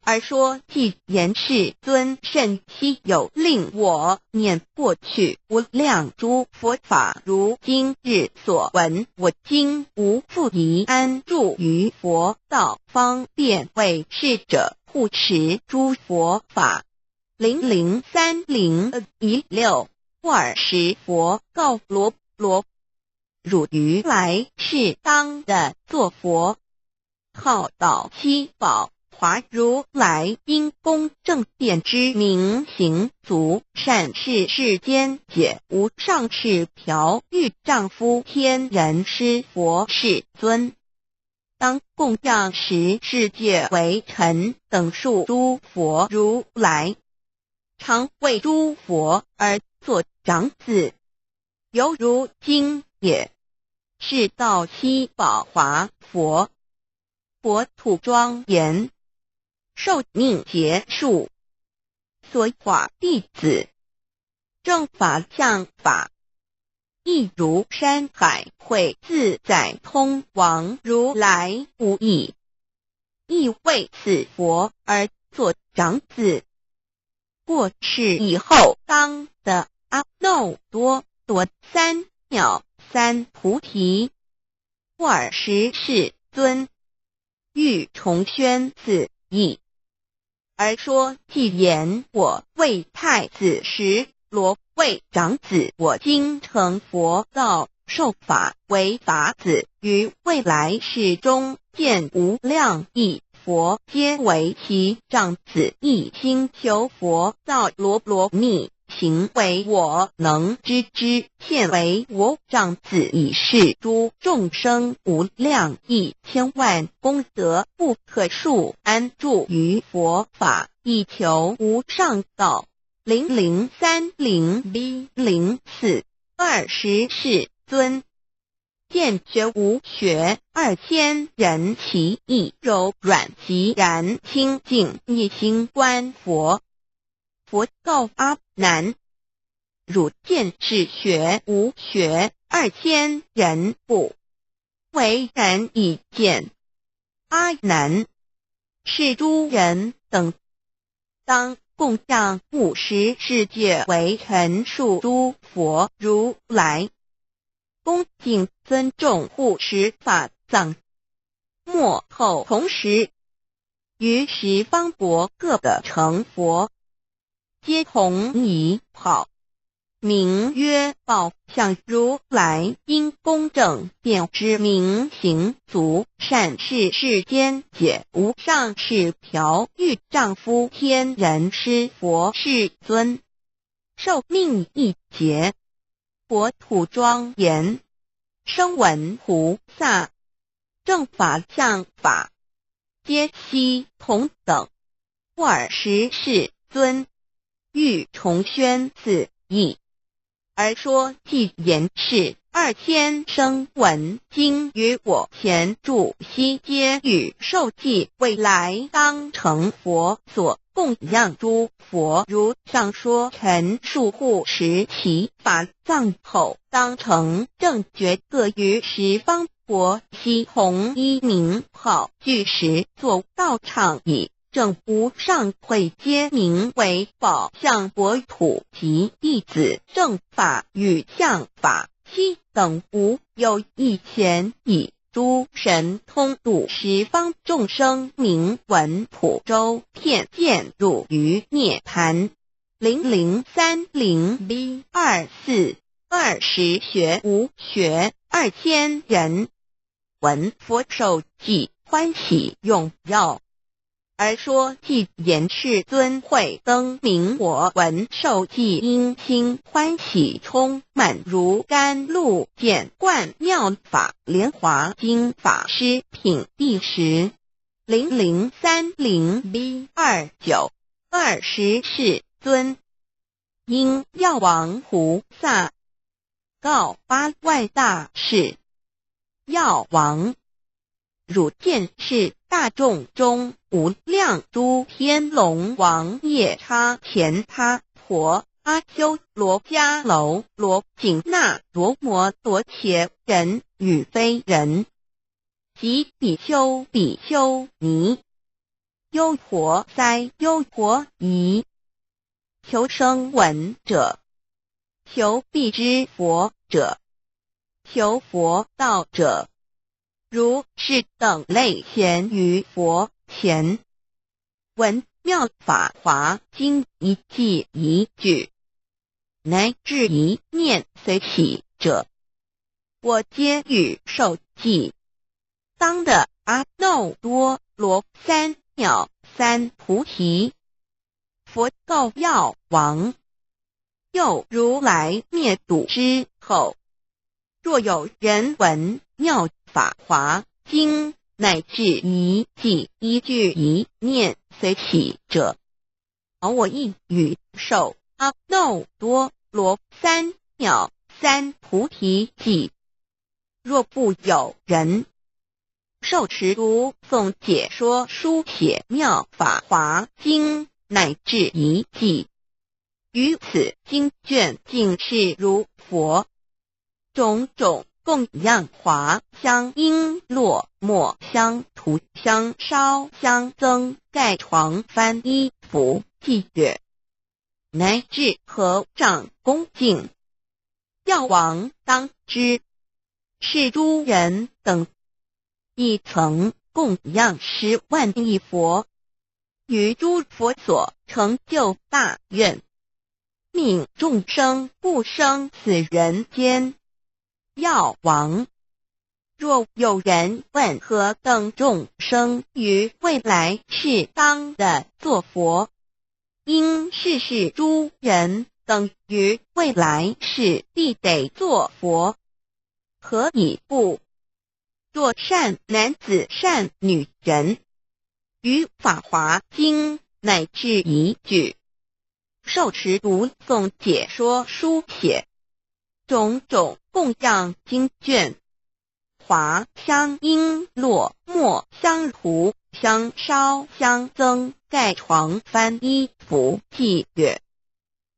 而说偈言：世尊甚希有，令我念过去无量诸佛法，如今日所闻。我今无复宜安住于佛道，方便为侍者护持诸佛法。零零三零一六。普洱市佛告罗罗：汝于来世当得作佛，号导七宝华如来，因功正遍知明行足，善视世间解无上赤朴，欲丈夫天人师佛世尊，当供养十世界为臣等数诸佛如来，常为诸佛而作长子，犹如今也。是道七宝华佛，国土庄严，寿命劫数，所化弟子，正法像法，亦如山海会自在通往如来无异。亦为此佛而作长子，过世以后当得阿耨多罗三藐三菩提。普洱市世尊 欲重宣此意，而说偈言：我为太子时，罗为长子，我今成佛道，授法为法子，于未来世中见无量亿佛皆为其长子，一心求佛道。罗罗密，请为我能知之，现为我长子，以示诸众生无量亿千万功德不可数，安住于佛法，以求无上道。零零三零B零四。普洱市世尊 见觉无学二千人，其意柔软，寂然清净，一心观佛。佛告阿难：汝见是学无学二千人不？为然已见。阿难，是诸人等，当供养五十世界为臣数诸佛如来，恭敬尊重护持法藏。末后同时，于十方国各得成佛，皆弘一号，名曰宝相如来，因功正遍知明行足，善视世间解无上赤朴，欲丈夫天人师佛世尊，寿命一劫，国土庄严，声闻菩萨，正法像法，皆悉同等。普洱市世尊，欲重宣此意。而说偈言是二千声闻经于我前住悉皆与受记未来当成佛所供养诸佛如上说陈述护持其法藏后当成正觉各于十方佛悉弘一名号具时作道场矣。 正无上会皆名为宝相国土及弟子正法与相法，悉等无有一前已。诸神通度十方众生，名闻普周遍见入于涅槃。零零三零B二四二十学无学二千人，闻佛授记欢喜踊跃。 而说偈言世尊会灯明我闻受记因心欢喜充满如甘露见灌妙法莲华经法师品第十。零零三零B二九二十世尊，因药王菩萨告八万大士：药王，汝见是大众中无量诸天龙王夜叉乾闥婆阿修罗迦楼罗紧那罗摩罗伽人与非人，及比丘比丘尼，优婆塞优婆夷，求声闻者，求辟支佛者，求佛道者，如是等类咸于佛前，闻妙法华经一记一句，乃至一念随喜者，我皆与受记。当得阿耨多罗三藐三菩提。佛告药王：又如来灭度之后，若有人闻妙法华经，乃至一记一句一念随喜者，我亦与受阿耨多罗三藐三菩提记。若复有人受持读诵解说书写妙法华经乃至一记，于此经卷尽是如佛 种种供养华香璎珞末香涂香烧香灯盖床幡衣服祭月，乃至合掌恭敬。药王当知，是诸人等亦曾供养十万亿佛，于诸佛所成就大愿， 命众生不生死人间。药王，若有人问何等众生于未来世当得作佛，应是示诸人等于未来世必得作佛，何以不 作善男子善女人，于法华经乃至一句，受持读诵解说书写，种种供养经卷，华香璎珞末香涂香烧香灯盖床幡衣服祭月，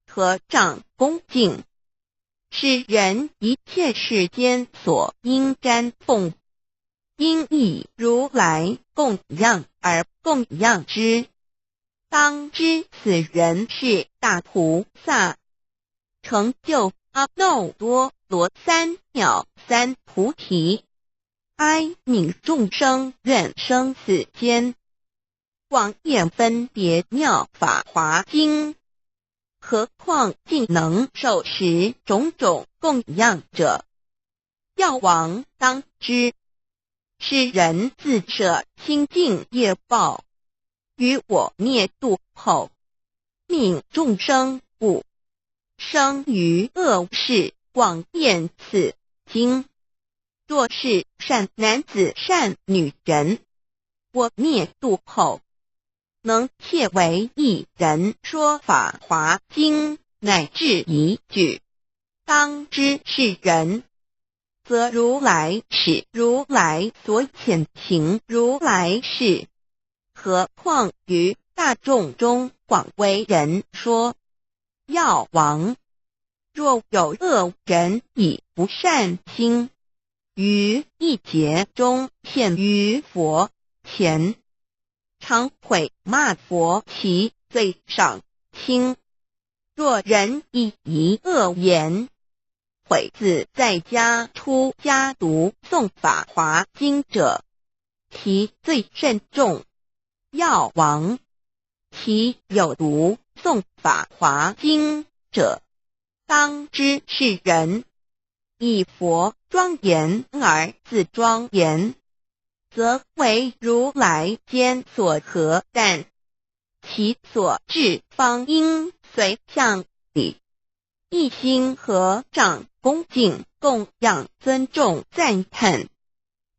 合掌恭敬， 是人一切世间所应瞻奉，因以如来供养而供养之。当知此人是大菩萨，成就阿耨多罗三藐三菩提，哀悯众生愿生死间， 广演分别妙法华经，何况尽能受持种种供养者？药王当知，是人自设清净业报，于我灭度后，命众生不生于恶世，广演此经。 若是善男子善女人，我灭度后，能且为一人说法华经乃至一句，当知是人，则如来是如来所遣行如来世，何况于大众中广为人说。药王，若有恶人以不善心，于一劫中现于佛前，常毁骂佛其罪尚轻。若人亦以恶言毁自在家出家读诵法华经者，其罪甚重。药王，其有读诵法华经者，当知是人，以佛庄严而自庄严，则为如来间所合担，其所至方应随向礼，一心合掌恭敬供养尊重赞叹。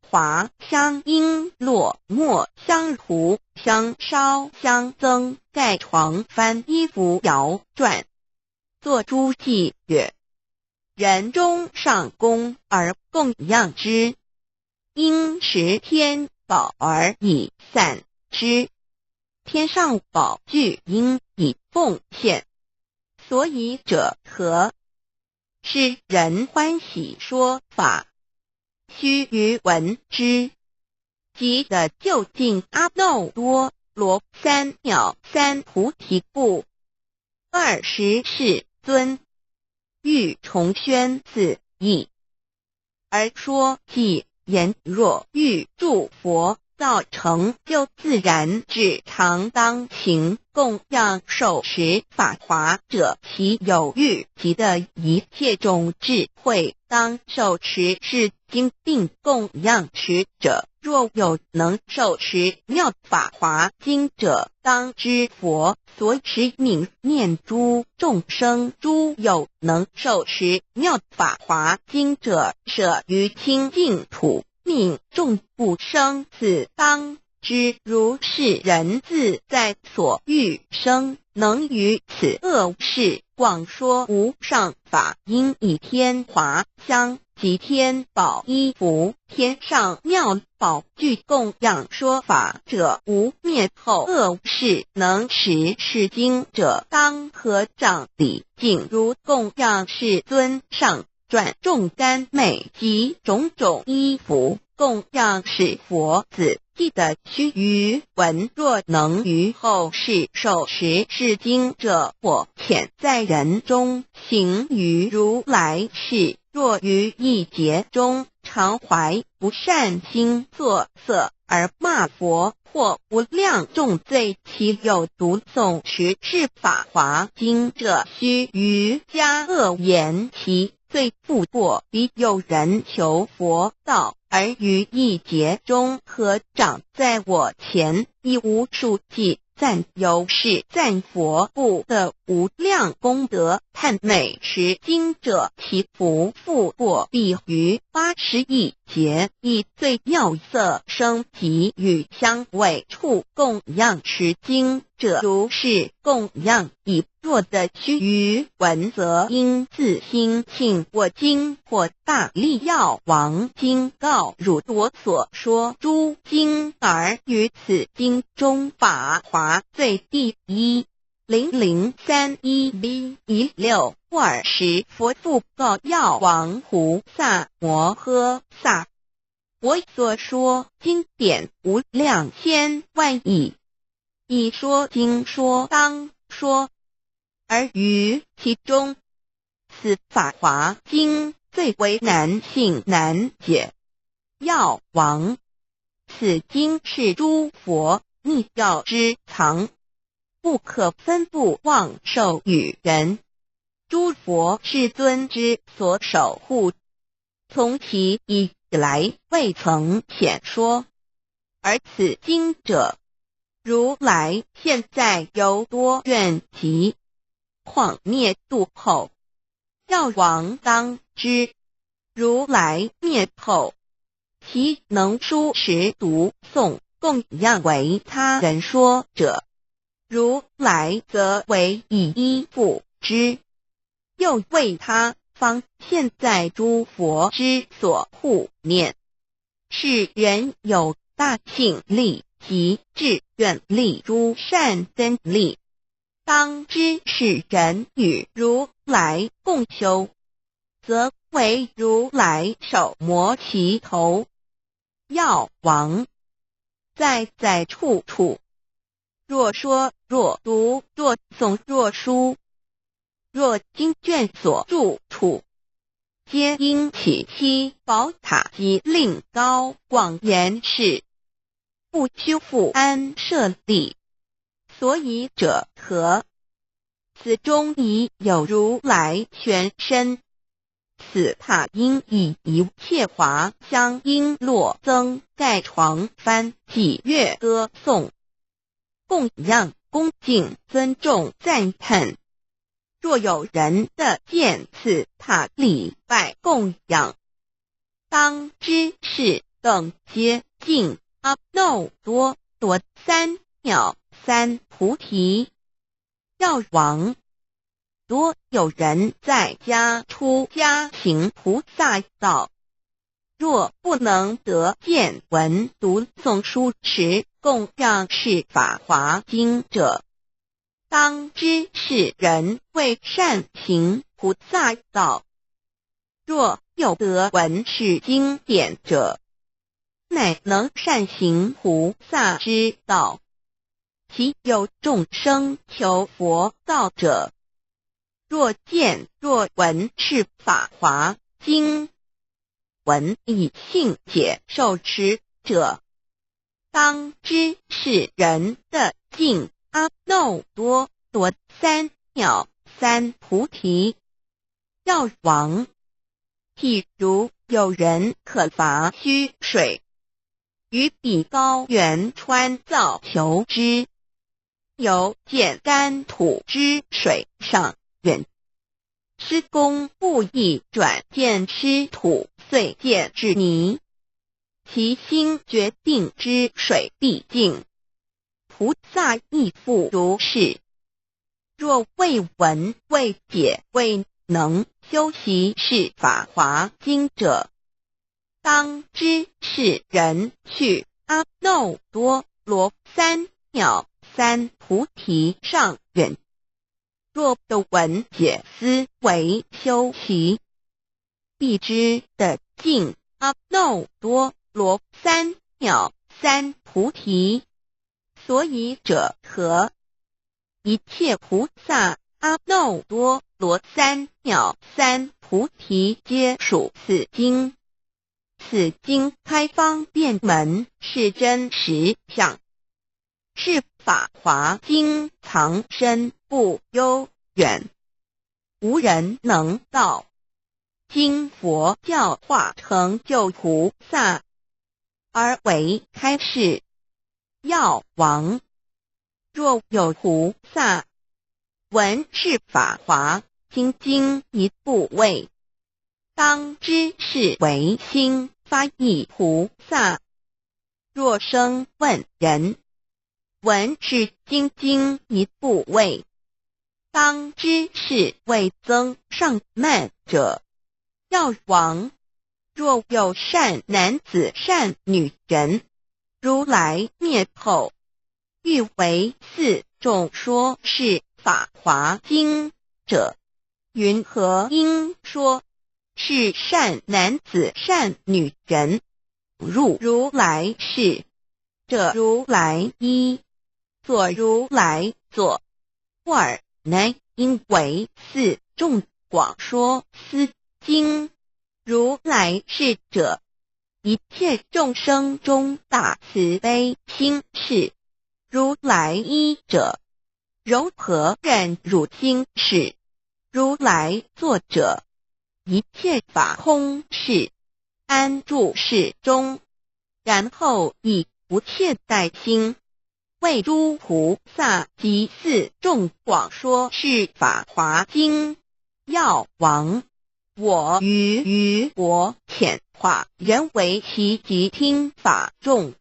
华香璎珞末香壶香烧香灯盖床幡衣服摇转，作诸偈曰：人中上供而供养之，因食天宝而以散之，天上宝聚因以奉献，所以者何？是人欢喜说法，须臾闻之，即得究竟阿耨多罗三藐三菩提故。二十世尊，欲重宣此义，而说偈言：若欲助佛道成就，自然至常当勤供养受持法华者，其有余集的一切种智慧，当受持是 经并供养持者，若有能受持妙法华经者，当知佛所持名念诸众生，诸有能受持妙法华经者，舍于清净土，命众不生死。当知如是人自在所欲生，能于此恶世广说无上法，因以天华香 及天宝衣服，天上妙宝聚供养说法者，无灭后恶世。能持是经者，当合掌礼敬，如供养世尊上转众甘美及种种衣服，供养是佛子。 记得须臾闻，若能于后世受持是经者，或遣在人中行于如来世，若于一劫中常怀不善心作色而骂佛，或无量重罪，其有读诵持是法华经者，须臾加恶言其 罪不过彼。有人求佛道，而于一劫中合掌在我前，亦无数偈赞，由是赞佛不得无量功德，叹美持经者，其福不过彼于八十亿劫。亦最妙色声及与香味触供养持经者，如是供养已。 若得须臾闻，则应自心庆。我今或大力药王今告汝，我所说诸经，而于此经中法华最第一。零零三一B一六。尔时佛复告药王菩萨摩诃萨：我所说经典无量千万亿， 以说经说当说，而于其中，此法华经最为难信难解。药王，此经是诸佛秘要之藏，不可分布妄授与人。诸佛世尊之所守护， 从起以来未曾显说，而此经者，如来现在犹多愿集，况灭度后。药王当知，如来灭后，其能书持读诵供养为他人说者，如来则为以一覆之，又为他方现在诸佛之所护念。是人有大信力及志愿力诸善根力，当知是人与如来共修，则为如来手摩其头。药王，在在处处。若说若读若诵若书，若经卷所住处，皆应起七宝塔及令高广严饰，不修复庵舍利。所以者何？此中已有如来全身。此塔应以一切华香璎珞甑盖床幡喜悦歌颂，供养恭敬尊重赞叹。若有人得见此塔礼拜供养，当知是等阶敬阿耨多罗三藐三菩提。药王，多有人在家出家行菩萨道，若不能得见闻读诵书持供养是法华经者，当知是人未善行菩萨道。若有得闻是经典者，乃能善行菩萨之道。其有众生求佛道者，若见若闻是法华经，闻以信解受持者，当知是人得敬阿耨多罗三藐三菩提。药王，譬如有人可伐须水，于彼高原川造求之，由简干土之水上运，施工不易转见湿土碎见至泥，其心决定之水必尽。菩萨亦复如是。若未闻未解未能修习是法华经者，当知是人去阿耨多罗三藐三菩提上忍。若得闻解思维修习，必知得尽阿耨多罗三藐三菩提。所以者何？一切菩萨阿耨多罗三藐三菩提皆属此经。此经开方便门，是真实相，是法华经藏深不幽远，无人能到。今佛教化成就菩萨，而为开示。药王，若有菩萨闻是法华经一部位，当知是唯心发意菩萨。若生问人，闻是经一部位，当知是为增上慢者。药王，若有善男子善女人，如来灭后， 欲为四众说是法华经者，云何应说是善男子善女人？入如来室者，如来衣，作如来坐。尔乃应为四众广说斯经。如来室者， 一切众生中大慈悲心是。如来衣者，柔和忍辱心是。如来坐者，一切法空是。安住室中，然后以不懈怠心，为诸菩萨及四众广说是法华经。药王，我于于我遣化人为其及听法众，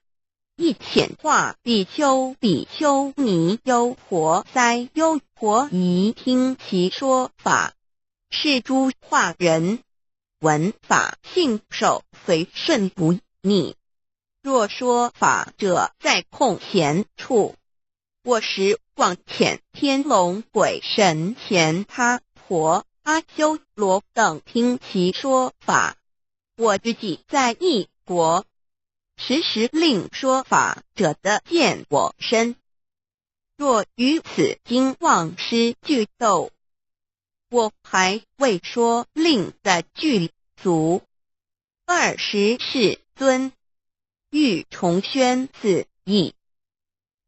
亦遣化比丘、比丘尼、优婆塞、优婆夷听其说法，是诸化人闻法信受，随甚不逆。若说法者在空闲处，或时广遣天龙鬼神、乾闥婆、阿修罗等听其说法，或自己在异国，时时令说法者得见我身。若于此经忘失句读，或还未说令的句足，二十世尊 欲重宣此意，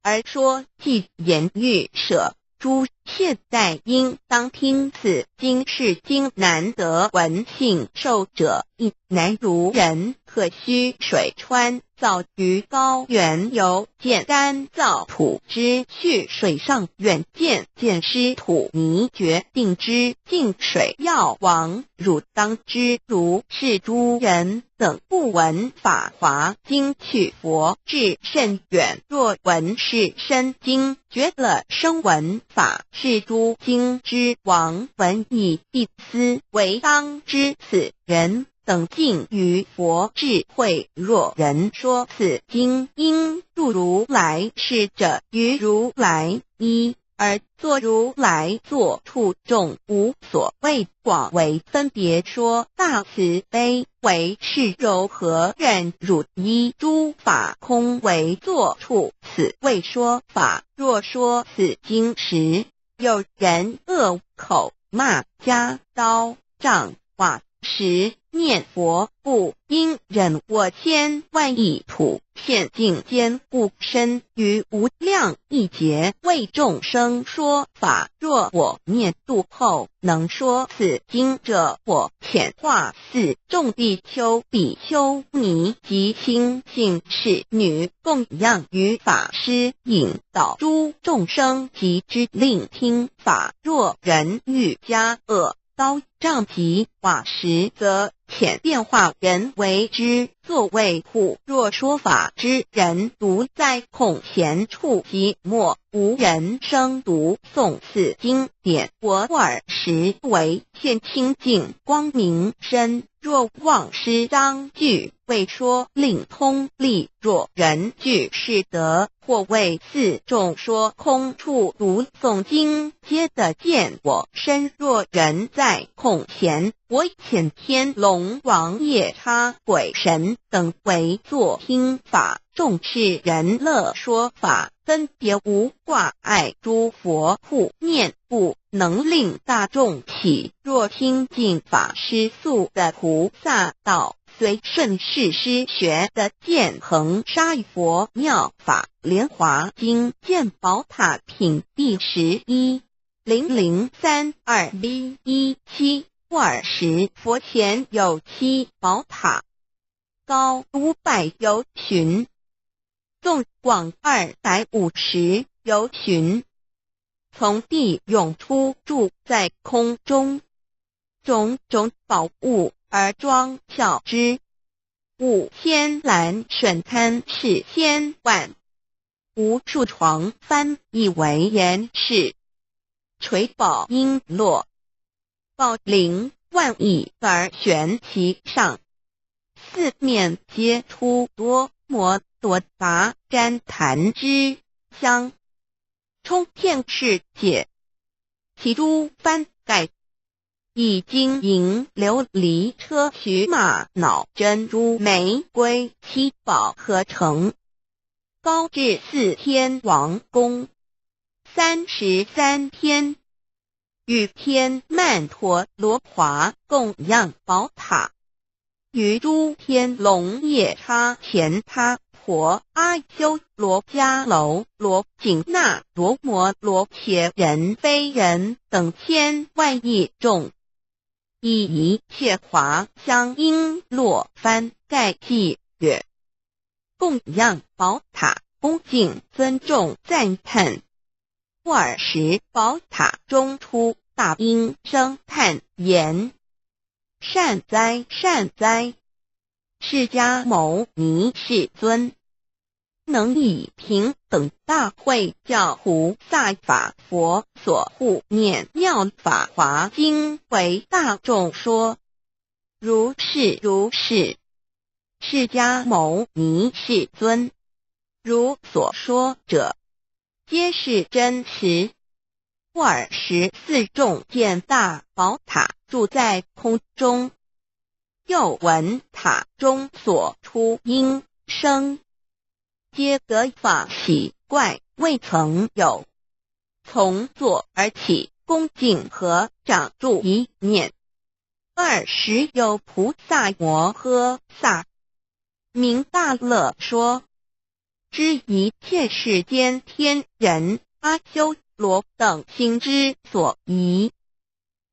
而说即言欲舍诸现在应当听此经是经难得闻信受者，亦难如人客须水川，早于高原游见干燥土之畜，水上远见见湿土泥决定之尽水药王，汝当知如是诸人 等不闻法华经趣佛智甚远，若闻是深经，觉了声闻法是诸经之王，闻已必思惟当知此人等尽于佛智慧。若人说此经应住如来世者，于如来一 而作如来作处众，无所谓广为分别说，大慈悲为是柔和忍辱，依诸法空为作处，此谓说法。若说此经时，有人恶口骂加刀杖 瓦石念佛，不应忍我千万亿土现尽坚固身于无量亿劫为众生说法。若我灭度后能说此经者，我遣化四众比丘、比丘尼及清净侍女，供养于法师，引导诸众生及之令听法。若人欲加恶 刀杖及瓦石，则遣变化人为之作卫护。若说法之人独在空闲处寂寞，无人声读诵此经典，我尔时为现清净光明身。若忘失章句，未说令通力。若人具是德， 或为四众说空处读诵经皆得见我身。若人在空闲，我遣天龙王夜叉鬼神等为作听法，众世人乐说法，分别无挂碍。诸佛护念不能令大众起。若听尽法师宿的菩萨道， 随顺世师学的建恒沙佛妙法莲华经卷宝塔品第十一，零零三二B一七。尔时佛前有七宝塔，高五百由旬，纵广二百五十由旬，从地涌出，住在空中。 种种宝物而庄绡之。五千栏楯龛是千万，无数床幡以为严饰。垂宝璎珞，宝翎万以而悬其上，四面皆出多摩多达毡檀之香， 充遍世界。其诸幡盖以金银琉璃砗磲玛瑙珍珠玫瑰七宝合成，高至四天王宫。三十三天，与天曼陀罗华供养宝塔。 于诸天龙夜叉乾闥婆阿修罗迦楼罗紧那罗摩罗伽人非人等千万亿众，以一切华香璎珞幡盖霁月，供养宝塔，恭敬尊重赞叹。 尔时宝塔中出大音声叹言：善哉，善哉！释迦牟尼世尊，能以平等大会教菩萨法佛所护念妙法华经为大众说。如是如是，释迦牟尼世尊，汝所说者，皆是真实。尔时四众见大宝塔住在空中，又闻塔中所出音声，皆得法喜，怪未曾有，从座而起，恭敬合掌住一念。尔时有菩萨摩诃萨名大乐说，知一切世间天人阿修罗等心之所疑，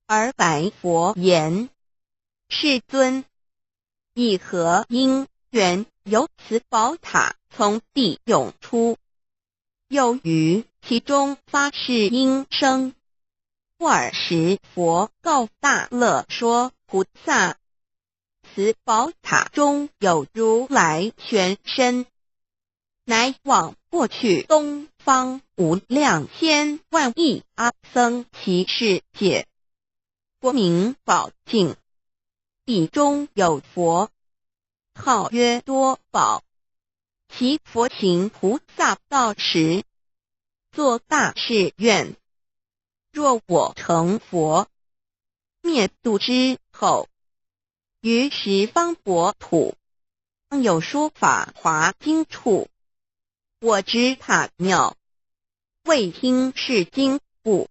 而白佛言：世尊，以何因缘由此宝塔从地涌出，又于其中发是音声？尔时佛告大乐说：菩萨，此宝塔中有如来全身，乃往过去东方无量千万亿阿僧祇世界，国名宝镜，彼中有佛，号曰多宝。其佛行菩萨道时，作大誓愿：若我成佛，灭度之后，于十方国土，有说法华经处，我之塔庙，未听是经故，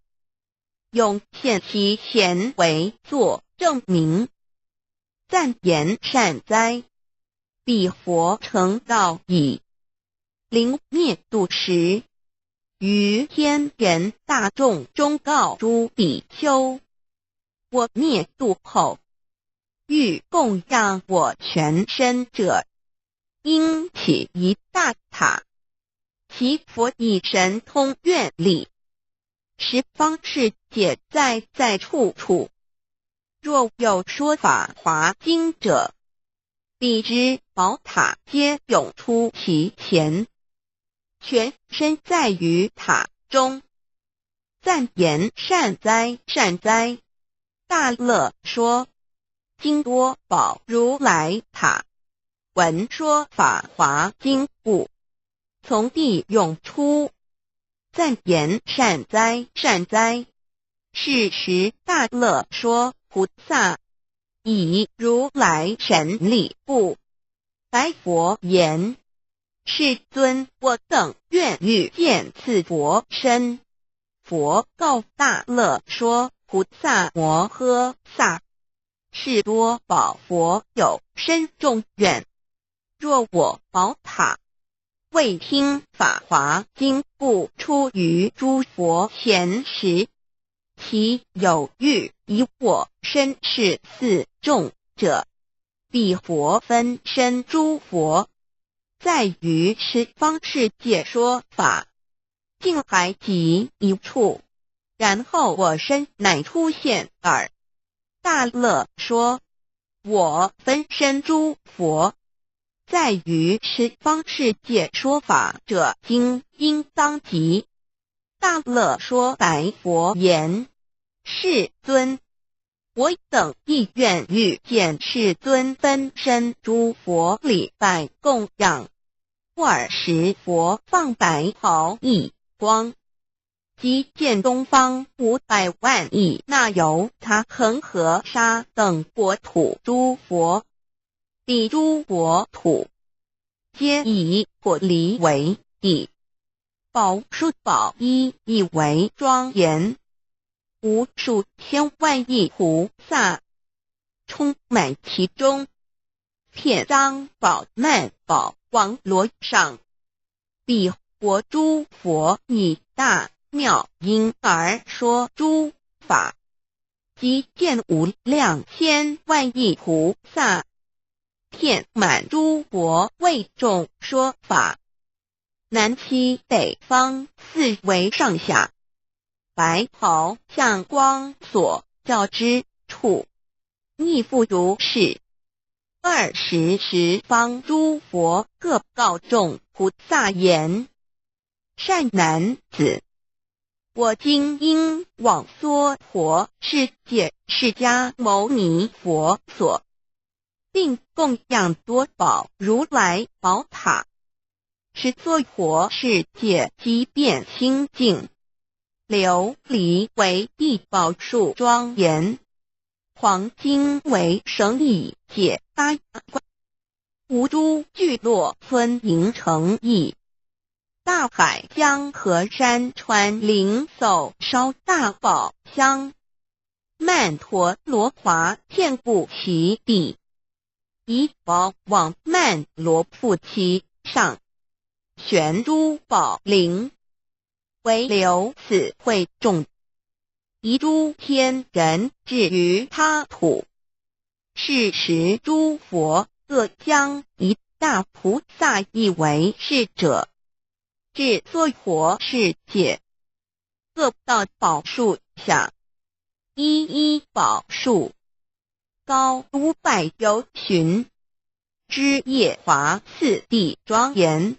永现其贤为作证明。赞言善哉，彼佛成道已，临灭度时，于天人大众中告诸比丘：我灭度后，欲供养我全身者，应起一大塔，其佛以神通愿力，十方世界在在处处，若有说法华经者，彼之宝塔皆涌出其前，全身在于塔中。赞言善哉，善哉。大乐说：今多宝如来塔，闻说法华经故，从地涌出。赞言善哉，善哉。是时大乐说：菩萨，以如来神力故，白佛言：世尊，我等愿欲见此佛身。佛告大乐说：菩萨摩诃萨，是多宝佛有深重愿，若我宝塔未听法华经故出于诸佛前时，其有欲以我身示四众者，彼佛分身诸佛，在于十方世界说法，竟还及一处，然后我身乃出现耳。大乐说：我分身诸佛，在于十方世界说法者，今应当及。大乐说白佛言：世尊，我等亦愿欲见世尊分身诸佛礼拜供养。尔时佛放白袍一光，即见东方五百万亿那由他恒河沙等国土诸佛，彼诸国土皆以琉璃为地，宝树宝衣以为庄严，无数千万亿菩萨充满其中，遍张宝幔宝广罗上。彼国诸佛以大妙音而说诸法，即见无量千万亿菩萨，遍满诸国为众说法，南西北方四维上下，白袍相光所照之处，亦复如是。尔时十方诸佛各告众菩萨言：善男子，我今应往娑婆世界释迦牟尼佛所，并供养多宝如来宝塔，使娑婆世界极变清净，琉璃为地，宝树庄严，黄金为绳，以解脱。 无诸聚落村营城邑，大海江河山川林叟烧大宝箱，曼陀罗华遍布其地，以宝网曼陀罗覆其上，悬珠宝林， 唯留此会众，遗诸天人至于他土。是时诸佛各将一大菩萨亦为侍者，至娑婆世界，各到宝树下，依依宝树， 高五百由旬，枝叶华似地庄严。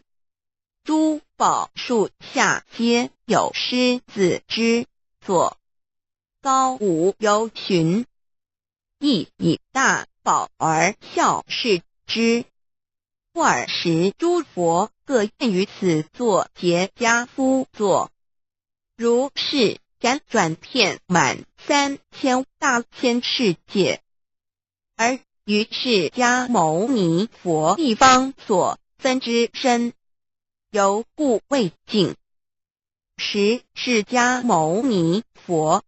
诸宝树下皆有狮子之座，高五由旬，亦以大宝而笑视之。尔时诸佛各愿于此座结跏趺坐，如是辗转遍满三千大千世界， 而于释迦牟尼佛一方所分之身，犹不未尽。时释迦牟尼佛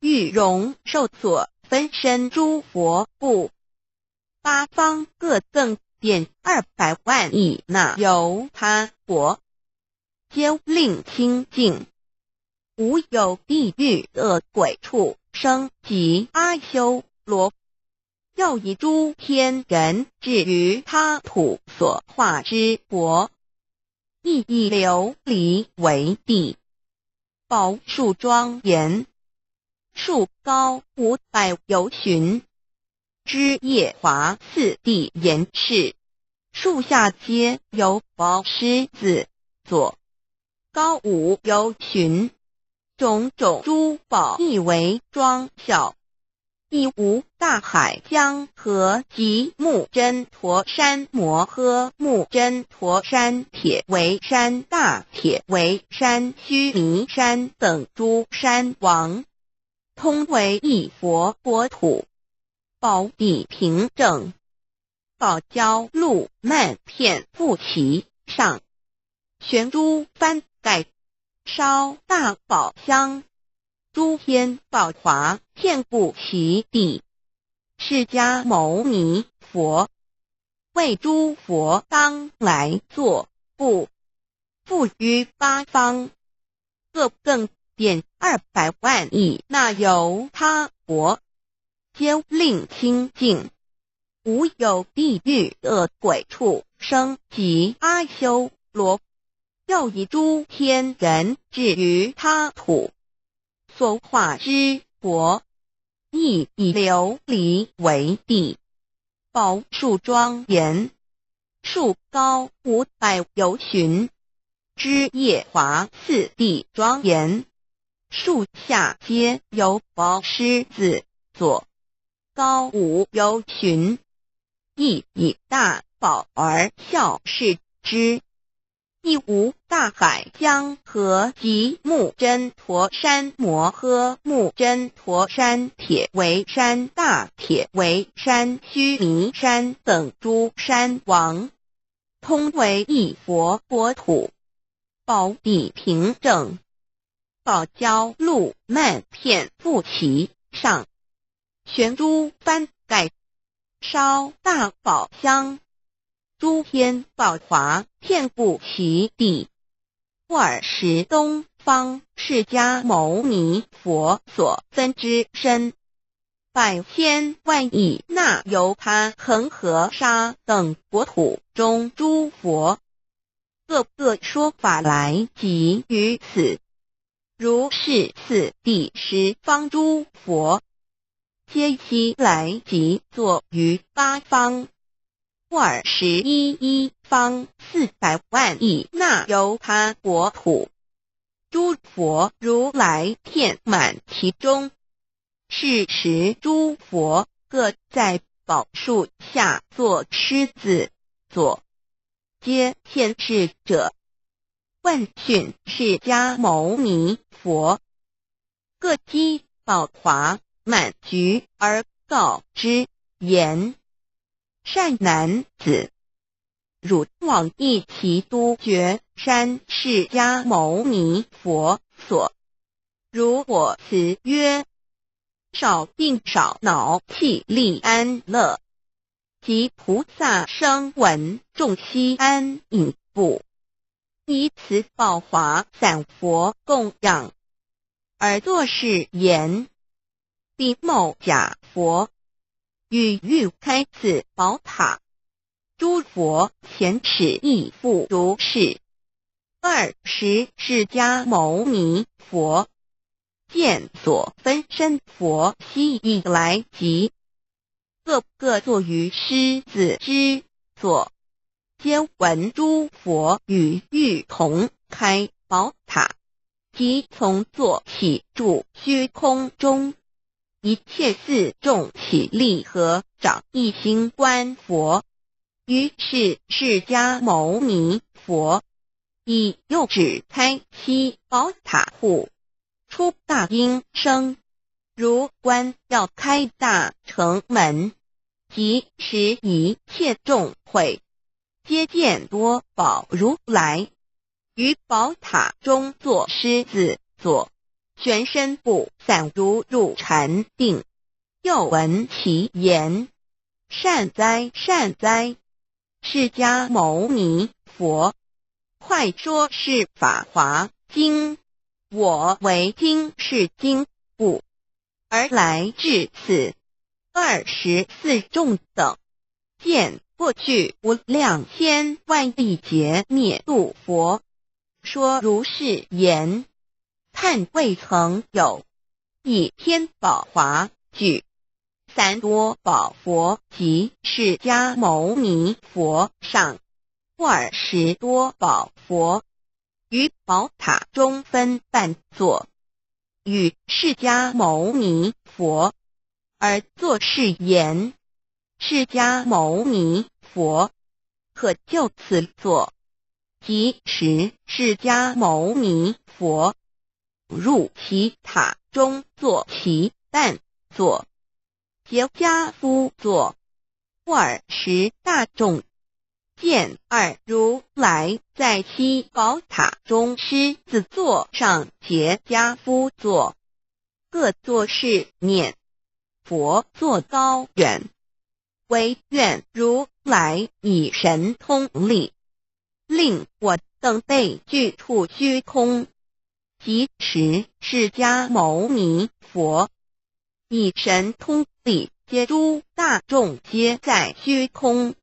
欲容受所分身诸佛故，八方各更遍二百万亿那由他国， 皆令清净，无有地狱恶鬼畜生及阿修罗，又以诸天人至于他土所化之国，亦以琉璃为地，宝树庄严，树高五百由旬，枝叶华似地岩室，树下皆有宝狮子座，高五由旬，种种珠宝亦为庄校，亦无大海江河及目真陀山、摩诃目真陀山、铁围山、大铁围山、须弥山等诸山王，通为一佛国土，宝地平整，宝交鹿漫遍覆其上， 悬珠翻盖，烧大宝香，诸天宝华遍布其地。释迦牟尼佛为诸佛当来坐故，覆于八方，各更遍二百万亿那由他国，皆令清净，无有地狱恶鬼畜生及阿修罗，又以诸天人至于他土所化之国，亦以琉璃为地，宝树庄严，树高五百由旬，枝叶华似地庄严，树下皆有宝狮子座，高五由旬，亦以大宝而笑视之。亦无大海江河及目真陀山、摩诃目真陀山、铁围山、大铁围山、须弥山等诸山王，通为一佛国土，宝地平整，宝交鹿漫遍覆其上， 悬珠翻盖，烧大宝香，诸天宝华遍布其地。尔时东方释迦牟尼佛所分之身，百千万亿那由他恒河沙等国土中诸佛，各个说法来集于此。如是四地十方诸佛，皆悉来集坐于八方，布尔什一一方四百万亿那由他国土，诸佛如来遍满其中。是时诸佛各在宝树下作狮子座，皆见智者。万讯释迦牟尼佛，各击宝华满斫而告之言：善男子，汝往诣其都决山释迦牟尼佛所，如我辞曰：少病少恼，气力安乐，及菩萨声闻众悉安隐不。以此宝华散佛供养，而作是言：彼某假佛，语欲开此宝塔，诸佛前始亦复如是。尔时释迦牟尼佛见所分身佛悉亦来及，各个坐于狮子之座，皆闻诸佛语欲同开宝塔，即从座起住虚空中。一切四众起立合掌，一心观佛。于是释迦牟尼佛亦又指开七宝塔户，出大音声，如观要开大城门。即时一切众会，皆见多宝如来于宝塔中作狮子座，全身不散，如入禅定。又闻其言：善哉，善哉，释迦牟尼佛，快说是法华经。我为听是经故而来至此。尔时四众等见过去无量千万亿劫灭度佛，说如是言：叹未曾有，以天宝华举，散多宝佛及释迦牟尼佛上。尔时多宝佛于宝塔中分半座，与释迦牟尼佛而作是言：释迦牟尼佛，可就此座。即时释迦牟尼佛入其塔中作其半座，结跏趺坐。尔时大众见二如来在七宝塔中狮子座上结跏趺坐，各作是念：佛座高远，唯愿如来以神通力，令我等辈俱处虚空。即时释迦牟尼佛以神通力接诸大众皆在虚空，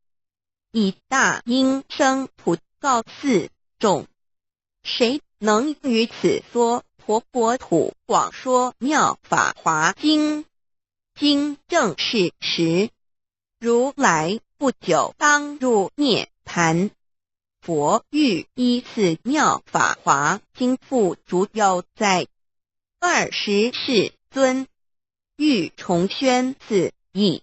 以大音声普告四众：谁能于此娑婆国土广说妙法华经？今正是时，如来不久当入涅槃。佛欲依此妙法华经复主要哉。尔时世尊欲重宣此意，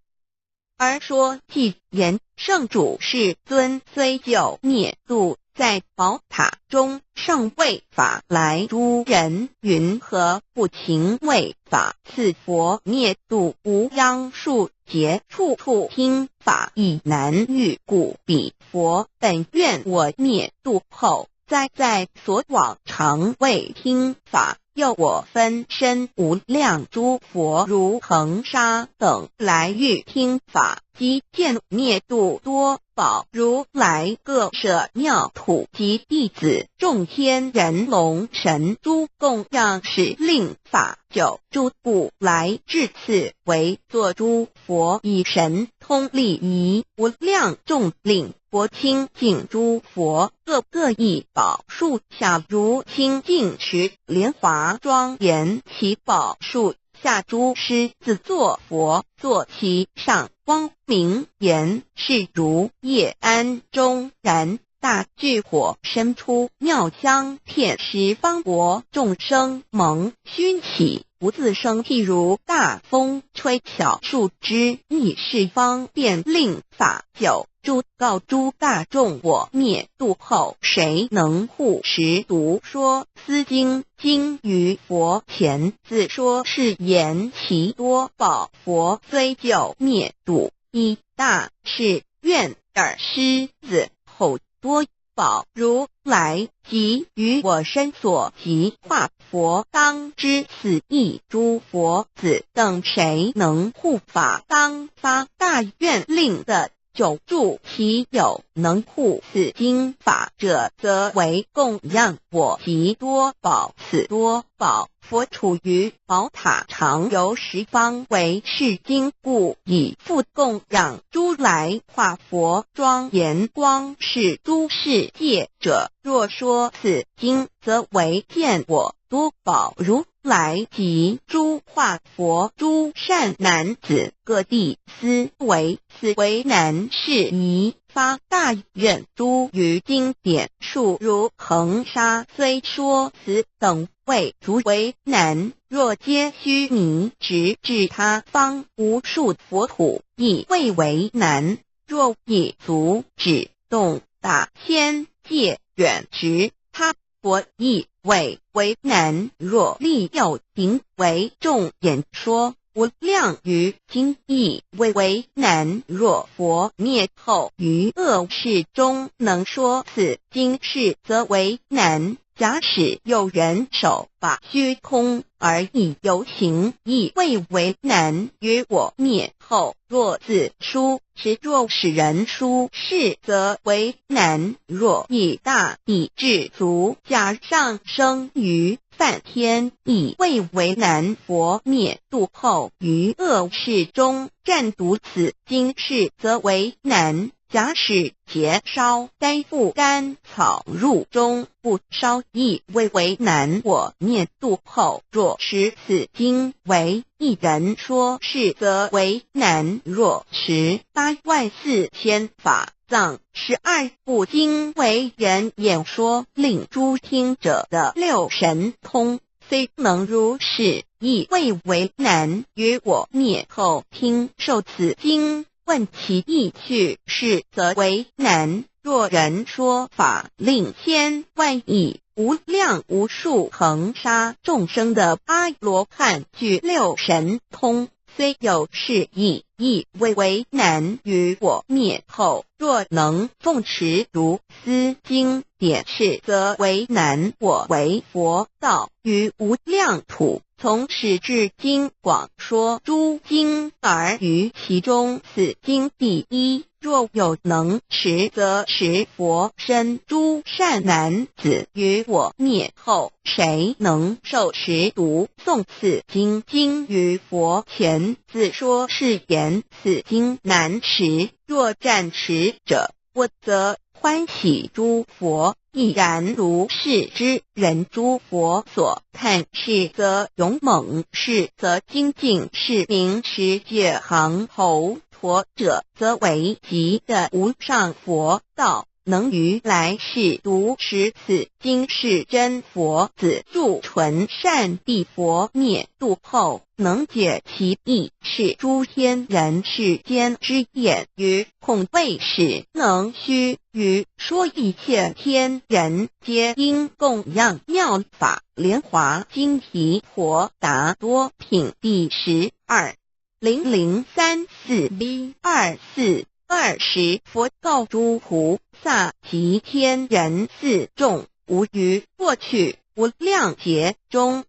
而说偈言：圣主世尊虽久灭度，在宝塔中尚为法来，诸人云何不勤为法？此佛灭度无央数劫，处处听法已难遇，故彼佛本愿我灭度后，再在所往常为听法。又我分身无量诸佛如恒沙等来遇听法，即见灭度多宝如来各舍妙土及弟子众天人龙神诸供养，使令法久，诸不来至此为坐。诸佛以神通力以无量众领 佛清净诸佛，各各以宝树下如清净池莲华庄严，其宝树下诸狮子作佛，坐其上。光明言是如夜安中燃大炬火，生出妙香，遍十方佛众生蒙熏喜，不自生。譬如大风吹小树枝，亦是方便令法久住，告诸大众：我灭度后，谁能护持？独说 思惟经于佛前，自说是言其多宝。佛虽久灭度，亦大誓愿尔。狮子吼多宝，如来即于我身所即化。佛当知此意，诸佛子等谁能护法？当发大愿，令得 久住其有，能护此经法者，则为供养我及多宝。此多宝，佛处于宝塔，常游十方，为是经故以复供养。如来化佛庄严光示诸世界者，若说此经，则为见我多宝。如来即诸化佛诸善男子，各地思惟 此为难事矣。发大愿，诸于经典数如恒沙，虽说此等未足为难，若皆须弥，直至他方无数佛土，亦未为难。若以足指洞达千界远直他 佛亦未为难。若立有形为众演说无量于经，亦未为难。若佛灭后于恶世中，能说此经世，则为难。假使有人手把虚空而亦有形，亦未为难。于我灭后，若自书 是若使人书世，则为难。若以大以至足，假上升于梵天，亦未为难。佛灭度后，于恶世中暂读此经世，则为难。假使节烧丹覆甘草入中，不烧亦未为难。我灭度后，若使此经为 一人说世，则为难。若持八万四千法藏十二部经为人演说，令诸听者得六神通，虽能如是，亦未为难。于我灭后听受此经， 问其意趣，是则为难。若人说法，令千万亿无量无数恒沙众生得阿罗汉具六神通，虽有是意，亦未为难。于我灭后，若能奉持如斯经典，是则为难。我为佛道于无量土， 从始至今广说诸经而于其中，此经第一。若有能持，则持佛身诸善男子。于我灭后，谁能受持读诵此经？今于佛前自说是言：此经难持，若暂持者， 我则欢喜诸佛亦然如是之人。诸佛所叹世则勇猛，是则精进，是名持戒行。头陀者，则为极的无上佛道，能于来世独持此经世真佛子住存善地。佛灭度后，能解其意，是诸天人世间之厌于 恐未始能须臾说，一切天人皆应供养妙法莲华经题。《佛达多品》第十二零零三四 B 二四二十。佛告诸菩萨及天人四众：吾于过去无量劫中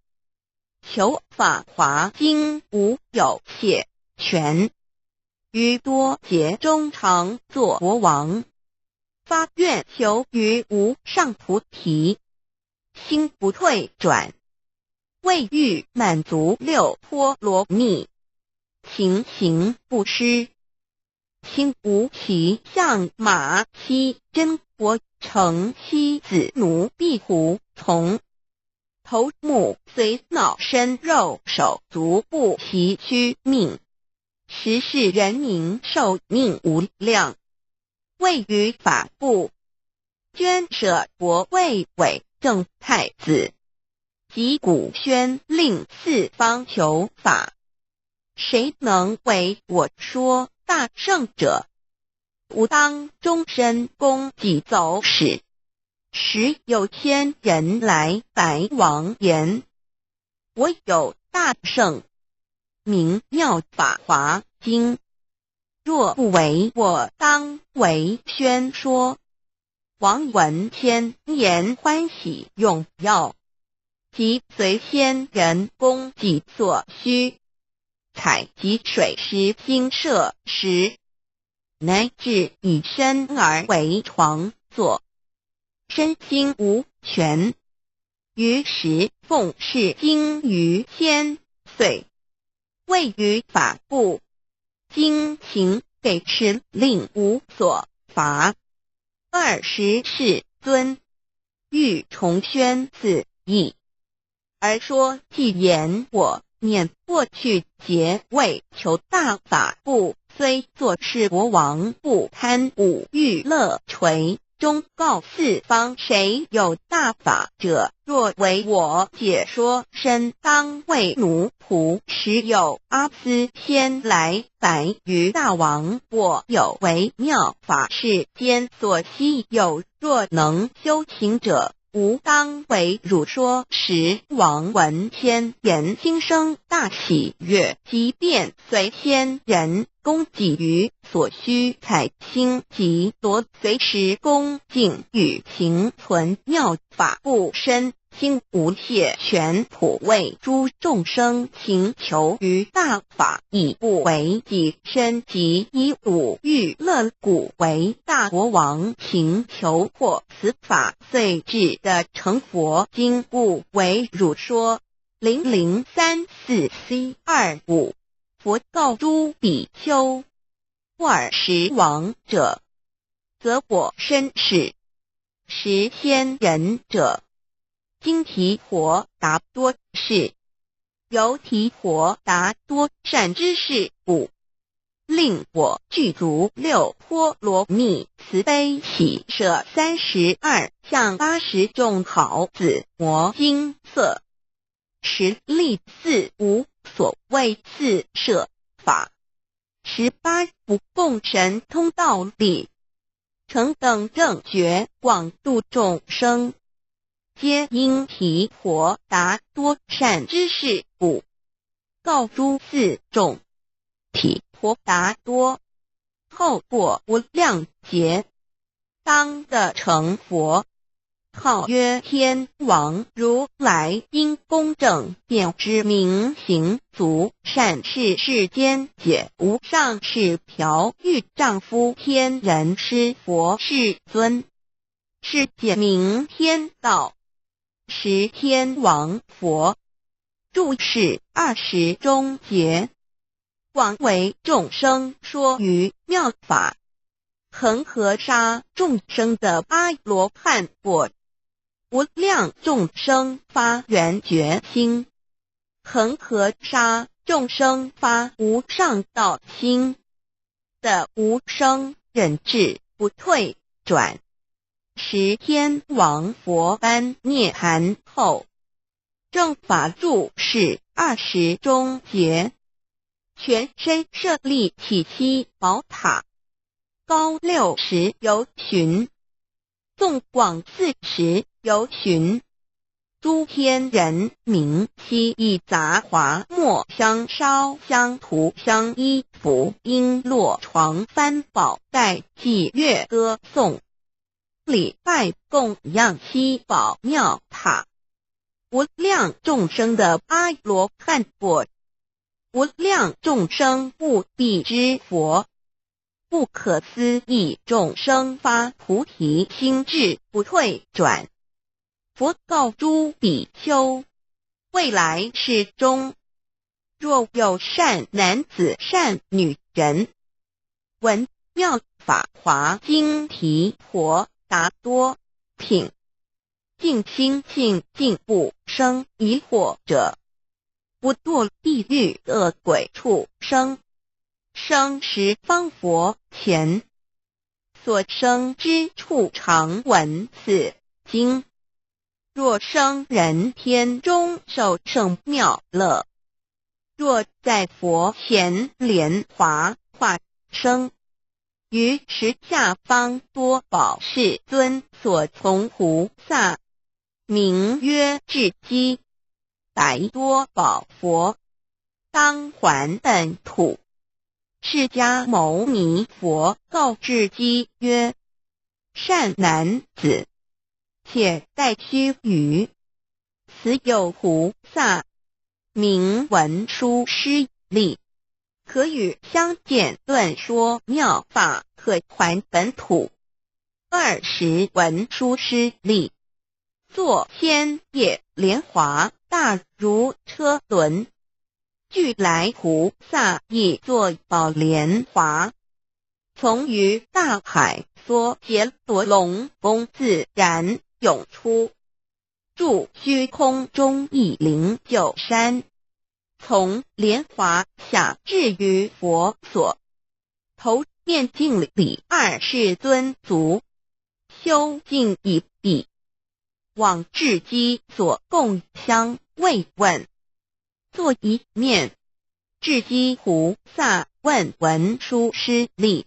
求法华经无有写全，于多劫中常作佛王，发愿求于无上菩提，心不退转，为欲满足六波罗蜜，勤行布施， 心无起相马，悉真佛乘，悉子奴婢胡从，头目随脑身肉手足不习虚命，时世人民寿命无量，位于法部，捐舍国位委政太子，及鼓宣令四方求法。谁能为我说大乘者，吾当终身供给走使。时有仙人来白王言：我有大乘，名妙法华经，若不为我，当为宣说。王闻仙言，欢喜踊跃，即随仙人供给所需，采集水石精舍石，乃至以身而为床坐，身心无权。于时奉释经于仙岁，位于法部，经行给持，令无所乏。尔时世尊欲重宣此意，而说偈言：我念过去劫为求大法故，虽作是国王，不贪五欲乐垂，忠告四方，谁有大法者，若为我解说，身当为奴仆。时有阿私仙来白于大王：我有为妙法，世间所稀有，若能修行者，吾当为汝说。时王闻仙言，心生大喜悦，即便随仙人供给于所需采青及螺随石供进，与情存妙法故，身心无懈，全普为诸众生勤求于大法，以不为己身及以五欲乐故。为大国王勤求获此法，遂至得成佛。今故为汝说。零零三四C二五。佛告诸比丘：尔时亡者，则我身是。时仙人者，今提婆达多是。由提婆达多善知识故，令我具足六波罗蜜、慈悲喜舍三十二相八十种好紫磨金色，十力四无所谓四摄法，十八不共神通道理，成等正觉，广度众生，皆因提婆达多善知识故。告诸四众。提婆达多，后过无量劫，当得成佛，号曰天王。如来因公正，便知名行足，善视世间解无上士，嫖欲丈夫，天人师佛世尊，是解名天道。时天王佛，住世二十中劫，广为众生说于妙法，恒河沙众生得阿罗汉果，无量众生发圆觉心，恒河沙众生发无上道心，得无生忍智不退转。时天王佛般涅槃后，正法住世二十中劫，全身舍利起七宝塔，高六十由旬，纵广四十由旬，诸天人民悉以杂华末香烧香涂香衣服璎珞床幡宝带祭乐歌颂，礼拜供养七宝妙塔。无量众生得阿罗汉果，无量众生悟彼之佛，不可思议众生发菩提心志不退转。佛告诸比丘：未来世中，若有善男子善女人，闻妙法华经提婆达多品，尽心尽性不生疑惑者，不堕地狱恶鬼畜生，生十方佛前，所生之处常闻此经。若生人天中受胜妙乐，若在佛前莲华化生，于十下方多宝世尊所从菩萨，名曰智积。白多宝佛当还本土。释迦牟尼佛告智积曰：善男子，且待须臾，此有菩萨，名文殊师利，可与相见论说妙法，可还本土。尔时文殊师利坐千叶莲华大如车轮，俱来菩萨亦坐宝莲华，从于大海梭竭罗龙宫自然涌出，住虚空中一灵鹫山，从莲华下至于佛所，头面顶礼二世尊足，修净已毕，往智积所供香慰问。坐一面，智积菩萨问文殊师利：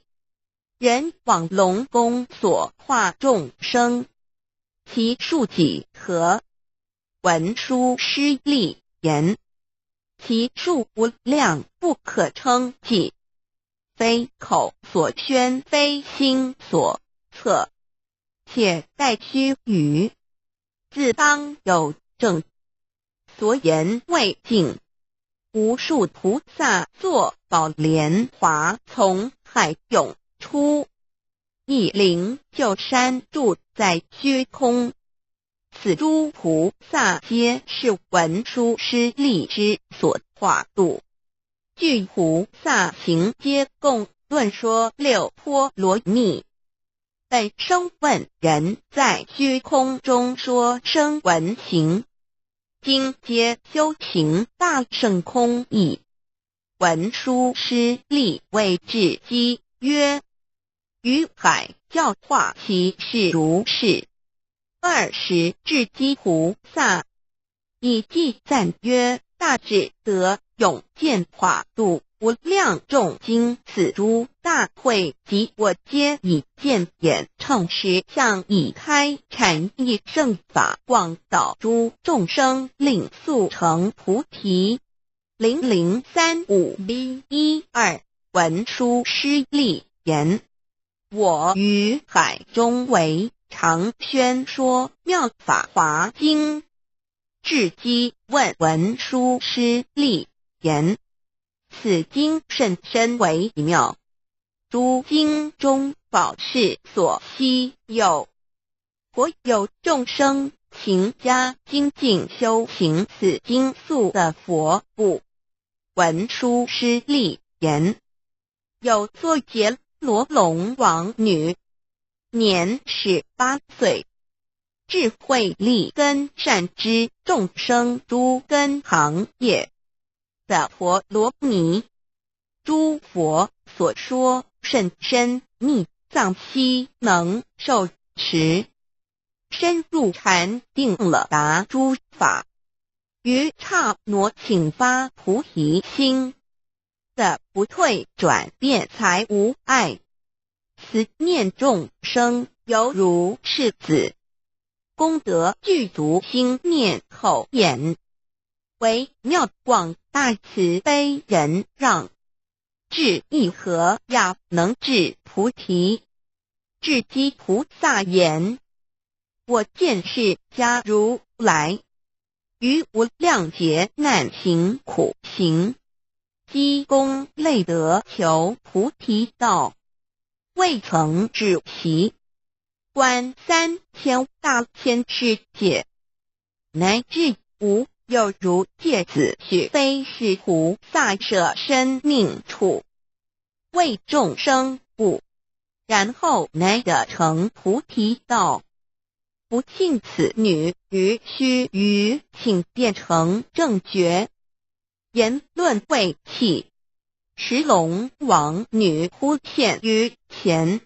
人往龙宫所化众生，其数几何？文殊师利言：其数无量，不可称计，非口所宣，非心所测，且待须臾，自当有证。所言未尽，无数菩萨坐宝莲华从海涌出，一灵鹫山住在虚空。此诸菩萨皆是文殊师利之所化度，具菩萨行，皆共论说六波罗蜜。 本生问人在虚空中说声闻行，今皆修行大乘空矣。文殊师利谓智积曰：于海教化其事如是。尔时智积菩萨 以偈赞曰：大智德涌见法度，无量众经此诸大慧集，我皆以见眼乘识相，以开禅意正法，广导诸众生，令速成菩提。零零三五B一二。文殊师利言：我于海中为常宣说妙法华经。 智积问文殊师利言：此经甚深微妙，诸经中宝世所稀有，或有众生勤加精进修行此经速得佛不？文殊师利言： 有作竭罗龙王女，年十八岁，智慧利根善知众生诸根行业，得婆罗尼。诸佛所说甚深密藏，悉能受持，深入禅定了达诸法，于刹那请发菩提心， 的不退转，辩才无碍。此念众生犹如赤子，功德具足，心念口眼为妙，广大慈悲忍让，智亦和雅，能至菩提。 智积菩萨言：我见释迦如来，于无量劫难行苦行，积功累德求菩提道，未曾止息，观三千大千世界， 乃至无有如芥子，须非是菩萨舍身命处，为众生故，然后乃得成菩提道。不幸此女于须臾请便成正觉， 言论未起，时龙王女忽现于前，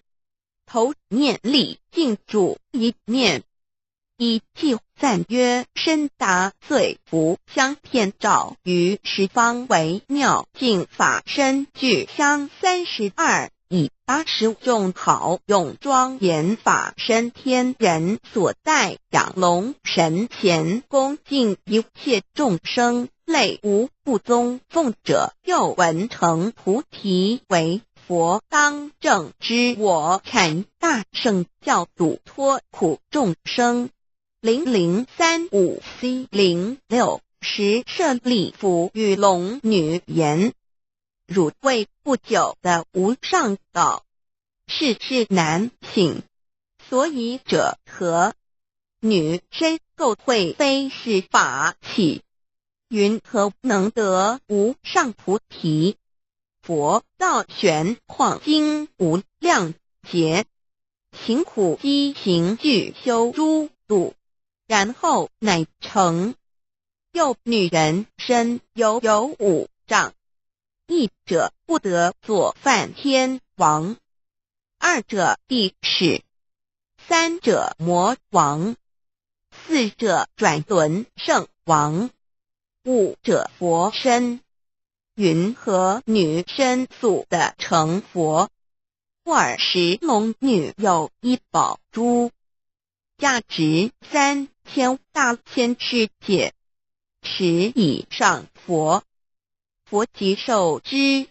头面立定住一面，以偈赞曰：深达罪福香遍照，于十方唯妙净法身，聚香三十二，以八十种好用庄严法身，天人所戴，仰龙神前恭敬，一切众生 类无不宗奉者，又闻成菩提为佛当证之。我遣大圣教主脱苦众生。零零三五 C 零六时舍利弗语龙女言：汝为不久的无上道，世事难信，所以者何？女身垢秽非是法器，云何能得无上菩提？佛道玄旷经无量劫，勤苦积行具修诸度，然后乃成。又女人身犹有五障：一者不得作梵天王，二者地势，三者魔王，四者转轮圣王，五者佛身。云何女身速得成佛？尔时龙女有一宝珠，价值三千大千世界，时已上佛。佛即授之。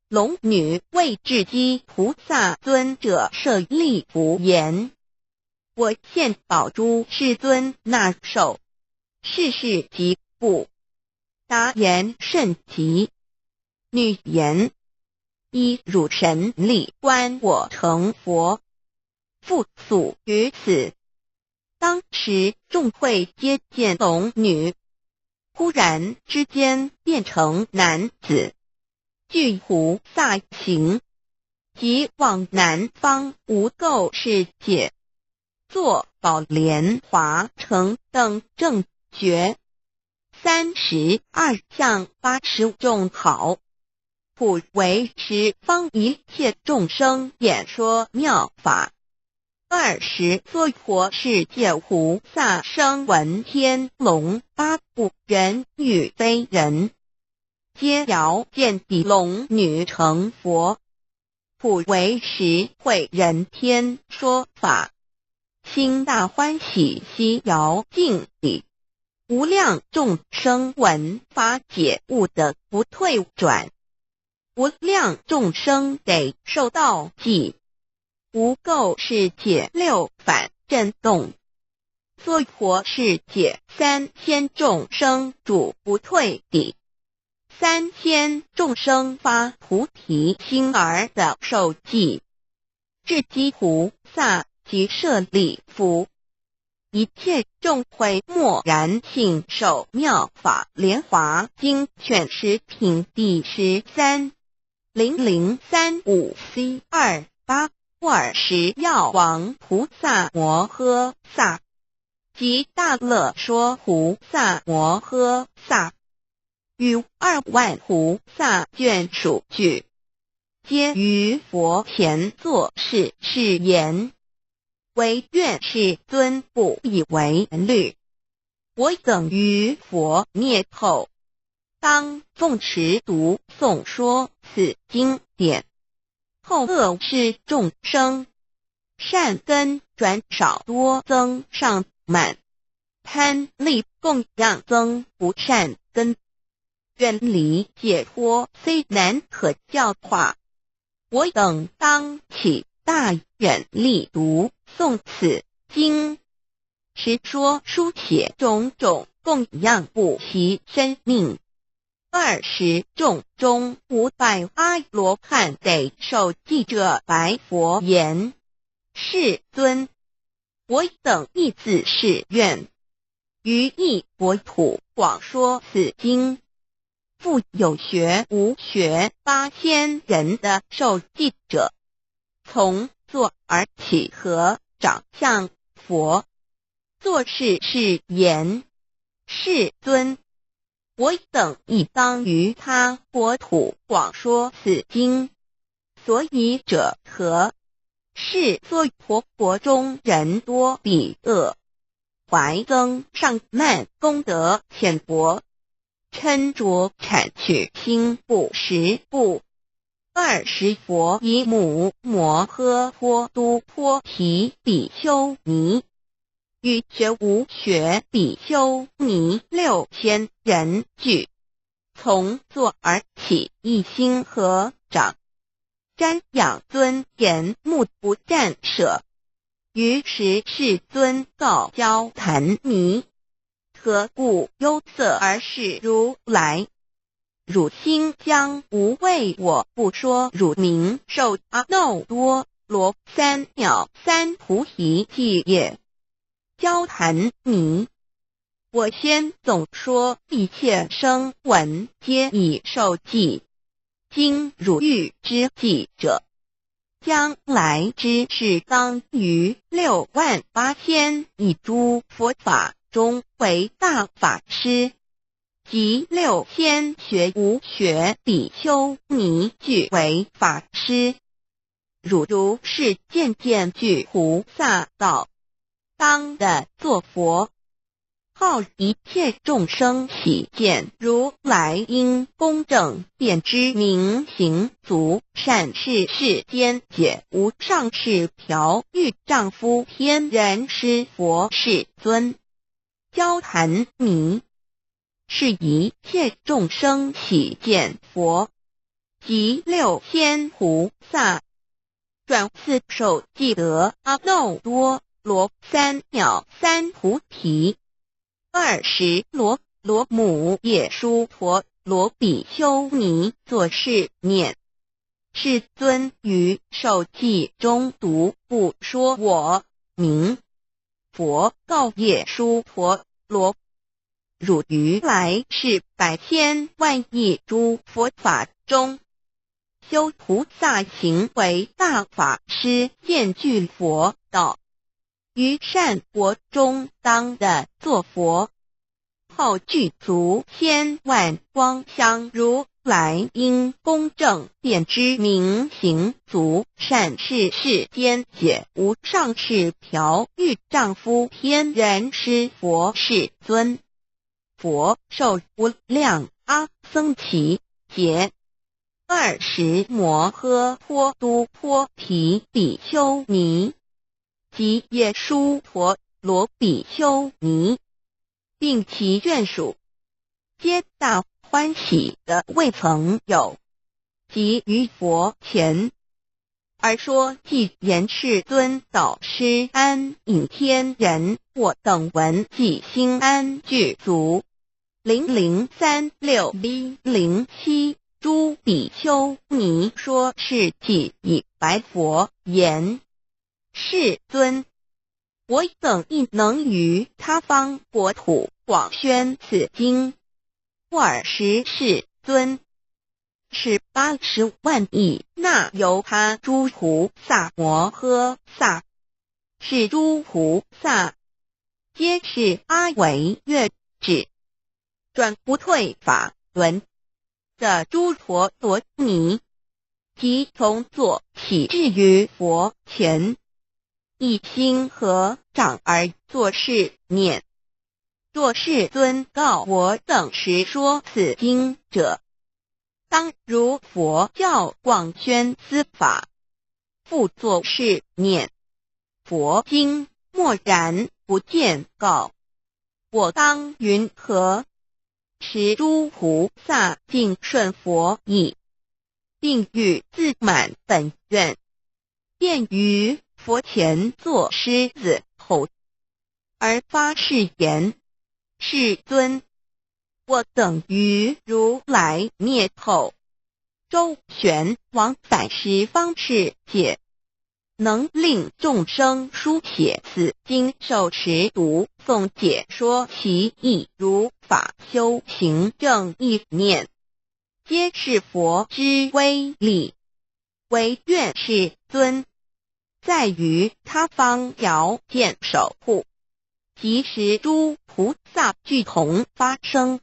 龙女谓智积菩萨尊者舍利弗言：我现宝珠，世尊纳受，世事即不达，言甚奇。女言：以汝神力观我成佛， 复速于此。当时众会皆见龙女，忽然之间变成男子，具菩萨形，即往南方无垢世界，坐宝莲华城等正觉，三十二相八十种好，普为十方一切众生演说妙法。二十娑婆世界菩萨声闻天龙八部人与非人，皆遥见彼龙女成佛，普为十会人天说法，心大欢喜，悉遥敬礼。无量众生闻法解悟得不退转，无量众生得受道济，无垢世界六返震动，娑婆世界三千众生住不退底，三千众生发菩提心而得受记。 智积菩萨即舍利弗，一切众会默然信受妙法莲华经卷十品第十三。零零三五 C 二八。尔时药王菩萨摩诃萨及大乐说菩萨摩诃萨 与二万菩萨眷属俱，皆于佛前作是誓言：唯愿世尊不以为虑，我等于佛灭后，当奉持读诵说此经典， 厚恶之众生，善根转少多增上满，贪利供养增不善根，远离解脱虽难可教化，我等当起大愿力读诵此经， 持说书写种种供养不惜生命。二十众中五百阿罗汉得受记者白佛言：世尊，我等亦自誓愿，于一国土广说此经。 复有学无学八千人的受记者，从座而起合掌向佛，作是誓言：世尊，我等亦当于他国土广说此经。所以者何？是娑婆国中人多彼恶，怀增上慢，功德浅薄，嗔着谄取轻布施布。二时佛以母摩诃婆都婆提比丘尼，与觉无学比丘尼六千人俱从座而起，一心合掌，瞻仰尊严，目不暂舍。于是世尊告交谈尼：何故忧色而视如来？汝心将无畏我不说汝名受阿耨多罗三藐三菩提记也。交谈尼：我先总说一切声闻皆已受记，今汝欲知记者，将来之事当于六万八千亿诸佛法中为大法师，及六千学无学比丘尼俱为法师。汝如是见见具菩萨道，当得作佛，号一切众生喜见如来因公正遍知明行足善逝世间解无上士调御丈夫天人师佛世尊。交谈尼：是一切众生喜见佛，及六千菩萨，转次受记得阿耨多罗三藐三菩提。二时罗罗母耶输陀罗比丘尼作是念：世尊于受记中独不说我名。佛告耶输陀罗：汝于来世百千万亿诸佛法中，修菩萨行为大法师，见具佛道，于善国中当得作佛，号具足千万光香如来因公正遍知明行足善逝世间解无上士调御丈夫天人师佛世尊。佛授无量阿僧祇劫。二时摩诃婆都婆提比丘尼，及耶输陀罗比丘尼，并其眷属，皆大欢喜的未曾有，即于佛前而说偈言：世尊，导师安隐天人，我等闻偈心安具足。零零三六一零七，诸比丘尼说是偈已白佛言：世尊，我等亦能于他方国土广宣此经。尔时世尊使八十万亿那由他诸菩萨摩诃萨，是诸菩萨，皆是阿惟越致，转不退法轮的诸陀罗尼，即从座起至于佛前，一心合掌而作是念：若世尊告我等时说此经者，当如佛教广宣此法，复作是念：佛今默然不见告，我当云何？时诸菩萨尽顺佛意，并欲自满本愿，便于佛前作狮子吼，而发誓言：世尊，我等于如来灭后，周旋往返十方世界，能令众生书写此经，受持读诵，解说其义，如法修行正意念，皆是佛之威力。唯愿世尊在于他方遥见守护，即时诸菩萨俱同发声。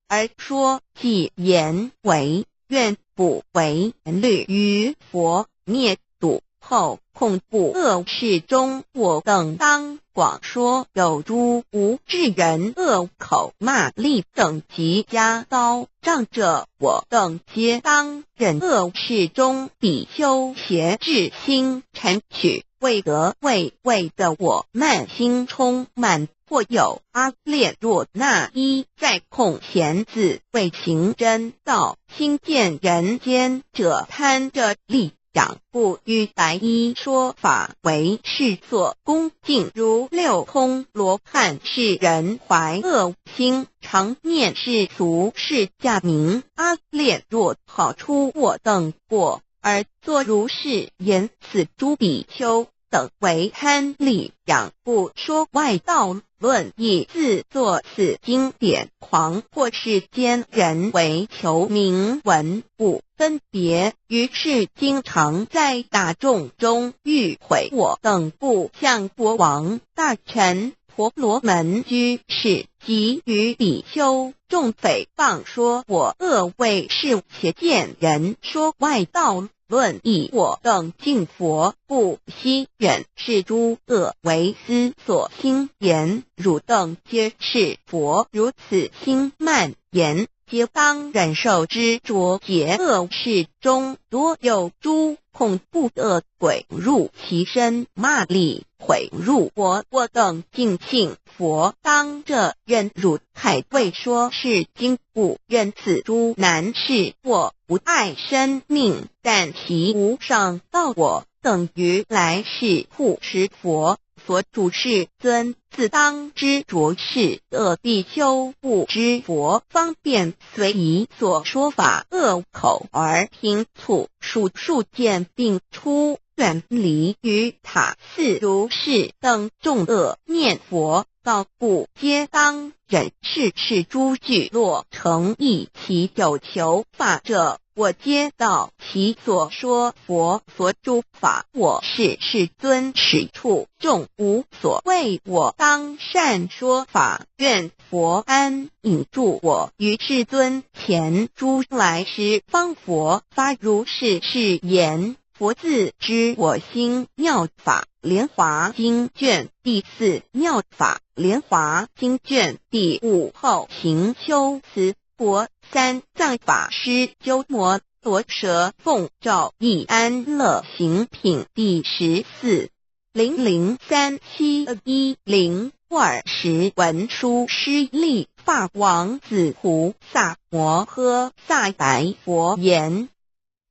而说纪言为怨，不为律于佛灭度后恐怖恶事中，我等当广说。有诸无知人恶口骂詈等及加刀杖者，我等皆当忍。恶事中比丘邪智心沉趣，未得位位的我慢心充满。或有阿列若那依在空闲自谓行真道，亲见人间者贪着利养，故于白衣说法为是作恭敬。如六空罗汉是人怀恶心，常念世俗释迦名阿列若，好除我等过，而作如是言。此诸比丘等为贪利养，不说外道论义，自作此经典狂。或世间人为求名闻，不分别，于是经常在大众中喻毁。我等不向国王、大臣、婆罗门、居士及于比丘众诽谤说我恶为是邪见人说外道论义。我等敬佛不希忍是诸恶为私所兴言，汝等皆是佛如此轻慢言，皆当忍受之。浊邪恶事中多有诸恐怖恶鬼入其身，骂詈毁辱我。我等敬信佛，当着忍辱 还未说是经，不愿此诸难事。我不爱生命，但其无上道，我等于来世护持佛所住世尊，自当知浊世恶比丘不知佛方便，遂以所说法恶口而行促，数数见病出，远离于塔寺。如是等众恶念佛 告故皆当忍。是是诸聚落城邑其久求法者，我皆到其所说佛所住法。我是世尊，使处众无所畏，我当善说法。愿佛安隐住我于世尊前。诸来时方佛发如是誓言。 佛自知我心妙法莲华经卷第四，妙法莲华经卷第五。后行修辞。佛三藏法师鸠摩罗什奉诏译安乐行品第十四零零三七一零二十文殊师利法王子胡萨摩诃萨白佛言：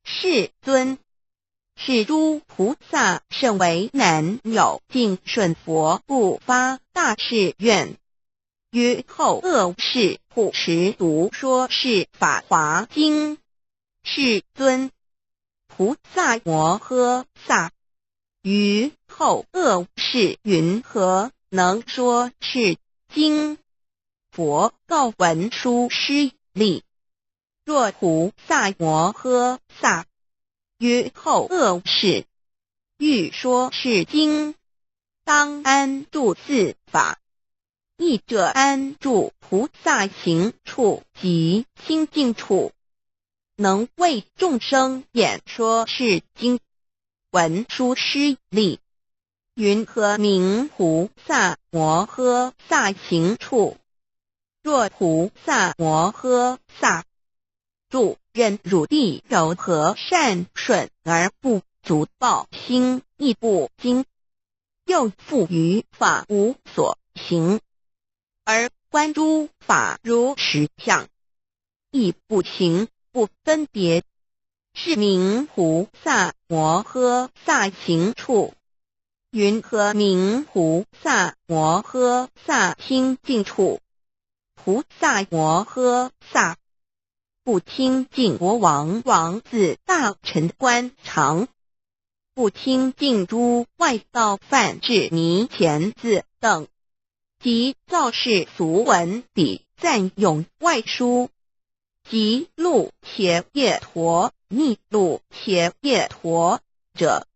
世尊，是诸菩萨甚为难扰，敬顺佛不发大誓愿，于后恶世不时读说是法华经。世尊，菩萨摩诃萨于后恶世云何能说是经？佛告文殊师利： 若菩萨摩诃萨于后恶世欲说是经，当安住四法。一者安住菩萨行处及清净处，能为众生演说是经。文殊师利云何名菩萨摩诃萨行处？ 若菩萨摩诃萨住忍辱地柔和善顺而不足暴心亦不惊，又富于法无所行，而观诸法如实相，亦不行不分别，是名菩萨摩诃萨行处。云何名菩萨摩诃萨清净处？ 菩萨摩诃萨不清净国王、王子、大臣、官场，不清净诸外道、梵志、尼乾子等，即造世俗文体赞咏外书，即鹿伽夜陀、逆鹿伽夜陀者，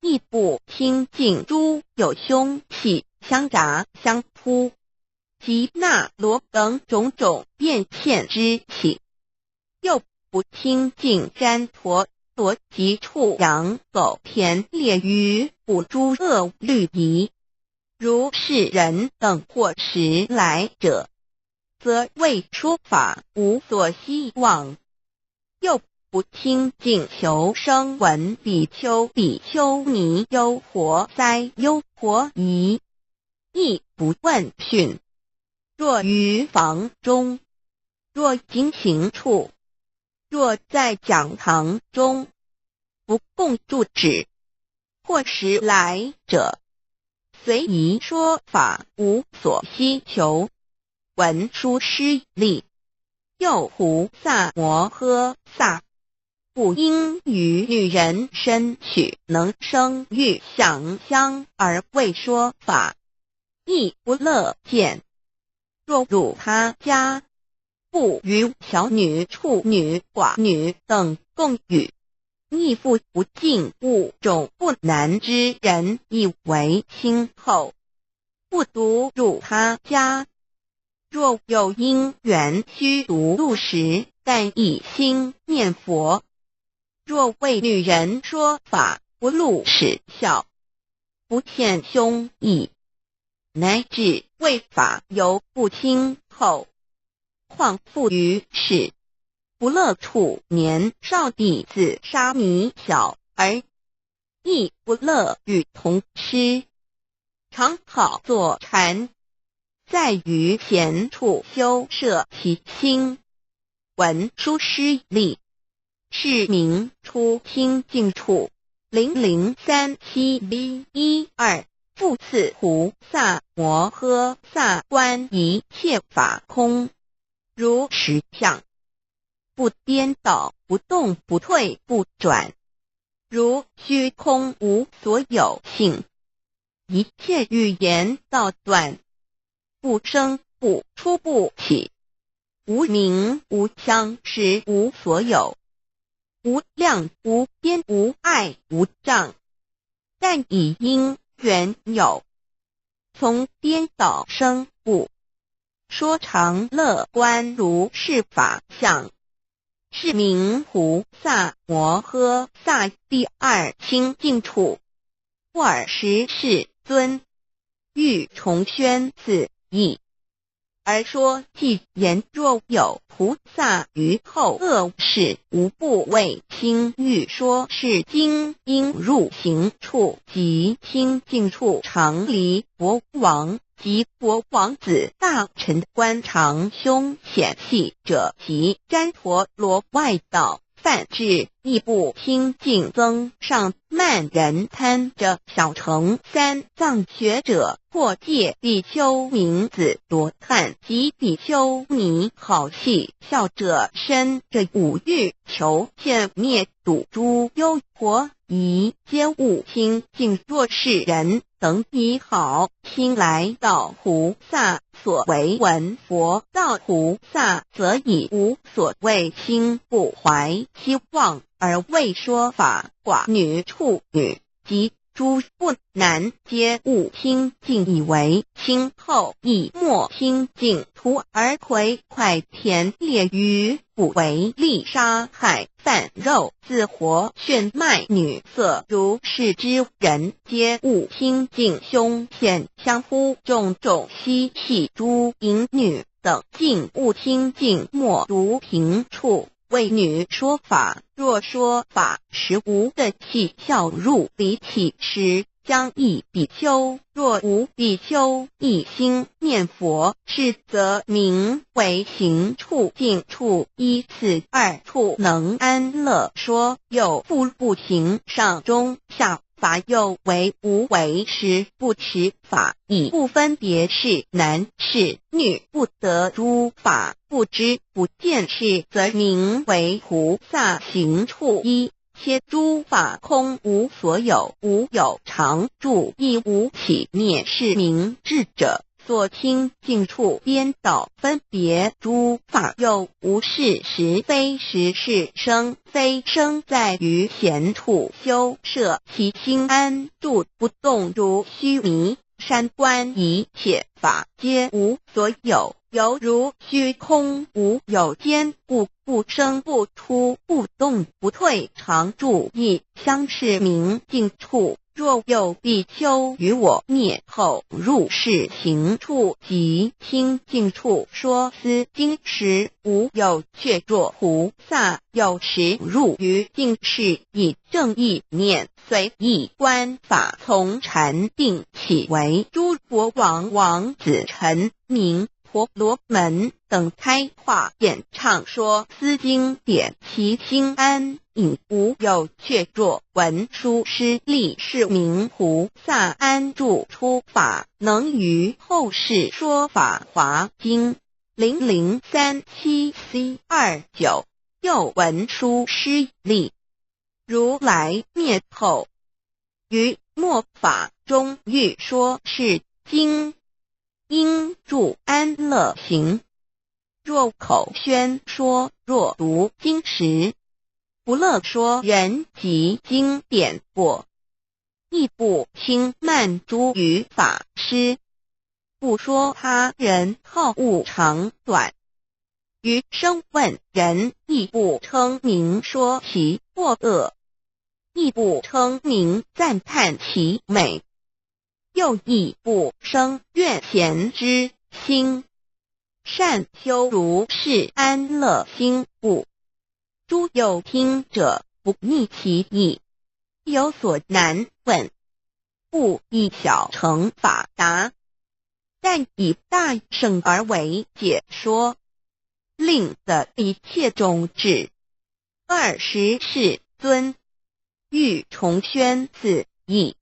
亦不清净诸有凶器、香杂、香扑及那罗等种种变现之气。又不清净旃陀罗及畜羊狗田猎鱼捕诸恶律仪。如是人等或时来者，则谓说法无所希望。又不清净求声闻比丘比丘尼优婆塞优婆夷，亦不问讯。若于房中，若经行处，若在讲堂中，不共住止，或时来者，虽以说法无所希求，闻殊师利。又菩萨摩诃萨不应于女人身取能生育想香而为说法，亦不乐见。若入他家，不与小女、处女、寡女等共语，亦复不敬物种不男之人以为亲厚，不独入他家。若有因缘须独入时，但以心念佛。若为女人说法，不露齿笑，不见凶异，乃至为法犹不亲厚，况复于是不乐处年少弟子沙弥小儿，亦不乐与同师，常好坐禅，在于闲处休摄其心。闻殊师利，是名出清净处。零零三七b一二。复次，菩萨摩诃萨观一切法空，如实相，不颠倒，不动，不退，不转，如虚空无所有性。一切语言道断，不生不出不起，无名无相实无所有，无量无边无碍无障，但以因缘有，从颠倒生故。说常乐观如是法相，是名菩萨摩诃萨第二清净处。尔时世尊欲重宣此义，而说偈言：若有菩萨于后恶世，无不为亲欲说是经，应入行处及清净处，常离国王及国王子大臣官长凶险器者及旃陀罗外道，犯至亦不清净增上慢人贪者小乘三藏学者破戒比丘名子罗汉及比丘尼好戏笑者身者五欲求见灭 度诸优婆夷皆勿亲近。若是人等以好心来到菩萨所为闻佛道，菩萨则以无所谓亲，不怀希望而为说法。寡女、处女及诸不男皆勿亲近，以为亲厚，亦莫亲近。徒儿葵快填猎鱼，不为利杀害犯肉，自活血脉女色，如是之人皆勿亲近，凶险相呼，种种嬉戏诸淫女等尽勿亲近，莫独平处为女说法。若说法时无得气，笑入离体时， 将亦比丘。若无比丘一心念佛，是则名为行处、静处。依此二处能安乐说。有复不行上中下法，又为无为时不持法，以不分别是男是女，不得诸法，不知不见是，则名为菩萨行处一。 且诸法空无所有，无有常住，亦无起灭，是名智者。所亲近处颠倒分别诸法，又无是时非时，是生非生在于闲处休摄其心安住不动，如须弥山观一切法皆无所有，犹如虚空无有坚固，不生不出，不动不退，常住异乡，是名静处。若有比丘于我灭后入室行处及清净处说思经时，无有却坐。菩萨有时入于静室，以正意念，随意观法，从禅定起。为诸国王、王子、臣民、婆罗门等开化演唱说思经典，其心安隐，无有却坐。闻书施礼，是名菩萨安住初法，能于后世说法华经。零零三七C二九。又闻书施礼，如来灭后，于末法中欲说是经，应住安乐行。若口宣说，若读经时，不乐说人及经典过，亦不轻慢诸于法师，不说他人好恶长短，于声闻人亦不称名说其过恶，亦不称名赞叹其美，又亦不生怨嫌之心，善修如是安乐心故。诸有听者不逆其意，有所难问，不以小乘法答，但以大乘而为解说，令得一切众智。二十世尊欲重宣此意，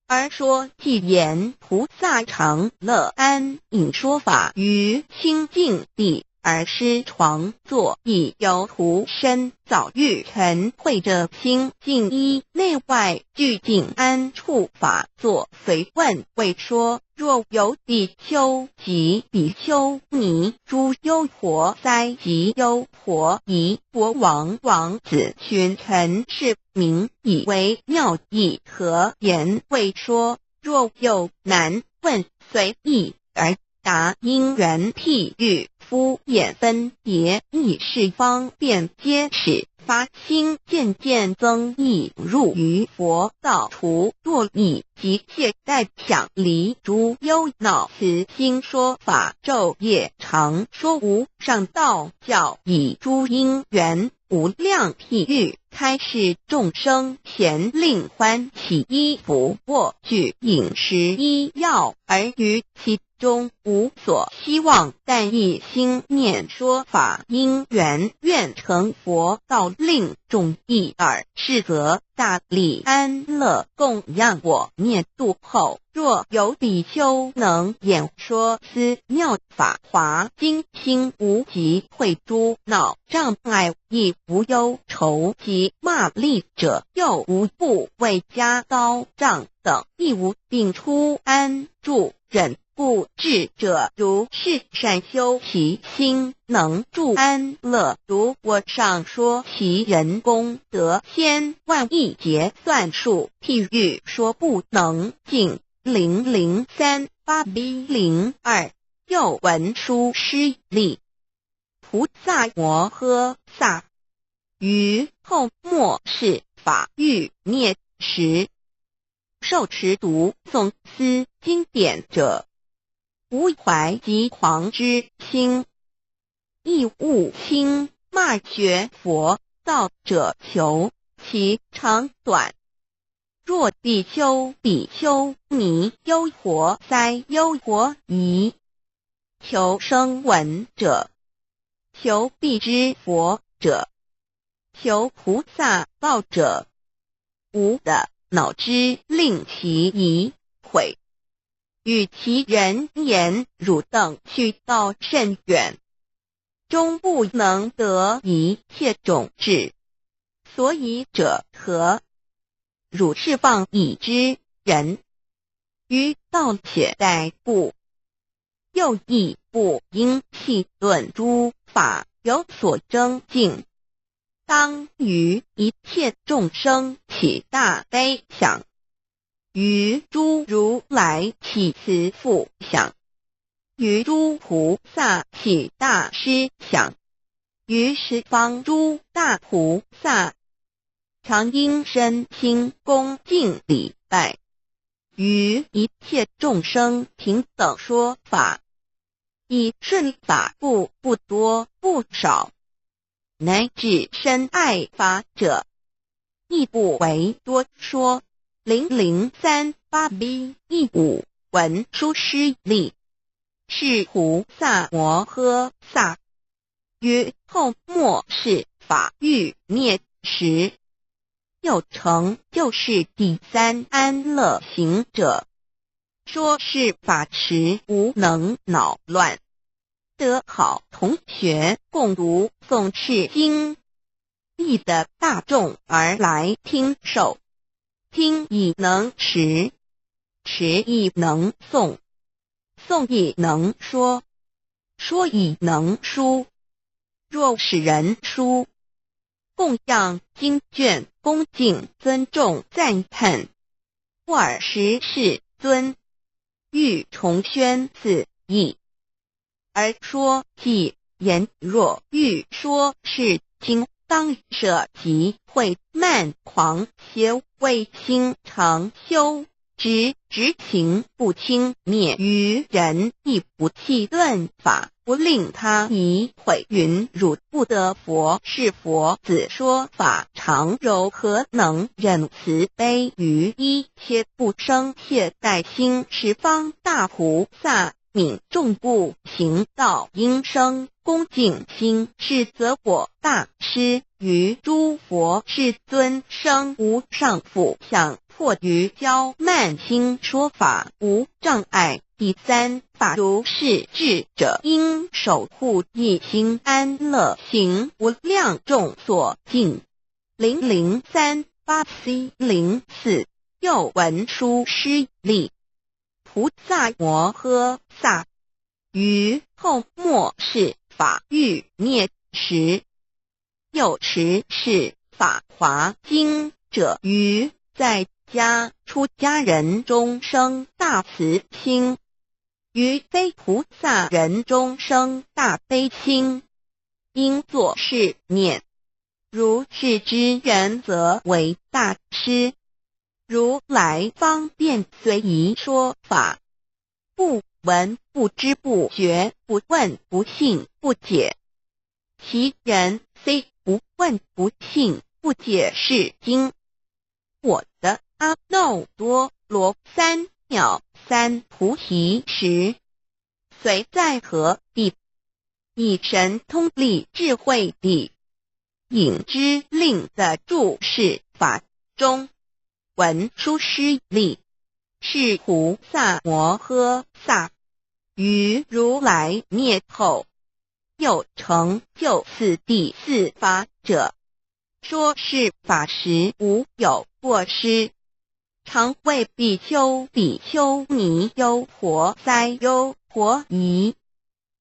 而说偈言：菩萨常乐安隐说法于清净地，而师传作，亦由徒身早欲晨会者，清净衣，内外俱静安处法作。随问未说，若有比丘及比丘尼、诸优婆塞及优婆夷、国王、王子、群臣、市民，以为妙意，何言未说？若有难问，随意而答。因缘譬喻，敷衍分别，亦是方便皆始发心，渐渐增益入于佛道。除若以及戒待想离诸忧恼，慈心说法，昼夜常说无上道，教以诸因缘无量譬喻，开示众生，咸令欢喜衣服、卧具、饮食、医药，而于其中无所希望，但一心念说法，因缘愿成佛道，令众益耳。是则大利安乐供养我灭度后，若有比丘能演说思妙法华经，心无疾秽诸恼障碍，亦无忧愁及骂詈者，又无怖畏家刀杖等，亦无病出安住忍 不至者，如是善修其心，能住安乐。如我上说其人功德千万亿劫算数，譬喻说不能尽。零零三八B零二。又闻书施礼，菩萨摩诃萨于后末世法欲灭时，受持读诵思经典者，无怀疾狂之心，亦勿轻慢学佛道者，求其长短。若比丘、比丘尼、优婆塞、优婆夷，求声闻者，求辟支佛者，求菩萨报者，无得恼之，令其疑悔，与其人言：汝等去道甚远，终不能得一切种智，所以者何？汝是放逸之人，于道且耽误。又亦不应戏论诸法有所争竞，当于一切众生起大悲想，于诸如来起慈父想，于诸菩萨起大师想，于十方诸大菩萨常应身心恭敬礼拜，于一切众生平等说法，以顺法故，不多不少，乃至深爱法者，亦不为多说。零零三八 B 一五。文殊师利，是菩萨摩诃萨，于后末世法欲灭时，又成就是第三安乐行者，说是法时无能恼乱，得好同学共读诵持经，益得大众而来听受。听已能持，持亦能诵，诵亦能说，说亦能书。若使人书，供养经卷，恭敬尊重赞叹，不尔时世尊，欲重宣此意。而说偈言：若欲说是经，当舍己慧慢狂修，为心常修之，执行不轻，免于人亦不弃顿法，不令他疑悔云：汝不得佛，是佛子说法常柔和，能忍慈悲于一切，不生懈怠心。十方大菩萨 悯众不行道，应生恭敬心。是则我大师于诸佛世尊生无上福相，迫于骄慢心说法无障碍。第三，法如是智者，应守护一心安乐行，无量众所敬。零零三八 C 零四。又文殊师利，菩萨摩诃萨，于后末世法欲灭时，又持是法华经者，于在家出家人中生大慈心，于非菩萨人中生大悲心，应作是念：如是之人，则为大师。如来方便随宜说法，不闻不知不觉，不问不信不解。其人非不问不信不解是经，我得阿耨多罗三藐三菩提时，随在何地，以神通力智慧力，引之令得住是法中。文殊师利，是菩萨摩诃萨，于如来灭后，又成就此第四法者，说是法时无有过失，常为比丘、比丘尼、优婆塞、优婆夷、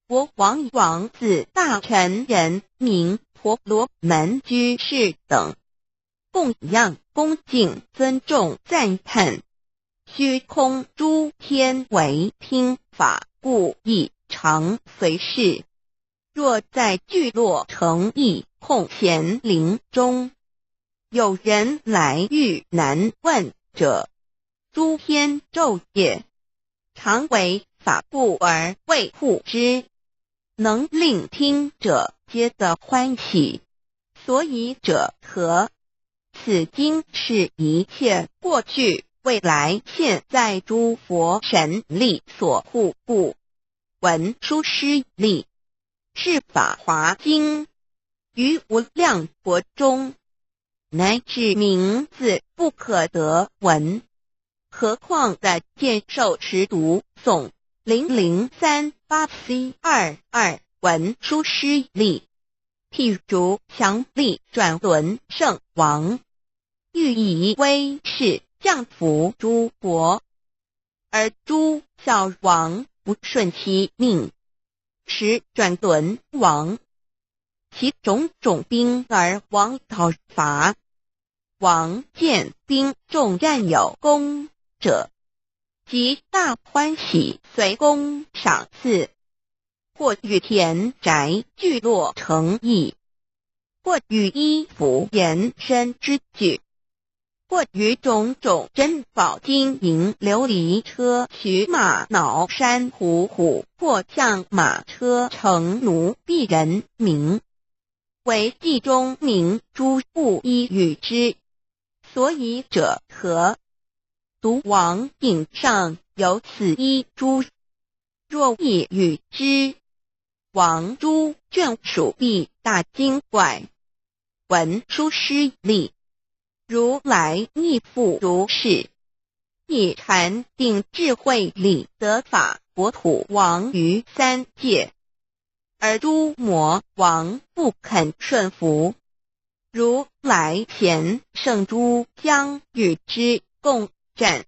国王、王子、大臣、人民、婆罗门、居士等 供养、恭敬、尊重、赞叹。虚空诸天为听法故，亦常随侍。若在聚落城邑、空闲林中，有人来遇难问者，诸天昼夜 常为法布而卫护之，能令听者皆得欢喜。所以者何？此经是一切过去、未来、现在诸佛神力所护故。文殊师利，是法华经，于无量国中，乃至名字不可得闻，何况得见受持读诵。零零三八 C 二二。文殊师利，譬如强力转轮圣王，欲以威势降伏诸国，而诸小王不顺其命，使转轮王起种种兵而王讨伐。 王见兵众战有功，者，即大欢喜随功赏赐，或与田宅聚落城邑，或与衣服延伸之举，或与种种珍宝金银琉璃车、许马脑珊瑚虎，或象马车乘奴婢人民，为祭中民诸物一与之。所以者何？独王印上有此一诸，若一与之，王诸眷属必大惊怪。文殊师利，如来亦复如是。以禅定智慧力得法国土王于三界，而诸魔王不肯顺服。如来前圣诸将与之共战，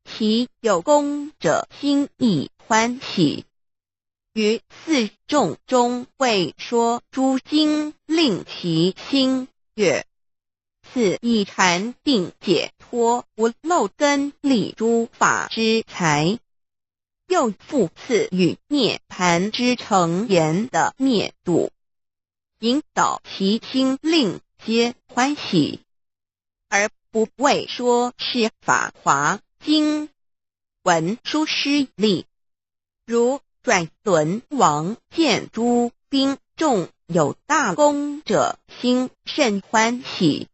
其有功者心亦欢喜，于四众中为说诸经，令其心悦。此以禅定解脱无漏根立诸法之才。又复赐予涅槃之乘言的灭度，引导其心，令皆欢喜，而不为说是法华经。文殊师利，如转轮王见诸兵众有大功者，心甚欢喜，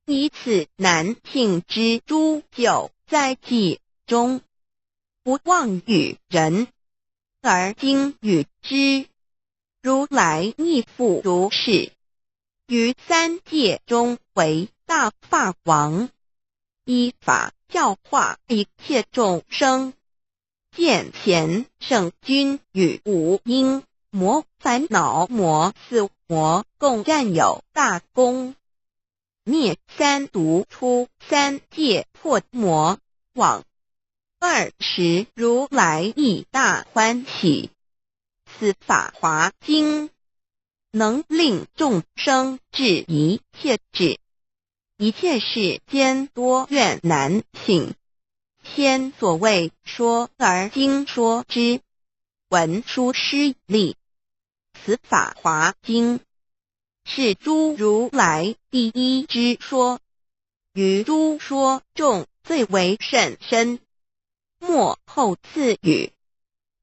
以此难尽之诸九灾际中，不忘于人，而精于之。如来亦复如是，于三界中为大法王，以法教化一切众生。见贤圣君与无因魔、烦恼魔四魔共占有大功，灭三毒，出三界，破魔网。二时如来亦大欢喜，此法华经能令众生至一切智，一切世间多怨难请。先所谓说而今说之。文殊师利，此法华经是诸如来第一之说，于诸说众最为甚深，末后次语。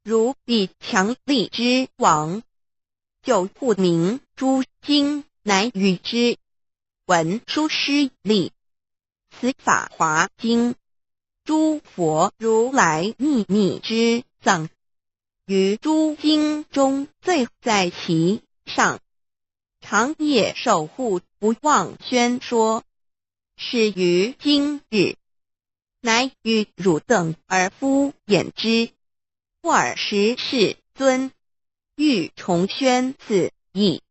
如彼强力之王，久不明诸经，乃与之。文殊师利，此法华经，诸佛如来秘密之藏，于诸经中最在其上，常夜守护，不忘宣说。始于今日，乃与汝等而敷演之。尔时世尊欲重宣此意，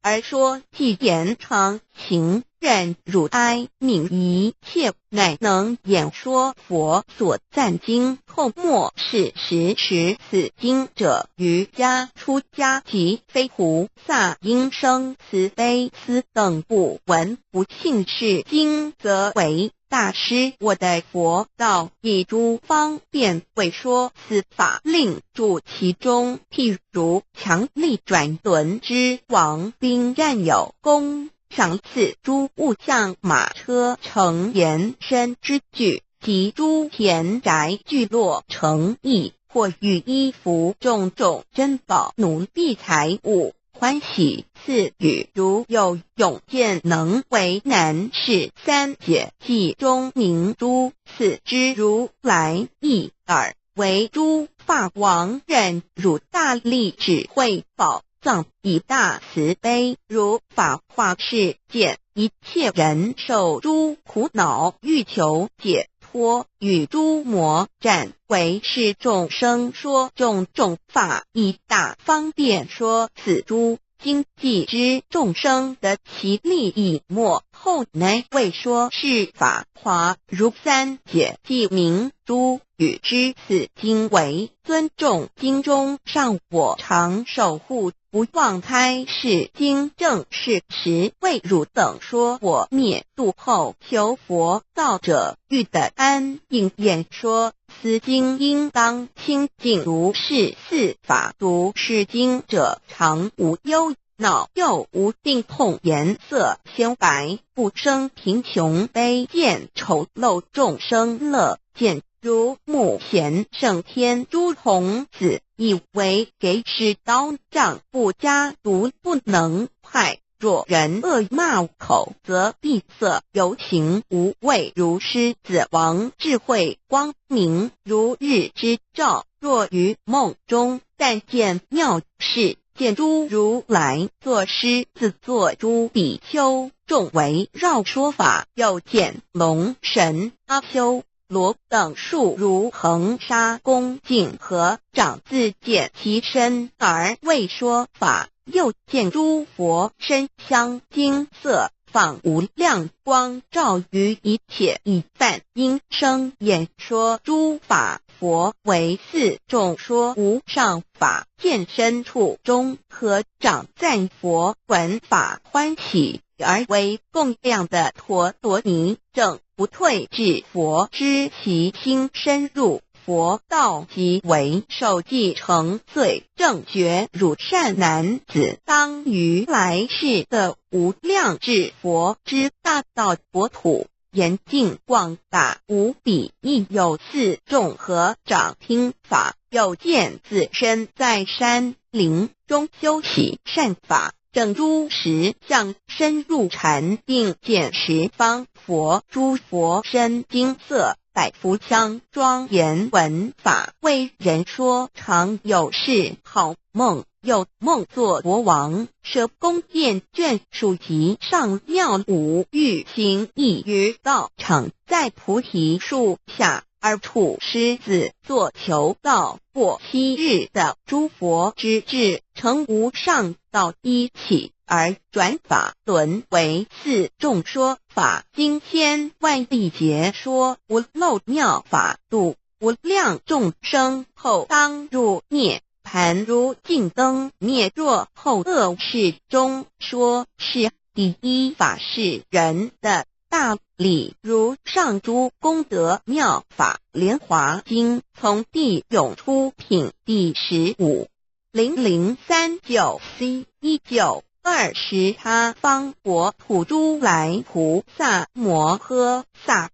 而说偈言长情，愿汝哀悯一切，乃能演说佛所赞经。后末世时持此经者，瑜伽出家及非菩萨，应生慈悲，斯等不闻不信是经，则为大师。我得佛道以诸方便为说此法，令住其中。譬如强力转轮之王，兵占有功，赏赐诸物，象马车乘延伸之举，及诸田宅聚落城邑，或与衣服种种珍宝奴婢财物，欢喜赐予。如有勇健能为难事三解记中明珠，此之如来亦尔。为诸法王愿汝大力指挥宝藏，以大慈悲如法化世间，一切人受诸苦恼，欲求解脱，与诸魔战，为是众生说种种法，以大方便说此诸经，即知众生得其利益。末后乃为说是法华，如三解记明珠语。知此经为尊重经中上，我常守护不忘开示经正是持未汝等说我灭度后求佛道者，欲得安隐演说此经应当清净如是。四法读是经者，常无忧恼，又无病痛颜色鲜白，不生贫穷卑贱丑陋，众生乐见如目眩。圣天诸童子以为给是刀杖，不加毒不能坏。若人恶骂口，则闭塞有情无畏，如狮子王，智慧光明如日之照。若于梦中但见妙事，见诸如来作狮子座，诸比丘众围绕说法，又见龙神阿修罗等数如恒沙恭敬合掌，自见其身而未说法。又见诸佛身香金色，放无量光，照于一切已犯因生演说诸法。佛为四众说无上法，见身处中合掌赞佛，闻法欢喜，而为供养的陀罗尼，正不退至佛知其心深入。佛道即为受记成罪正觉汝善男子，当于来世的无量智佛之大道国土，严净广大无比。亦有四众合掌听法，又见自身在山林中修习善法， 证诸实相，深入禅定，见十方佛。诸佛身金色，百福香庄严，闻法为人说，常有是好梦，又梦作国王舍宫殿眷属，集上妙舞，欲行一于道场，在菩提树下，而处狮子座求道。过昔日的诸佛之智，诚无上道一起， 而转法轮为四众说法。今天万历劫说无漏妙法，度无量众生，后当入涅盘如镜灯灭，若后恶世中说是第一法是人的大理，如上诸功德妙法莲华经从地涌出品第十五 零零三九 C 一九二。十他方国土，如来菩萨摩诃萨，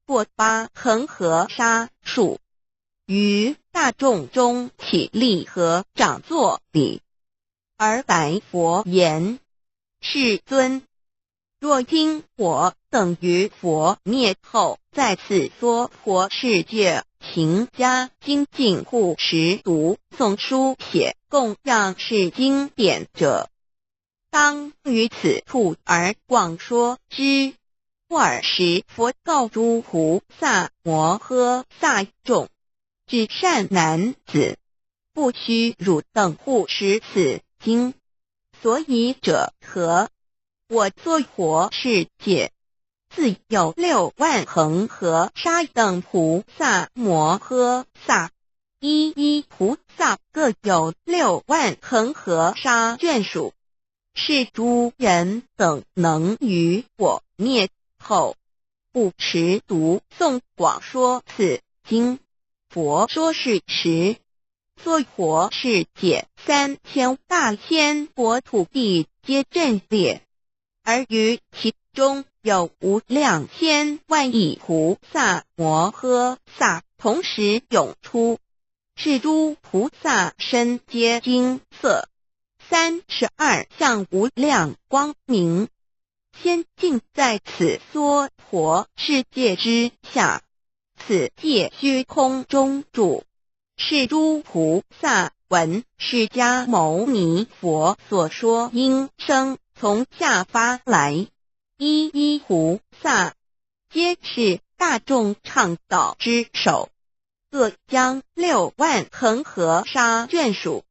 过八恒河沙数，于大众中起立合掌作礼，而白佛言：世尊， 若因我等于佛灭后，在此娑婆世界勤加精进，护持读诵书写供养是经典者，当于此处而广说之。尔时佛告诸菩萨摩诃萨众：至善男子，不须汝等护持此经。所以者何？ 我娑婆世界，自有六万恒河沙等菩萨摩诃萨，一一菩萨各有六万恒河沙眷属。是诸人等能于我灭后，不持读诵广说此经。佛说是时， 娑婆世界三千大千国土地皆震裂，而于其中有无量千万亿菩萨摩诃萨同时涌出，是诸菩萨身皆金色，三十二相无量光明， 仙境在此娑婆世界之下，此界虚空中住。是诸菩萨闻释迦牟尼佛所说音声从下发来，一一菩萨，皆是大众唱导之首，各将六万恒河沙眷属，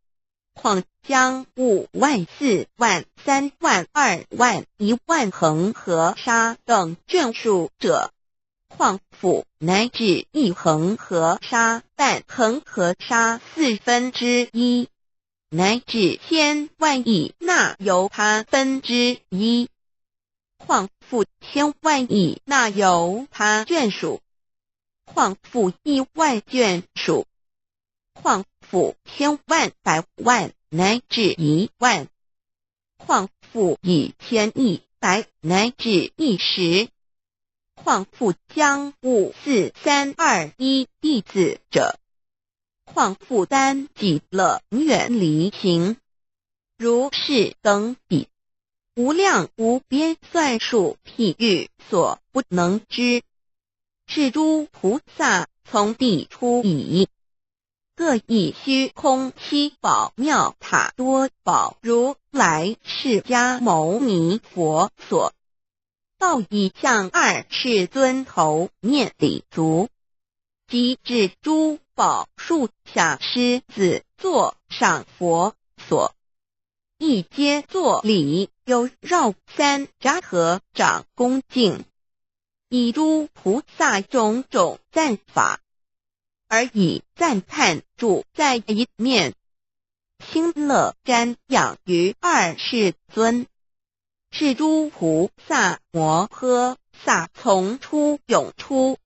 况将五万、四万、三万、二万、一万恒河沙等眷属者，况复乃至一恒河沙、半恒河沙四分之一，乃至千万亿那由他分之一，况复千万亿那由他眷属，况复亿万眷属，况复千万百万乃至一万，况复一千亿百乃至一十，况复将五四三二一弟子者，况复单即了远离形，如是等彼，无量无边算数譬喻所不能知。是诸菩萨从地出已，各以虚空七宝妙塔多宝如来释迦牟尼佛所，告以向二世尊头面礼足，即至诸宝树下狮子座上佛所，亦皆作礼，又绕三匝合掌恭敬，以诸菩萨种种赞法，而以赞叹住在一面，亲乐瞻仰于二世尊。是诸菩萨摩诃萨从出涌出，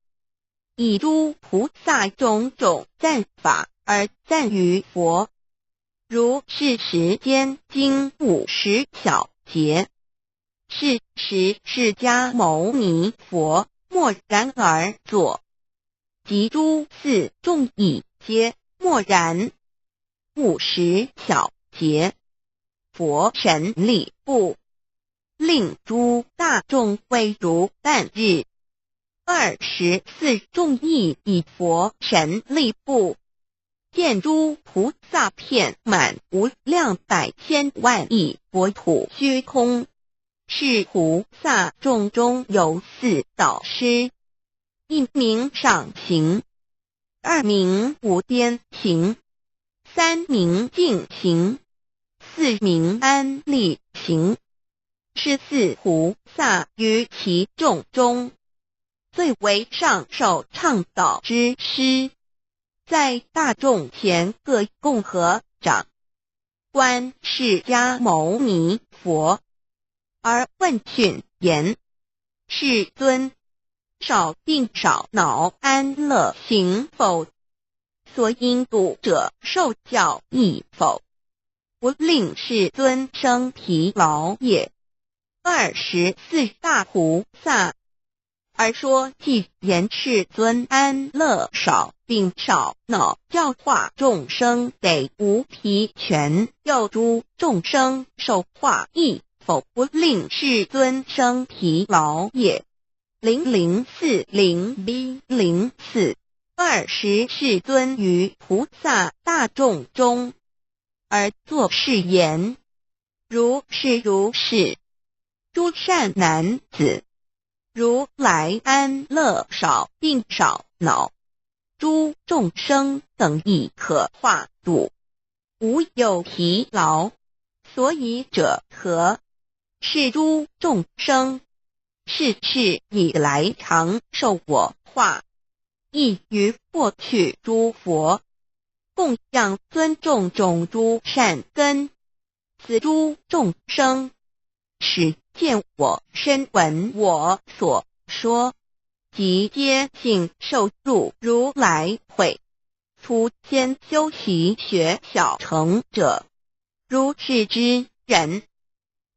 以诸菩萨种种赞法而赞于佛，如是时间经五十小节。是时释迦牟尼佛默然而坐，及诸寺众亦皆默然。五十小节，佛神力布，令诸大众跪如半日。二十四众亦以佛神力布，见诸菩萨遍满无量百千万亿国土虚空。是菩萨众中有四导师，一名上行，二名无边行，三名净行，四名安立行。是四菩萨于其众中，最为上首倡导之师，在大众前各供合掌，观释迦牟尼佛，而问讯言：世尊，少病少恼安乐行否？所引度者受教益否？不令世尊生疲劳也。二十四大菩萨，而说偈言世尊安乐少病少恼，教化众生得无疲倦，又诸众生受化益否？不令世尊生疲劳也。零零四零 B 零四，二十世尊于菩萨大众中，而作是言：如是如是，诸善男子，如来安乐少病少恼，诸众生等亦可化度，无有疲劳。所以者何？是诸众生，世世以来常受我化，亦于过去诸佛供养尊重种诸善根，此诸众生始见我，深闻我所说，即皆信受入如来慧，除间修习学小乘者，如是之人，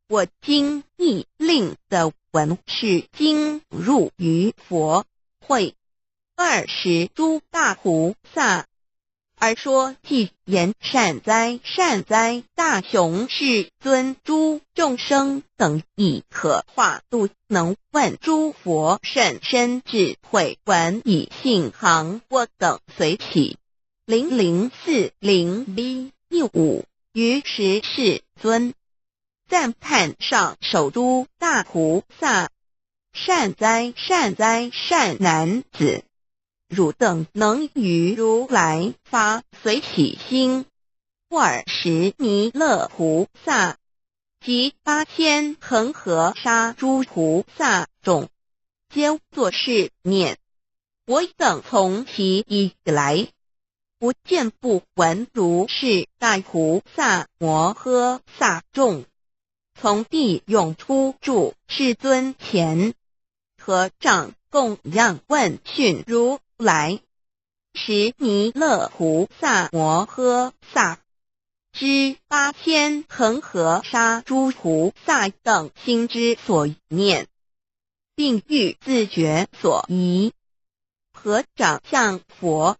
我今亦令得闻是经入于佛慧。二十诸大菩萨，而说偈言：善哉善哉，大雄世尊，诸众生等亦可化度，能闻诸佛甚深智慧，闻已信行，我等随喜。零零四零 B 一五，于是世尊赞叹上首诸大菩萨：善哉善哉，善男子，汝等能于如来发随喜心。尔时弥勒菩萨及八千恒河沙诸菩萨众，皆作是念：我等从昔以来，不见不闻如是大菩萨摩诃萨众，从地涌出住世尊前，合掌供养问讯如来。时弥勒菩萨摩诃萨 知八千恒河沙诸菩萨等心之所念，并欲自觉所疑，合掌向佛，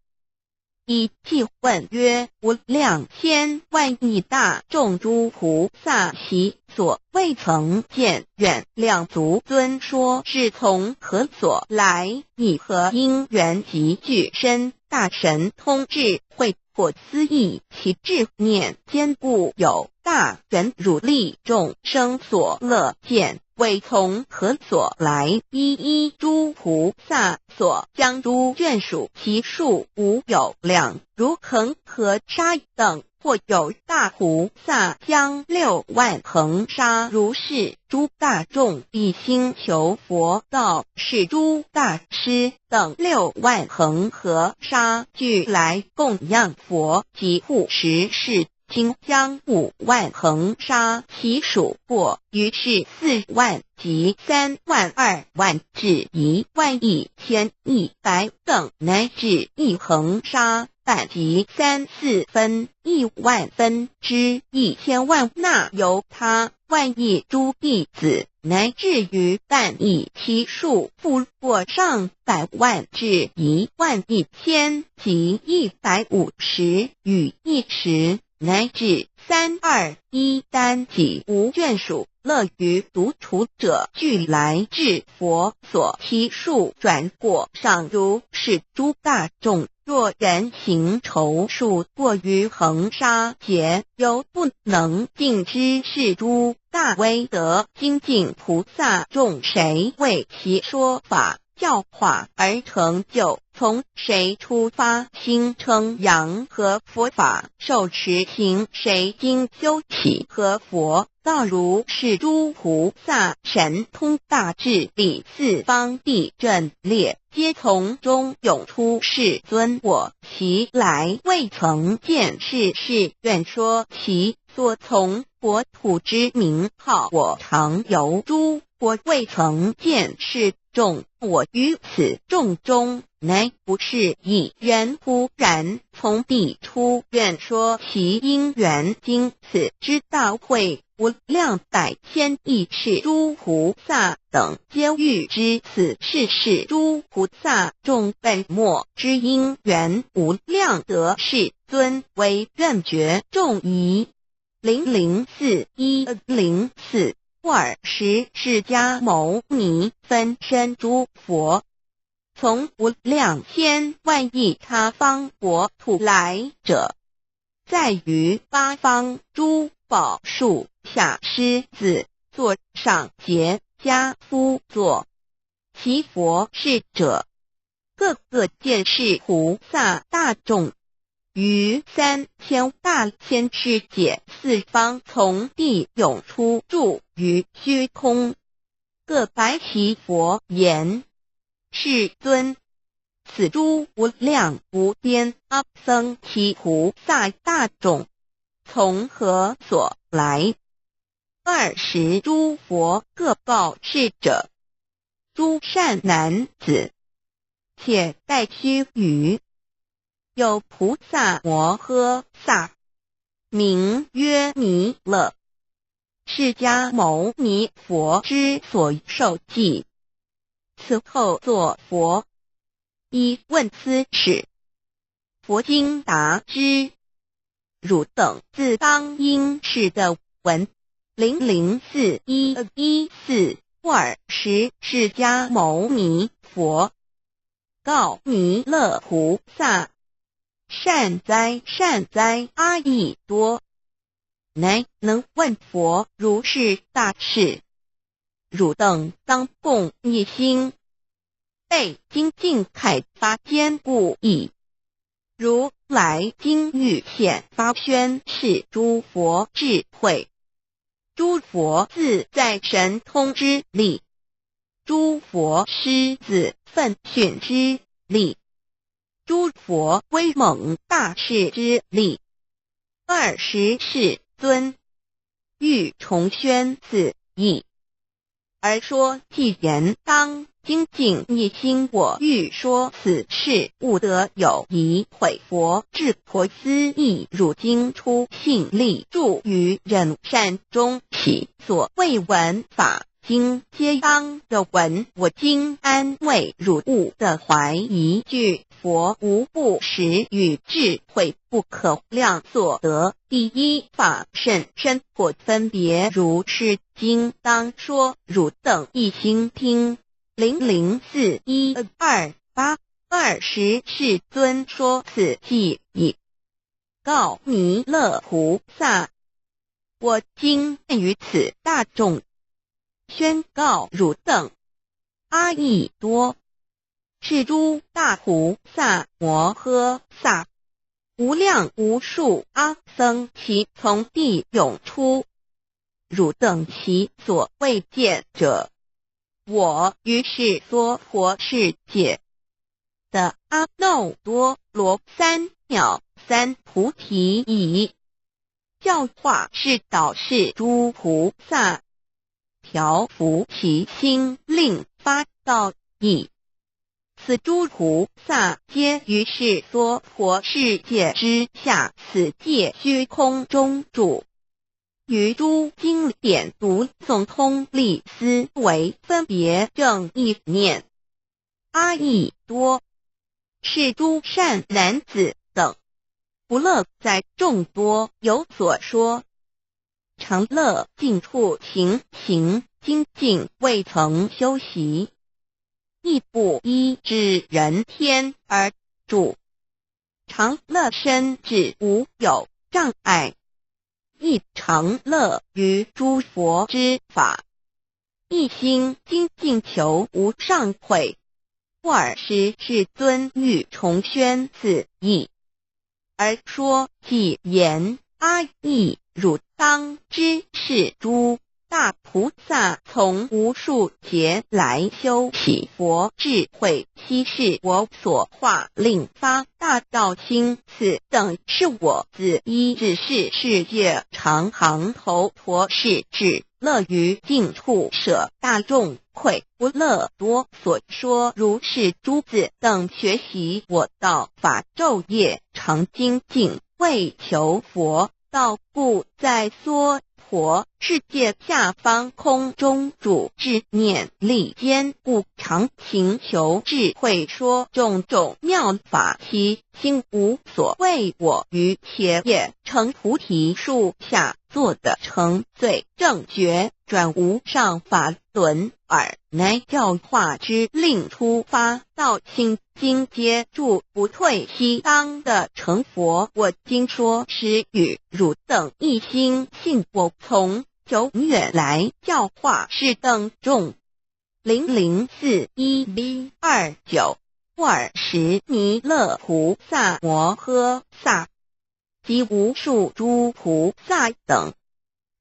以偈问曰：无量千万亿大众诸菩萨，其所未曾见，愿量足尊说是从何所来，以何因缘集具深大神通智慧 或思议其智念坚固有大神如力众生所乐见，为从何所来？一一诸菩萨所将诸眷属，其数无有量，如恒河沙等。或有大菩萨将六万恒沙如是诸大众一心求佛道，是诸大师 等六万恒河沙俱来供养佛及护持，是今将五万恒沙其数过，于是四万及三万二万至一万一千一百等，乃至一恒沙半及三四分一万分之一千万那由他 万亿诸弟子，乃至于半亿其数不过上百万至一万一千及一百五十与一十，乃至三二一单及无眷属，乐于独处者俱来至佛所，其数转过上如是诸大众。若人行筹数过于恒沙劫，犹不能尽知是诸 大威德精进菩萨众，谁为其说法教化而成就？从谁出发心称扬何佛法？受持行谁经修起何佛道？如是诸菩萨神通大智力四方地震裂，皆从中涌出。世尊我昔来未曾见是事，愿说其 所从国土之名号。我常游诸国，未曾见是众。我于此众中，乃不是已。言忽然从彼出，愿说其因缘。今此之道会无量百千亿世诸菩萨等，皆欲知此事。是诸菩萨众本末之因缘无量德，世尊唯愿觉众疑。 零零四一零四。尔时释迦牟尼分身诸佛，从无量千万亿他方国土来者，在于八方诸宝树下狮子座上，结跏趺坐。 其佛世者，各个见是菩萨大众，于三千大千世界四方从地涌出，住于虚空。各白其佛言：世尊，此诸无量无边阿僧祇菩萨大众，从何所来？尔时诸佛各告世者： 诸善男子，且待须臾。有菩萨摩诃萨，名曰弥勒，释迦牟尼佛之所受记。此后作佛， 以问斯事。佛今答之：汝等自当应是的闻。零零四一一四。尔时释迦牟尼佛告弥勒菩萨：善哉，善哉，阿逸多， 乃能问佛如是大事，汝等当共一心，备精进，慨发坚固矣。如来今欲显发宣示诸佛智慧，诸佛自在神通之力，诸佛狮子奋迅之力，诸佛威猛大势之力。二十世尊，欲重宣此意。而说偈言当精进一心，我欲说此事，悟得有疑悔佛。智婆思议汝今出信，立住于忍善中起，所未闻法 今皆当得闻。我今安慰汝悟得怀疑句，佛无不识，与智慧不可量所得。第一法甚深，我分别如是经，当说汝等一心听。零零四一二八，二十世尊说此偈已。 告弥勒菩萨：我今于此大众宣告汝等阿逸多，是诸大菩萨摩诃萨，无量无数阿僧祇从地涌出，汝等其所未见者，我于是娑婆世界 的阿耨多罗三藐三菩提已。教化示导示诸菩萨，调伏其心，令发道已。此诸菩萨皆于是娑婆世界之下，此界虚空中住，于诸经典读诵，通力思惟，分别正意念。 阿逸多，是诸善男子等。不乐在众多有所说，常乐尽处勤行精进，未曾休息，亦不依止人天而住。常乐身子无有障碍，亦常乐于诸佛之法， 一心精进求无上慧。尔时世尊欲重宣此意，而说偈言：阿逸，汝当知是诸大菩萨从无数劫来修习佛智慧，悉是我所化，令发大道心。此等是我子，一日是事业，常行头陀世，只 乐于尽处，舍大众，诲不乐多。所说如是，诸子等学习我道，法昼夜常精进，为求佛道，故在娑婆世界下方空中住，至念力坚固，常勤求智慧，说种种妙法，其 心无所谓我于且也。成菩提树下坐得成最正觉，转无上法轮耳。乃教化之，令初发道心，今皆住不退，悉当得成佛。我今说是与汝等一心信，我从久远来教化是等众。 零零四一B二九。尔时弥勒菩萨摩诃萨及无数诸菩萨等，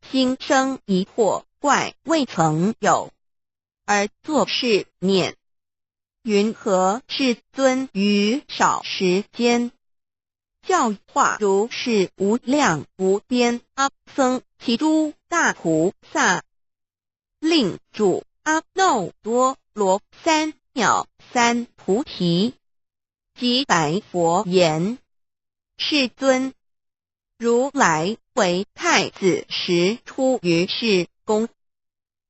心生疑惑，怪未曾有，而作是念：云何世尊于少时间 教化如是无量无边阿僧祇诸大菩萨，令住阿耨多罗三藐三菩提。即白佛言：世尊，如来为太子时，出于室宫，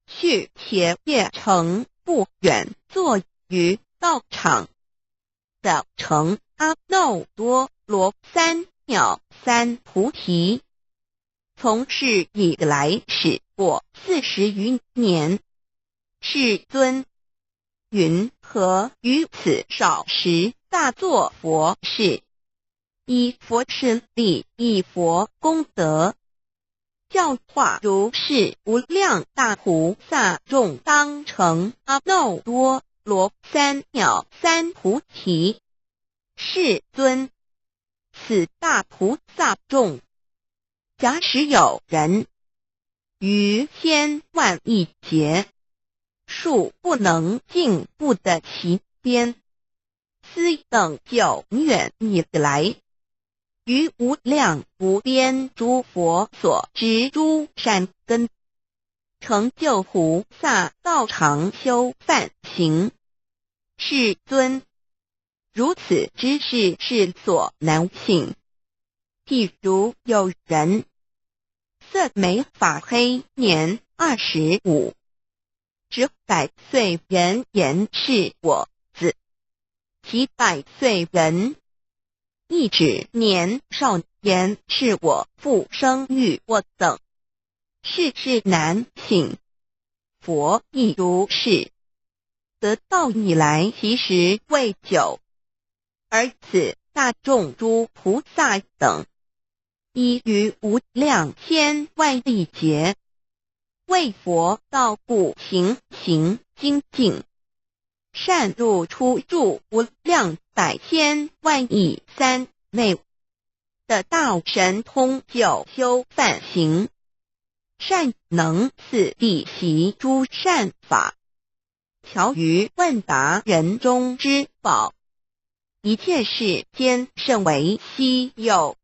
须伽耶城不远，坐于道场， 得成阿耨多罗三藐三菩提。从是以来始过四十余年。世尊，云何于此少时大作佛事，以佛势力，以佛功德， 教化如是无量大菩萨众，当成阿耨多罗三藐三菩提。世尊，此大菩萨众，假使有人于千万亿劫数不能尽，不得其边，斯等久远以来，于无量无边诸佛所知诸善根，成就菩萨道场修梵行。世尊，如此之事，世所难信。譬如有人，色眉发黑，年二十五，值百岁人言是我子。其百岁人，亦指年少言是我父生育我等，世世难信。佛亦如是，得道以来其实未久，而此大众诸菩萨等，已于无量千万亿劫，为佛道故行行精进，善入出住无量百千万亿三昧，得道神通，久修梵行，善能次第习诸善法，调于万达人中之宝，一切世间甚为稀有。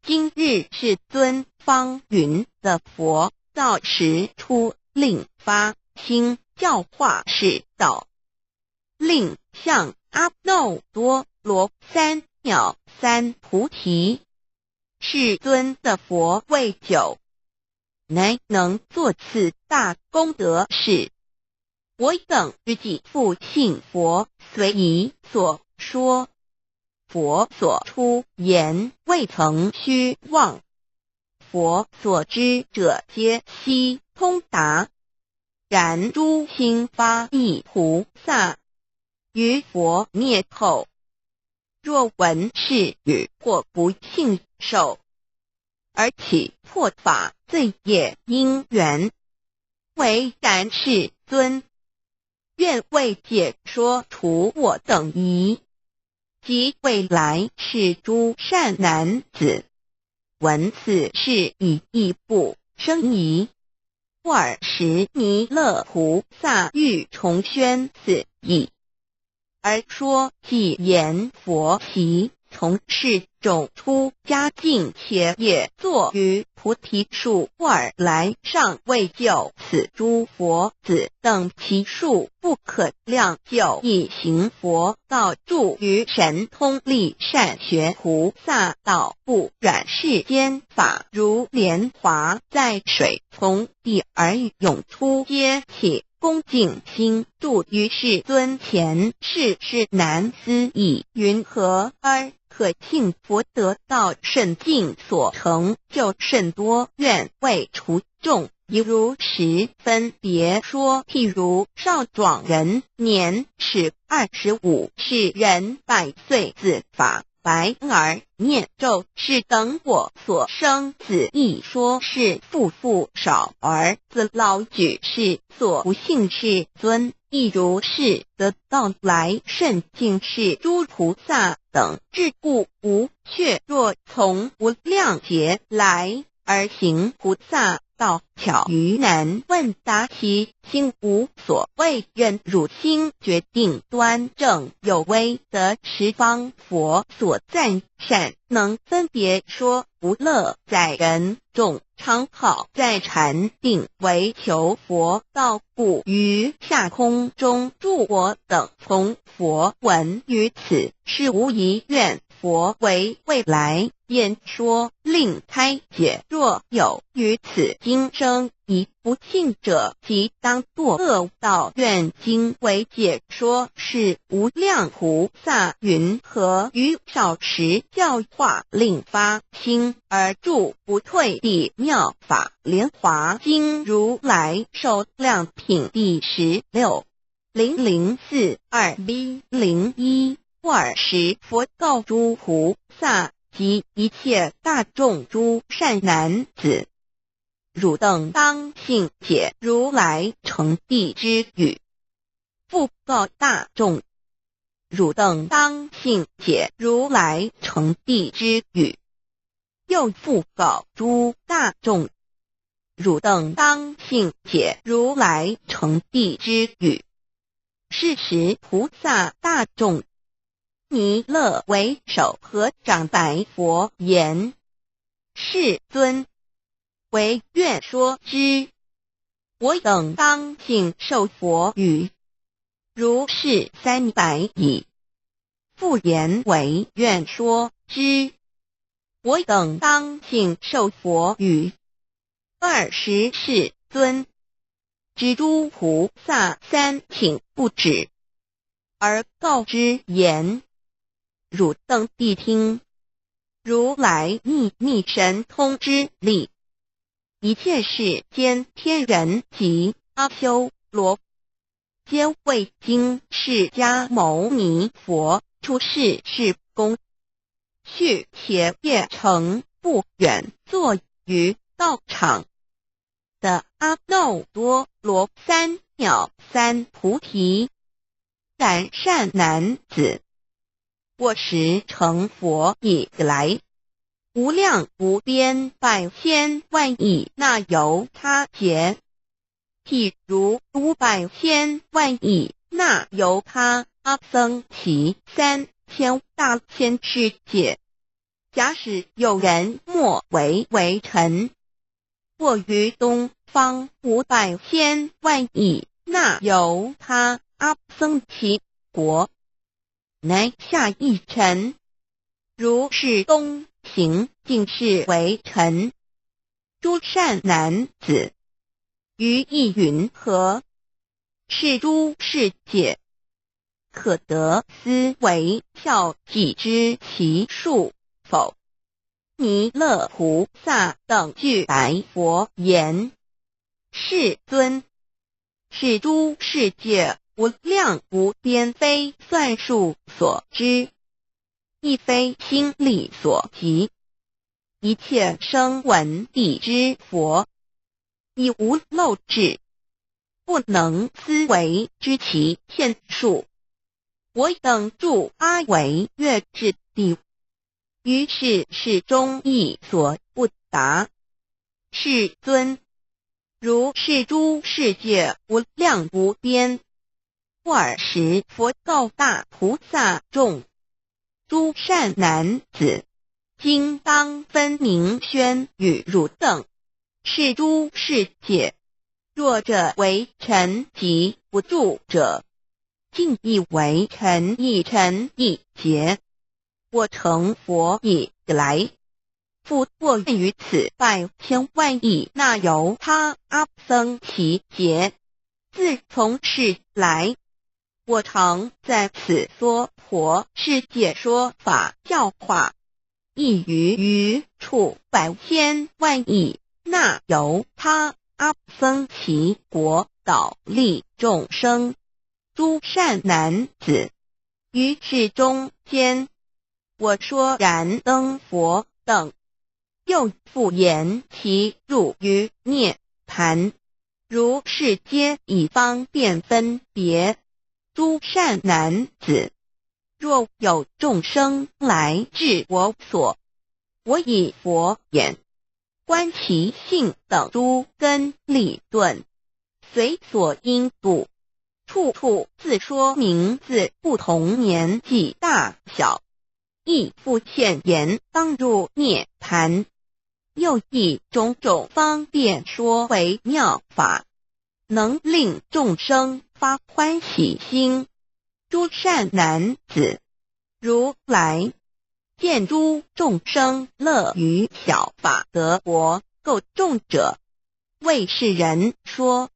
今日世尊方云得佛道时出，令发心教化世道，令像阿耨多罗三藐三菩提。世尊得佛未久，乃能作此大功德事。我等于己复信佛随以所说，佛所出言未曾虚妄，佛所知者皆悉通达。然诸心发意菩萨，于佛灭后，若闻是语，或不信受，而起破法罪业因缘，唯然世尊，愿为解说除我等疑。及未来世诸善男子，闻此事已亦不生疑。尔时弥勒菩萨欲重宣此意，而说偈言：佛昔从世种出迦叶，且也坐于菩提树。尔来尚未久，此诸佛子等其数不可量，久已行佛道，著于神通力善，学菩萨道，不染世间法，如莲华在水，从地而涌出，皆起恭敬心，著于世尊前。世世难思议，云何而可信佛得道甚尽所成就甚多，愿为除众疑。如实分别说。譬如少壮人，年始二十五，是人百岁子发白耳念咒，是等我所生子亦说是父父少儿子老举，是所不信。世尊亦如是，得道来甚尽，是诸菩萨等之故无却。若从无量劫来而行菩萨道，巧于难问答，其心无所畏，愿汝心决定端正，有威德十方佛所赞，善能分别说无乐在人众，常好在禅定，唯求佛道故于下空中住。我等从佛闻于此，是无疑愿。佛为未来演说，令开解。若有于此经生疑不信者，即当堕恶道。愿今为解说。是无量菩萨云何于少时教化，令发心而住不退彼妙法。莲华经如来寿量品第十六。零零四二 B 零一。尔时佛告诸菩萨及一切大众诸善男子：汝等当信解如来乘地之语。复告大众：汝等当信解如来乘地之语。又复告诸大众：汝等当信解如来乘地之语。是时菩萨大众弥勒为首合掌白佛言：世尊，唯愿说之。我等当信受佛语，如是三百已。 复言唯愿说之。我等当信受佛语，尔时世尊知诸菩萨三请不止，而告之言：汝等必听，如来秘密神通之力，一切世间天人及阿修罗， 皆为今释迦牟尼佛出世之功，须且夜乘不远坐于道场的阿耨多罗三藐三菩提。 善男子，我时成佛以来，无量无边百千万亿那由他劫，譬如诸百千万亿那由他阿僧祇三千大千世界， 假使有人莫为为臣，或于东方五百千万亿那由他阿僧祇国，乃下一臣，如是东行，尽是为臣。 诸善男子，于意云何？是诸世界，可得思惟效计知其数否？弥勒菩萨等具白佛言：世尊，是诸世界无量无边，非算数所知，亦非心力所及。一切声闻地之佛，亦无漏智，不能思惟知其限数。我等住阿惟越之地，于是世中亦所不达。世尊，如是诸世界无量无边， 尔时佛告大菩萨众：诸善男子，今当分明宣与汝等，是诸世界，若者为臣即不住者，尽亦为臣亦臣亦竭。 我成佛以来，复坐于此百千万亿那由他阿僧祇劫。自从是来，我常在此娑婆世界说法教化，亦于余处百千万亿那由他阿僧祇国倒利众生。 诸善男子，于是中间，我说燃灯佛等。又复言其入于涅槃，如是皆以方便分别。诸善男子，若有众生来至我所，我以佛眼 观其性等诸根利钝，随所因度，处处自说名字不同年纪大小，亦复现言当入涅槃。又以种种方便说为妙法，能令众生发欢喜心。诸善男子，如来 见诸众生乐于小法得果够众者，为是人说：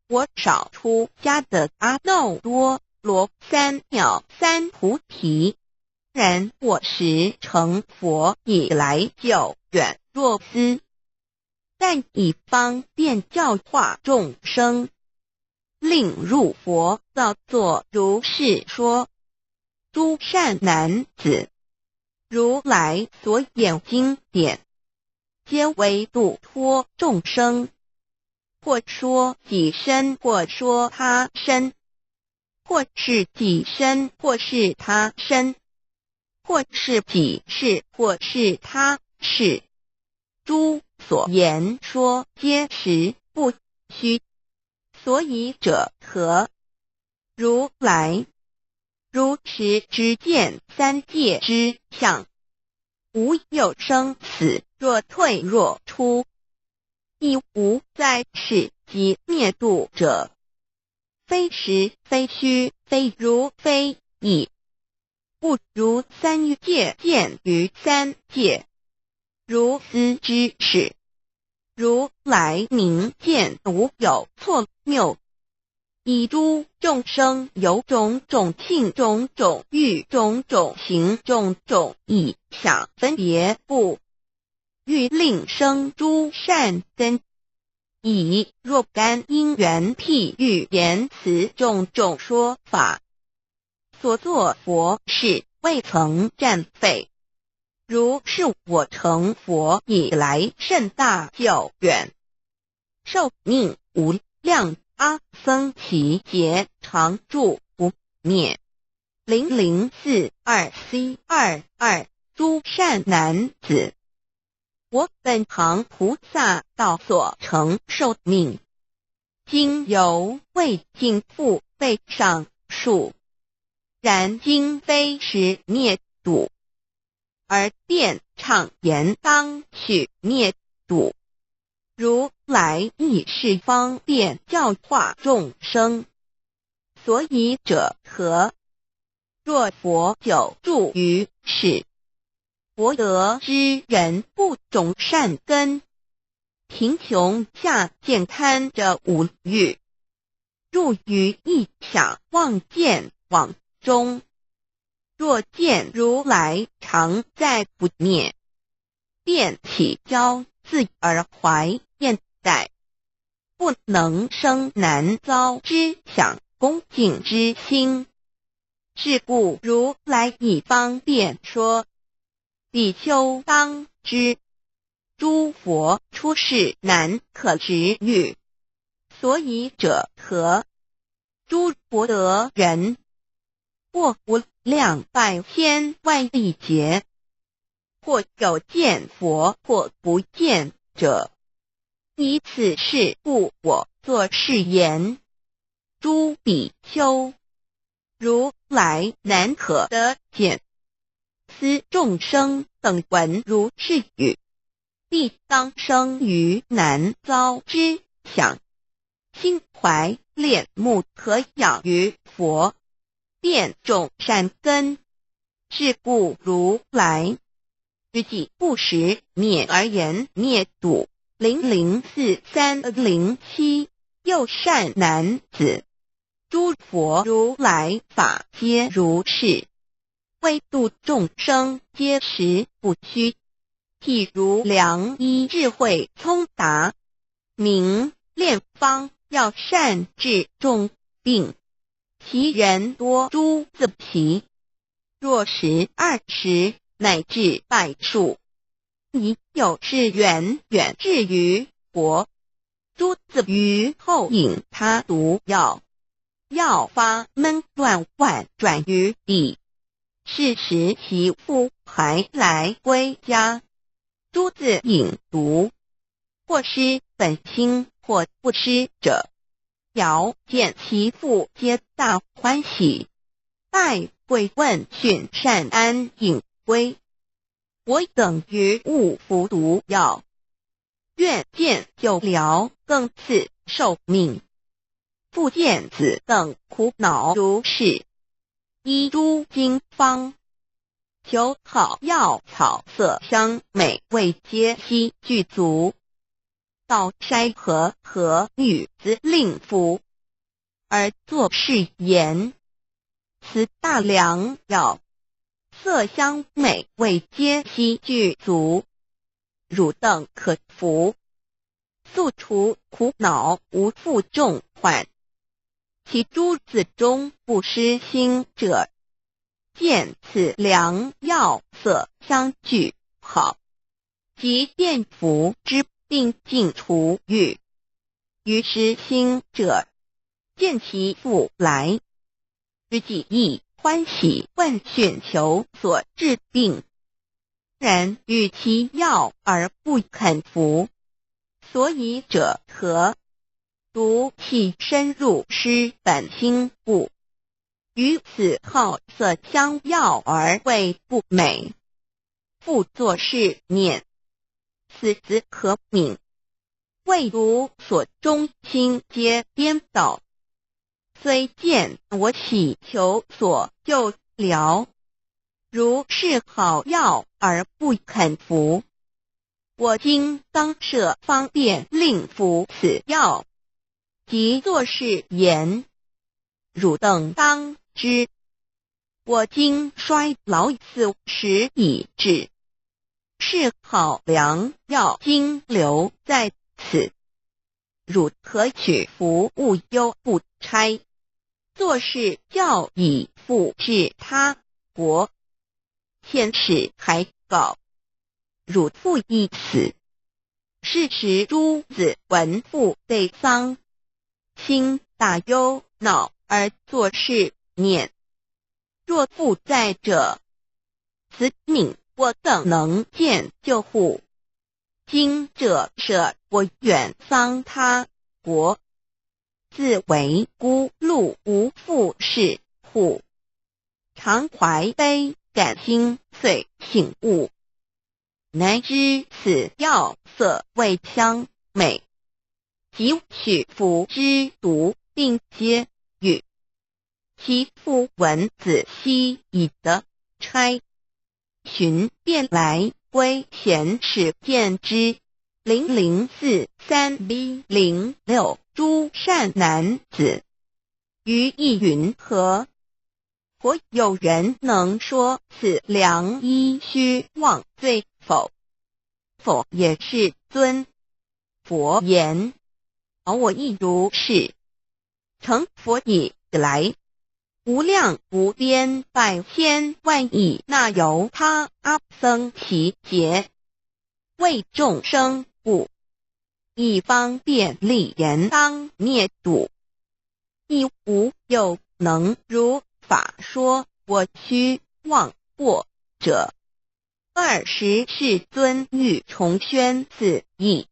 我少出家得阿耨多罗三藐三菩提，然我时成佛以来久远若斯，但以方便教化众生，令入佛道作如是说。诸善男子， 如来所演经典，皆为度脱众生，或说己身，或说他身，或是己身，或是他身，或是己事，或是他事。诸所言说皆实不虚。所以者何？如来如实知见三界之相，无有生死，若退若出，亦无灾世及灭度者。非实非虚，非如非已，不如三界见于三界。如斯之事，如来明见无有错谬，以诸众生有种种性种种欲种种行种种意想分别故，欲令生诸善根。以若干因缘譬喻言辞种种说法，所作佛事未曾暂废。如是我成佛以来甚大久远，寿命无量阿僧祇劫，常住不灭。零零四二C二二，诸善男子，我本恒菩萨道所成寿命，今犹未尽复备上述。然今非实灭度，而便唱言当取灭度，如来亦是方便教化众生。所以者何？若佛久住于世，博得之人不种善根，贫穷下贱贪着五欲，入于臆想妄见网中。若见如来常在不灭，便起骄恣而怀厌歹，不能生难遭之想恭敬之心。是故如来以方便说，比丘当知，诸佛出世难可值喻。所以者何？诸博得人，或无量百千万亿劫，或有见佛或不见者。以此事故我作是言：诸比丘，如来难可得见。斯众生等闻如是语，必当生于难遭之想，心怀恋慕，可养于佛，便种善根。是故如来于己不实免而言灭度。零零四三零七。又善男子，诸佛如来法皆如是，为度众生皆实不虚。譬如良医智慧聪达，明炼方药善治众病，其人多诸子皮，若十二十乃至百数，以有志远远至于佛，诸子于后引他毒药，药发闷乱，宛转于彼。是时其父还来归家，诸子饮毒，或失本心，或不失者，遥见其父，皆大欢喜，拜跪问讯，善安饮归。我等于勿服毒药，愿见救疗，更赐寿命。父见子等苦恼如是，依诸经方，求好药草，色香美味皆悉具足，到斋河，和女子令服，而作是言：此大良药，色香美味皆悉具足，汝等可服，速除苦恼，无负众患。其诸子中不失心者，见此良药，色香俱好，即便服之，病尽除愈。于失心者，见其父来，于己亦欢喜，问讯求所治病。然于其药而不肯服，所以者何？毒气深入，失本心故。于此好色相要而为不美，复作是念：此子可悯，未如所终，心皆颠倒。虽见我喜求所救了，如是好药而不肯服。我今当设方便令服此药。即作是言：汝等当知，我今衰老四十已至，是好良药今留在此，汝可取服，勿忧不差。作是药已付至他国，现使还告，汝父已死。是时诸子闻父被丧，心大忧恼而作是念：若父在者，子女我等能见救乎？今者舍我远丧他国，自为孤露无父是乎？常怀悲感心遂醒悟，乃知此药色味香美，即取服之毒并皆与。其父闻子息已得差，寻便来归，贤始见之，零零四三 B 零六，诸善男子，于意云何？或有人能说此良医虚妄罪否？否也，世尊。佛言：而我亦如是。成佛以来，无量无边百千万亿那由他阿僧祇劫，为众生故，以方便利言当灭度，亦无有能如法说我虚妄过者。尔时世尊欲重宣此义，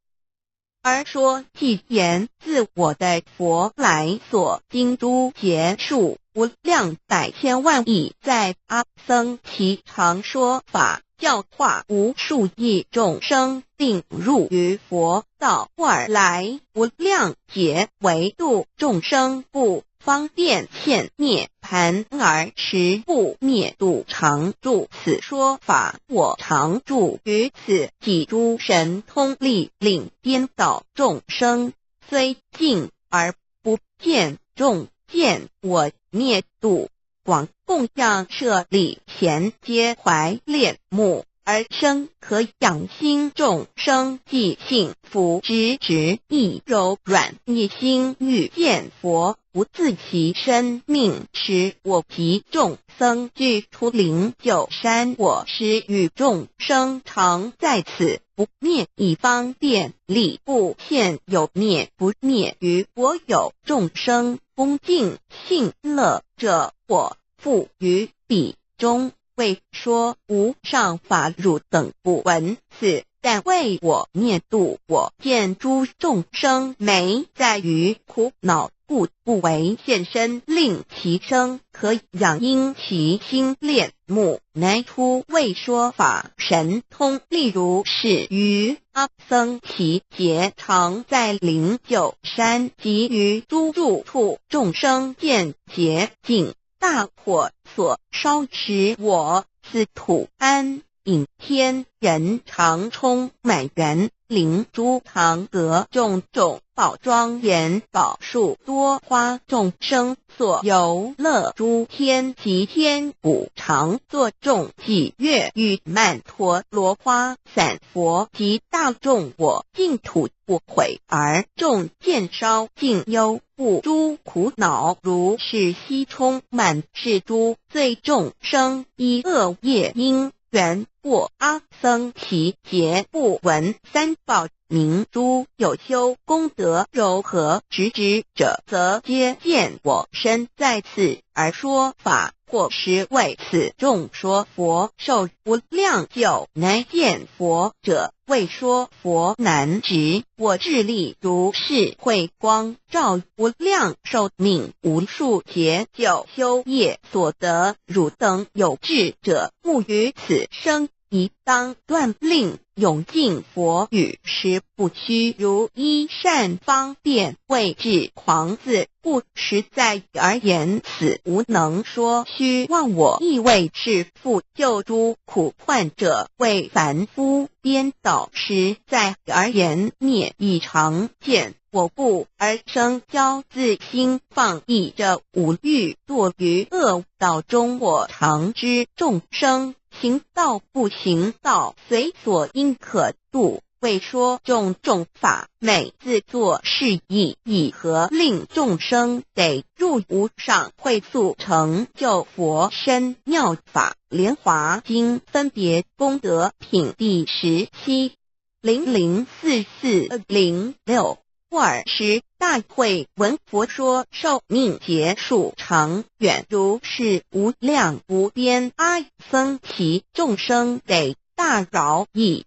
而说偈言：自我的佛来所经诸劫数无量百千万亿载阿僧祇，常说法，教化无数亿众生，并入于佛道。尔来无量劫为度众生故， 方便现涅槃，而时不灭度常住此说法。我常住于此，即诸神通力领，颠倒众生，虽尽而不见，众见我灭度。广供养舍利，咸皆怀恋慕 而生可养心。众生既信服，执执亦柔软，一心欲见佛，不自其身命，使我及众生俱出灵鹫山。我时与众生常在此，不灭一方便利，故现有灭不灭于我有。众生恭敬信乐者，我 复于彼中，为说无上法。汝等不闻此，但为我灭度。我见诸众生黧在于苦恼，故不为现身，令其生可养，因其心恋慕，乃出为说法。神通力如是，于阿僧祇劫常在灵鹫山，及于诸住处，众生见皆敬。 大火所烧，使我此土安隐。天人常充满园林，诸堂阁种种宝庄严，宝树多花，众生所游乐。诸天及天鼓常作众喜悦，与曼陀罗花散佛及大众我净土 不毁，而众见烧尽忧怖，诸苦恼如是悉充满。是诸罪众生依恶业因缘过阿僧祇劫不闻三宝，明诸有修功德柔和直指者，则皆见我身在此而说法。或是为此众说佛受无量久，难见佛者，谓说佛难指。我智力如是慧光，照无量寿命无数劫久修业所得，汝等有智者，勿于此生疑，当断令，永敬佛语，实不虚如一善方便，谓至狂自。故实在而言，此无能说虚妄我，亦为是复救诸苦患者，为凡夫颠倒。实在而言，灭已常见，我故而生骄恣心，放逸者，五欲堕于恶道中。我常知众生行道不行道，随所因可度，为说种种法，每自作是义，以何令众生得入无上慧，速成就佛身。妙法莲华经分别功德品第十七。零零四四零六。尔时大慧闻佛说寿命劫数长远，如是无量无边阿僧祇众生得大饶益。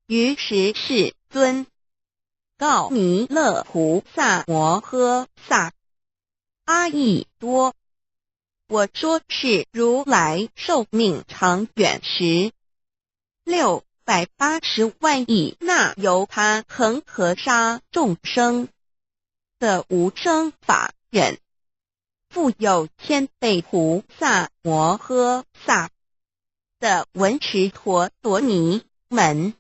于时世尊告弥勒菩萨摩诃萨：阿逸多，我说是如来寿命长远时，六百八十万亿那由他恒河沙众生的无生法忍，复有千倍菩萨摩诃萨的闻持陀罗尼门，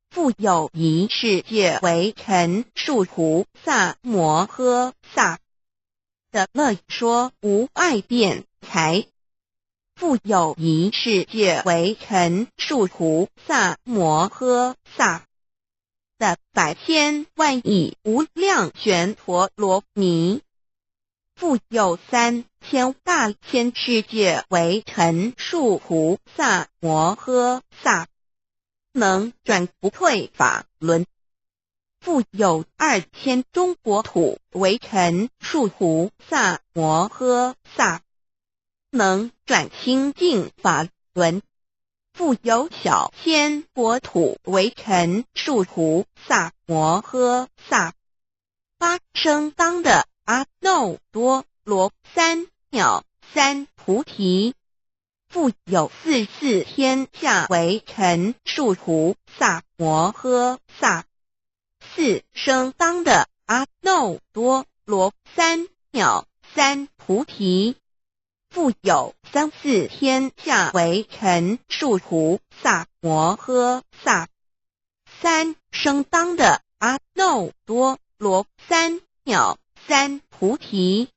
复有一世界为陈数菩萨摩诃萨的乐说无碍辩才，复有一世界为陈数菩萨摩诃萨的百千万亿无量旋陀罗尼，复有三千大千世界为陈数菩萨摩诃萨，能转不退法轮。 复有二千中国土为陈数菩萨摩诃萨，能转清净法轮。复有小千国土为陈数菩萨摩诃萨。八声当的阿耨多罗三藐三菩提， 复有四四天下为陈数菩萨摩诃萨。四声当的阿耨多罗三藐三菩提，复有三四天下为陈数菩萨摩诃萨。 三声当的阿耨多罗三藐三菩提，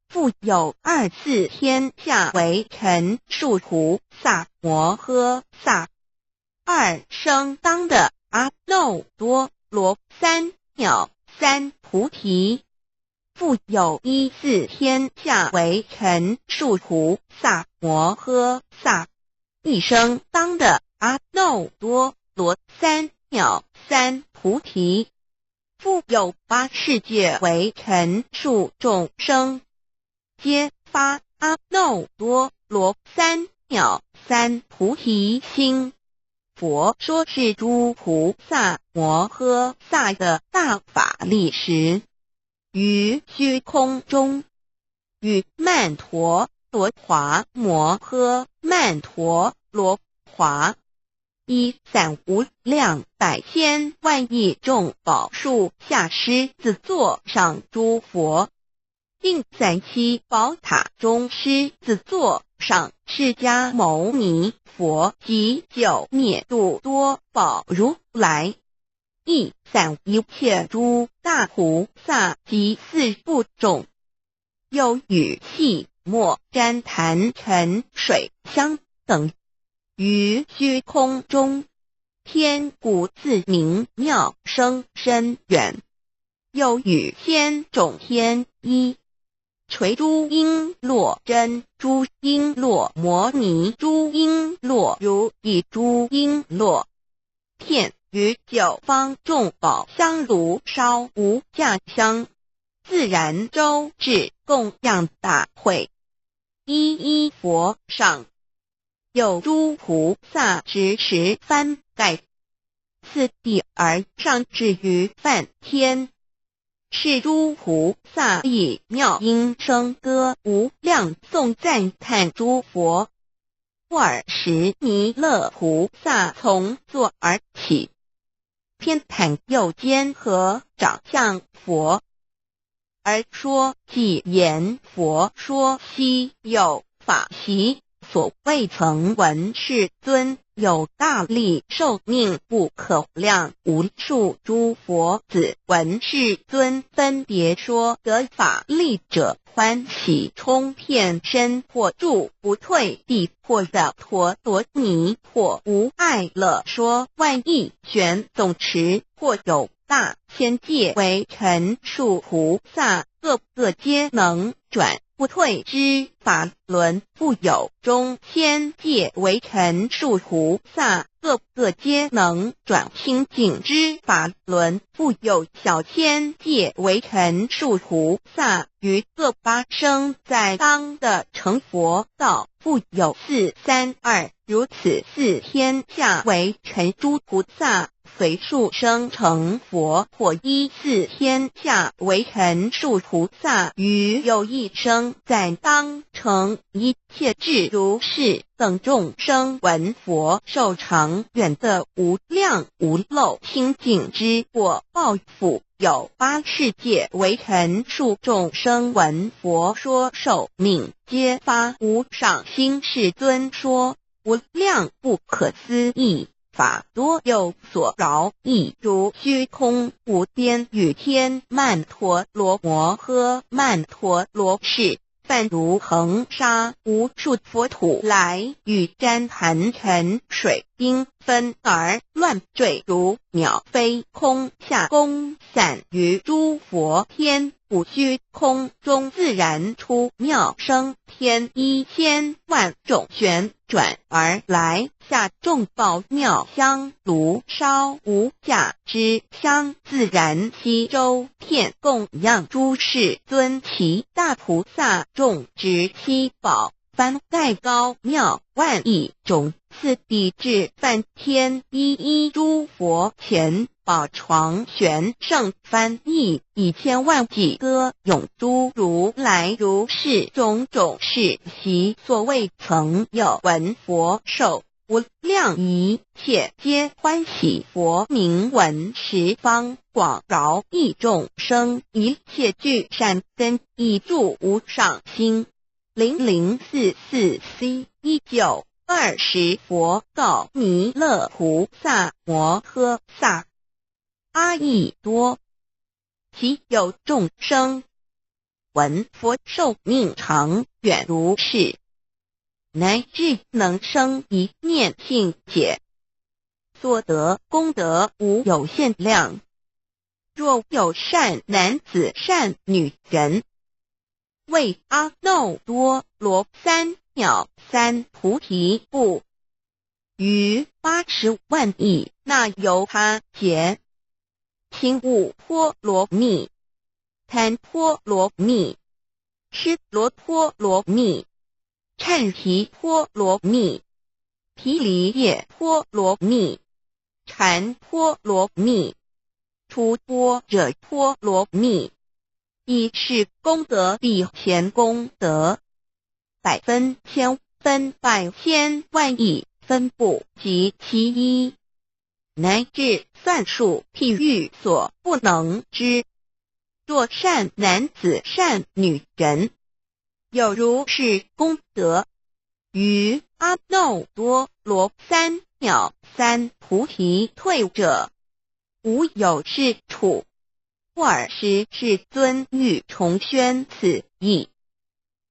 复有二四天下为陈数菩萨摩诃萨。二声当的阿耨多罗三藐三菩提， 复有一四天下为陈数菩萨摩诃萨。一声当的阿耨多罗三藐三菩提，复有八世界为陈数众生，皆发阿耨多罗三藐三菩提心。佛说是诸菩萨摩诃萨的大法力时， 于虚空中，与曼陀罗华摩诃曼陀罗华，以散无量百千万亿众宝树下狮子座上诸佛，并散七宝塔中狮子座上释迦牟尼佛及九灭度多宝如来， 亦散一切诸大菩萨及四部众，又与细末毡坛、沉水箱等，于虚空中，天鼓自鸣，妙声深远。又与千种天衣，垂珠璎珞真，珠璎珞摩尼，珠璎珞如意，珠璎珞片，于九方众宝香炉烧无价香，自然周至供养大会。一一佛上，有诸菩萨执持幡盖，次第而上至于梵天。是诸菩萨以妙音声歌无量颂赞叹诸佛。尔时弥勒菩萨从座而起，偏袒右肩合掌向佛，而说偈言：佛说希有法喜，所未曾闻世尊有大力，寿命不可量。无数诸佛子闻世尊分别说得法力者，欢喜冲天，身或住不退地，或绕陀罗尼，或无碍乐，说万亿旋总持，或有大千界围城树菩萨，各个皆能转不退之法轮，复有中千界围城树菩萨，各个皆能转清净之法轮，复有小千界围城树菩萨，于各八生在当得成佛道，复有四三二，如此四天下围城诸菩萨， 随数生成佛，或依四天下围城树菩萨，于又一生再当成。一切智如是等众生闻佛，寿长远得无量无漏清净之果报。复有八世界围城树众生闻佛说寿命，皆发无上心。世尊说无量不可思议法，多有所饶，亦如虚空无边雨天。曼陀罗摩诃，曼陀罗是，泛如恒沙，无数佛土来与瞻盘陈水冰纷而乱坠如鸟飞空下，恭散于诸佛天。 不虚空中自然出妙声，天一千万种旋转而来，下众宝妙香炉烧无价之香，自然悉周遍供养诸世尊。其大菩萨众执七宝， 幡盖高妙万亿种，次第至梵天一一诸佛前，宝床悬盛，翻译一千万偈歌咏诸如来如是种种世习，所未曾有闻佛寿无量，一切皆欢喜。佛名闻十方广饶益众生，一切具善根，亦著无上心。 零零四四 C 一九二十。佛告弥勒菩萨摩诃萨：阿逸多，其有众生闻佛寿命长远如是，乃至能生一念信解，所得功德无有限量。若有善男子善女人， 为阿耨多罗三藐三菩提故，于八十万亿那由他劫，勤护波罗蜜、檀波罗蜜、尸罗波罗蜜、刹提波罗蜜、毗梨耶波罗蜜、禅波罗蜜、除般若波罗蜜， 以是功德比前功德百分千分百千万亿分不及其一，乃至算数譬喻所不能知。若善男子善女人，有如是功德，于阿耨多罗三藐三菩提退者，无有是处。 尔时世尊欲重宣此义，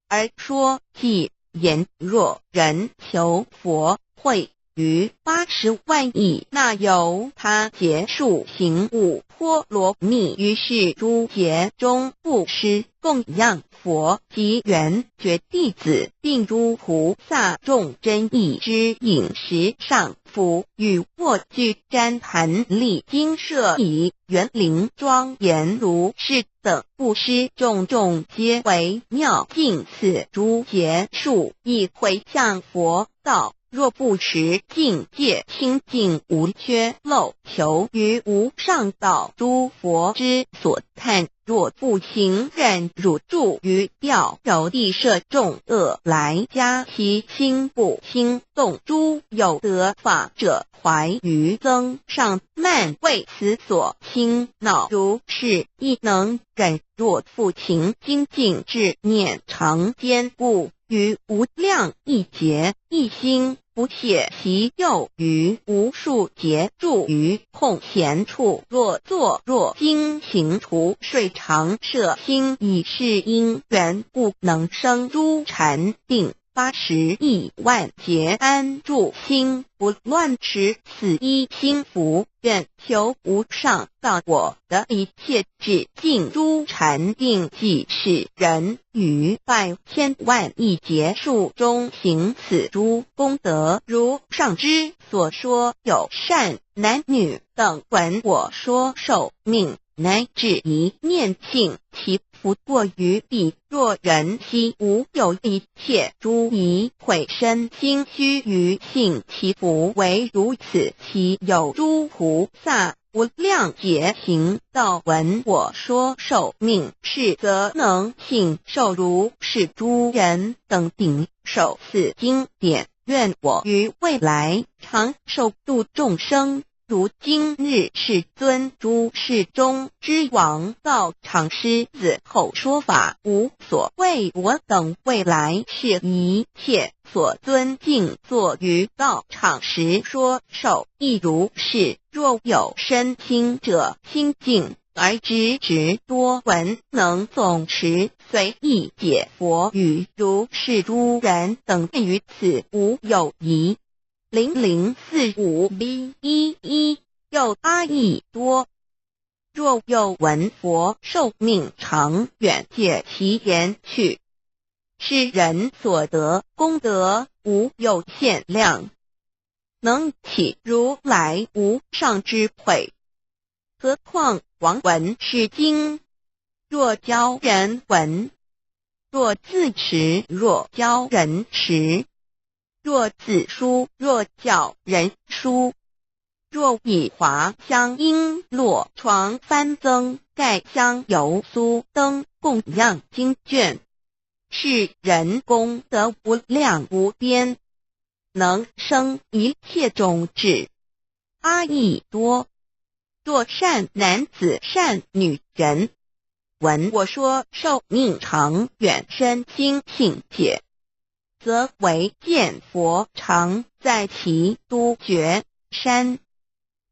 而说偈言：若人求佛慧，于八十万亿那由他劫数行五波罗蜜，于是诸劫中不失供养佛及圆觉弟子，并诸菩萨众真意之饮食上服与卧具、毡盘、礼金设以园林庄严如是等布施种种，皆为妙。尽此诸结束，亦回向佛道：若不持净戒，清净无缺漏，求于无上道诸佛之所叹。若不行忍辱住于调柔地，摄众恶来，加其心不轻动。诸有得法者，怀于增上慢，为此所轻恼。如是亦能忍 若不勤精进，至念常坚固，于无量亿劫一心不懈习，又于无数劫住于空闲处，若坐若经行，除睡常摄心，以是因缘故能生诸禅定。八十亿万劫安住心不乱，持此一心福，愿 求无上道果，得一切智，尽诸禅定，即使人于百千万亿劫数中行此诸功德。如上之所说，有善男女等闻我说受命，乃至一念信其福过于彼。若人悉无有一切诸疑，毁身心虚于信其福为如此。其有诸菩萨 无量劫行道闻我说受命，是则能信受如是诸人等顶首此经典。愿我于未来常受度众生，如今日世尊诸世中之王道场狮子吼说法，无所谓我等未来世一切 所尊敬坐于道场时说受亦如是。若有身轻者，亲近而直直多闻，能总持随意解佛语，如是诸人等于此无有疑。零零四五 B 一一。又阿逸多 若有闻佛受命常远解其言趣，是人所得功德无有限量，能起如来无上之慧。何况广闻是经，若教人闻，若自持，若教人持， 若自书，若教人书，若以华香璎珞床幡灯盖香油酥灯供养经卷，是人功德无量无边，能生一切种智。阿逸多。若善男子善女人，闻我说受命常远身心信解，则为见佛常在其都觉山，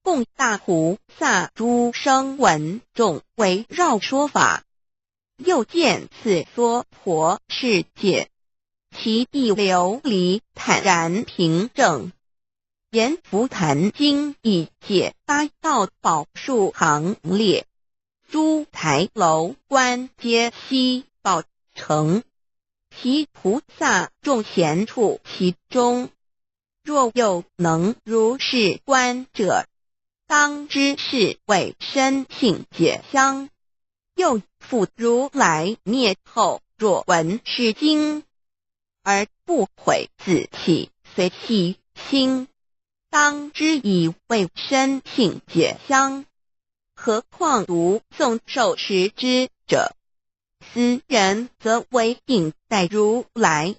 供大菩萨诸声闻众围绕说法。又见此娑婆世界，其地琉璃坦然平正，阎浮檀精以解八道宝树行列， 诸台楼观皆悉宝成，其菩萨众闲处其中。若有能如是观者，当知是为身信解香。又复如来灭后，若闻是经， 而不悔自起随喜心，当知已为身信解香。何况读诵受持之者，斯人则为引带如来。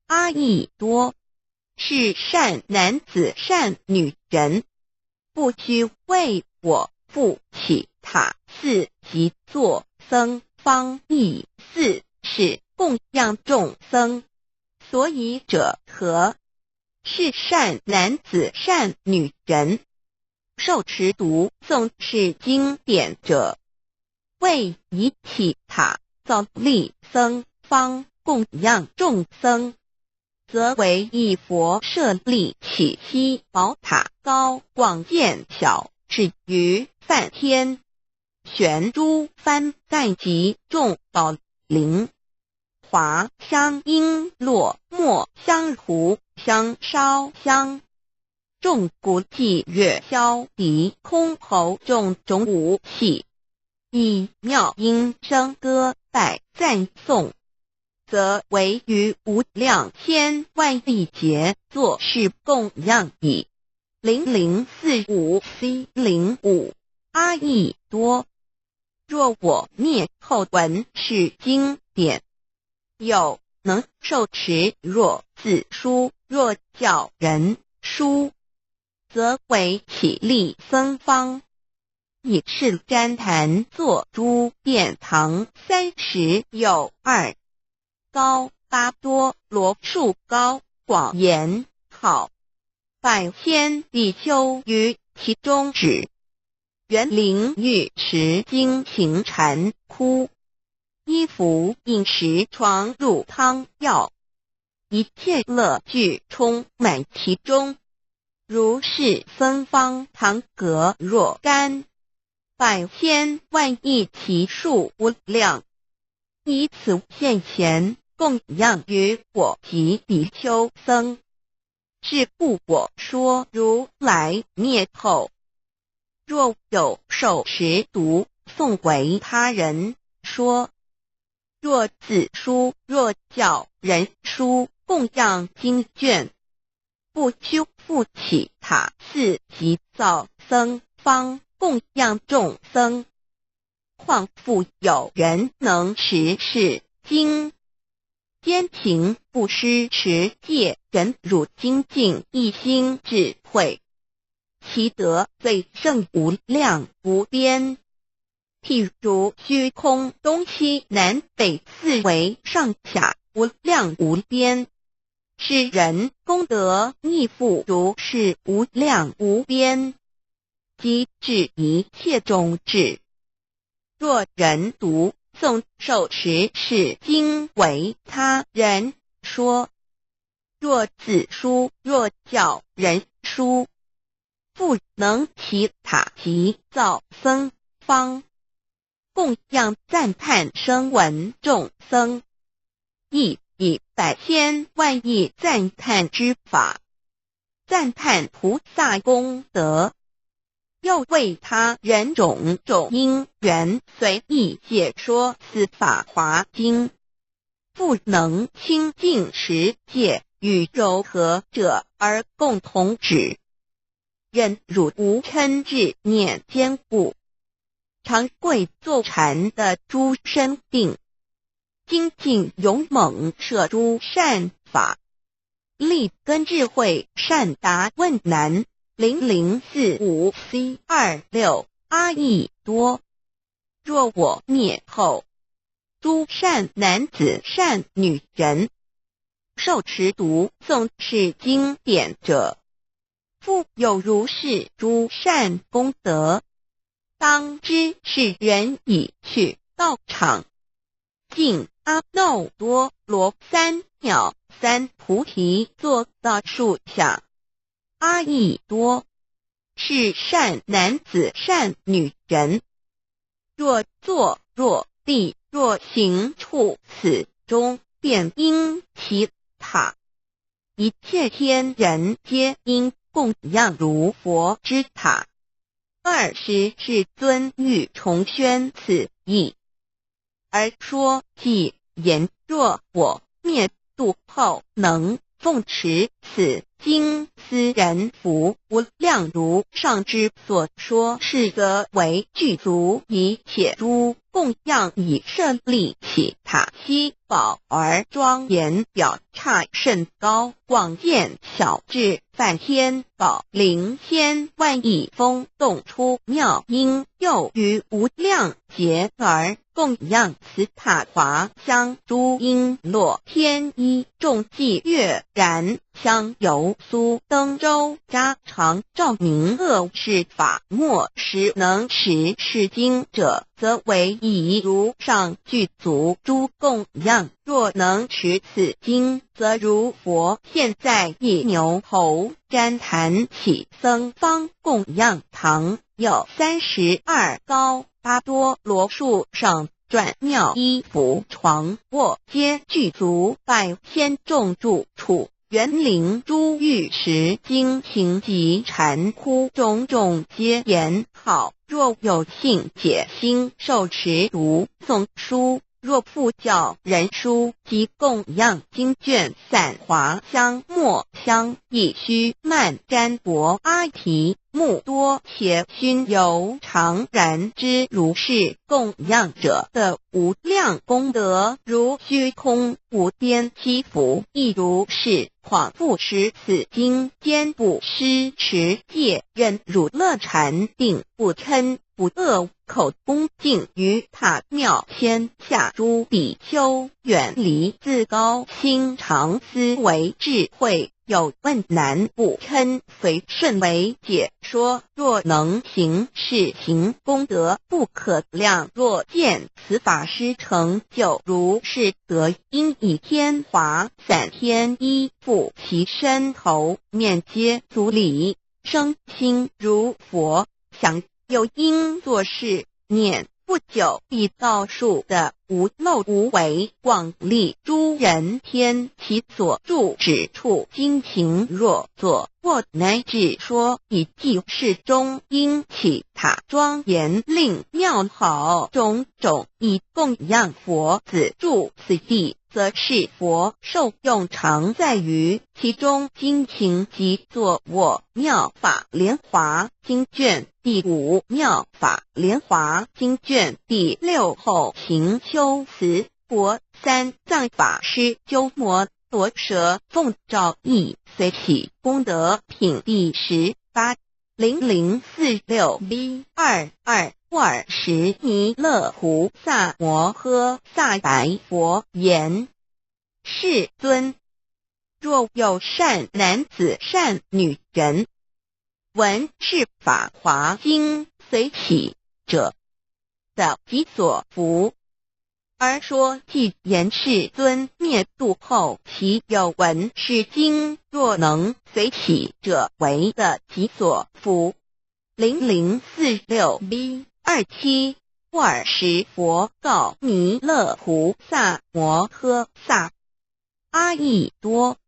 阿逸多。是善男子善女人， 不须为我复起塔寺即作僧坊役寺，是供养众僧。所以者何？是善男子善女人，受持读诵是经典者，为以起塔，造立僧坊，供养众僧， 则为以佛舍利起七宝塔，高广殿小，止于梵天，悬诸幡盖及众宝灵。华香璎珞末香胡香烧香，众骨气月消敌空喉众种武器。以妙音笙歌拜赞颂，则为于无量千万亿劫作是供养矣。零零四五 C 零五。阿逸多。若我灭后闻是经典，有能受持若子书若教人书，则为起立僧方。以是旃檀作诸殿堂三十有二，高八多罗树高广严好，百千比丘于其中止。园林浴池精勤禅窟，衣服饮食床褥汤药，一切乐具充满其中。如是僧方堂阁若干，百千万亿其数无量，以此现前供养于我及比丘僧。是故我说如来灭后，若有受持读诵为他人说，若子书若教人书供养经卷，不修复起塔寺及造僧方供养众僧。况复有人能持是经，坚勤布施持戒忍辱精进一心智慧，其德最胜无量无边。譬如虚空东西南北四维上下无量无边，是人功德亦复如是无量无边，即至一切种智。若人读诵受持是经为他人说，若子书若教人书，复能起塔及造僧方，供养赞叹声闻众僧，亦以百千万亿赞叹之法，赞叹菩萨功德。又为他人种种因缘随意解说此法华经，复能清净持戒与柔和者而共同止。忍辱无嗔执念坚固，常贵坐禅的诸生定，精进勇猛摄诸善法，立根智慧善达问难。零零四五 C 二六。阿逸多。若我灭后，诸善男子善女人，受持读诵是经典者，复有如是诸善功德，当知是人已去道场，尽阿耨多罗三藐三菩提坐到树下。阿逸多。是善男子善女人，若坐若立若行处此中，便应起塔。一切天人皆应供养如佛之塔。二十世尊欲重宣此意，而说偈言：若我灭度后，能奉持此经，斯然福无量。如上之所说是，则为具足一切诸供养，以舍利起塔，悉宝而庄严，宝刹甚高，广见晓至梵天，宝林千万亿风动出妙音，又于无量劫而供养此塔华香，诸璎珞天衣众髻月髯香油酥灯周扎长照明恶世法末时能持是经者，则为已如上具足诸供养。若能持此经，则如佛现在一牛头。旃檀起僧方供养堂，有三十二高八多罗树上转庙衣服床卧皆具足，拜天众住处，园林珠玉石金琴及禅窟种种皆言好。若有幸解心受持读诵书，若复教人书及供养经卷散华香末香亦须慢沾薄阿提 木多且熏油常燃之如是供养者的无量功德，如虚空无边积福亦如是。况复持此经坚不失持戒，忍辱乐禅定，不嗔不恶，口恭敬于塔庙天下诸比丘，远离自高，心常思惟智慧， 有问难不嗔，随顺为解说。若能行是行功德不可量。若见此法师成就如是德，应以天华伞添衣覆其身，头面皆足礼，身心如佛。想又应作是念，不久必到树的无漏无为广利诸人天。其所住之处，今行若坐卧乃至说已记示中，应起塔庄严令庙号种种以供养佛子。住此地，则是佛受用常在于其中。今行即坐卧。妙法莲华 经卷第五，妙法莲华经卷第六。后行修辞。佛三藏法师鸠摩罗什奉诏亦随喜功德品第十八零零四六 B 二二。尔时弥勒菩萨摩诃萨白佛言：世尊，若有善男子善女人， 闻是法华经随喜者，得其所福。而说偈言：世尊灭度后，其有闻是经，若能随喜者，为得其所福。零零四六 B 二七。尔时佛告弥勒菩萨摩诃萨：阿逸多，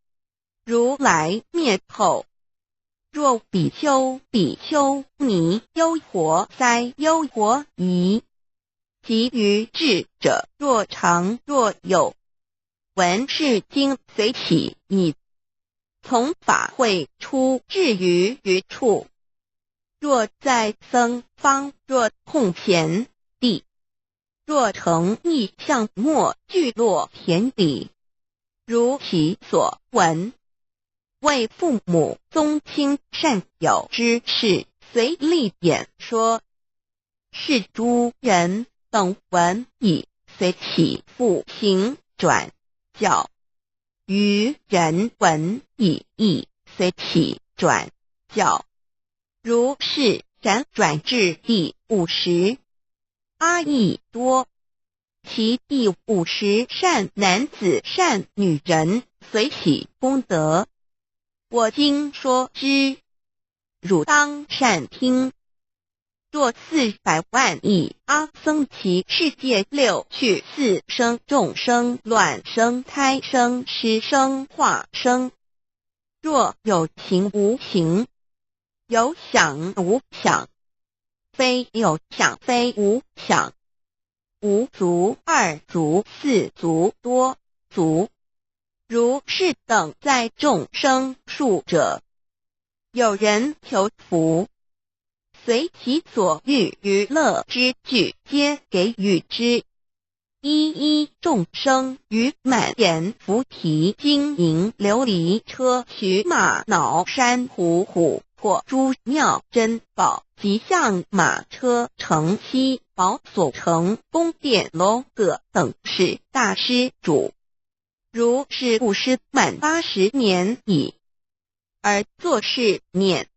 如来灭后，若比丘、比丘尼、优婆塞、优婆夷，及于智者，若常若有，闻是经随喜已，从法会出至于于处，若在僧坊，若空闲地， 若城邑巷陌、聚落田里，如其所闻，为父母宗亲善友之事，随力演说。是诸人等闻已，随喜复行转教。于人闻已亦随喜转教。 如是。闪转至第五十。阿逸多，其第五十善男子善女人随喜功德，我今说之，汝当善听。若四百万亿阿僧祇世界六趣四生众生卵生胎生湿生化生， 若有形无形，有想无想，非有想非无想，无足二足四足多足，如是等在众生数者，有人求福，随其所欲娱乐之具，皆给予之。 一一众生于满眼菩提金银琉璃车、须弥脑珊瑚、琥珀珠妙珍宝，及象马车、乘犀宝所乘宫殿楼阁等，是大施主。如是布施满八十年矣。 而作是念：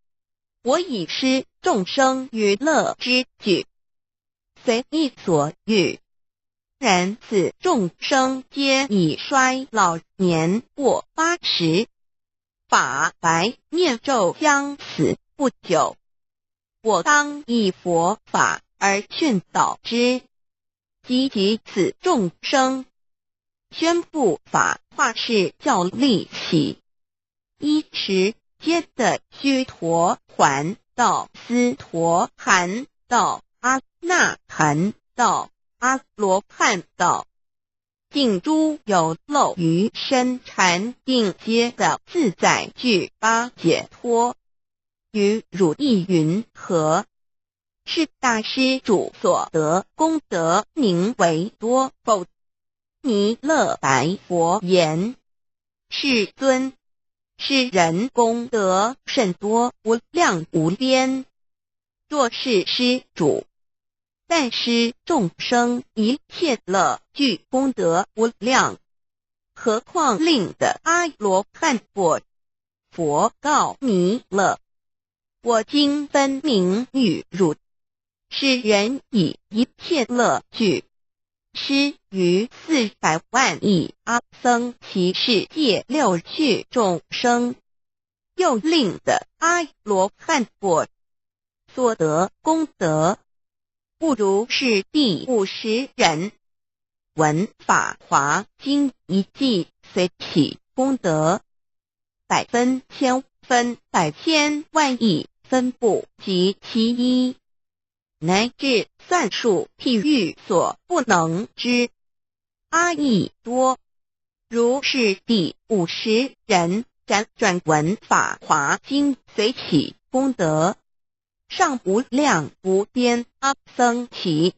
我已施众生娱乐之具，随意所欲。然此众生皆已衰老年过八十，法白面咒将死不久，我当以佛法而劝导之。集集此众生，宣布法化是教立起。一时间的须陀洹道、斯陀含道、阿那含道、阿罗汉道， 尽诸有漏于深禅定阶的自在具八解脱，与汝意云何？是大施主所得功德名为多否？弥勒白佛言：世尊，是人功德甚多，无量无边。 若是施主，但施众生一切乐具功德无量，何况令得阿罗汉果？佛告弥勒：我今分明与汝，是人以一切乐具，施于四百万亿阿僧祇世界六趣众生， 又令得阿罗汉果，所得功德，不如是第五十人闻法华经一偈，随起功德，百分千分百千万亿分不及其一，乃至算数譬喻所不能知。阿逸多， 如是第五十人辗转闻法华经，随起功德，上无量无边阿僧祇，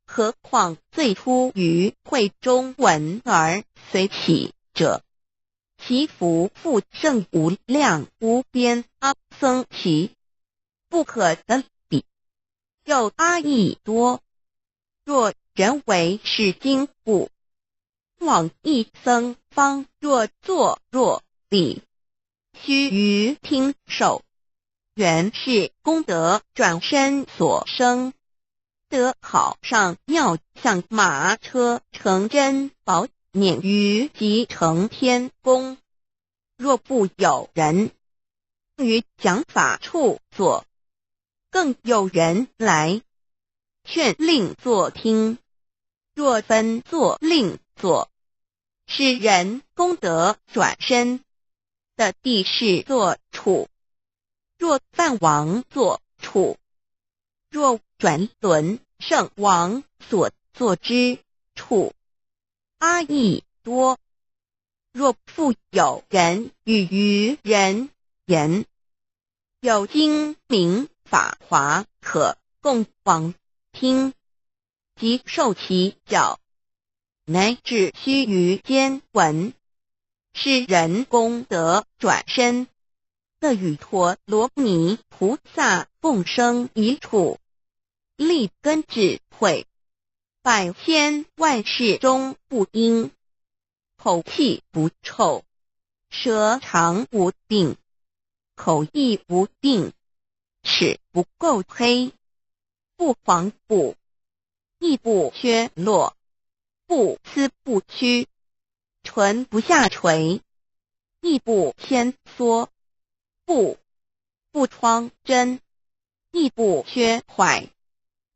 何况最初于会中闻而随起者，其福复胜无量无边阿僧祇，不可得比。又阿逸多，若人为是经故， 往诣僧坊，若坐若礼，须臾听受，原是功德转身所生，得好上妙相马车乘珍宝，免于即乘天宫。若不有人于讲法处坐，更有人来劝令坐听，若分坐令坐，是人功德转身的地势坐处。若饭王坐处，若转轮圣王所坐之处，阿逸多。若复有人与于人言，有经名法华可共往听，即受其教，乃至须臾间闻，是人功德转身，得与陀罗尼菩萨共生一处，立根智慧，百千万世中不应，口气不臭，舌长无病，口亦无病，齿不垢黑，不黄不，亦不缺落，不呲不屈，唇不下垂，亦不牵缩，不，不疮砧，亦不缺坏，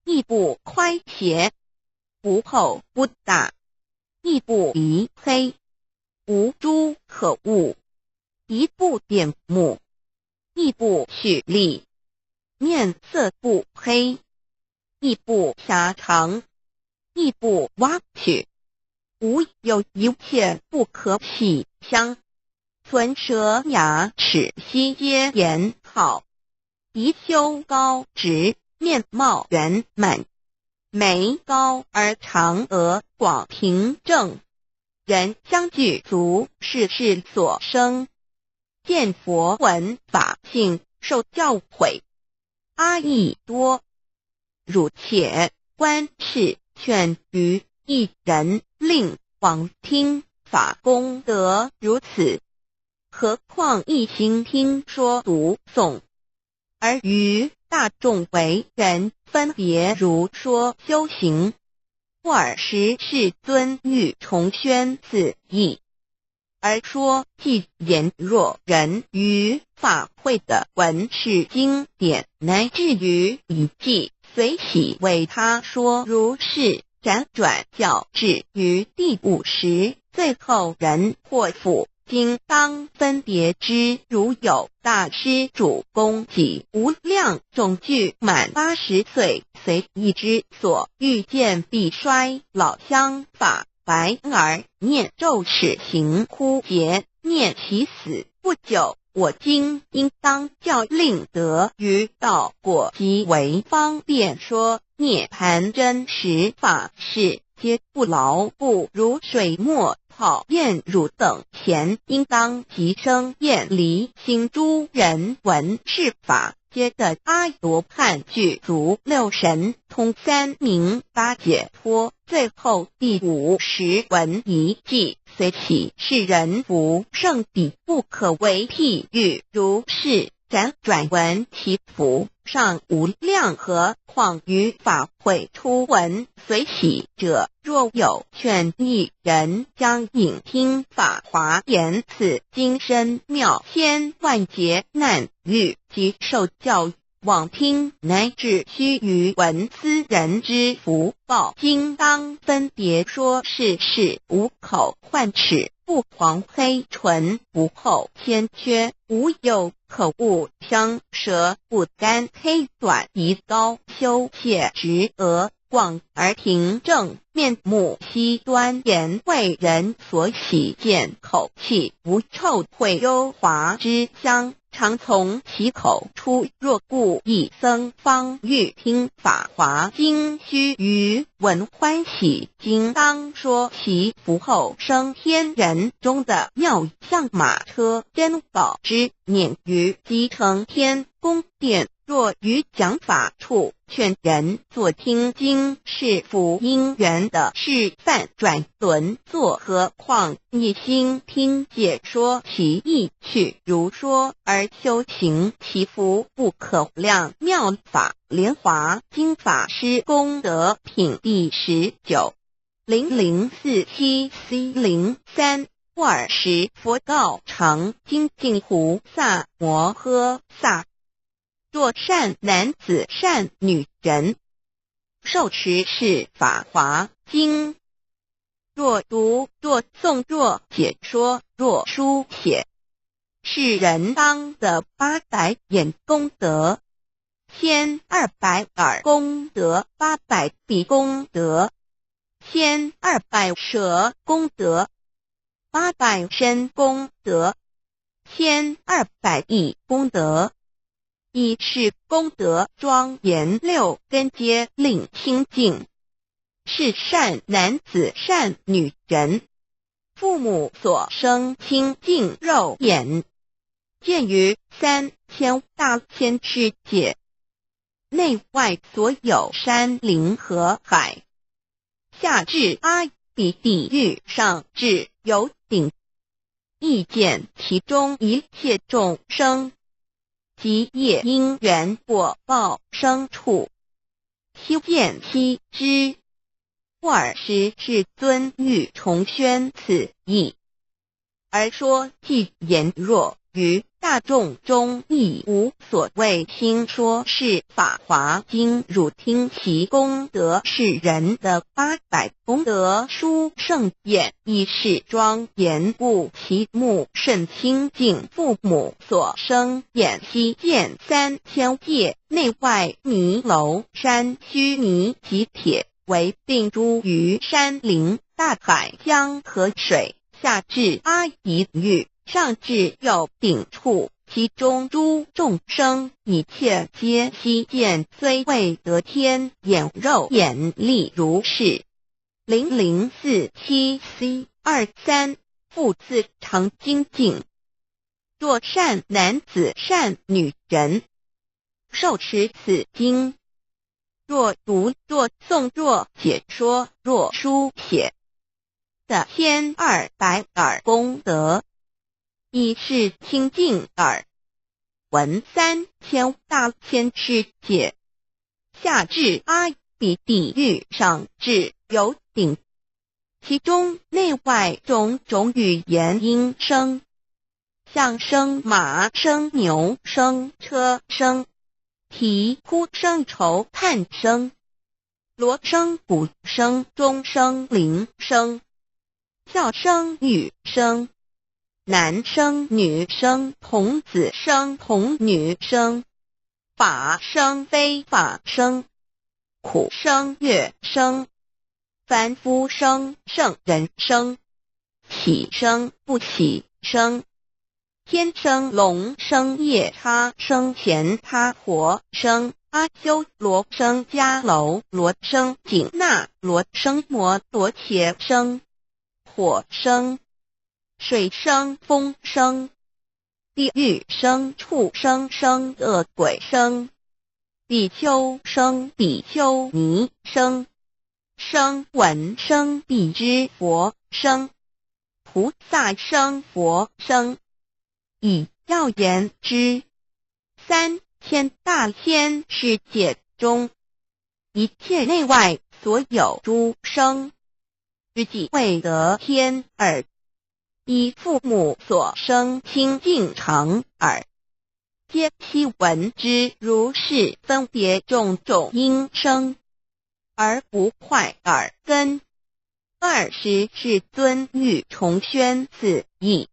亦不衰竭，不厚不大，亦不遗黑，无诸可恶，亦不点目，亦不取利，面色不黑，亦不狭长，亦不挖取，无有一切不可喜香，存舌牙齿悉皆言好，鼻修高直，面貌圆满，眉高而长额广平正，人相具足，是是所生。见佛闻法性，受教诲。阿逸多，汝且观是劝于一人令往听法功德如此，何况一行听说读诵，而于大众为人分别如说修行。尔时世尊欲重宣此意，而说偈言：若人于法会的闻是经典，乃至于已寂，随喜为他说如是辗转校至于第五十，最后人或父应当分别之，如有大师主公及无量众俱满八十岁，随意之所欲见必衰老相法。白而念咒始行枯竭，念其死不久，我今应当教令得于道果极为方便说涅槃真实法事，皆不劳故，如水没泡厌汝等前，应当即生厌离心。诸人闻是法，皆得阿罗汉具足六神通三明八解脱。最后第五十文一偈，随喜世人福盛彼不可为譬喻，如是 辗转闻其福尚无量，何况于法会初闻随喜者？若有劝一人将引听法华言，此经深妙千万劫难遇，即受教 往听乃至须臾闻斯人之福报，今当分别说是事，无口唤齿，不狂黑唇，不厚谦缺，无有口误，香舌不干，黑短鼻高，修谢直额，广而庭正，面目悉端严，为人所喜见，口气无臭秽幽滑之香， 常从其口出，若故一僧方欲听法华经须臾闻欢喜，今当说其福后生天人中的妙相马车珍宝之辇于集成天宫殿。若于讲法处劝人作听经，是福因缘的示范转轮作，何况 一心听解说其意趣，如说而修行，其福不可量。妙法莲华经法师功德品第十九。零零四七 C 零三。尔时佛告常精进菩萨摩诃萨：若善男子善女人， 受持是法华经，若读若诵若解说若书写，是人当得八百眼功德，千二百耳功德，八百鼻功德，千二百舌功德，八百身功德，千二百意功德。 以是功德庄严，六根皆令清净。是善男子善女人，父母所生清净肉眼，见于三千大千世界，内外所有山林河海， 下至阿鼻地狱，上至油顶，亦见其中一切众生，及业因缘果报生处，悉见悉知。尔时世尊欲重宣此义， 而说偈言：若于大众中亦无所谓听说是法华经，汝听其功德，是人的八百功德殊胜，眼亦是庄严，故其目甚清净。父母所生眼悉见三千界，内外迷楼山须弥及铁围并诸于山林大海江河水， 下至阿鼻地狱，上至油顶处，其中诸众生，一切皆悉见，虽未得天眼，肉眼亦如是。零零四七 C 二三。复次常精进，若善男子善女人，受持此经， 若读若诵若解说若书写，得千二百耳功德，以是清净耳闻三千大千世界，下至阿鼻地狱，上至油顶，其中内外种种语言音声，象声、马声、牛声、车声、啼哭声、愁叹声，罗生、古生、钟生、灵生。孝生、女生。男生、女生、童子生、童女生。法生、非法生。苦生、乐生。凡夫生、圣人生。喜生、不喜生。 天生、龙生、夜叉生、乾他、火生、阿修罗生、迦楼罗生、紧那罗生、摩罗伽生。火生。水生、风生。地狱生、畜生生、恶鬼生。比丘生、比丘尼生。声闻生、辟支佛生。 菩萨生、佛生。以要言之，三千大千世界中，一切内外所有诸生，于己未得天耳，以父母所生清净常耳，皆悉闻之。如是分别种种因生，而不坏耳根。 二十世尊欲重宣此义，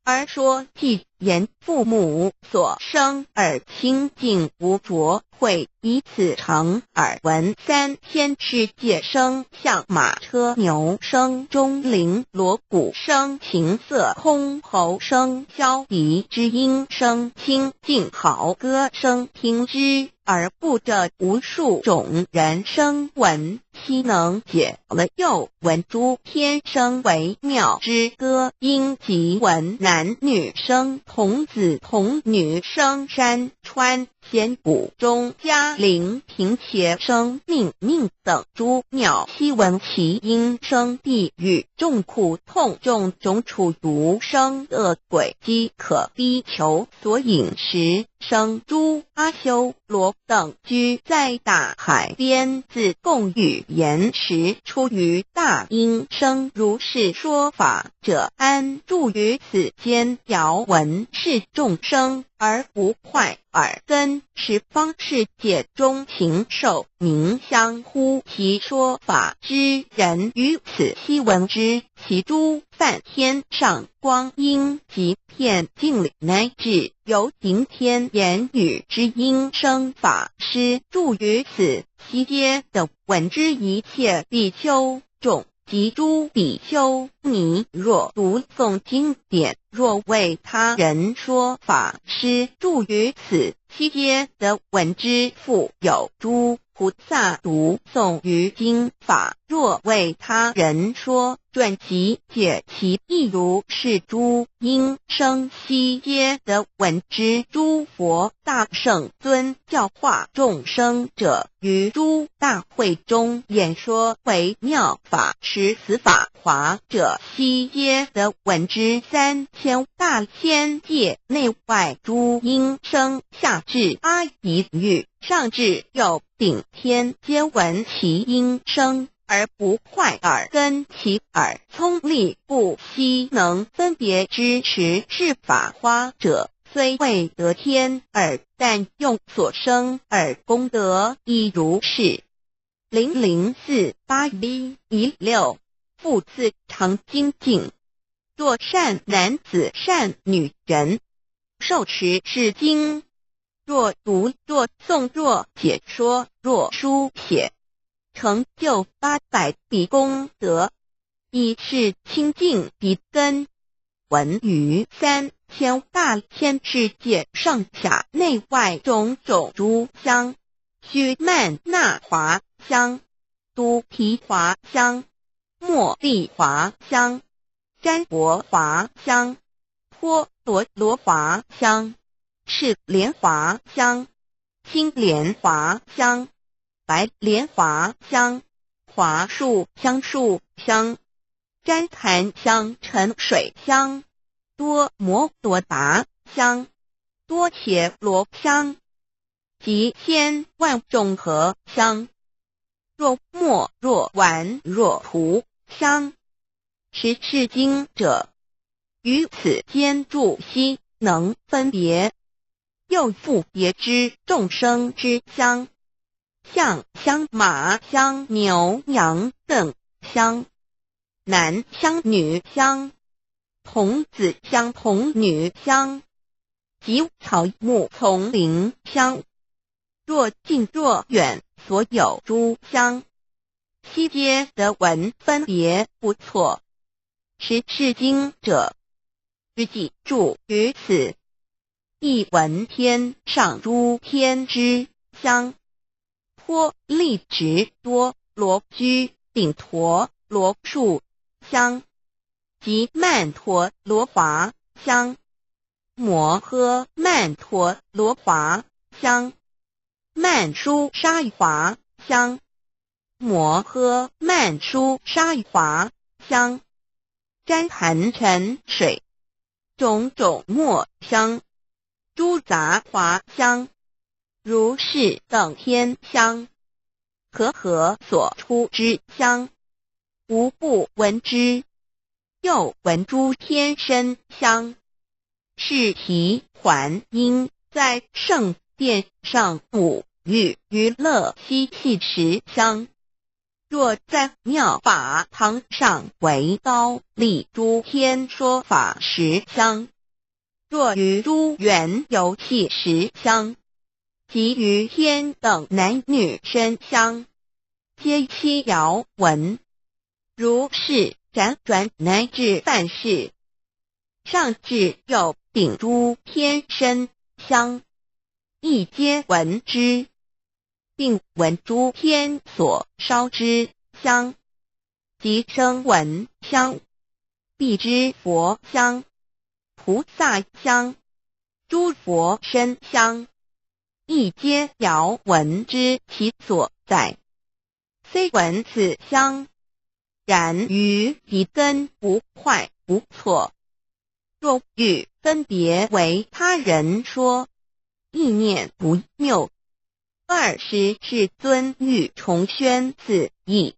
而说偈言：父母所生耳清净无浊秽，以此常耳闻三千世界生象马车牛生钟灵锣鼓生琴瑟箜篌生箫笛之音声清净好歌声听之。 而不著无数种人生闻，悉能解了又闻诸天生微妙之歌音即闻。男女生、童子童女生、山川险谷中嘉陵贫且生命命等诸妙悉闻其音声。地狱众苦痛众种处毒生恶鬼饥渴逼求所饮食 生诸阿修罗等居在大海边，自供与言食出于大音声。如是说法者，安住于此间，遥闻是众生而不坏耳根。十方世界中禽兽 民相呼其说法之人于此悉闻之。其诸梵天上光音及遍净乃至有顶天言语之音声法师住于此，悉皆得闻之。一切比丘众及诸比丘尼，若读诵经典，若为他人说法师住于此，悉皆得闻之。复有诸 菩萨读诵于经法，若为他人说传及解其意，如是诸音声悉皆得闻之。诸佛大圣尊教化众生者，于诸大会中演说微妙法。持此法华者，悉皆得闻之。三千大千界内外诸音声，下至阿鼻域， 上至有顶天，皆闻其音声而不坏耳根。其耳聪利不悉能分别知。持是法华者，虽未得天耳，但用所生耳功德亦如是。零零四八 B 一六。复次常精进，作善男子善女人，受持是经， 若读若诵若解说若书写，成就八百比功德，以是清净彼根。闻于三千大千世界上下内外种种诸乡，须曼那华乡、都毘华乡、 摩利华乡、占婆华乡、婆罗罗华乡、赤莲华乡、青莲华乡、白莲华乡、华树香树乡、旃檀乡、沉水乡、多摩罗达乡、多伽罗乡、及千万众河乡。 若末若晚若菩乡。持是经者，于此间住悉能分别，又复别知众生之乡。象、香、马、香、牛、羊等香。男香、女香，童子香、童女香，及草木丛林香。若近若远，所有诸香，悉皆得闻，分别不错。识是经者，须记住于此。亦闻天上诸天之香，脱离直多罗居顶陀罗树香，及曼陀罗华香，摩诃曼陀罗华香，曼殊沙华香，摩诃曼殊沙华香，旃檀沉水，种种末香，诸杂华香，如是等天香，和合所出之香，无不闻之。又闻诸天身香，是题还因在圣殿上舞御于乐嬉戏时香。若在妙法堂上为高丽诸天说法时香，若于诸园游戏时香，及于天等男女身香，皆悉遥闻。如是辗转乃至饭食，上至有顶诸天身香，亦皆闻之，并闻诸天所烧之香，即声闻香，必知佛香、菩萨香、诸佛身香，亦皆遥闻知其所在。虽闻此香，然于彼根不坏不错。若欲分别为他人说，亦念不谬。二十世尊欲重宣此意，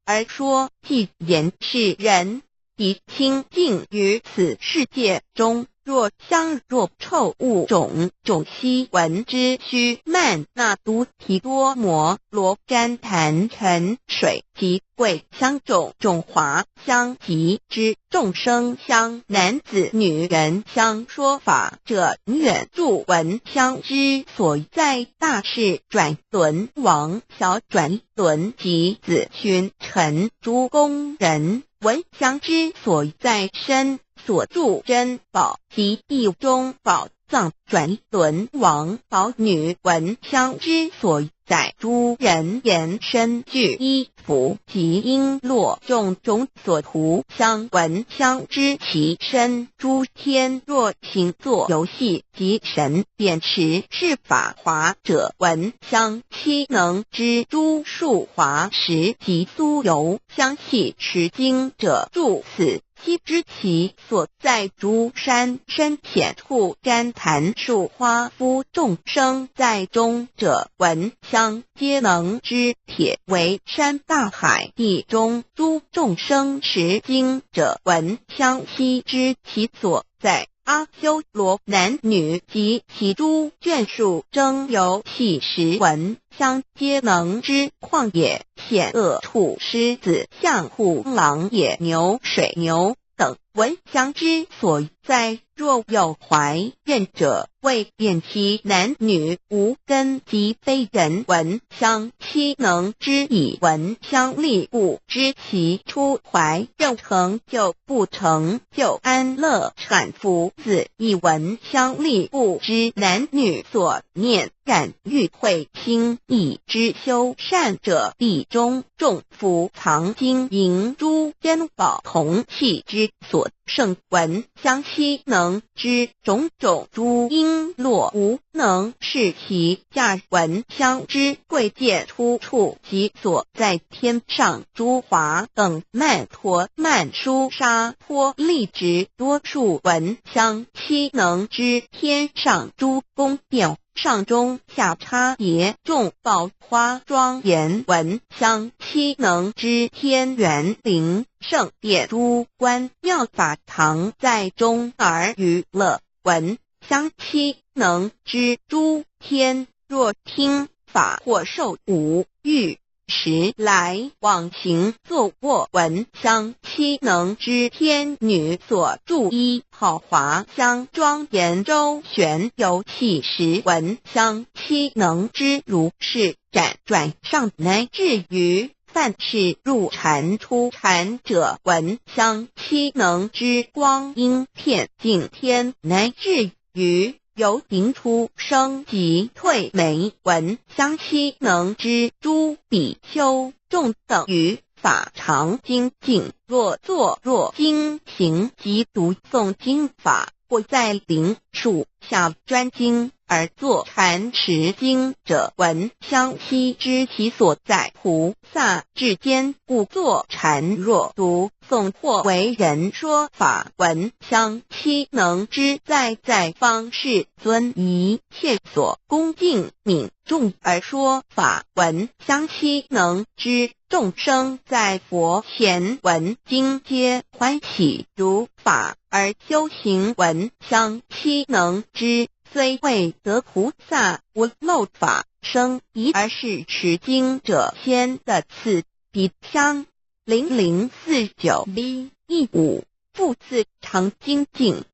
而说偈言：世人，彼清净于此世界中，若香若臭物种种悉闻之须曼那都提多摩罗旃檀沉水及桂香种种华香及之众生香、男子女人香说法者，愿著闻香之所在大势转轮王、小转轮及子群臣诸宫人。闻香之所在身所著珍宝及地中宝藏转轮王、宝女。闻香之所在诸人言身具衣服及璎珞种种所涂香。闻香知其身诸天若行作游戏及神变持是法华者，闻香悉能知诸树华实及酥油香气持经者，住此悉知其所在诸山深浅处，拈檀树花敷众生在中者，闻香皆能知铁围山大海地中诸众生持经者，闻香悉知其所在。阿修罗男女及其诸眷属争游戏时，闻香皆能知旷野险恶处狮子、象、虎、狼、野牛、水牛等。闻香之所在，若有怀孕者，未辨其男女无根及非人，闻香悉能知矣。闻香力不知其出怀，孕成就不成就，安乐产福子亦。闻香力不知男女所念，染欲会亲亦。知修善者，必中众福藏金银珠珍宝铜器之所剩。闻香悉能知种种诸璎珞无能是其价，闻香知贵贱出处及所在。天上诸华等曼陀曼殊沙陀利直多数，闻香悉能知天上诸宫殿上中下叉别众宝花庄严，闻香悉能知天园灵圣殿诸观妙法堂在中而娱乐，闻香悉能知诸天若听法或授五育十来往行坐卧闻香七能之天女所著一号华香庄严周旋游戏时闻香七能之如是 展转上乃至于凡是入禅出禅者闻香七能之光阴片尽天乃至于由行出生即退没闻香七能之诸比丘众等于法常精进若坐若经行即读诵经法或在林树下专精而坐禅持经者闻香悉知其所在菩萨至坚固坐禅若读诵或为人说法闻香悉能知在在方世尊一切所恭敬悯众而说法闻香悉能知众生在佛前闻经皆欢喜如法而修行闻香悉能知虽未得菩萨无漏法生疑而是持经者先的次比香零零四九 b 一五复次常精进。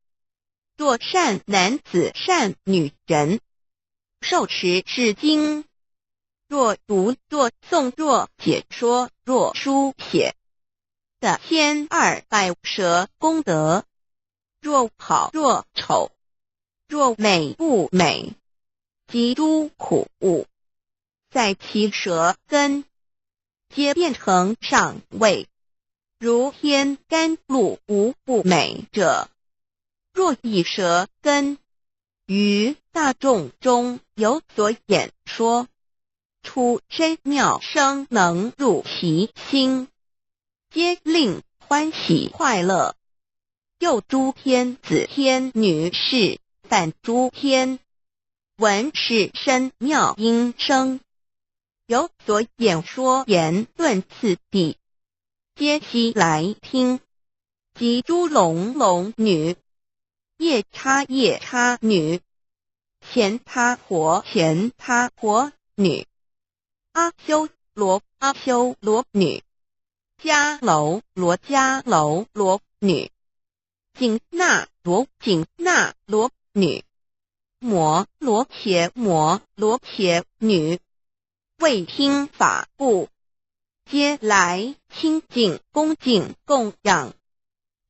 若善男子善女人，受持是经，若读若诵若解说若书写的千二百舌功德，若好若丑，若美不美，及诸苦物，在其舌根，皆变成上味，如天甘露无不美者。若以舌根于大众中有所演说，出深妙声能入其心，皆令欢喜快乐。又诸天子天女士，凡诸天闻是深妙音声，有所演说言论次第，皆悉来听。及诸龙龙女，夜叉夜叉女，乾闥婆乾闥婆女，阿修罗阿修罗女，迦楼罗迦楼罗女，紧那罗紧那罗女，摩罗伽摩罗伽女，为听法故，皆来清净恭敬供养。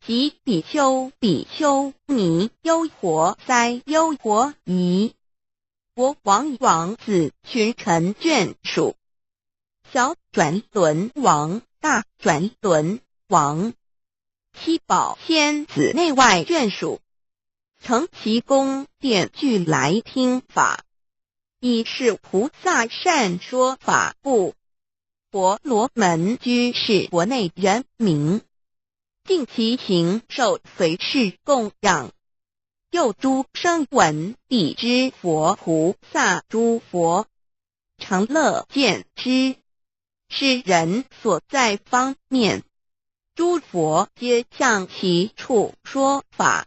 及比丘比丘尼优婆塞优婆夷，国王王子群臣眷属，小转轮王大转轮王，七宝仙子内外眷属，乘其宫殿俱来听法，以是菩萨善说法故，婆罗门居士国内人民，尽其形受随侍供养。又诸声闻彼之佛菩萨诸佛，常乐见之。是人所在方面，诸佛皆向其处说法，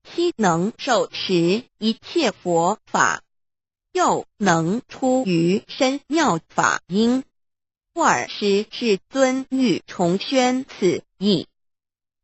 悉能受持一切佛法，又能出于深妙法音。尔时世尊欲重宣此意，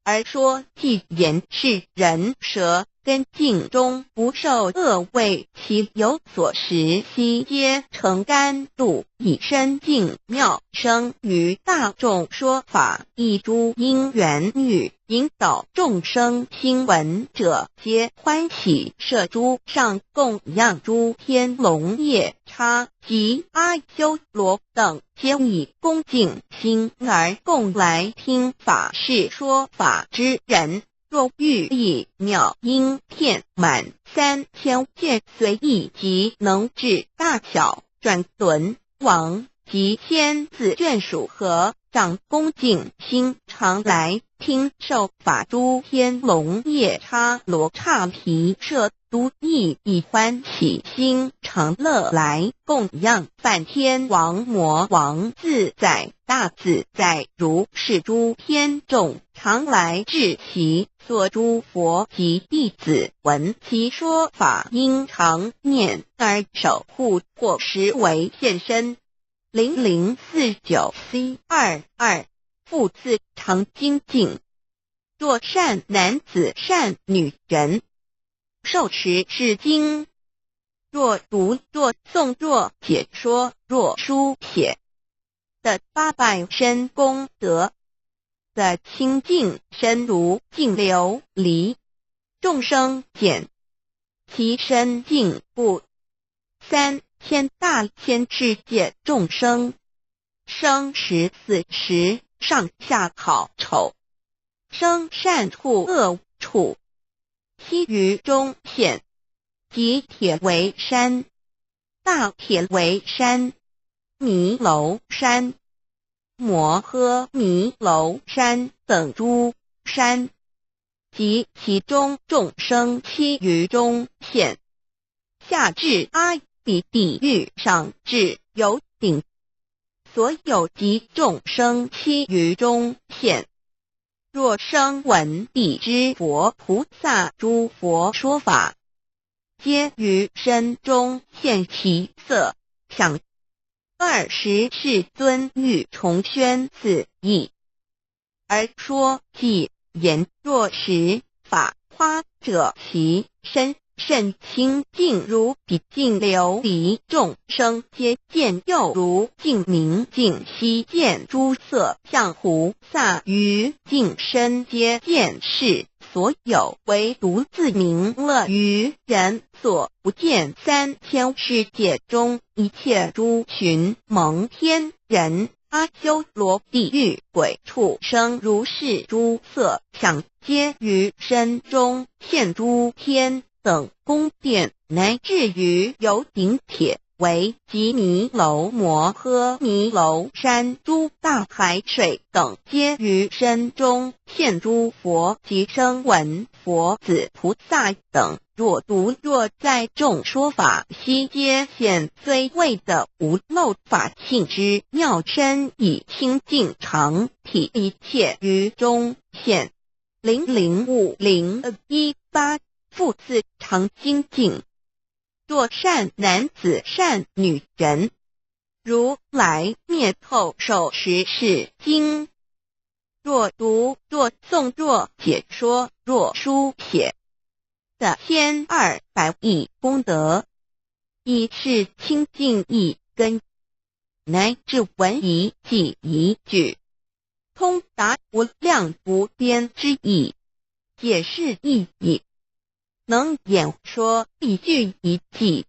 而说偈言：世人舌根净中不受恶味，其有所食悉皆成甘露，以深净妙声于大众说法，以诸因缘语引导众生，听闻者皆欢喜，设诸上供养诸天龙夜叉及阿修罗等，皆以恭敬心而供来听法。是说法之人，若欲以妙音遍满三千界随意即能至大小转轮王及仙子眷属合掌恭敬心常来听受法。诸天龙夜叉罗刹皮舍独一以欢喜心常乐来供养梵天王魔王自在大自在如是诸天众常来至其所诸佛及弟子闻其说法应常念而守护或时为现身。零零四九 C 二二。复次常精进。若善男子善女人，受持是经，若读若诵若解说若书写的八拜身功德的清净身如净琉璃，众生见其身进步。三千大千世界众生，生十四时上下好丑，生善处恶处，悉于中现。即铁围山、大铁围山、弥楼山、摩诃弥楼山等诸山，及其中众生悉于中现。下至阿鼻地狱，上至有顶，所有及众生悉于中现。若生闻彼之佛菩萨诸佛说法，皆于身中现其色、想。二十世尊欲重宣此意，而说偈言：若使法花者，其身甚清净如彼净琉璃，众生皆见，又如镜明镜，悉见诸色相，菩萨于镜身皆见是所有，唯独自名乐于人所不见。三千世界中，一切诸群蒙天人、阿修罗、地狱鬼畜生，如是诸色想，皆于身中现诸天等宫殿，乃至于有顶铁围及弥楼摩诃弥楼山诸大海水等，皆于身中现诸佛及声闻佛子菩萨等。若读若赞众说法，悉皆现虽未得无漏法性之妙身，以清净常体一切于中现。零零五零一八。复次常精进。若善男子善女人，如来灭后受持是经，若读若诵若解说若书写的千二百亿功德，亦是清净一根，乃至闻一偈一句，通达无量无边之意，解是意义，能演说一句一偈，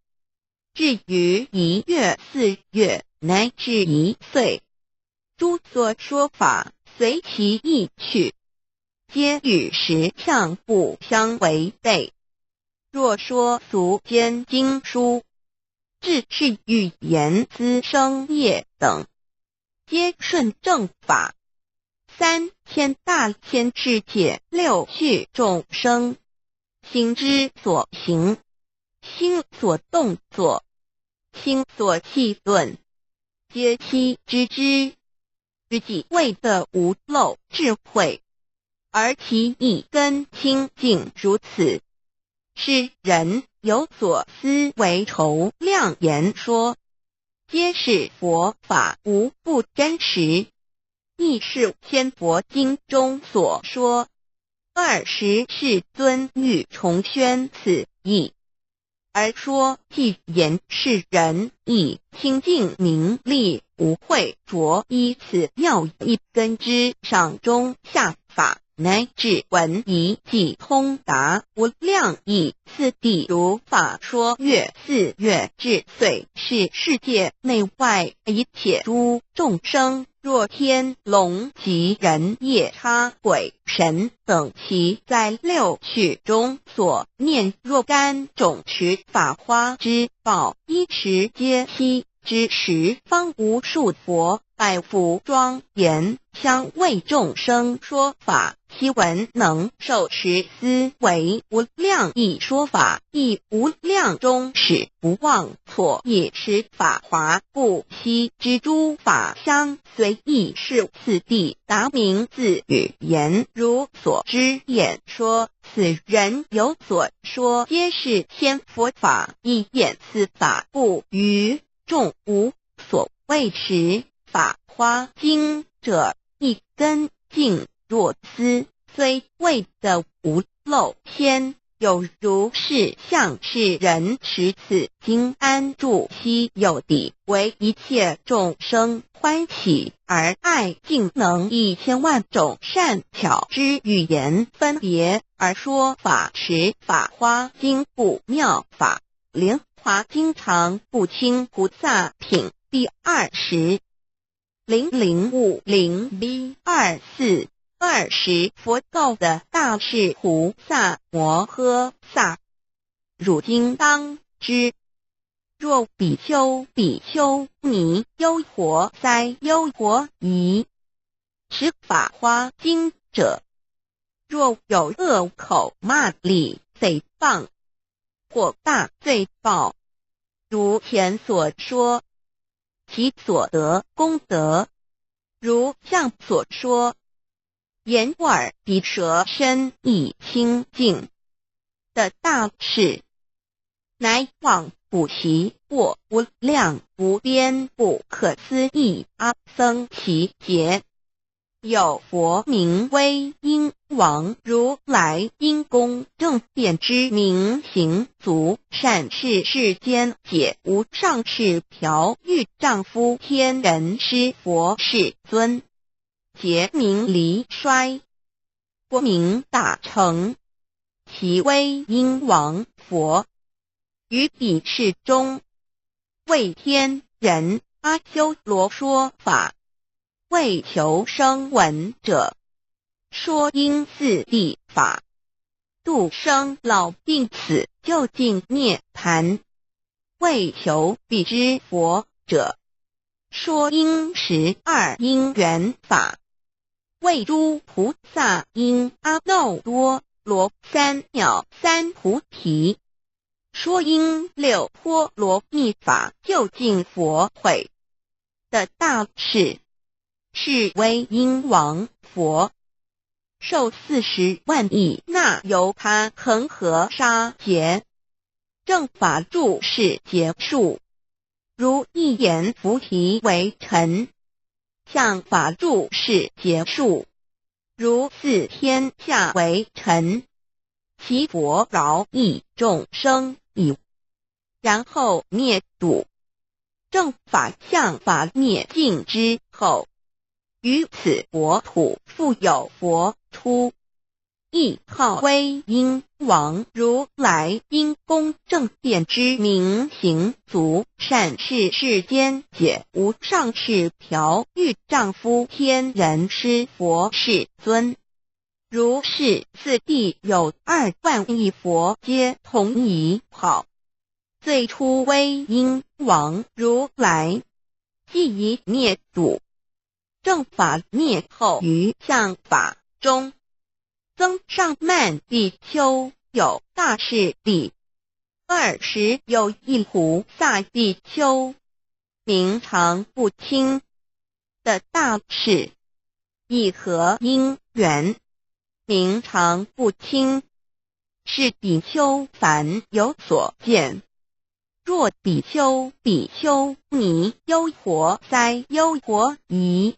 至于一月四月乃至一岁，诸所说法随其意趣，皆与实相不相违背。若说俗间经书，至是语言滋生业等，皆顺正法。三千大千世界六趣众生，行之所行，心所动作，心所气顿，皆悉知之。于己未得无漏智慧，而其一根清净如此，世人有所思惟筹量言说，皆是佛法无不真实，亦是千佛经中所说。二十世尊欲重宣此意，而说偈言：世人亦清净名利，无秽浊，依此妙一根之上中下法，乃至闻一偈通达无量义。次第如法说月，四月至岁，是世界内外一切诸众生，若天龙及人夜叉鬼神等，其在六趣中所念若干种持法花之宝，一时皆悉之时，方无数佛拜服庄严，香为众生说法。其文能受持思惟无量义说法，亦无量中始不忘错，以持法华不息之诸法香，随意是次第达名字语言，如所知演说。此人有所说，皆是先佛法，亦演此法，故于众无所谓持法华经者，亦跟进若思虽谓的无漏仙，有如是向世人持此经安住希有地，为一切众生欢喜而爱，竟能一千万种善巧之语言分别而说法，持法华经不妙法。莲华经常不清菩萨品第二十。零零五零B二四二十佛告的大士菩萨摩诃萨，汝今当知，若比丘、比丘尼、优婆塞、优婆夷，持法华经者，若有恶口、骂詈、诽谤，或大罪报，如前所说，其所得功德，如上所说，眼耳鼻舌身意清净的大事，乃往补习过无量无边不可思议阿僧祇劫。有佛名威音王，如来音公正遍知明行足，善视世间解无上士嫖欲丈夫天人师佛世尊，劫名离衰，国名大成，其威音王佛。于彼世中，为天人阿修罗说法，为求声闻者，说音四谛法，度生老病死，究竟涅槃，为求彼之佛者，说音十二因缘法，为诸菩萨因阿耨多罗三藐三菩提，说音六波罗蜜法，究竟佛慧的大士，是威音王佛。受四十万亿那由他恒河沙劫，正法住世劫数，如一言菩提为尘，像法住世劫数，如四天下为尘，其佛饶益众生矣。然后灭度，正法像法灭尽之后，于此国土复有佛出，亦号威音王，如来音公正遍知明行足，善视世间解无上士嫖欲丈夫天人师佛世尊。如是四地有二万亿佛皆同一号。最初威音王如来，既已灭度，正法灭后于像法中，增上慢比丘，有大势力。二时有一菩萨比丘，名常不轻的大士，以何因缘，名常不轻，是比丘凡有所见。若比丘、比丘尼、优婆塞、优婆夷，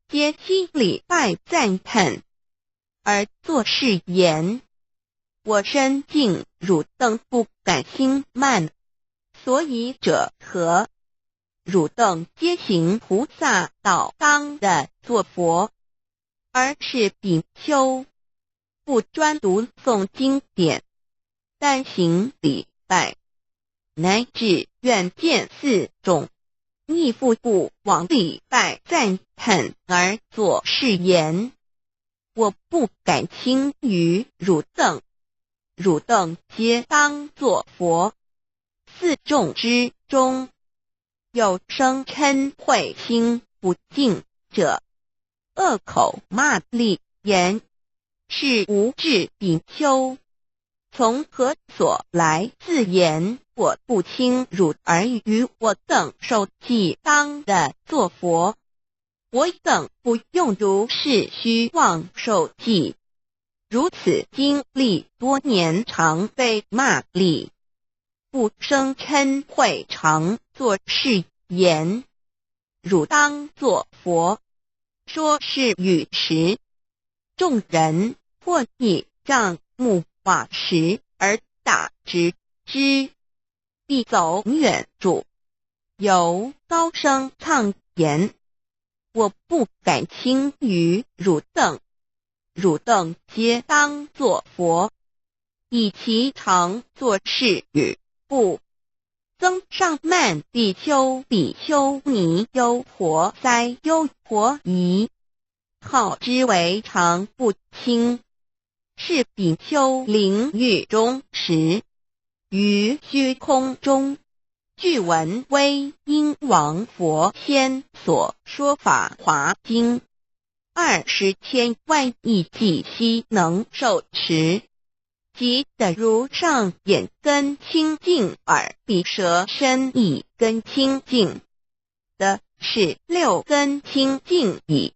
皆悉礼拜赞叹，而作是言：我身近汝等不敢轻慢，所以者何？汝等皆行菩萨道当的作佛，而是比丘，不专读诵经典，单行礼拜，乃至远见四种，亦复不往礼拜赞叹而作是言：我不敢轻于汝等，汝等皆当作佛。四众之中，有声称会心不净者，恶口骂詈言，是无智比丘。从何所来自言我不清汝，而与我等受记当得作佛。我等不用如是虚妄受记。如此经历多年，常被骂詈，不声称会，常作是言：汝当作佛，说是语时。众人或以杖木瓦石而打之之，必走远处，犹高声唱言：我不敢轻于汝等，汝等皆当作佛，以其常作是语，不增上慢比丘比丘尼优婆塞优婆夷，号之为常不轻。是比丘临雨中时，于虚空中，具闻威音王佛先所说法华经，二十千万亿计悉能受持，即得如上眼根清净，耳鼻舌身意根清净，的是六根清净矣。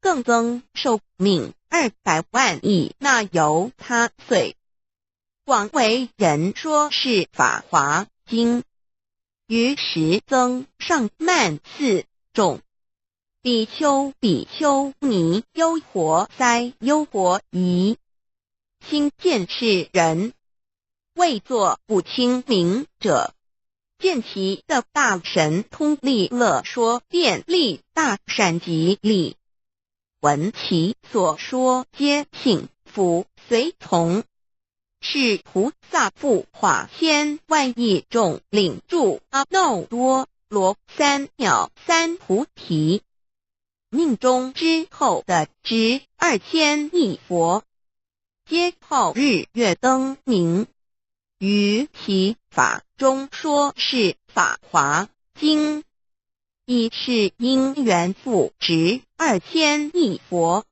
更增寿命二百万亿那由他岁。广为人说是法华经。于时增上慢四众：比丘、比丘尼、优婆塞、优婆夷。亲见是人，谓作不轻名者，见其的大神通力乐说遍历大善集力，闻其所说，皆信服随从。是菩萨复化千万亿众，领住阿耨多罗三藐三菩提。命终之后的十二千亿佛，皆号日月灯明，于其法中说是法华经。亦是因缘复十二千亿佛，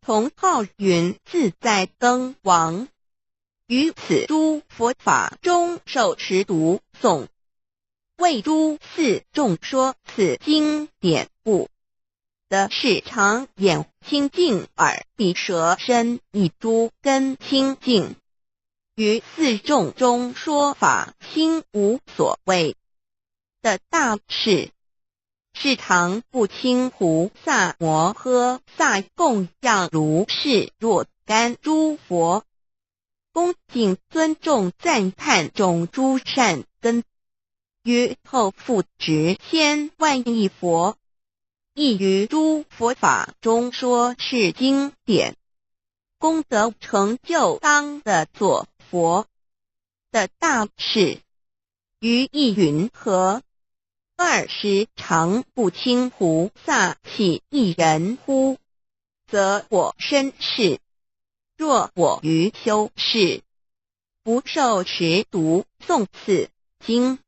同号云自在灯王。于此诸佛法中受持读诵，为诸寺众说此经典故。的是常眼清净，耳鼻舌身意诸根清净，于四众中说法，心无所谓。的大士。是常不轻菩萨摩诃萨供养如是若干诸佛，恭敬尊重赞叹种诸善根。于后复值千万亿佛，亦于诸佛法中说是经典，功德成就当得作佛。的大士。于意云何？尔时常不轻菩萨起一人乎？则我身是。若我于修士，不受持读诵此经，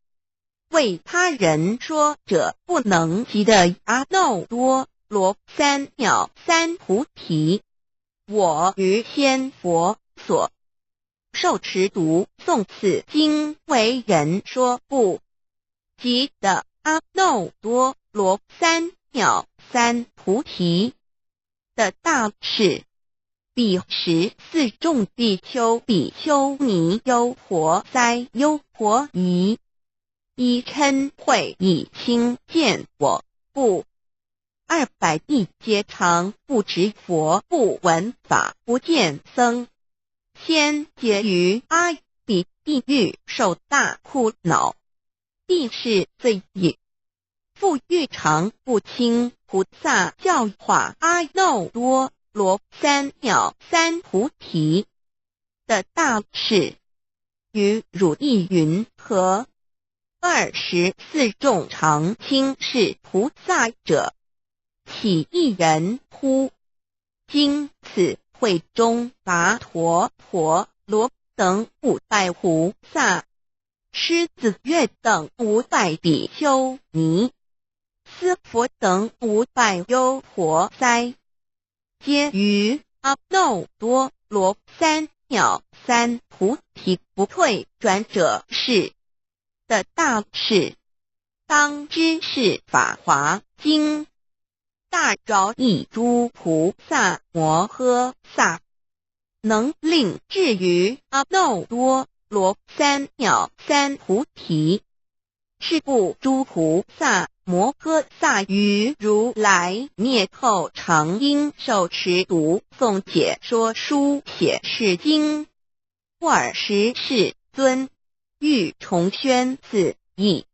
为他人说者不能及的阿耨多罗三藐三菩提。我于先佛所受持读诵此经为人说不及的阿耨多罗三藐三菩提。的大士。彼时四众比丘、比丘尼、优婆塞、优婆夷，以瞋恚意轻见我不。二百亿劫常不知佛，不闻法，不见僧，千劫于阿鼻地狱受大苦恼，亦是罪也。 复欲常不轻菩萨教化阿耨多罗三藐三菩提。的大士。于汝意云何？尔时四众常轻视菩萨者，起一人乎？今此会中跋陀、婆罗等五百菩萨，狮子月等五百比丘尼，斯佛等五百优婆塞，皆于阿耨多罗三藐三菩提不退转者是的大士，当知是法华经。大饶意诸菩萨摩诃萨，能令至于阿耨多罗三藐三菩提。是故诸菩萨摩诃萨于如来灭后，常应受持读诵解说书写是经。 尔时世尊欲重宣此意，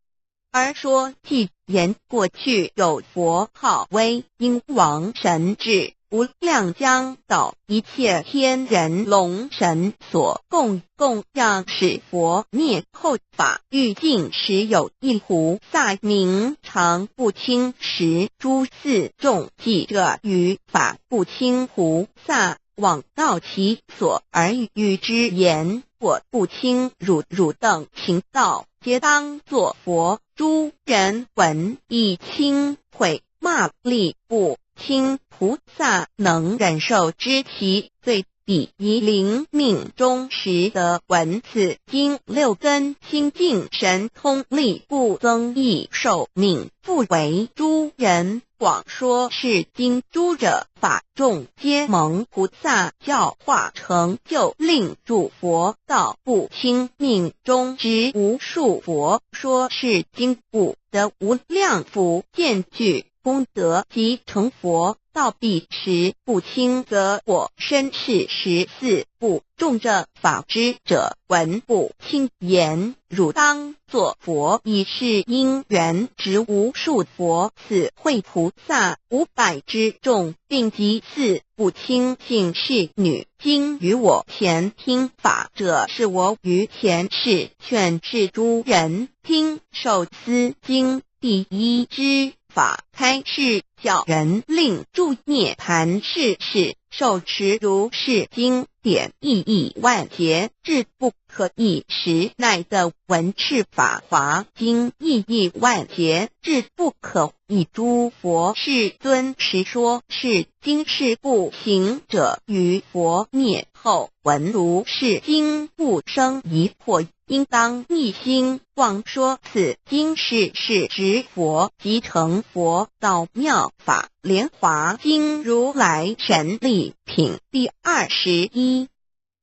而说偈言：过去有佛号威音王神智无量，将导一切天人龙神所供供养，使佛灭后法欲尽时，有一菩萨名常不轻，时诸寺众记者与法不轻菩萨 往到其所而语之言：过不轻汝汝等行道，皆当作佛。诸人闻亦钦悔，骂力不轻。菩萨能忍受之，其罪彼以临命终时得闻此经，六根清净，神通力不增益寿命，复为诸人 广说是经。诸者法众皆蒙菩萨教化成就，令诸佛道不轻，命终值无数佛说是经，不得无量福见具功德及成佛道。彼时不轻则过身是十四部。 众者法知者闻不轻言：汝当作佛，以是因缘值无数佛。此会菩萨五百之众，并及四不轻，尽是女。今于我前听法者，是我于前世劝示诸人听受斯经。第一支法开示教人令住涅槃世世，受持如是经典，意义万劫，至不可一时。乃得闻是法华经，意义万劫，至不可一诸佛世尊。时说是经是不行者，于佛灭后闻如是经，不生疑惑， 应当一心广说此经。是时值佛及成佛道妙法莲华经如来神力品第二十一。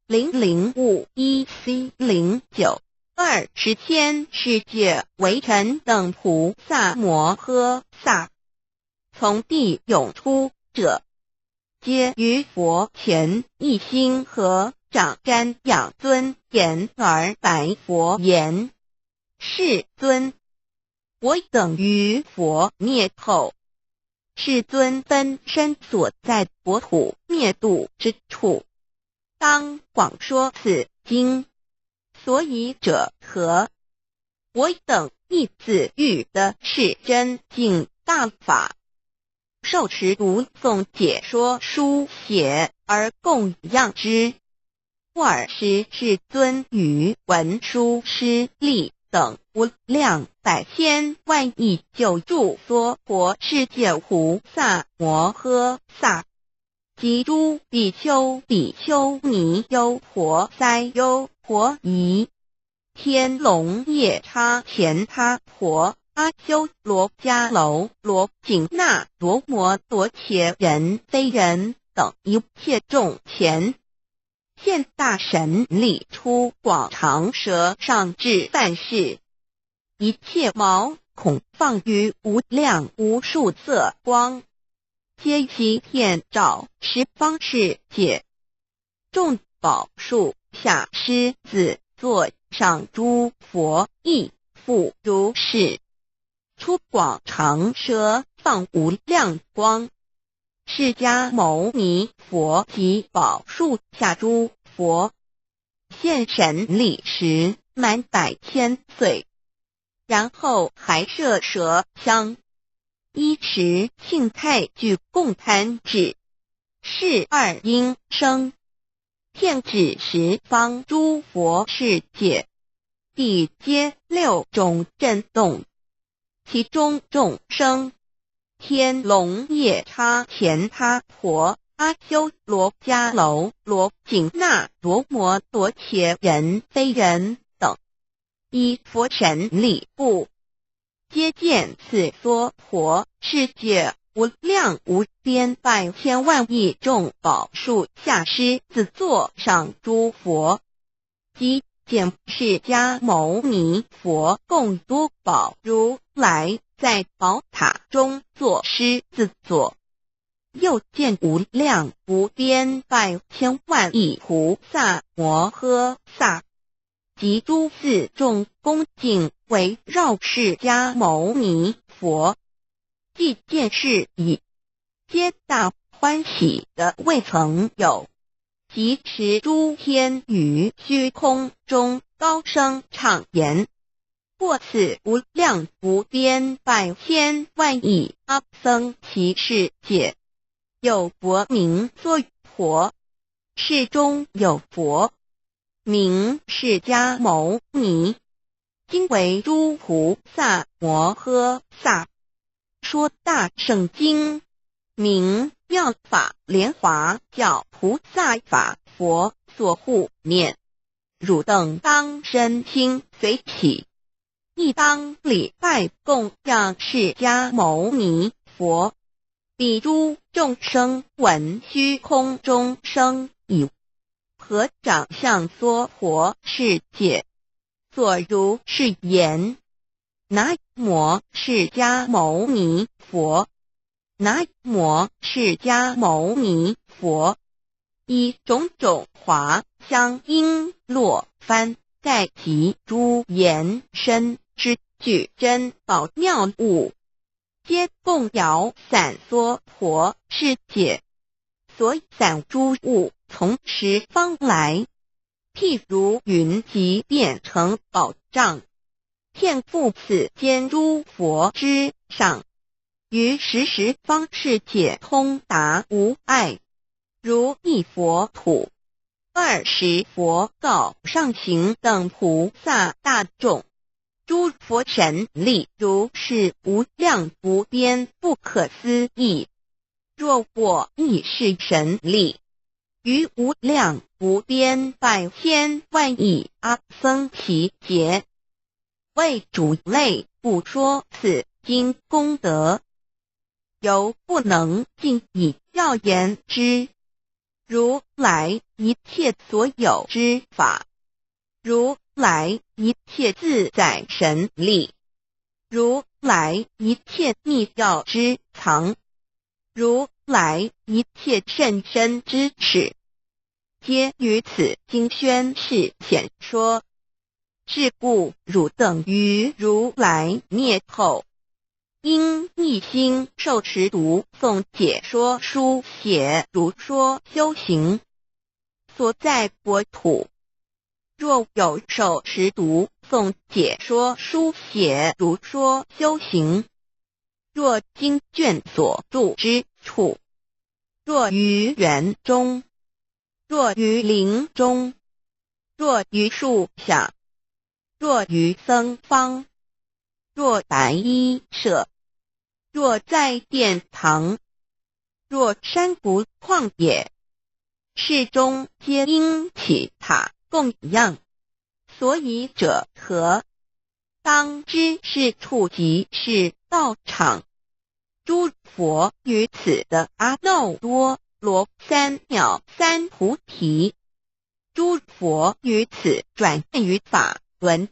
零零五一 C 零九。二十千世界为尘等菩萨摩诃萨，从地涌出者， 皆于佛前一心合掌瞻仰尊严而白佛言：世尊，我等于佛灭后，世尊本身所在国土灭度之处，当广说此经。 所以者何？我等亦自喻得是真经大法，受持读诵解说书写而供养之。尔时世尊于文殊师利等无量百千万亿九住娑婆世界菩萨摩诃萨， 及诸比丘、比丘尼、优婆塞、优婆夷、天龙夜叉、乾闥婆、阿修罗、迦楼罗、紧那罗摩、夺伽人、非人等一切众前，现大神力，出广长舌，上至万世， 一切毛孔放于无量无数色光，皆悉遍照十方世界。众宝树下狮子座，上诸佛亦复如是，出广长舌，放无量光。释迦牟尼佛及宝树下诸佛， 现神力时满百千岁，然后还设麝香，衣持庆太俱供贪指，示二应声，遍指十方诸佛世界，地皆六种震动，其中众生，天龙夜叉乾闥婆阿修罗迦楼罗紧那罗摩罗伽人非人等，依佛神力故，皆见此娑婆世界无量无边百千万亿众宝树下狮子座上诸佛，即见释迦牟尼佛共多宝如来在宝塔中坐狮子座，又见无量无边百千万亿菩萨摩诃萨，及诸四众恭敬围绕释迦牟尼佛，既见是已，皆大欢喜的未曾有，即持诸天于虚空中高声唱言：过此无量无边百千万亿阿僧祇世界，有佛名娑婆，是中有佛，名释迦牟尼，今为诸菩萨摩诃萨，说大乘经，名妙法莲华教菩萨法佛所护念。汝等当身心随喜，亦当礼拜供养释迦牟尼佛。彼诸众生闻虚空中生已，合掌向娑婆世界，作如是言：南无释迦牟尼佛，南无释迦牟尼佛。以种种华香璎珞幡盖及诸延伸之具珍宝妙物，皆供养洒娑婆世界，所洒诸物从十方来，譬如云集变成宝藏，遍覆此间诸佛之上，于十十方世界通达无碍，如一佛土，二十佛告上行等菩萨大众，诸佛神力如是无量无边不可思议。若我亦是神力，于无量无边百千万亿阿僧祇劫，为汝类不说此经功德，犹不能尽以教言之。如来一切所有之法，如来一切自在神力，如来一切秘要之藏，如来一切甚深之智，皆于此经宣示显说。是故汝等于如来灭后，应一心受持读诵解说书写如说修行，所在国土，若有受持读诵解说书写如说修行，若经卷所住之处，若于园中，若于林中，若于树下，若于僧坊，若白衣舍，若在殿堂，若山谷旷野，是中皆应起塔供养。所以者何？当知是处即是道场。诸佛于此的阿耨多罗三藐三菩提，诸佛于此转于法轮，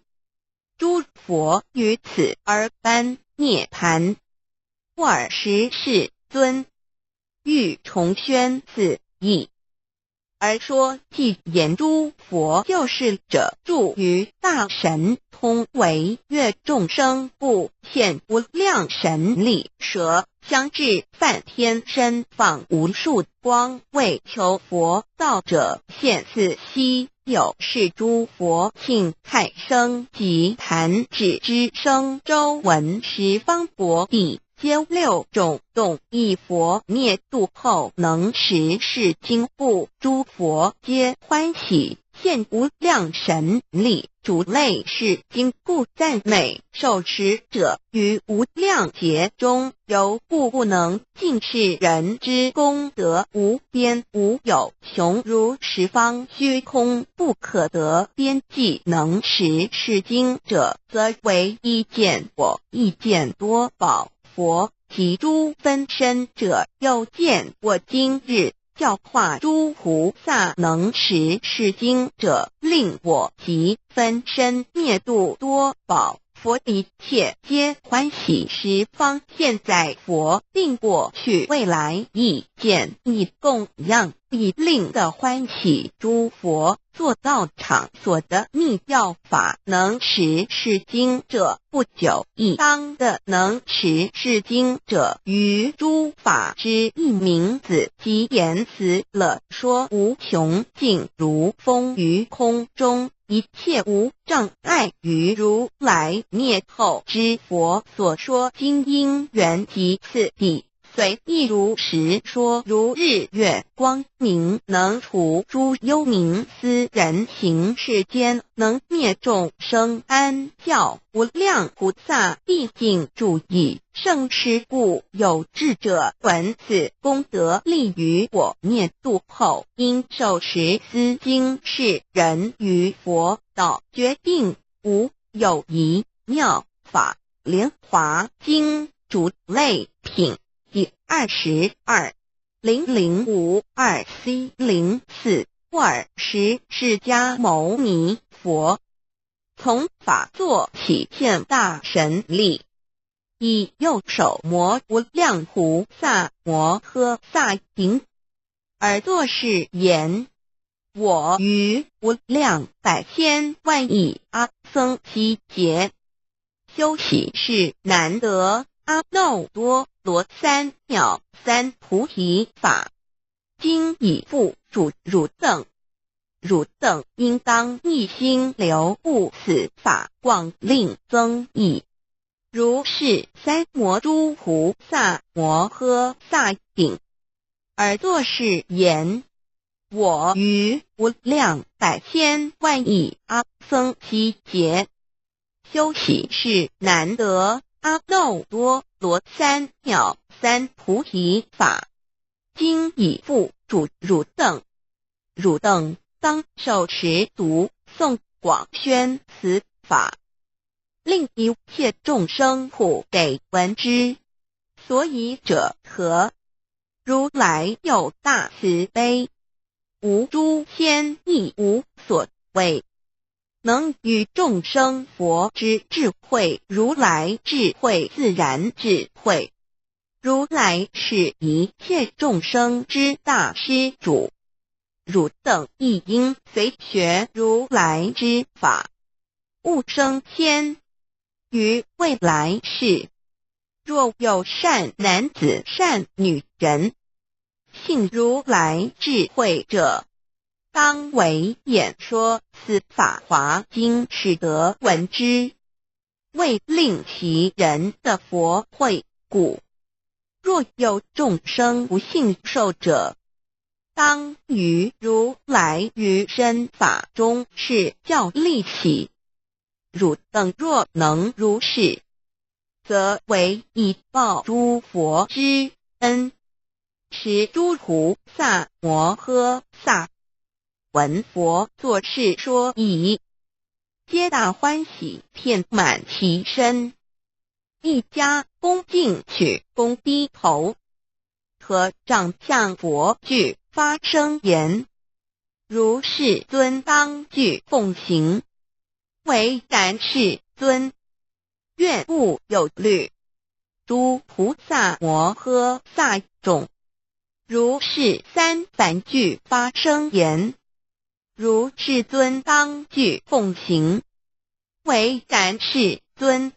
诸佛于此而般涅槃，不尔时世尊，欲重宣此意。而说即言诸佛救世者住于大神通惟愿众生故现无量神力舌相至梵天身放无数光为求佛道者现四悉有是诸佛庆太生及弹指之声周闻十方国地 皆六种动一佛灭度后能识是经故诸佛皆欢喜见无量神力，主类是今故赞美受持者。于无量劫中，有故不能尽世人之功德，无边无有穷，如十方虚空不可得边际。能持是经者，则为一见我，一见多宝佛。及诸分身者，又见我今日 教化诸菩萨。能持是经者，令我及分身灭度多宝佛，一切皆欢喜。十方现在佛，并过去未来，亦见亦供养亦令的欢喜诸佛。作道场所得密教法，能持是经者，不久亦当得。能持是经者，于诸法之一名子，其言辞乐 说无穷尽，如风于空中，一切无障碍。于如来灭后之佛所说经因缘及次第，虽亦如实说，如日月光明，能除诸幽冥。斯人行世间，能灭众生，安教无量菩萨毕竟住矣。 圣师故有智者闻此功德利于我灭度后，因受持斯经。是人于佛道决定无有仪。妙法莲华经主类品第二十二零零五二 C 零四。尔时释迦牟尼佛从法座起，见大神力，以右手摩无量菩萨摩诃萨顶，而作是言：我于无量百千万亿阿僧祇劫，修习是难得阿耨多罗三藐三菩提法，今已付诸汝等。汝等应当一心留步此法，广令增益。如是三摩诸菩萨摩诃萨顶，而作是言：我于无量百千万亿阿僧祇劫，修习是难得阿耨多罗三藐三菩提法，今已付诸汝等。汝等当受持读诵，广宣此法，令一切众生普得闻之。所以者何？如来有大慈悲，无诸天亦无所谓，能与众生佛之智慧，如来智慧，自然智慧。如来是一切众生之大施主，汝等亦应随学如来之法，勿生偏。于未来世，若有善男子善女人，信如来智慧者，当为演说此法华经，使得闻之，为令其人得佛慧。故若有众生不信受者，当于如来于身法中示教利喜。汝等若能如是，则为以报诸佛之恩。时诸菩萨摩诃萨闻佛作是说已，皆大欢喜，遍满其身，一家恭敬，曲躬低头，合掌向佛具发声言：如世尊当具奉行。唯然世尊，愿勿有虑。诸菩萨摩诃萨种如是三凡具发声言：如世尊当具奉行。唯然世尊，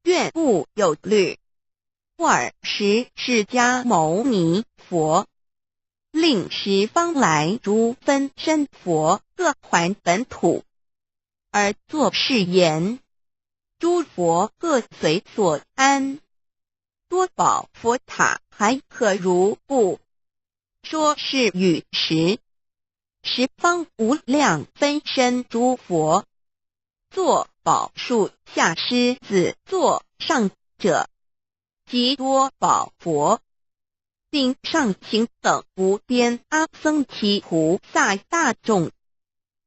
愿勿有虑。尔时释迦牟尼佛令十方来诸分身佛各还本土，而作是言：诸佛各随所安多宝佛塔，还何如故？说是语时，十方无量分身诸佛，坐宝树下狮子座上者，即多宝佛，并上行等无边阿僧祇菩萨大众，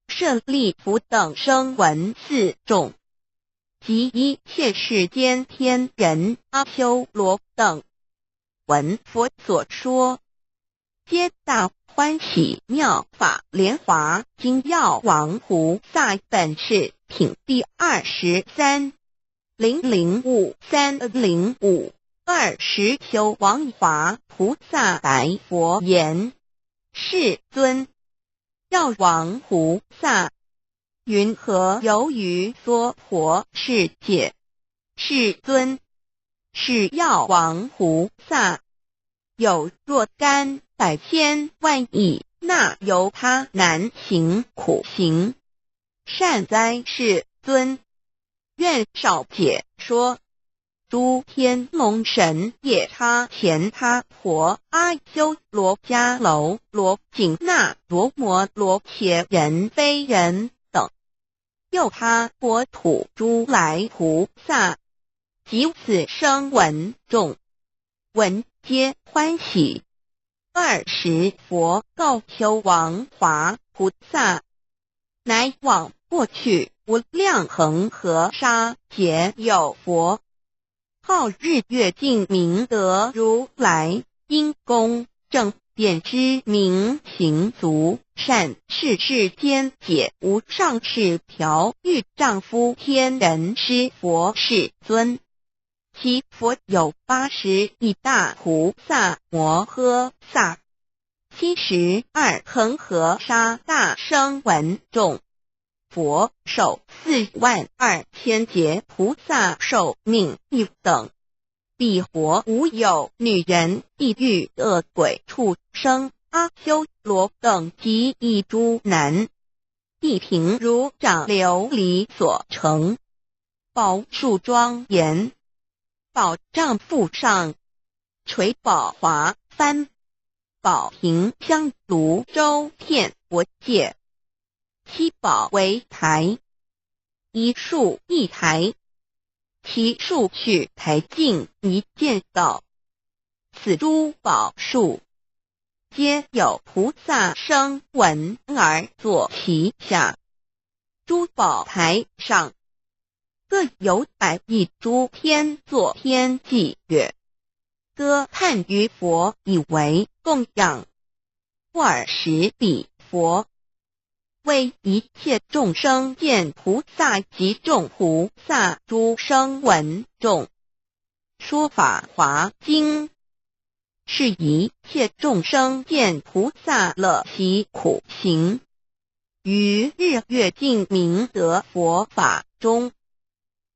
舍利弗等声闻四众，及一切世间天人阿修罗等，闻佛所说，皆大欢喜妙法莲华经。药王菩萨本誓品第二十三。零零五三零五二。药王华菩萨白佛言：世尊，药王菩萨云何游于娑婆世界？世尊，是药王菩萨有若干百千万亿那由他难行苦行，善哉世尊，愿少解说。诸天龙神夜叉乾闥婆阿修罗迦楼罗紧那罗摩罗伽人非人等，又他国土如来菩萨及此声闻众，闻皆欢喜。二时佛告求王华菩萨，乃往过去无量恒河沙劫有佛，号日月净明德如来，因功正遍知明行足善，示世间解无上士调御丈夫天人师佛世尊。其佛有八十一大菩萨摩诃萨，七十二恒河沙大声闻众，佛寿四万二千劫菩萨寿命亦等。彼国无有女人、地狱恶鬼、畜生、阿修罗等及一诸男，地平如掌琉璃所成，宝树庄严，宝帐覆上，垂宝华幡，宝屏香炉周遍佛界。七宝为台，一树一台，其树取台径一箭道。此诸宝树，皆有菩萨声闻而坐其下。诸宝台上，各有百亿诸天作天际乐，歌叹于佛以为供养。尔时彼佛为一切众生见菩萨及众菩萨诸声闻众，说法华经，是一切众生见菩萨乐其苦行，于日月净明德佛法中，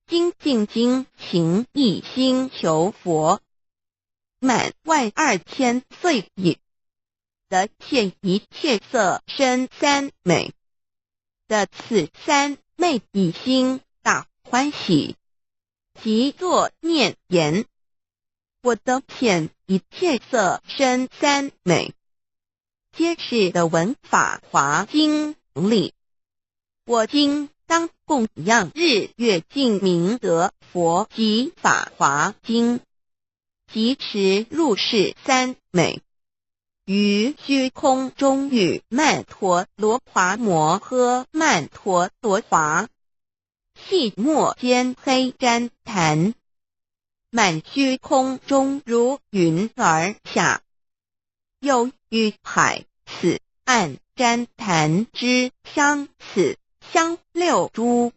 精进精勤一心求佛，满万二千岁已，得现一切色身三昧，得此三昧已心大欢喜，即作念言：我得现一切色身三昧，皆是得闻法华经力。我今当供养日月净明德佛及法华经，即持入世三昧，于虚空中与曼陀罗华摩诃曼陀罗华 细末间黑毡坛，满虚空中如云而下。又云海此岸毡坛之香，此香六铢，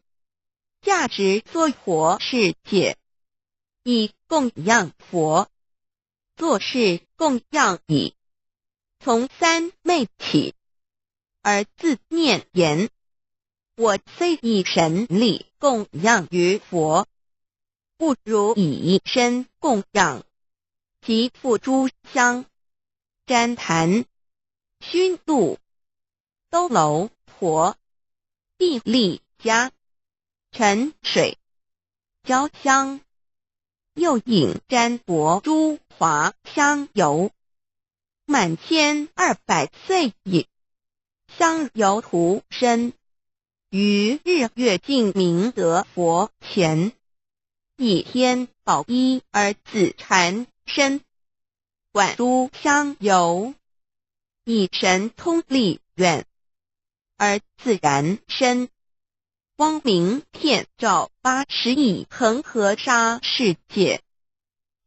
价值娑婆世界，以供养佛。作是供养已，从三昧起，而自念言：我虽以神力供养于佛，不如以身供养，即复诸香、毡坛、熏度、 兜楼婆、壁立家、沉水、焦香，又引毡帛诸华香油，满千二百岁已，香油涂身，于日月净明得佛前，以天宝衣而自缠身， 灌诸香油，以神通力远，而自然身。光明遍照八十亿恒河沙世界，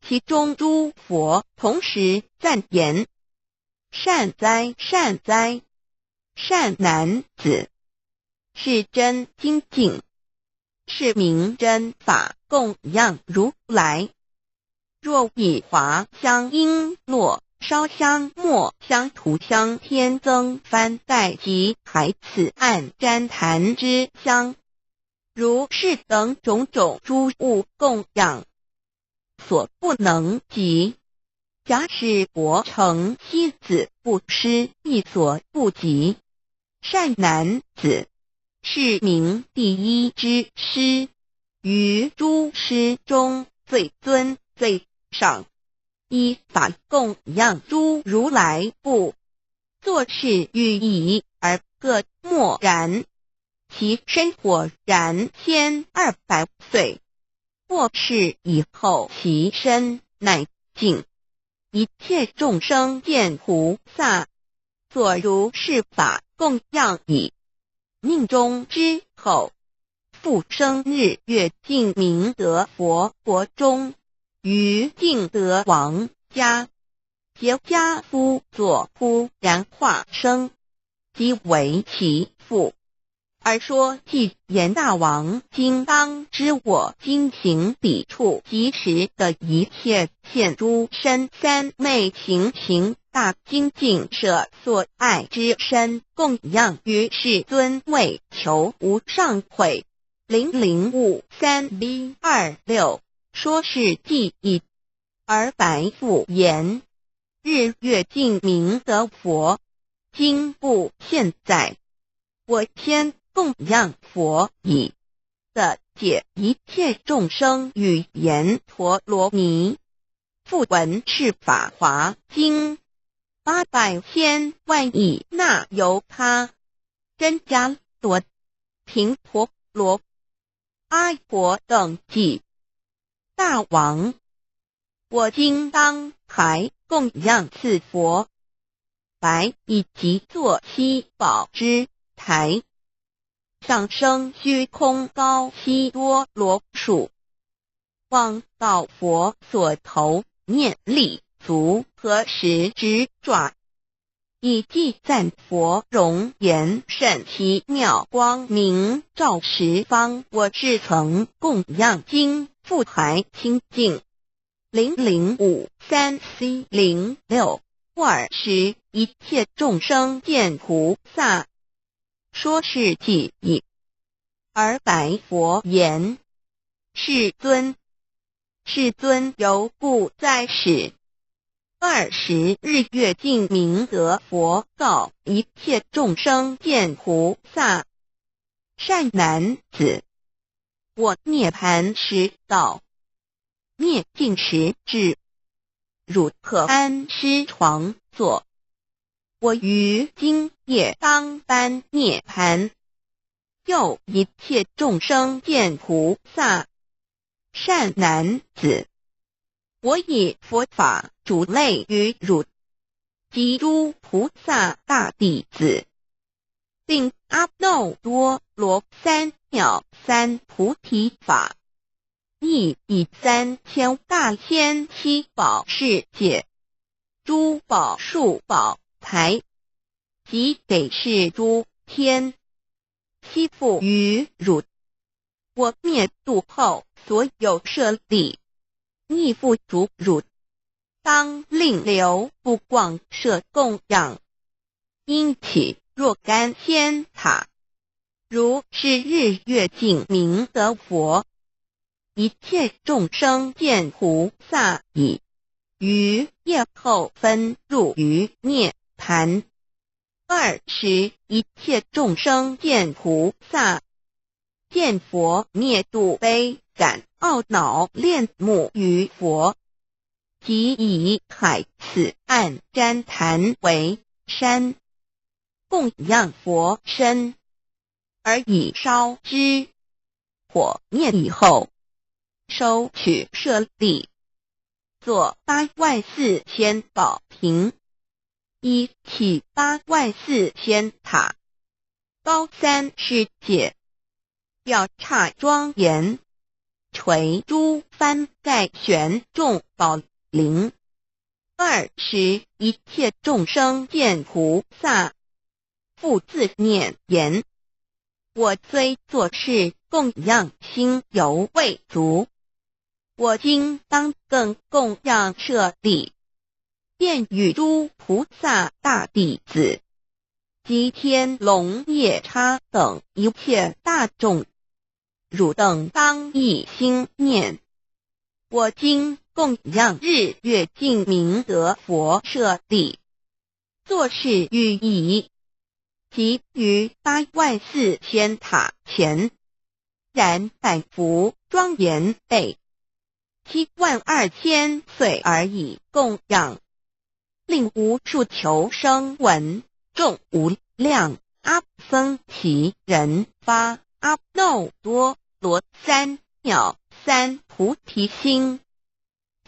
其中诸佛同时赞言：善哉，善哉，善男子，是真精进，是名真法供养如来。 若以华香璎珞、烧香末香、涂香、添增、翻盖及海此岸毡檀之香，如是等种种诸物供养，所不能及。假使薄城西子布施，亦所不及。善男子，是名第一之师，于诸师中最尊最上，以法供养诸如来，不作是喻矣，而各默然。其身火燃千二百岁，过世以后，其身乃尽。一切众生见菩萨，作如是法供养已，命终之后， 复生日月净明得佛国中，于净德王家，结跏趺坐乎燃化生，即为其父。而说偈言：大王今当知我今行彼处即时得一切现诸身三昧行行大精进，舍所爱之身供养于世尊，为求无上慧。 零零五三B二六，说是偈已。而白复言：日月净明得佛，今不现在，我先供养佛已。的解一切众生语言陀罗尼。 复闻是法华经八百千万亿那由他，真伽罗、频婆罗、阿婆等偈。大王，我今当还供养此佛。白以及坐七宝之台，上升虚空高悉多罗树， 望到佛所头面立足何时执爪，以即赞佛容颜甚奇妙，光明照十方。我至诚供养今，复还清净。零零五三C零六。尔时一切众生见菩萨， 说是偈已。而白佛言：世尊，世尊犹不在时。二时日月净明得佛告一切众生见菩萨：善男子，我涅槃时到， 灭尽时至，汝可安师床坐。我于今夜当般涅槃。又一切众生见菩萨：善男子，我以佛法主类于汝，及诸菩萨大弟子，并阿耨多罗三藐三菩提法， 亦以三千大千七宝世界，诸宝树宝台，及给世诸天，悉付于汝。我灭度后所有舍利，亦付足汝，当令流布广设供养。 因起若干仙塔，如是日月净明得佛，一切众生见菩萨已，于夜后分入于涅槃。二时一切众生见菩萨， 见佛灭度悲感懊恼恋慕于佛，即以海此岸毡檀为山，供养佛身，而以烧之。火灭以后，收取舍利，作八万四千宝瓶，一起八万四千塔，高三世界，吊刹庄严，垂珠翻盖悬众宝灵。二时一切众生见菩萨，复自念言：我虽作是供养心犹未足，我今当更供养舍利，便与诸菩萨大弟子及天龙夜叉等一切大众，汝等当一心念：我今供养日月净明德佛舍利，作是喻已。即于八万四千塔前，燃百福庄严被，七万二千岁而已供养，令无数求生闻，众无量阿僧祇人发阿耨多罗三藐三菩提心，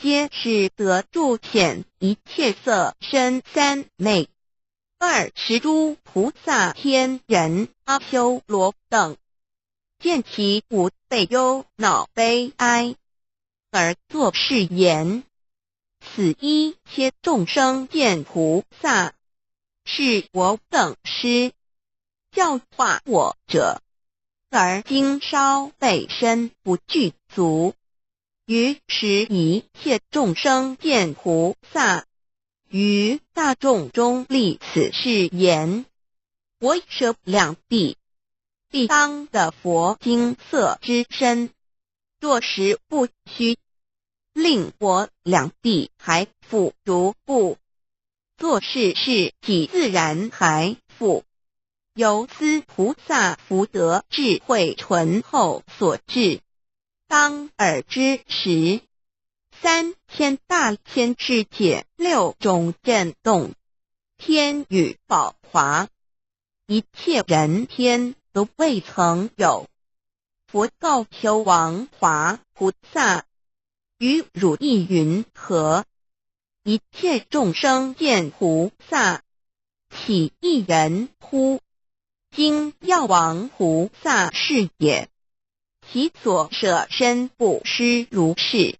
皆是得住显一切色身三昧。二时诸菩萨天人阿修罗等，见其无，备忧恼悲哀，而作是言：此一切众生见菩萨，是我等师，教化我者，而今稍备身不具足。于时一切众生见菩萨，于大众中立此誓言：我舍两地，必当得佛金色之身，若实不虚，令我两地还复如故。作是誓即自然还复。由此菩萨福德智慧醇厚所致，当尔之时，三千大千世界六种震动，天雨宝华，一切人天都未曾有。佛告求王华菩萨：于汝意云何？一切众生见菩萨，岂异人乎？今药王菩萨是也，其所舍身布施如是，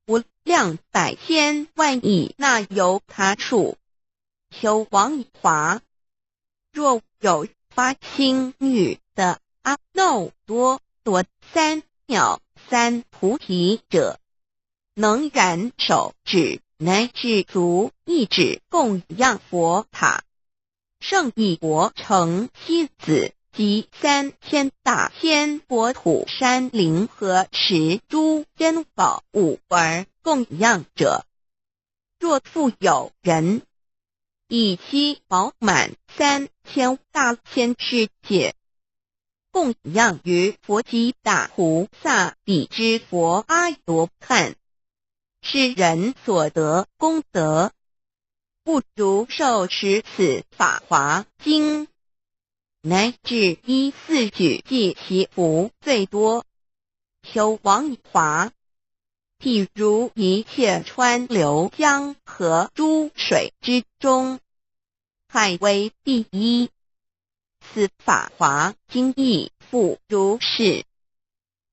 无量百千万亿那由他数。求王华，若有发心欲得阿耨多罗三藐三菩提者，能然手指乃至足一指供养佛塔，胜一国城妻子及三千大千国土山林河池诸珍宝物而供养者。若复有人，以其饱满三千大千世界，供养于佛及大菩萨彼之佛阿罗汉，是人所得功德，不足受持此法华经，乃至一字俱记其福最多。求王华，譬如一切川流江河诸水之中，海为第一，此法华经亦复如是。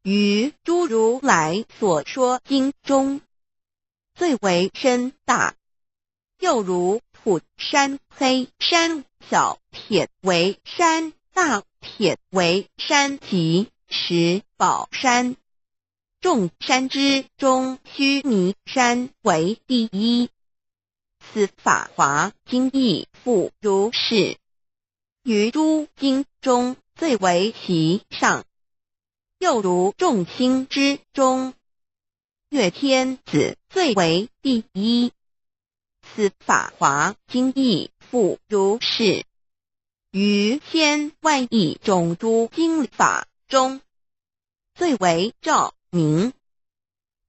于诸如来所说经中，最为深大，又如普贤山，山小撇为山大，撇为山及十宝山，众山之中须弥山为第一。此法华经亦复如是。于诸经中最为其上，又如众经之中，月天子最为第一。此法华经亦复如是。于千万亿种诸经法中，最为照明，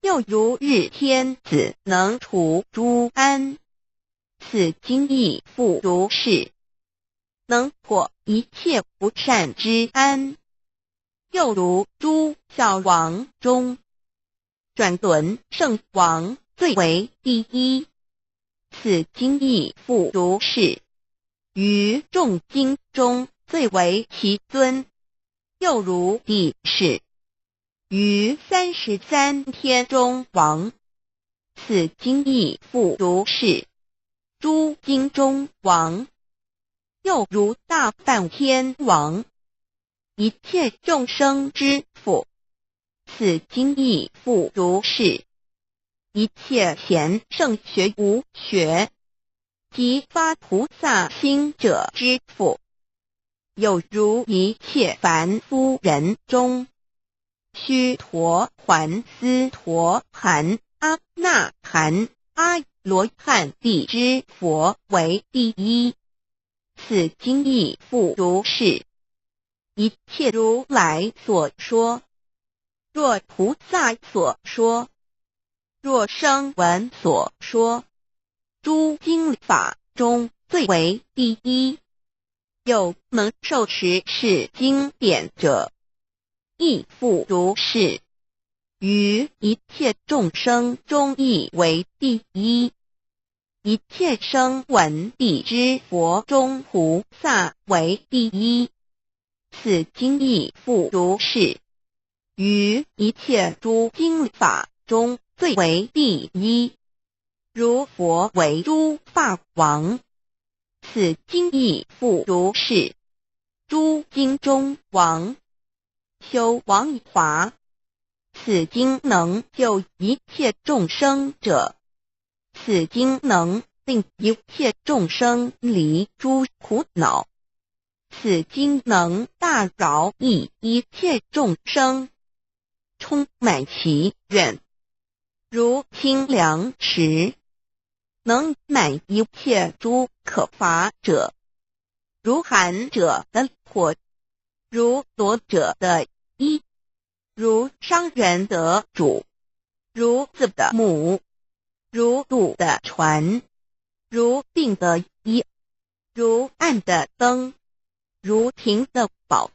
又如日天子能除诸皵，此经亦复如是。能破一切不善之安。又如诸孝王中，转轮圣王最为第一，此经亦复如是，于众经中最为其尊。又如帝释，于三十三天中王，此经亦复如是，诸经中王。又如大梵天王，一切众生之父，此经亦复如是，一切贤圣觉无学，即发菩萨心者之父。又如一切凡夫人中，须陀洹、斯陀含、阿那含、阿罗汉帝之佛为第一，此经亦复如是。一切如来所说，若菩萨所说，若声闻所说，诸经法中最为第一。又能受持是经典者，亦复如是，于一切众生中亦为第一。一切声闻地之佛中菩萨为第一，此经亦复如是，于一切诸经法中最为第一。如佛为诸法王，此经亦复如是，诸经中王。 修王华，此经能救一切众生者，此经能令一切众生离诸苦恼，此经能大饶益一切众生，充满祈愿，如清凉池，能满一切诸渴乏者，如寒者的火，如裸者的衣，如商人的主，如子的母，如渡的船，如病的医，如暗的灯，如贫的宝，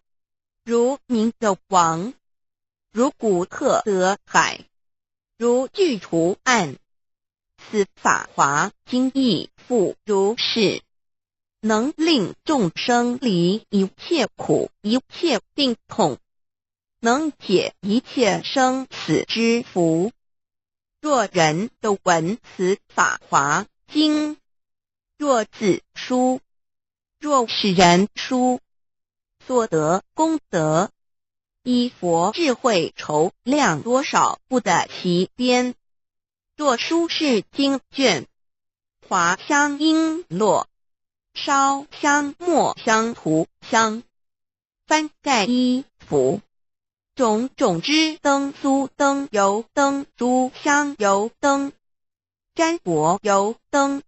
如民的王，如古特的海，如巨除岸。此法华经亦复如是，能令众生离一切苦，一切病痛，能解一切生死之福。若人都闻此法华经，若子书，若使人书，所得功德，依佛智慧筹量多少不得其边。若书是经卷，华香璎珞，烧香、末香、涂香，翻盖衣服，种种之灯，酥灯、油灯、诸香油灯、占卜油灯、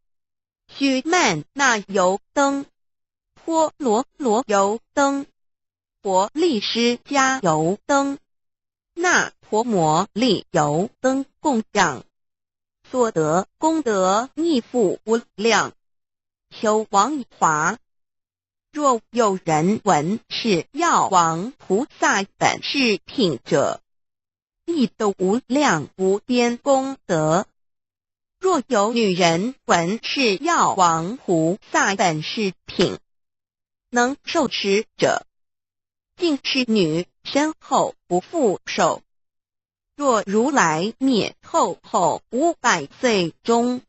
须曼那油灯、婆罗罗油灯、婆利施加油灯、那婆摩利油灯供养，所得功德亦复无量。求王华，若有人闻是药王菩萨本事品者，亦得无量无边功德。若有女人闻是药王菩萨本事品，能受持者，尽是女身后不复受。若如来灭后后五百岁中，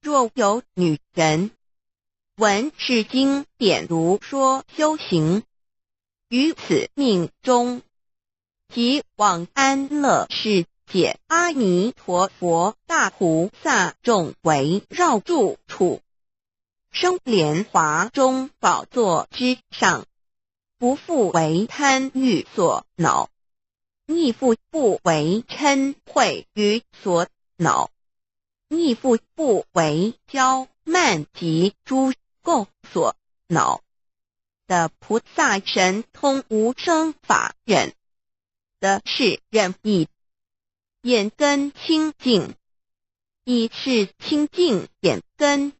若有女人闻是经典如说修行，于此命中，即往安乐世界阿弥陀佛大菩萨众围绕住处，生莲华中宝座之上，不复为贪欲所恼，亦复不为嗔恚欲所恼，亦复不为骄慢及诸垢所恼。 的菩萨神通无生法忍的是忍已，眼根清净，已是清净眼根。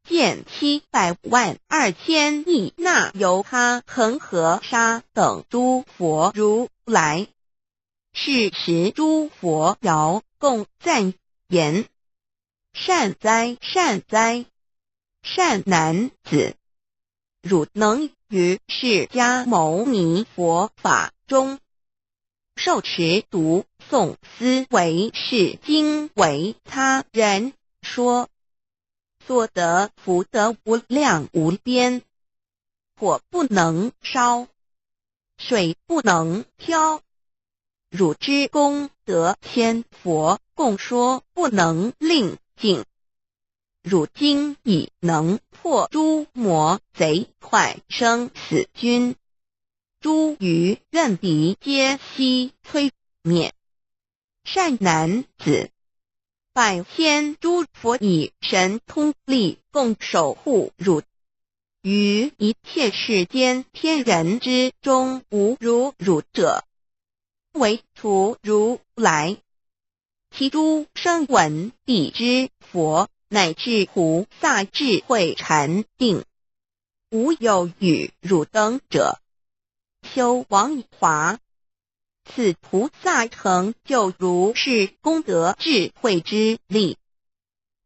见七百万二千亿那由他恒河沙等诸佛如来，是时诸佛遥共赞言：善哉，善哉，善男子！汝能于释迦牟尼佛法中 受持读诵思惟是经为他人说，所得福德无量无边。火不能烧，水不能漂，汝之功德千佛共说不能令尽。汝今已能破诸魔贼坏生死军， 诸余怨敌皆悉摧灭。善男子，百千诸佛以神通力共守护汝，于一切世间天人之中无如汝者，唯除如来。其诸声闻辟支佛乃至菩萨智慧禅定， 无有与汝等者。求王华，此菩萨成就如是功德智慧之力。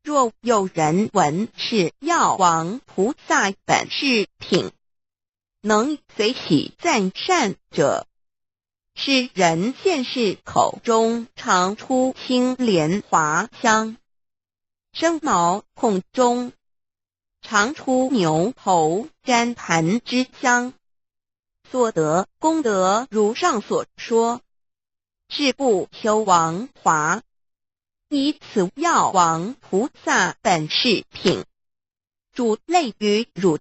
若有人闻是药王菩萨本事品，能随喜赞善者， 是人现世口中常出青莲花香，生毛孔中常出牛头粘盘之香，所得功德如上所说。是故求王华，以此药王菩萨本事品， 主类于汝。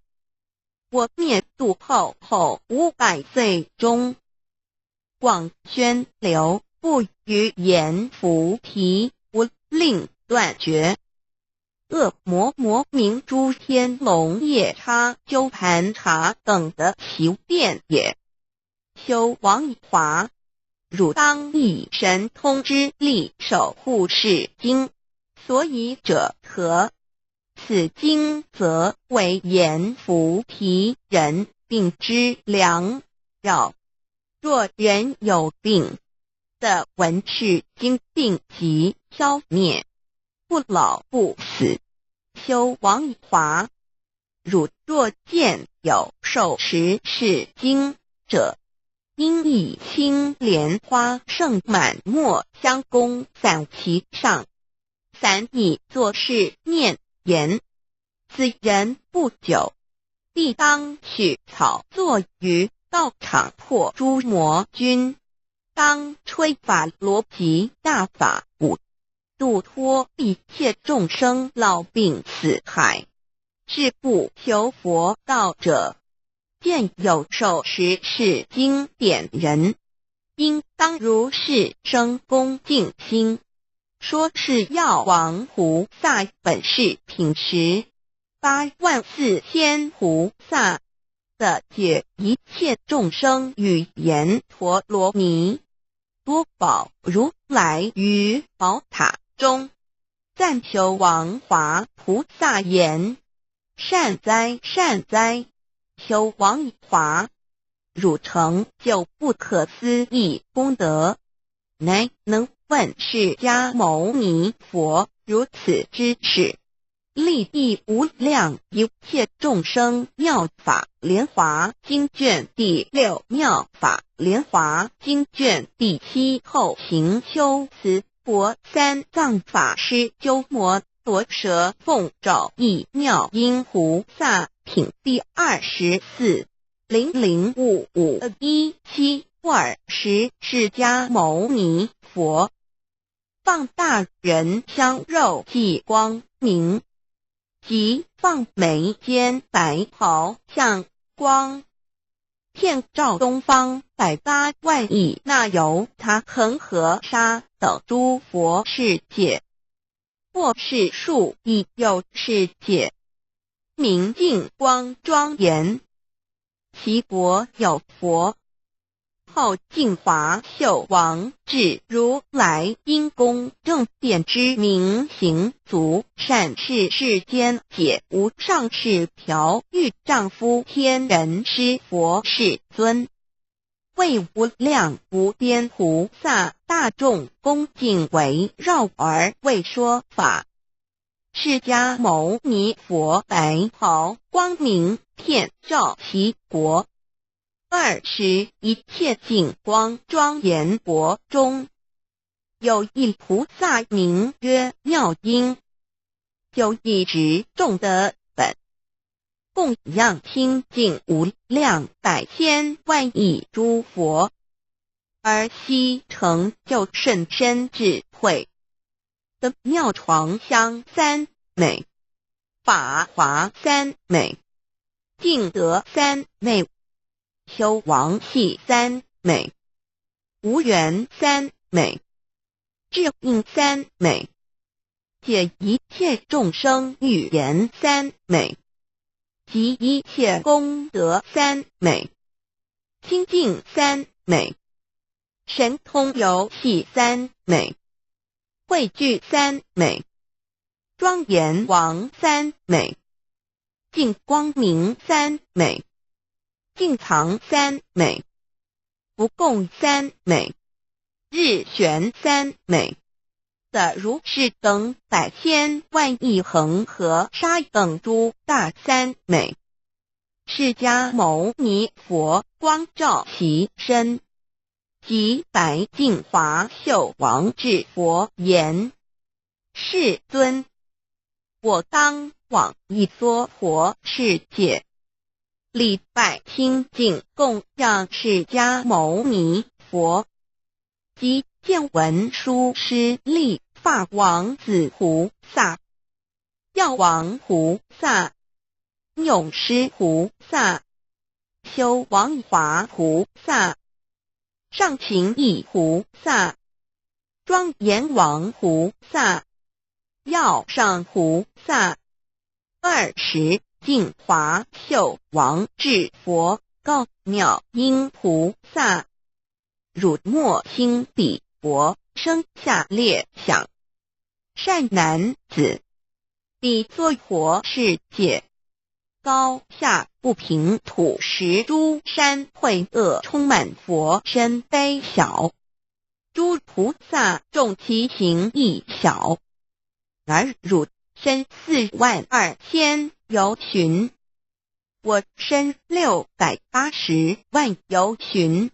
我灭度后后五百岁中，广宣流布于阎浮提，无令断绝。恶魔魔名诸天龙夜叉鸠盘茶等的其变也。 求王华，汝当以神通之力守护是经，所以者何？此经则为阎浮提人病之良药。若人有病，得闻是经，病即消灭，不老不死。求王华， 汝若见有受持是经者，应以青莲花盛满末香供散其上，散以作是念言：此人不久必当取草作于道场，破诸魔军，当吹法螺及大法鼓，度脱一切众生老病死害。 是故求佛道者，见有受持是经典人，应当如是生恭敬心，说是药王菩萨本事品时，八万四千菩萨得解一切众生语言陀罗尼。 多宝如来于宝塔中，赞求王华菩萨言：善哉，善哉，求王华，汝成就不可思议功德，乃能问释迦牟尼佛如此之事。 利益无量一切众生。妙法莲华经卷第六，妙法莲华经卷第七。后行修慈薄三藏法师鸠摩罗什奉诏，译妙音菩萨品第二十四。零零五五一七二十，释迦牟尼佛。 放大人香肉髻光明，即放眉间白袍相光，遍照东方百八万亿那由他恒河沙等诸佛世界，或是数亿有世界，明净光庄严。其国有佛，号净华秀王，至如来因功正遍知明行足善，是世间解无上士，调御丈夫天人师佛世尊，为无量无边菩萨大众恭敬围绕而为说法。释迦牟尼佛白袍光明遍照其国，二时一切金光庄严国中，有一菩萨名曰妙音，就一直种得本，供养清净无量百千万亿诸佛，而悉成就甚深智慧。的妙床香三昧，法华三昧，净德三昧，修王系三昧，无缘三昧，智应三昧，解一切众生语言三昧，集一切功德三昧，清净三昧，神通游戏三昧，汇聚三昧，庄严王三昧，净光明三昧，净藏三昧，不共三昧，日旋三昧，的如是等百千万亿恒河沙等诸大三昧。释迦牟尼佛光照其身，即白净华秀王至佛言：世尊，我当往一娑婆世界，礼拜清净供养释迦牟尼佛，即见文殊师利法王子菩萨、药王菩萨、永施菩萨、修王华菩萨、上行易菩萨、庄严王菩萨、药上菩萨。二时净华秀王至佛告妙音菩萨：汝末清彼国，生下列想：善男子，彼娑婆世界，高下不平，土石诸山秽恶，充满佛身卑小，诸菩萨众其形亦小，而汝身四万二千由旬，我身六百八十万由旬，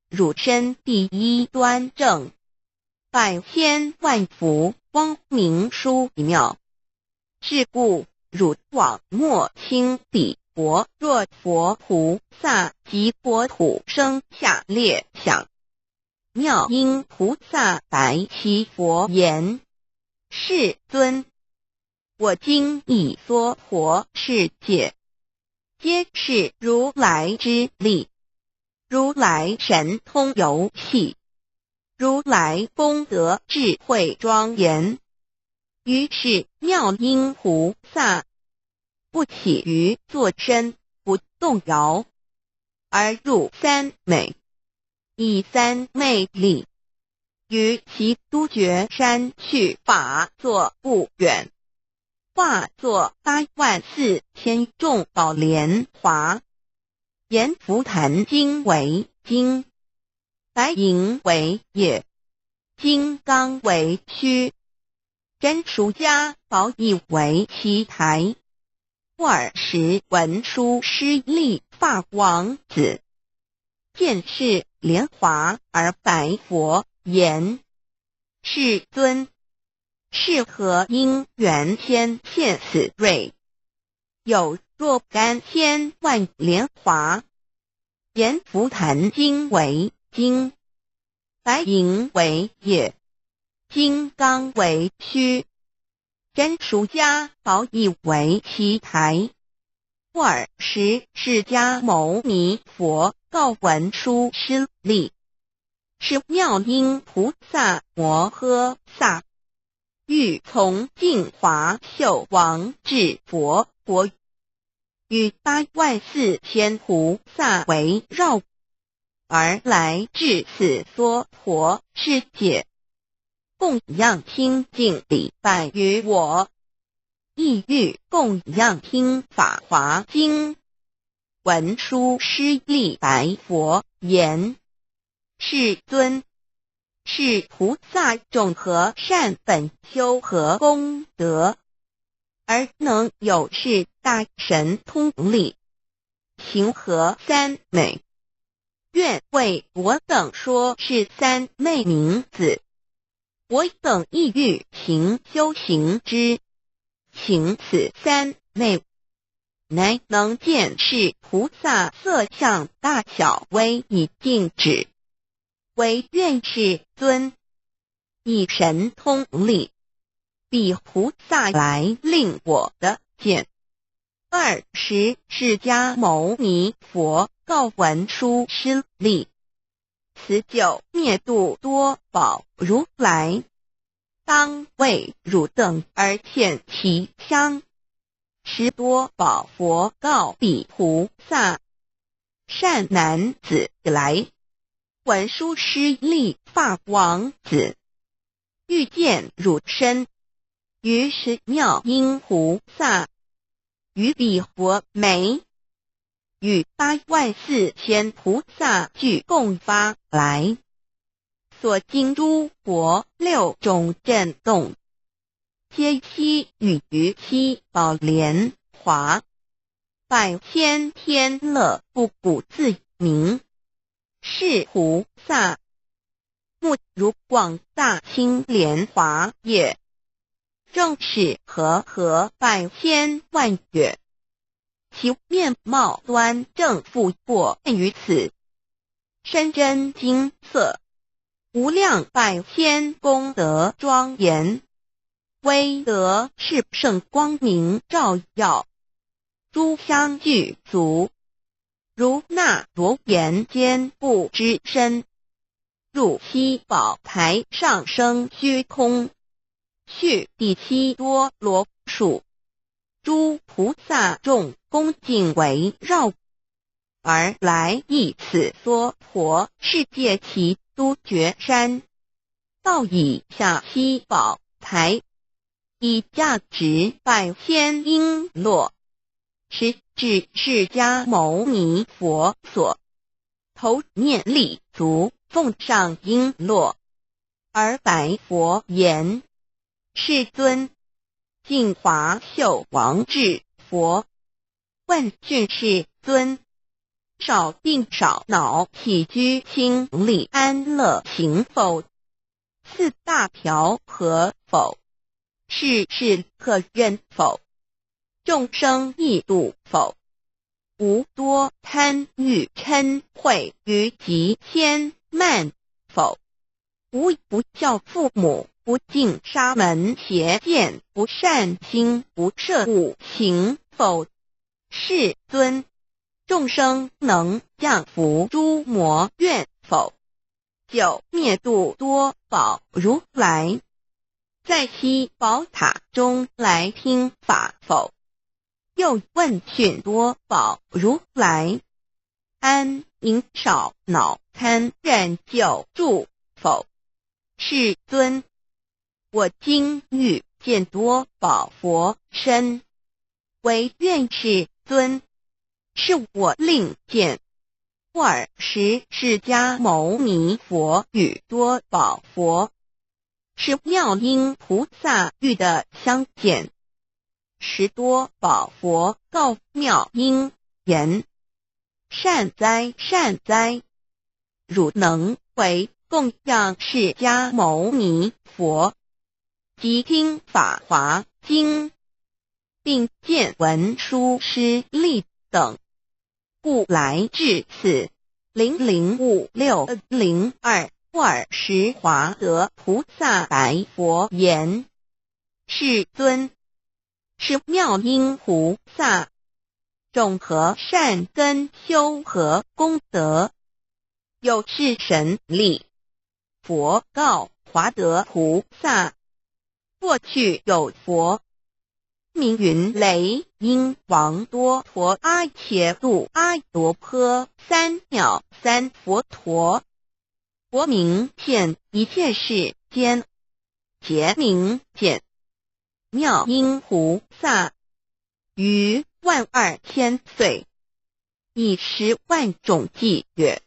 汝身第一端正，百千万佛光明殊妙。是故汝往末清彼国，若佛菩萨及国土，生下列想。妙音菩萨白其佛言：世尊，我今一娑婆世界，皆是如来之力。如来神通游戏，如来功德智慧庄严。于是妙音菩萨不起于坐身，不动摇，而入三昧，以三昧力，于其都觉山趣法座不远，化作八万四千众宝莲华，言佛坛经为经，白银为叶，金刚为须，真如家宝亦为其台。尔时文殊师利法王子见是莲华而白佛言：世尊，是何因缘现现此瑞？有若干千万莲华，言佛坛经为经，白银为叶，金刚为须，真如家宝亦为其台。尔时释迦牟尼佛告文殊师利：是妙音菩萨摩诃萨，欲从净华秀王至佛国，与八万四千菩萨围绕，而来至此娑婆世界，供养清净礼拜于我，亦欲供养听法华经。文殊师利白佛言：世尊，是菩萨种何善本修何功德，而能有是大神通力， 形何三昧？愿为我等说是三昧名字。我等亦欲勤修行之，勤此三昧，乃能见是菩萨色相大小威仪尽止。唯愿世尊 以神通力，彼菩萨来令我得见。二时释迦牟尼佛告文殊师利：此九灭度多宝如来，当为汝等而献其香。时多宝佛告彼菩萨：善男子，来。 文殊师利法王子，欲见汝身。于是妙音菩萨，于彼佛眉，与八万四千菩萨俱共发来，所经诸佛六种震动， 皆悉语于七宝莲华，百千天乐不鼓自鸣。是菩萨，目如广大青莲华也，正是和合百千万月，其面貌端正复过于此。 山珍金色，无量百千功德庄严，威德至圣光明照耀，诸香具足，如那罗延坚固之身。入七宝台，上升虚空， 续第七多罗树，诸菩萨众恭敬围绕，而来诣此娑婆世界其都觉山，到以下七宝台，以价值百千璎珞，持至释迦牟尼佛所，头面立足，奉上璎珞。 而白佛言：世尊，净华寿王至佛，问讯世尊，少病少恼，起居清丽，安乐行否？四大调和否？世事可忍否？ 众生易度否？无多贪欲嗔恚愚集谦慢否？无不孝父母，不敬沙门邪见，不善心，不摄五行否？世尊，众生能降伏诸魔怨否？ 九灭度多宝如来，在七宝塔中来听法否？又问讯多宝如来，安隐少恼贪染久住否？世尊，我今欲见多宝佛身，唯愿世尊 示我令箭。尔时释迦牟尼佛与多宝佛，是妙音菩萨欲得相见。时多宝佛告妙音言：善哉，善哉，汝能为供养释迦牟尼佛，即听法华经，并见文殊师利等，故来至此。零零五六零二。尔时华德菩萨白佛言：世尊，是妙音菩萨，种何善根，修何功德，有是神力？佛告华德菩萨：过去有佛，名云雷音王多陀阿伽度阿罗波三藐三佛陀。佛名现一切世间，觉名现妙音菩萨，于万二千岁，以十万种偈乐，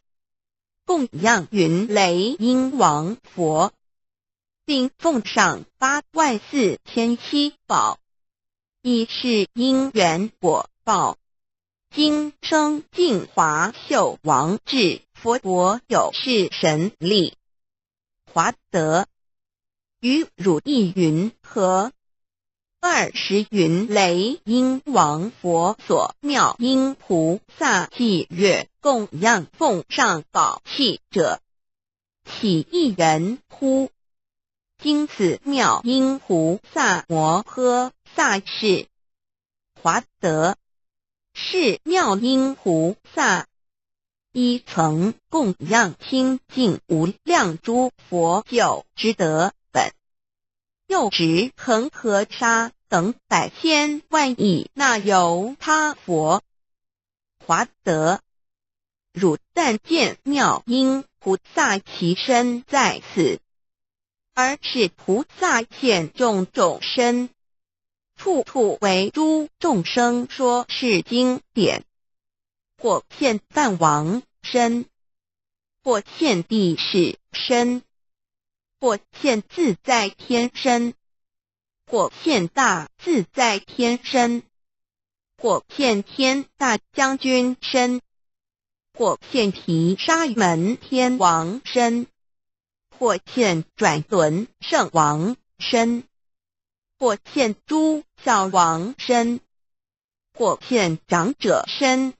供养云雷音王佛，并奉上八万四千七宝，以是因缘果报，今生净华寿王至佛国有事神力。华德，于汝意云何？二十云雷音王佛所妙音菩萨偈乐供养奉上宝器者，岂异人乎？今此妙音菩萨摩诃萨是。华德，是妙音菩萨，一曾供养清净无量诸佛久之得本，又值恒河沙等百千万亿那由他佛。华德，汝但见妙音菩萨其身在此，而是菩萨现众种身，处处为诸众生说是经典，或现梵王身，或现帝释身，或现自在天身，或现大自在天身，或现天大将军身，或现毗沙门天王身，或现转轮圣王身，或现诸教王身，或现长者身，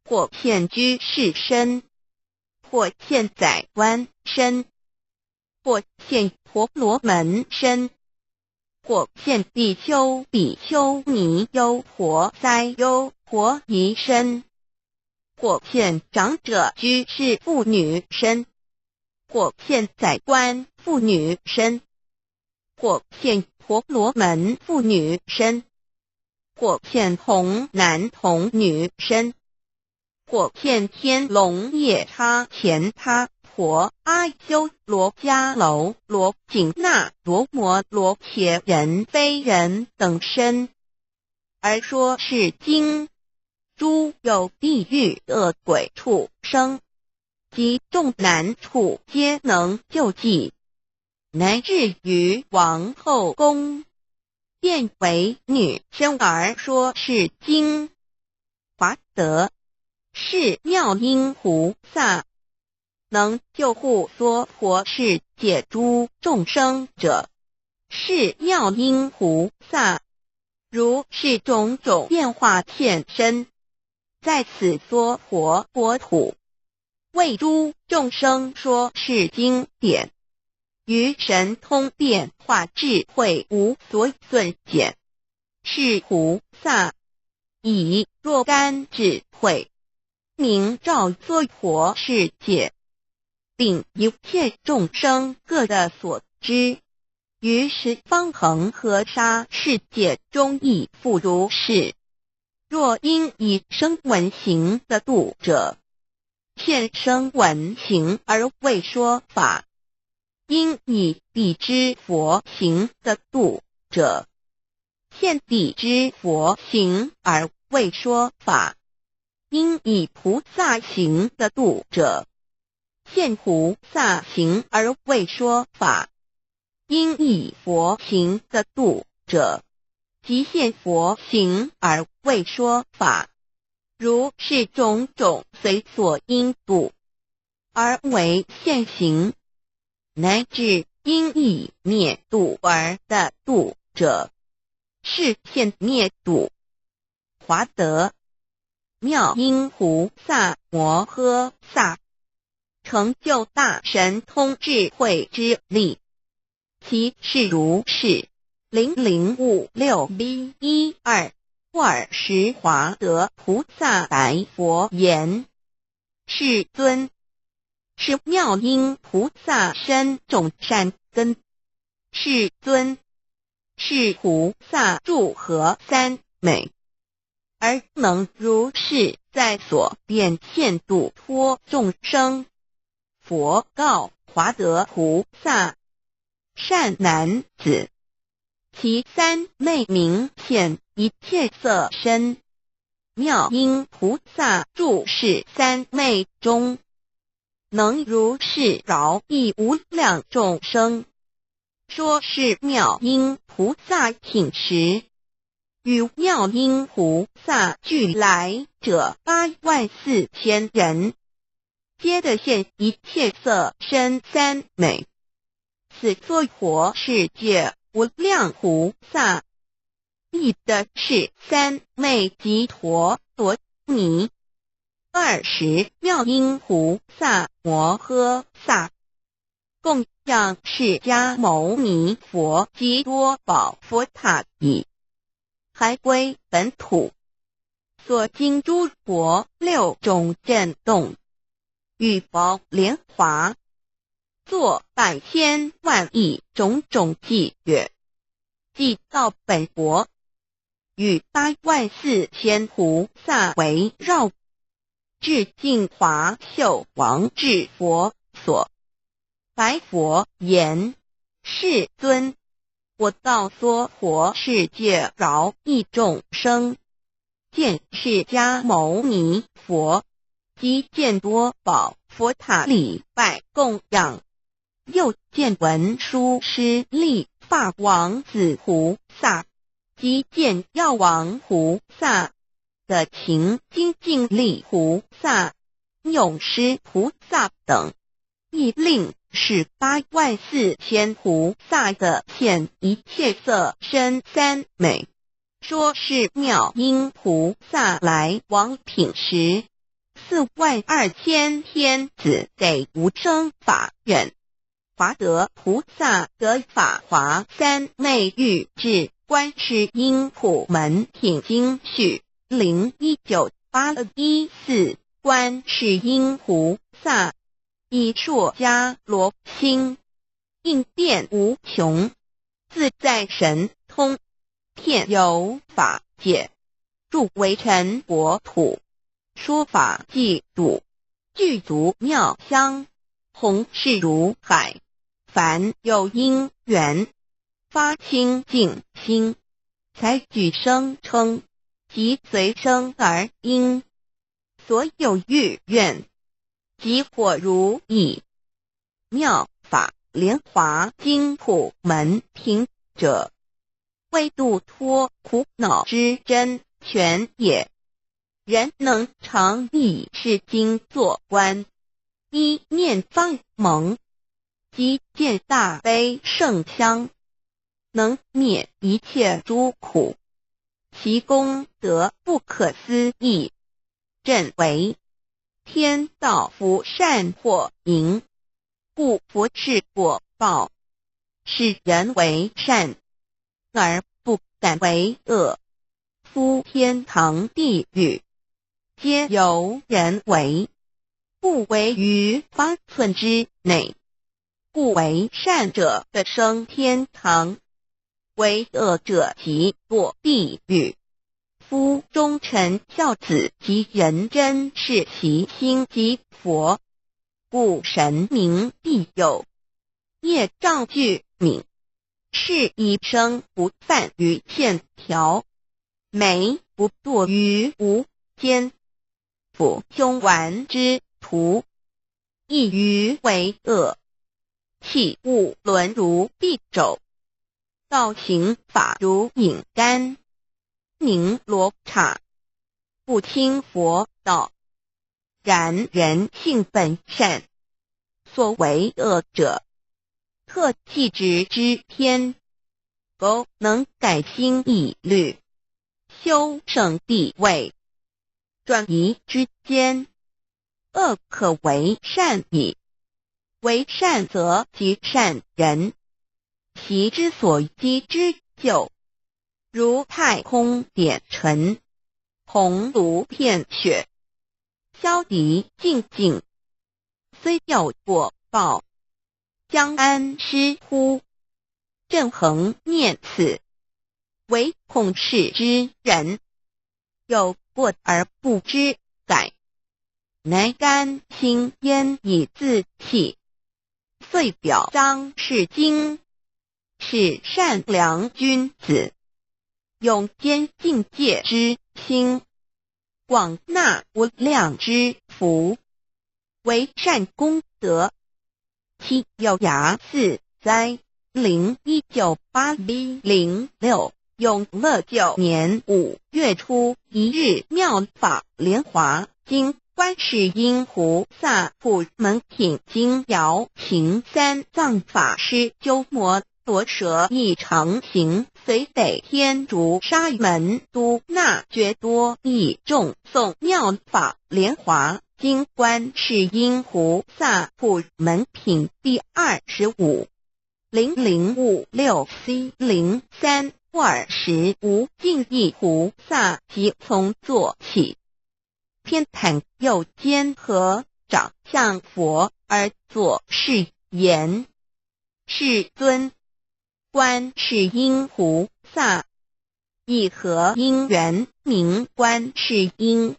或现居士身，或现宰官身，或现婆罗门身，或现比丘、比丘尼、优婆塞、优婆夷身，或现长者居士妇女身，或现宰官妇女身，或现婆罗门妇女身，或现童男童女身，或现天龙夜叉乾闥婆阿修罗迦楼罗紧那罗摩罗伽人非人等身，而说是经。诸有地狱恶鬼畜生，及众难处，皆能救济。乃至于王后宫，便为女身而说是经。华德，是妙音菩萨，能救护娑婆世界诸众生者，是妙音菩萨。如是种种变化现身，在此娑婆国土，为诸众生说是经典，于神通变化智慧无所寸减，是菩萨以若干智慧明照娑婆世界，令一切众生各得所知。于十方恒河沙世界中亦复如是。若因以声闻行得度者，现声闻行而为说法；因以彼支佛行得度者，现彼支佛行而为说法；因以菩萨行得度者，现菩萨行而为说法；因以佛行得度者，即现佛行而为说法。如是种种随所因度，而为现行，乃至因以灭度而得度者，是现灭度。华德，妙音菩萨摩诃萨，成就大神通智慧之力。其事如是：零零五六 B 一二。尔时华德菩萨白佛言：世尊，是妙音菩萨深种善根。世尊，是菩萨祝贺三昧，而能如是在所变现度脱众生。佛告华德菩萨：善男子，其三昧名现一切色身。妙音菩萨住是三昧中，能如是饶益无量众生。说是妙音菩萨品时，与妙音菩萨俱来者八万四千人，皆得现一切色身三昧。此娑婆世界无量菩萨，亦得是三昧即陀罗尼。二十妙音菩萨摩诃萨，供养释迦牟尼佛及多宝佛塔已，还归本土。所经诸佛六种震动，雨雹莲华，作百千万亿种种偈乐，偈到本国，与八万四千菩萨围绕，至净华秀王至佛所，白佛言：世尊，我到娑婆世界饶益众生，见释迦牟尼佛，即见多宝佛塔礼拜供养，又见文殊师利法王子菩萨，即见药王菩萨，得勤精进力菩萨、勇施菩萨等，亦令是八万四千菩萨得现一切色身三昧。说是妙音菩萨来往品时，四万二千天子得无生法忍。华德菩萨得法华三昧欲至观世音普门品经序，零一九八一四。观世音菩萨以硕迦罗心，应变无穷，自在神通，遍游法界，住唯尘国土，说法济度，具足妙香，弘誓如海。凡有因缘，发清净心， 才具声称，即随声而应。所有欲愿，即获如意。妙法莲华经普门品者，为度脱苦恼之真泉也。人能常以是经作观，一念方蒙，即见大悲圣香，能灭一切诸苦，其功德不可思议。震为天道福善祸因，故佛是果报，使人为善，而不敢为恶。夫天堂地狱，皆由人为，不为于方寸之内。故为善者得生天堂，为恶者即堕地狱。夫忠臣孝子及人，真是其心即佛，故神明庇佑，业障俱泯，是一生不犯于线条，眉不堕于无间。 复凶顽之徒，亦于为恶，弃物伦如敝帚，倒行法如饮甘，名罗刹，不清佛道。然人性本善，所为恶者，特弃之之天。苟能改心易虑，修圣必为， 转移之间，恶可为善矣。为善则即善人，习之所积之久，如太空点尘，鸿胪遍雪，消敌尽境，虽有果报，将安师乎？震恒念此，唯恐世之人有过而不知改，乃甘心焉以自弃。遂表彰世经，是善良君子，勇兼境界之心，广纳无量之福，为善功德。其有雅四哉，零一九八B零六，永乐九年五月初一日，妙法莲华经观世音菩萨普门品经瑶行三藏法师鸠摩罗什译成，形随北天竺沙门都那觉多译，众诵妙法莲华经观世音菩萨普门品第二十五。零零五六 C 零三二十五，净意菩萨即从坐起，偏袒右肩合掌向佛而作是言：世尊，观世音菩萨，以何因缘名观世音？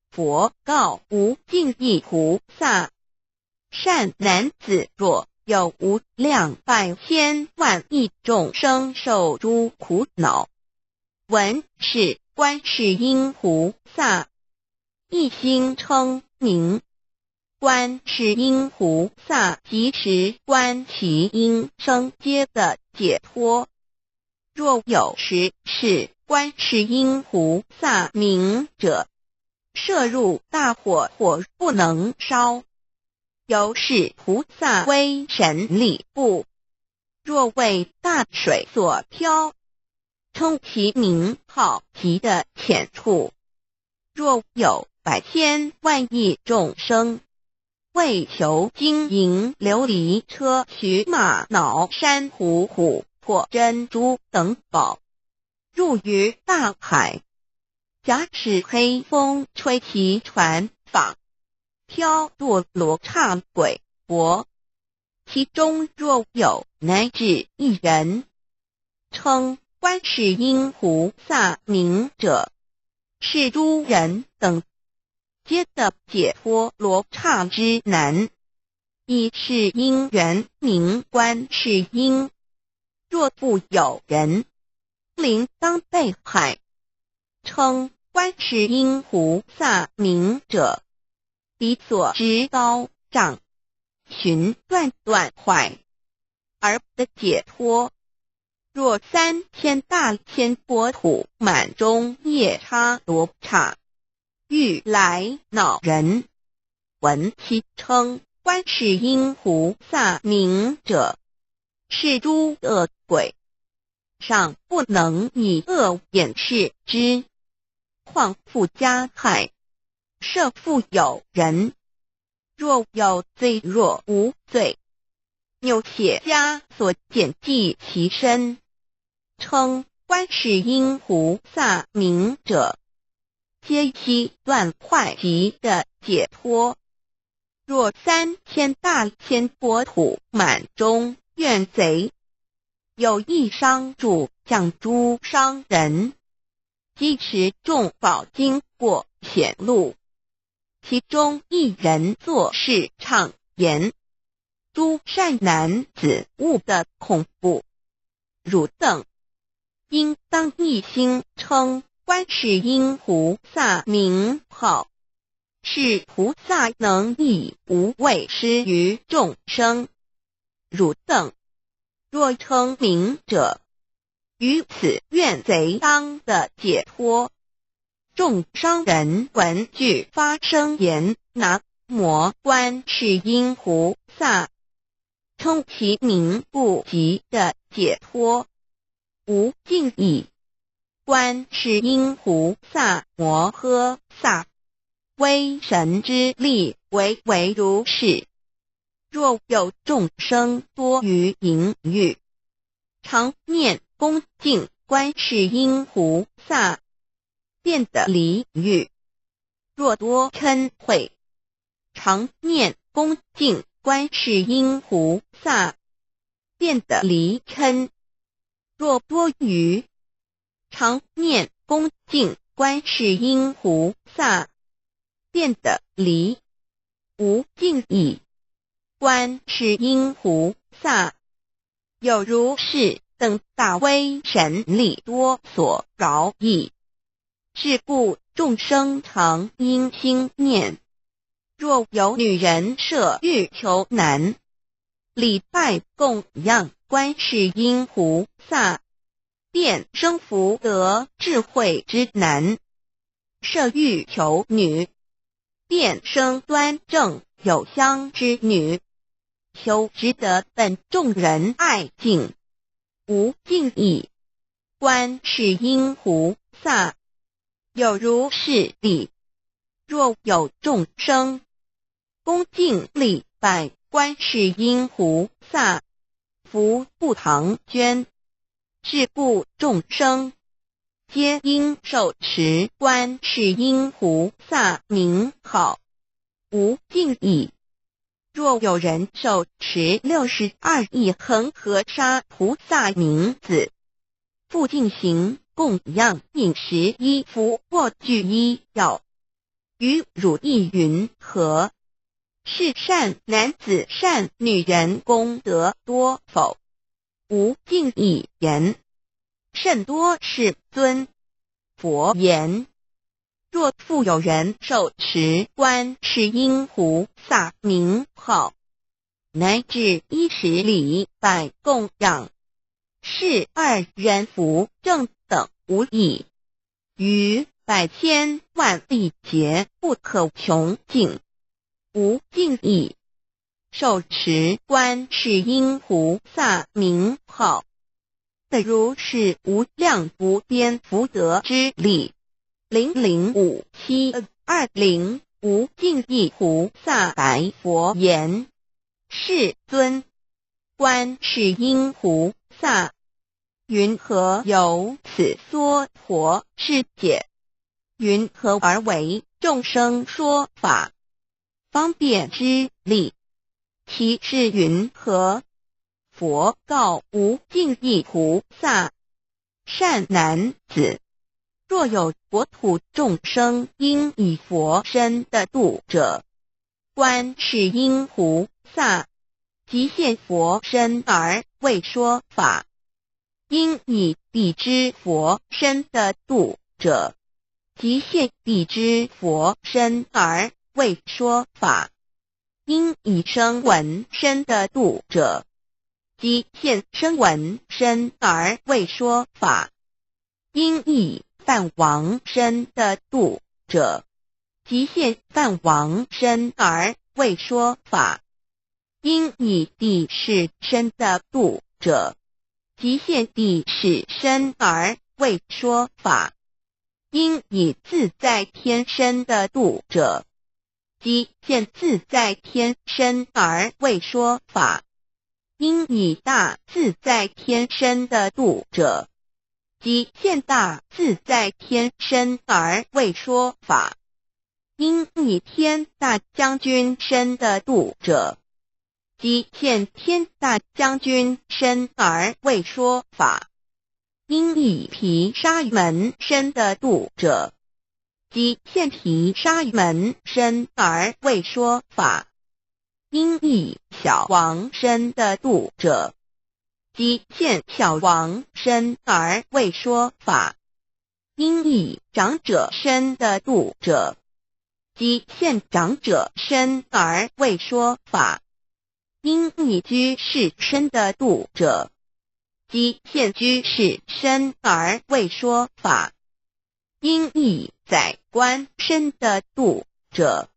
佛告无尽意菩萨：善男子，若有无量百千万亿众生受诸苦恼，闻是观世音菩萨，一心称名，观世音菩萨即时观其音声皆得解脱。若有时视观世音菩萨名者，设入大火，火不能烧。由是菩萨威神力不若为大水所漂，称其名号极的浅处。若有百千万亿众生，为求金银琉璃车、须马、脑、珊瑚、琥珀、珍珠等宝，入于大海，假使黑风吹其船舫，漂堕罗刹鬼国。其中若有乃至一人，称观世音菩萨名者，是诸人等皆得解脱罗刹之难。以是因缘名观世音。若复有人，临当被海，称观世音菩萨名者，彼所执刀杖寻断断坏，而得解脱。若三千大千国土满中夜叉罗刹，欲来恼人，闻其称观世音菩萨名者，是诸恶鬼，尚不能以恶掩饰之，况复加害。设复有人，若有罪若无罪， 牛铁枷锁蹇系其身，称观世音菩萨名者，皆悉断坏即得解脱。若三千大千国土满中怨贼，有一商主将诸商人， 即持众宝经过险路，其中一人作是唱言：诸善男子，勿得恐怖，汝等应当一心称观世音菩萨名号，是菩萨能以无畏施于众生。汝等若称名者，于此怨贼当得解脱。众商人闻俱发声言：南无观世音菩萨，称其名不即得解脱。无尽意观世音菩萨摩诃萨，威神之力唯为如是。若有众生多于淫欲，常念恭敬观世音菩萨，便得离欲；若多嗔恚，常念恭敬观世音菩萨，便得离嗔；若多愚，堂念恭敬观世音菩萨，殿的礼，无尽意。观世音菩萨，有如是等大威神力多所饶益。是故众生常应心念，若有女人设欲求男，礼拜供养观世音菩萨，便生福德智慧之男；设欲求女，便生端正有香之女。求值得本众人爱敬，无尽意。观世音菩萨，有如是力。若有众生恭敬礼拜观世音菩萨，福布唐捐。是故众生皆应受持观世音菩萨名号，无尽意。若有人受持六十二亿恒河沙菩萨名字，复进行供养饮食衣服卧具医药，与汝意云何？是善男子善女人功德多否？无尽意言，甚多。世尊。佛言：若复有人受持观世音菩萨名号，乃至衣食礼拜供养，是二人福正等无异，于百千万亿劫不可穷尽，无尽意。受持观世音菩萨名号，得如是无量无边福德之力。零零五七二零。无尽意菩萨白佛言：世尊，观世音菩萨，云何有此娑婆世界？云何而为众生说法，方便之力？其事云何？佛告无尽意菩萨：善男子，若有国土众生应以佛身得度者，观世音菩萨即现佛身而为说法。应以彼之佛身得度者，即现彼之佛身而为说法。应以声闻身得度者，即现声闻身而为说法。应以梵王身得度者，即现梵王身而为说法。应以帝释身得度者，即现帝释身而为说法。应以自在天身得度者，即现自在天身而为说法。应以大自在天身得度者，即现大自在天身而为说法。应以天大将军身得度者，即现天大将军身而为说法。应以毗沙门身得度者，即现毗沙门身而为说法。应以小王身得度者，即现小王身而为说法。应以长者身得度者，即现长者身而为说法。应以居士身得度者，即现居士身而为说法。应以宰官身得度者，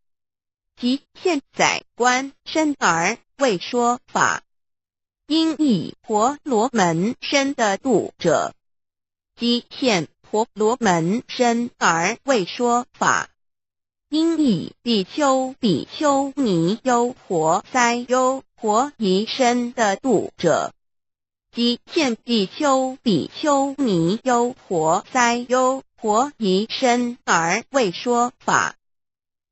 即现宰官身而为说法。应以婆罗门身得度者，即现婆罗门身而为说法。应以比丘、比丘尼、优婆塞、优婆夷身得度者，即现比丘、比丘尼、优婆塞、优婆夷身而为说法。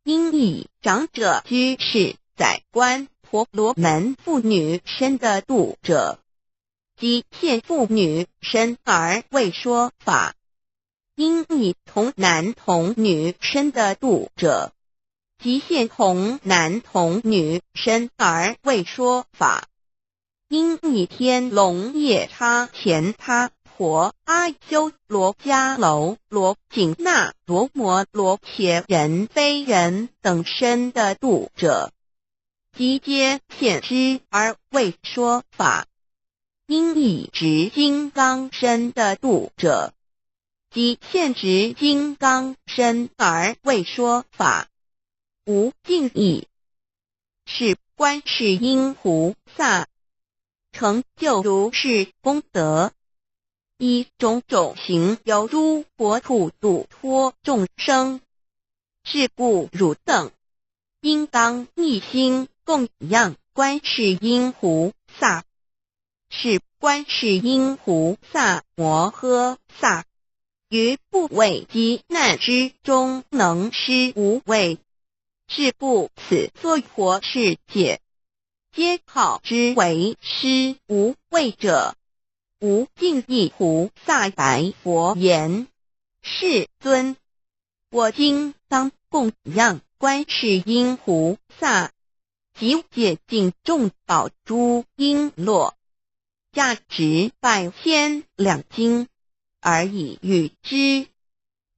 应以长者居士、宰官、婆罗门、妇女身得度者，即现妇女身而为说法。音译童男童女身的读者，即现童男童女身而未说法。音译天龙夜叉乾他婆阿修罗迦楼罗紧那罗摩罗伽人非人等身的读者，即皆现之而未说法。音译执金刚身的读者，即现执金刚身而未说法。无尽意，是观世音菩萨成就如是功德，以种种形由诸佛处度脱众生。是故汝等应当一心供养观世音菩萨。是观世音菩萨摩诃萨，于怖畏饥难之中能施无畏。是故此娑婆世界，皆号之为施无畏者。无尽意菩萨白佛言：世尊，我今当供养观世音菩萨，及解尽众宝珠璎珞，价值百千两金，而以与之。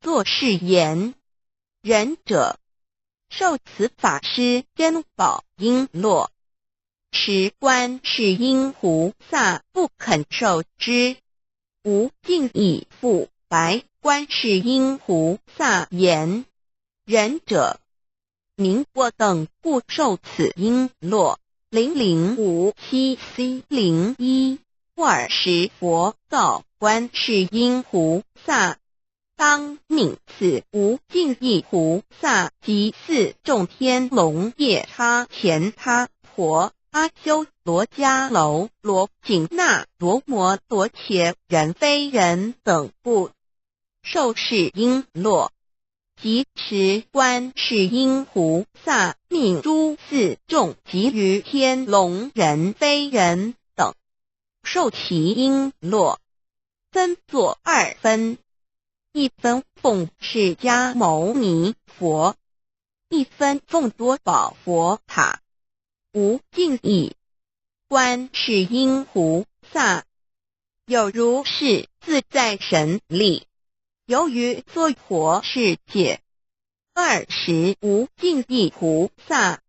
作是言：仁者，受此法施珍宝璎珞，持观世音菩萨不肯受之。无尽意复白观世音菩萨言：仁者， 明我等不受此璎珞。零零五七 C 零一。尔时佛告观世音菩萨：当命此无尽意菩萨及四众天龙夜叉乾他婆阿修罗迦楼罗紧那罗摩罗伽人非人等不受是璎珞。即时观世音菩萨命诸四众及于天龙人非人等受其璎珞，分作二分，一分奉释迦牟尼佛，一分奉多宝佛塔。无尽意观世音菩萨，有如是自在神力，游于娑婆世界。尔时无尽意菩萨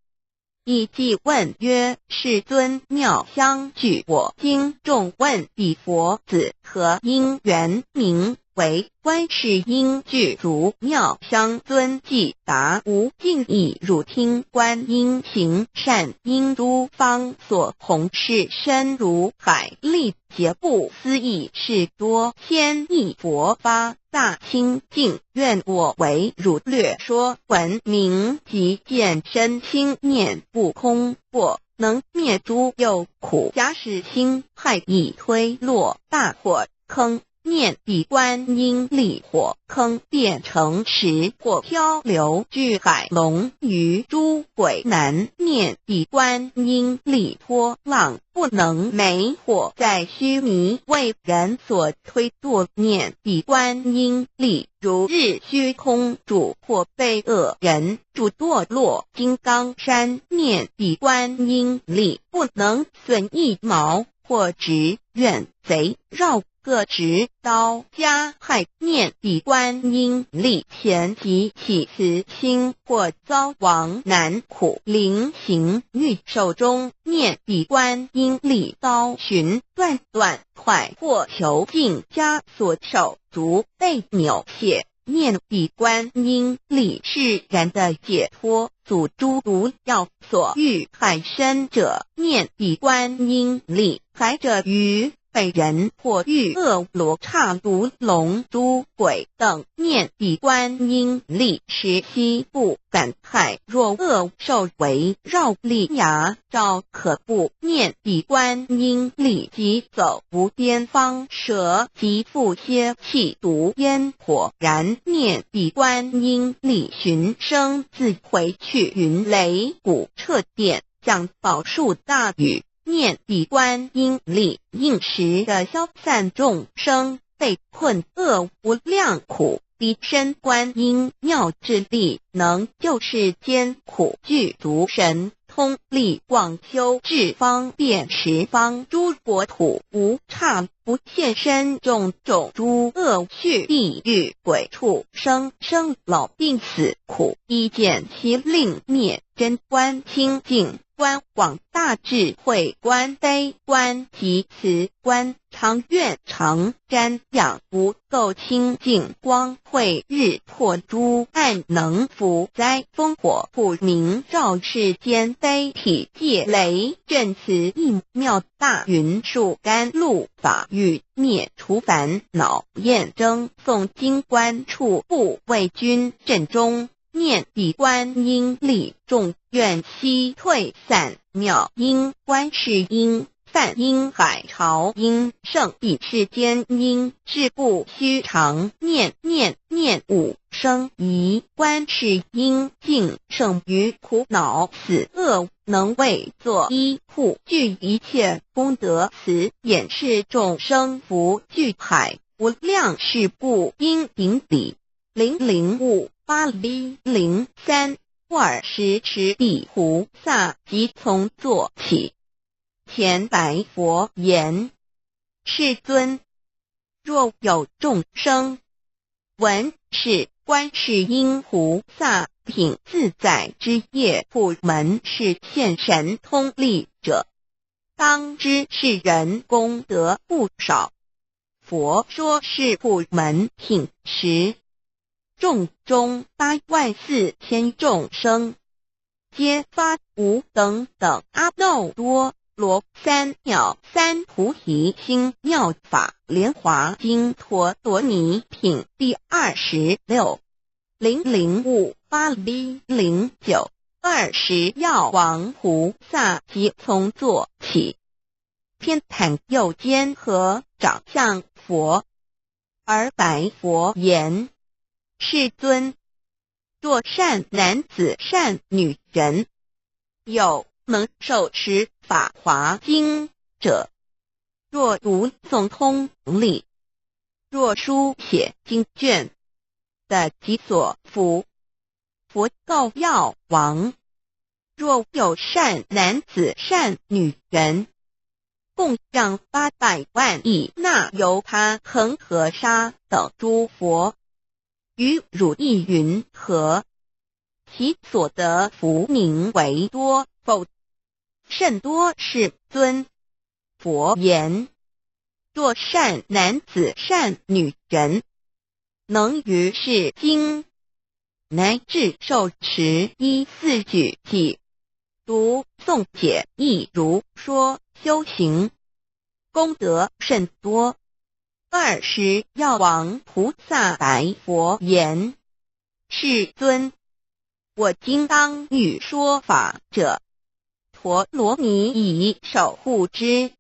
亦即问曰：世尊，妙香具我今众问彼佛子何因缘名为观世音具足？妙香尊即答：无尽意汝听观音行善因诸方所弘，是深如海，历劫不思议，是多千亿佛发大清净愿，我为汝略说闻名及见身心念不空，或能灭诸有苦。假使心害已推落大火坑，念彼观音力，火坑变成石，或漂流巨海，龙鱼诸鬼难。念彼观音力，波浪不能没，火在须弥为人所推度。念彼观音力，如日虚空住，或被恶人住堕落金刚山。念彼观音力，不能损一毛，或执怨贼绕各执刀加害。念彼观音力，前即起慈心，或遭亡难苦临行欲寿终。念彼观音力，刀寻断短快，或囚禁枷锁手足被扭谢。念彼观音力，是人的解脱，阻诸毒药所欲害身者。念彼观音力，财者愚，被人或遇恶罗刹毒龙诸鬼等。念彼观音力，时息不敢害若恶兽围绕，利牙 照可怖。念彼观音力，疾走无边方，蛇疾复歇气毒烟火燃。念彼观音力，寻声自毁去云雷鼓掣电降宝树大雨。念彼观音力，应时的消散众生被困厄无量苦，彼身观音妙智力，能救世间苦，具足神通力，广修智方便十方诸国土，无差不现身，种种诸恶趣地狱鬼畜生生老病死苦，一见其令灭。贞观清净观广大智慧观，悲观及慈观长远长瞻仰，无垢清净光慧日破诸暗，能伏灾风火不明照世间，悲体戒雷震慈意妙大云树甘露法雨灭除烦恼厌争。诵经观处部为君，慎终念彼观音力，众怨息退散。妙音观世音，梵音海潮音，圣彼世间音，志不虚长，念念念五声。以观世音境胜于苦恼死厄，能为作依护，具一切功德慈，演示众生福聚海。无量世部音顶礼。零零五八一零三，尔时持彼菩萨即从坐起，前白佛言：世尊，若有众生闻是观世音菩萨品自在之业，普门示现神通力者，当知是人功德不少。佛说是普门品时，众中八万四千众生皆发无等等阿耨多罗三藐三菩提心妙法。莲华经陀罗尼品第二十六。零零五八一零九，尔时药王菩萨即从坐起，偏袒右肩合掌向佛，而白佛言：世尊，若善男子善女人，有能受持法华经者，若读诵通礼，若书写经卷，得其所服。佛告药王：若有善男子善女人，供养八百万亿那由他恒河沙等诸佛，于汝意云何？其所得福名为多否？甚多，世尊。佛言：若善男子善女人，能于是经乃至受持依四句偈，读诵解义，如说修行，功德甚多。尔时药王菩萨白佛言：世尊，我今当欲说法者，陀罗尼已守护之。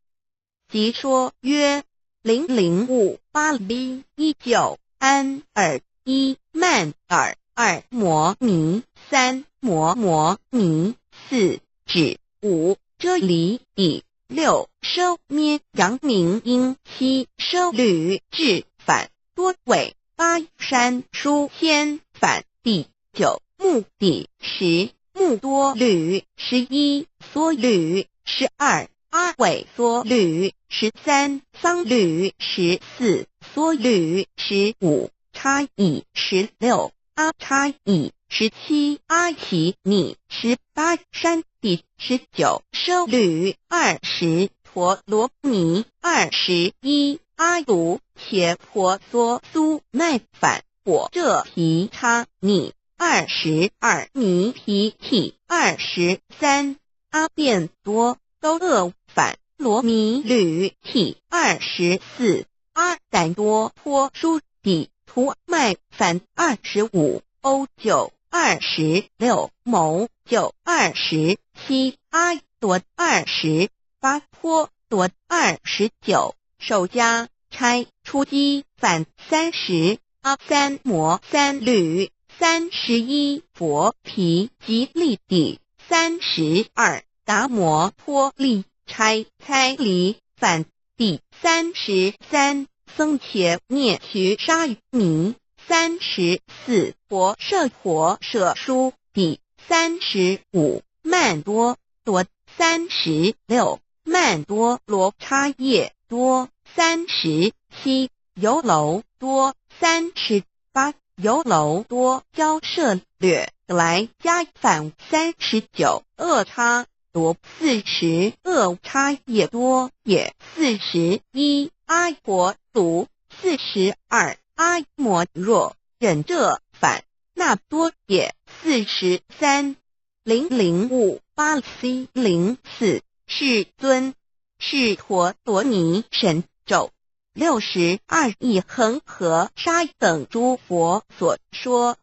即说曰：零零五八一一九，安尔一，曼尔二，摩尼三，摩摩尼四，指五，遮离已六，奢咩扬明音七，奢律至反多尾八，山书先反第九，目底十，目多律十一，缩律十二，阿尾缩律十三，桑律十四，缩律十五，差已十六，阿差已十七，阿奇尼十八，山底十九，奢律二十，陀罗尼二十一，阿卢伽婆娑苏麦反火热提叉尼二十二，尼提提二十三，阿便多多厄反罗尼律提二十四，阿胆多波舒底图麦反二十五，欧九二十六，谋九二十七，阿多二十八，波多二十九，首加差初基反三十，阿三摩三律三十一，佛提吉利底三十二，达摩波利差猜离反第三十三，僧伽耵须沙弥，三十四婆舍婆舍输地，三十五曼多罗，三十六曼多罗叉夜多，三十七尤楼多，三十八尤楼多交涉略来加返，三十九恶叉罗，四十恶叉夜多也，四十一阿婆罗，四十二阿摩若忍热返那多也，四十三零零五巴西零四世尊，是陀罗尼神咒。六十二亦恒河沙等诸佛所说。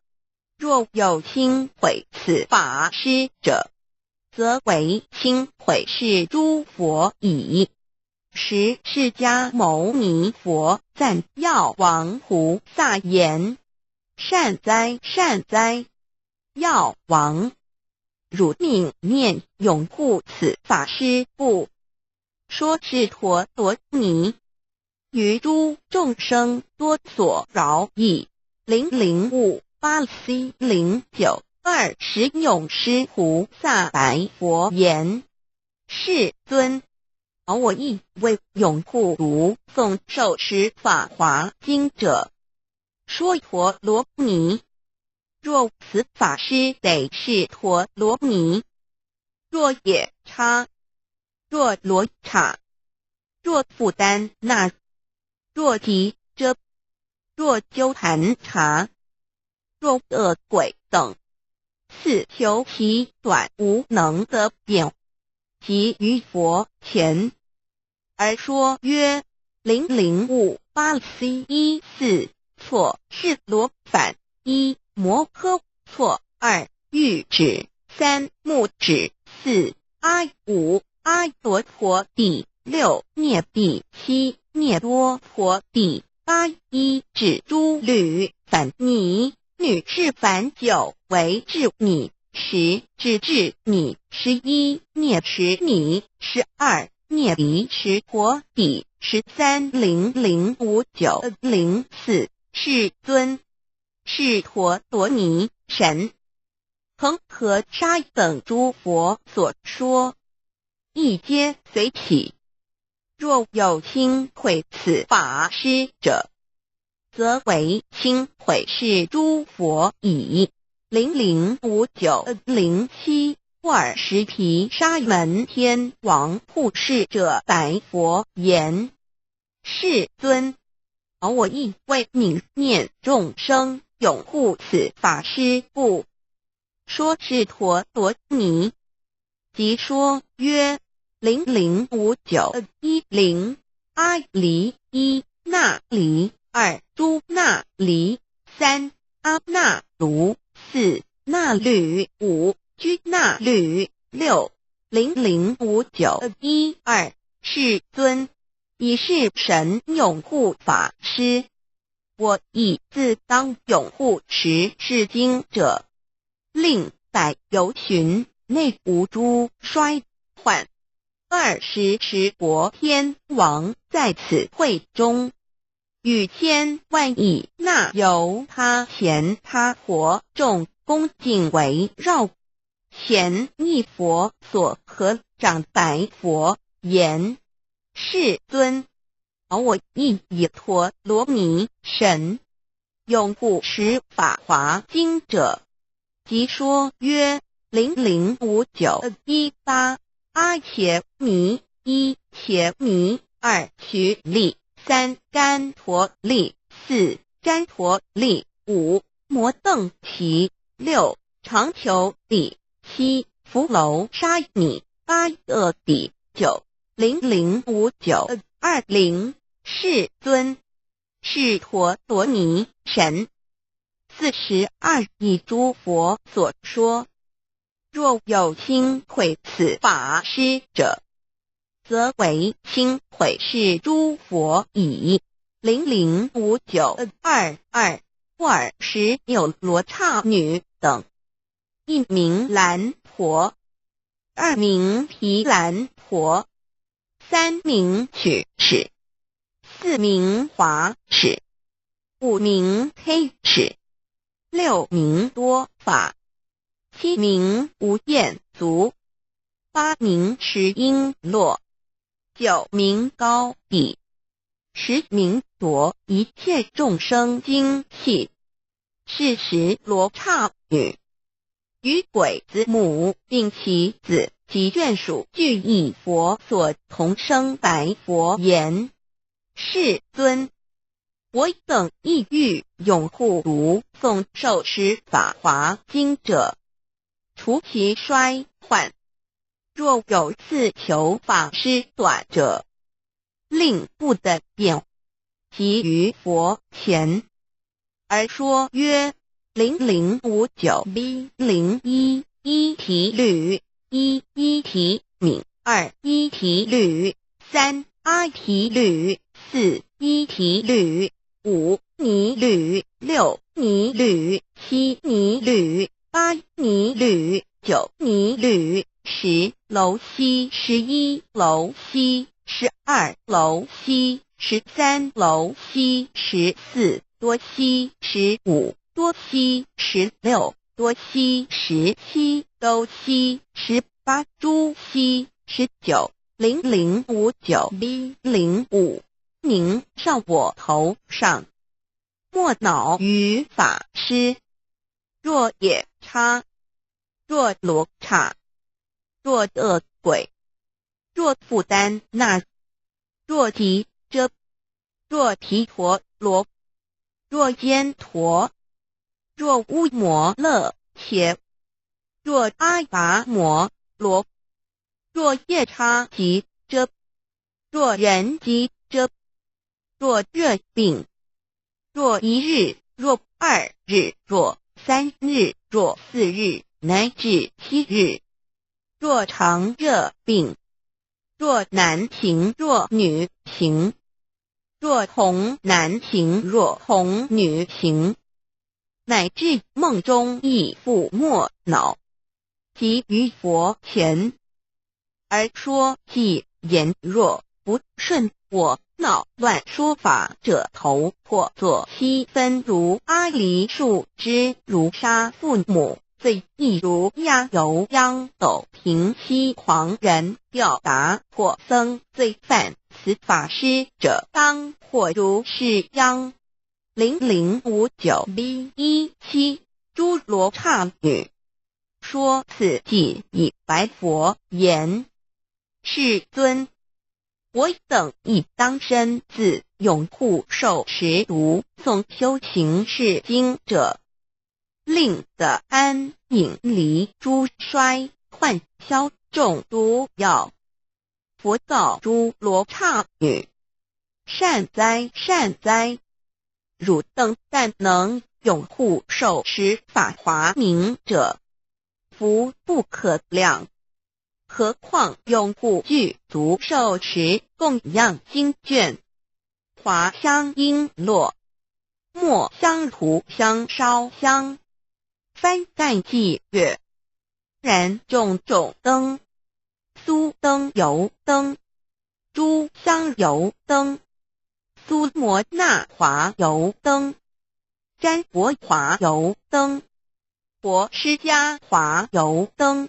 若有轻毁此法师者，则为轻毁是诸佛矣。时释迦牟尼佛赞药王菩萨言：善哉，善哉，药王！汝愐念拥护此法师不？说是陀罗尼于诸众生多所饶矣。零零五巴西零九二时，永失菩萨白佛言：世尊，我亦为拥护读诵受持法华经者，说陀罗尼。若此法师得是陀罗尼，若夜叉，若罗叉，若富丹那，若提遮，若鸠盘茶，若恶鬼等，似求其短，无能得辩，即于佛前而说曰：零零五巴西一四错，是罗返一摩诃错，二喻指，三目指，四阿无阿罗陀地，六灭地，七灭多陀地，八依止诸律返尼女至返九为至尼，十至至尼，十一灭持尼，十二灭离持陀地，十三零零五九零四世尊，是陀罗尼神。恒河沙等诸佛所说，亦皆随起。若有轻毁此法师者，则为轻毁是诸佛矣。零零五九零七二时，毗沙门天王护侍者白佛言：世尊，我亦为愐念众生，拥护此法师不？说是陀罗尼。即说曰：零零五九一零阿离，一那离，二朱那离，三阿那卢，四那律，五居那律，六零零五九一二世尊，以是神拥护法师。我亦自当拥护持是经者。令百由旬内无诸衰患。二时持国天王在此会中，与千万亿那由他贤他陀众恭敬围绕。前一佛所合掌白佛言：世尊，我亦以陀罗尼神，拥护持法华经者。即说曰：零零五九一八阿伽尼，一伽尼，二须利，三干陀利，四干陀利，五摩镫提，六长求利，七福楼沙尼，八恶底，九零零五九二零世尊，是陀罗尼神。四十二亦诸佛所说，若有轻毁此法师者，则为轻毁是诸佛矣。零零五九二二或十有罗刹女等，一名兰陀，二名毗兰陀，三名曲尺，四名华指，五名黑指，六名多法，七名无厌足，八名石璎珞，九名高低，十名夺一切众生精气。是时罗刹女 与鬼子母并其子及眷属俱诣佛所同声白佛言：世尊，我等意欲拥护读诵受持法华经者，除其衰患，若有赐求法师短者，令不得便，即于佛前 而说曰：零零五九B零一一提律，一一提敏，二一提律，三阿提律，四一提律，五泥律，六泥律，七泥律，八泥律，九泥律，十楼西，十一楼西，十二楼西，十三楼西，十四多西，十五多西，十六多西，十七都西，十八猪西，十九零零五九B零五，您上我头上，莫恼于法师。若夜叉，若罗刹，若恶鬼，若富旦那，若提遮，若提陀罗，若犍陀，若乌摩勒伽，若阿跋摩罗，若夜叉及遮，若人及遮，若月丙，若一日，若二日，若三日，若四日，乃至七日，若长若丙，若男行，若女行，若童男行，若童女行，乃至梦中亦复莫恼，即于佛前 而说偈言：若不顺我恼乱说法者，头破作七分，如阿梨树枝，如杀父母，罪亦如压油秧斗，平息狂人，吊打破僧罪犯。此法师者，当获如是殃。零零五九B一七，诸罗刹女。 说此偈已白佛言：世尊，我等亦当身自拥护受持读诵修行是经者，令得安隐离诸衰患，消众毒药。 佛告诸罗刹女：善哉，善哉！汝等但能拥护受持法华明者，福不可量，何况拥护具足受持供养经卷、华香璎珞、末香、涂香、烧香、 幡盖、祭月、燃种种灯，酥灯油灯、炁香油灯、苏摩那华油灯、占婆华油灯、婆施迦华油灯、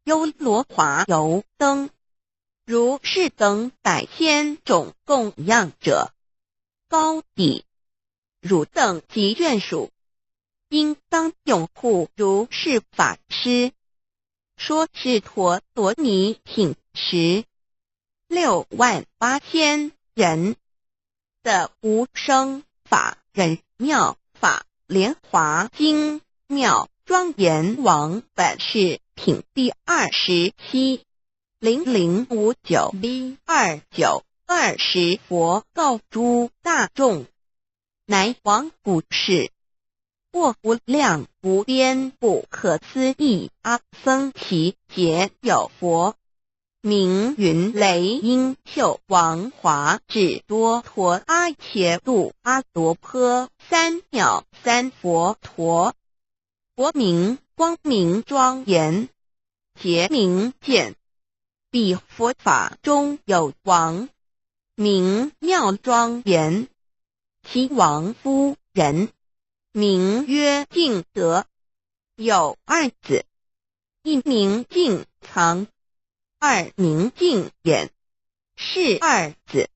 优罗华油灯，如是等百千种供养者，高低 汝等及眷属，应当拥护如是法师。说是陀罗尼品十，六万八千人的无生法忍妙法莲华经妙庄严王本是品第二十七，零零五九B二九二十佛告诸大众： 乃往古世，过无量无边不可思议阿僧祇劫有佛，名云雷音秀王华智多陀阿伽度阿罗波三藐三佛陀，佛名光明庄严，劫名见。彼佛法中有王名妙庄严，其王夫人名曰净德，有二子，一名净藏，二名净眼，是二子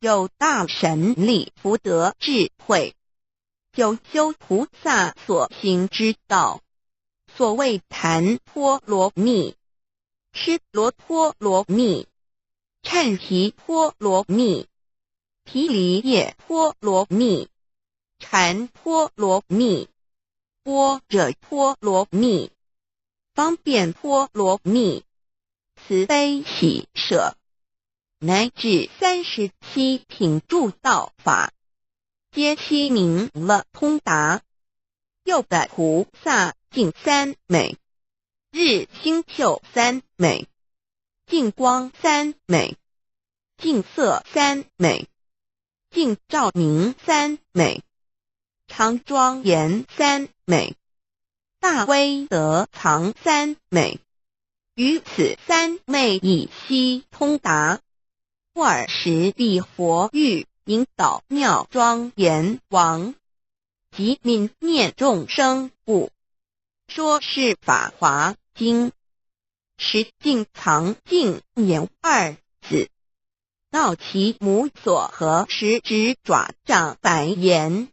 有大神力，福德智慧，有修菩萨所行之道。所谓檀陀罗蜜、尸罗陀罗蜜、刹提陀罗蜜、毗梨耶陀罗蜜、禅陀罗蜜、般若陀罗蜜、方便陀罗蜜、慈悲喜舍，乃至三十七品诸道法，皆悉名了通达。又得菩萨净三昧、日清秀三昧、 净光三昧、净色三昧、净照明三昧、常庄严三昧、大威德藏三昧，于此三昧已悉通达。尔时彼佛欲引导妙庄严王，即愍念众生故，说是法华经。 时净藏净眼二子，到其母所合十指爪，长白言：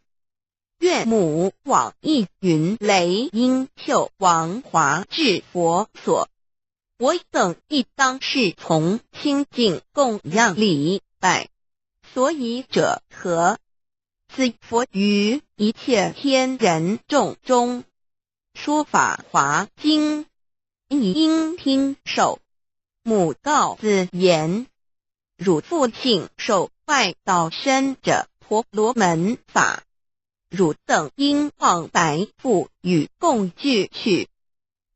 愿母往意云：雷音秀王华至佛所，我等亦当侍从清净供养礼拜，所以者何？此佛于一切天人众中 说法华经，以音听受。母告子言：汝父信受外道生者婆罗门法，汝等应往白父与共俱去，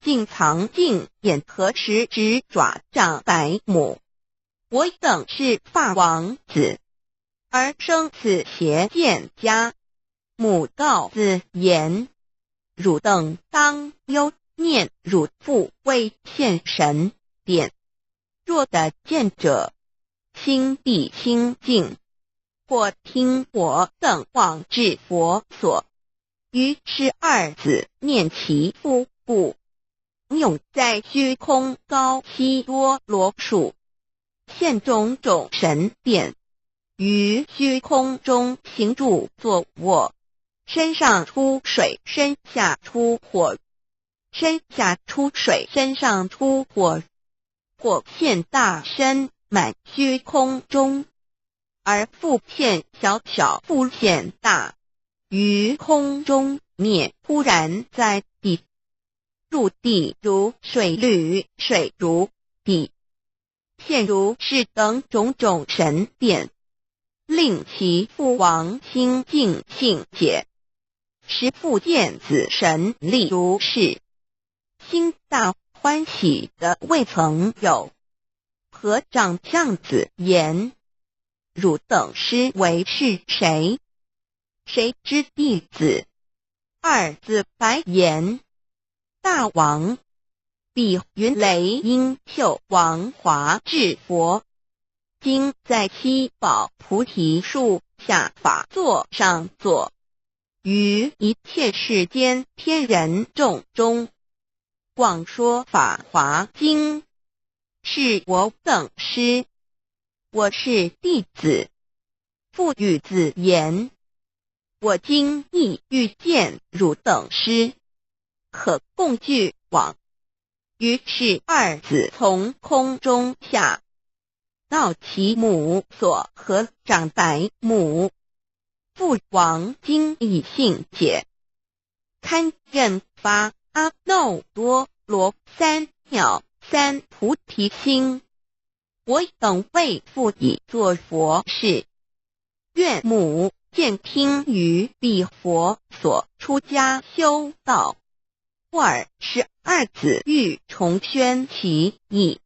净藏净眼合十指爪，长白母。我等是法王子，而生此邪见家。 母告子言：汝等当忧念汝父未现神变，若得见者，心必清净。或听我等往至佛所。于是二子念其父故，永在虚空高栖多罗树，现种种神变，于虚空中行住坐卧，身上出水，身下出火，身下出水，身上出火，火现大，身满虚空中，而复现小，小复现大，于空中灭，忽然在地。入地如水绿，水如地，现如是等种种神变，令其父王心净性解。时父见子神力如是，心大欢喜的未曾有。合掌向子言：汝等师为是谁？谁之弟子？二子白言：大王，彼云雷音秀王华至佛，今在栖宝菩提树下法座上坐，于一切世间天人众中广说法华经，是我等师。我是弟子。父与子言：我今亦欲见汝等师，可共俱往。于是二子从空中下，到其母所合，长白母。父王今已性解，堪任发阿耨多罗三藐三菩提心。我等为父已作佛事，愿母见听于彼佛所，出家修道。尔时二子欲重宣其意，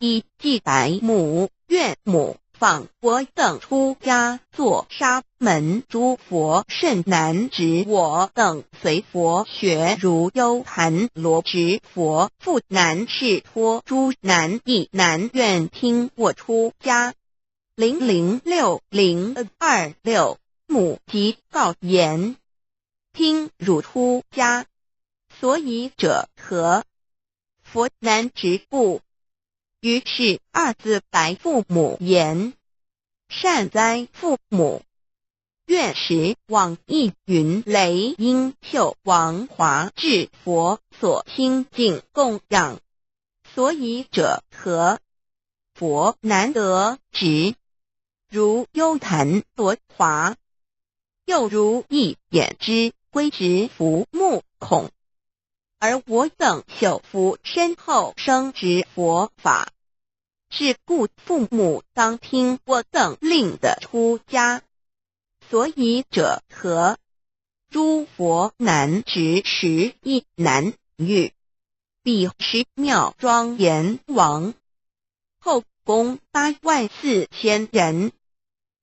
以偈白母：愿母放我等出家作沙门诸佛甚难执，我等随佛学如优盘罗执佛，复难释脱诸难，亦难愿听我出家。零零六零二六，母即告言，听汝出家。所以者何？佛难执故。于是二子白父母言：善哉父母，愿使往意云雷音秀王华至佛所亲近供养。所以者何？佛难得执，如幽潭夺华，又如一眼之归执浮木孔，而我等久伏深厚生执佛法，是故父母当听我等令得出家。所以者何？诸佛难执十一难遇，彼十妙庄严王，后宫八万四千人，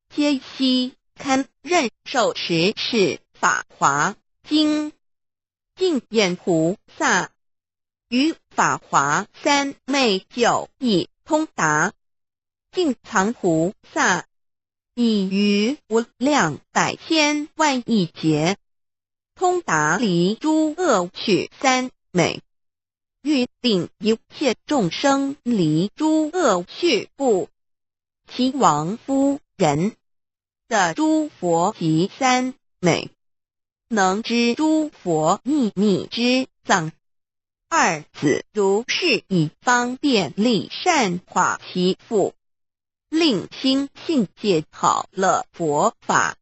皆悉堪忍受十世法华经。 净眼菩萨，于法华三昧就已通达。净藏菩萨，已于无量百千万亿劫通达离诸恶趣三昧，欲令一切众生离诸恶趣故。其王夫人 得诸佛及三昧，能知诸佛秘密之藏。二子如是以方便力善化其父，令心信解好了佛法。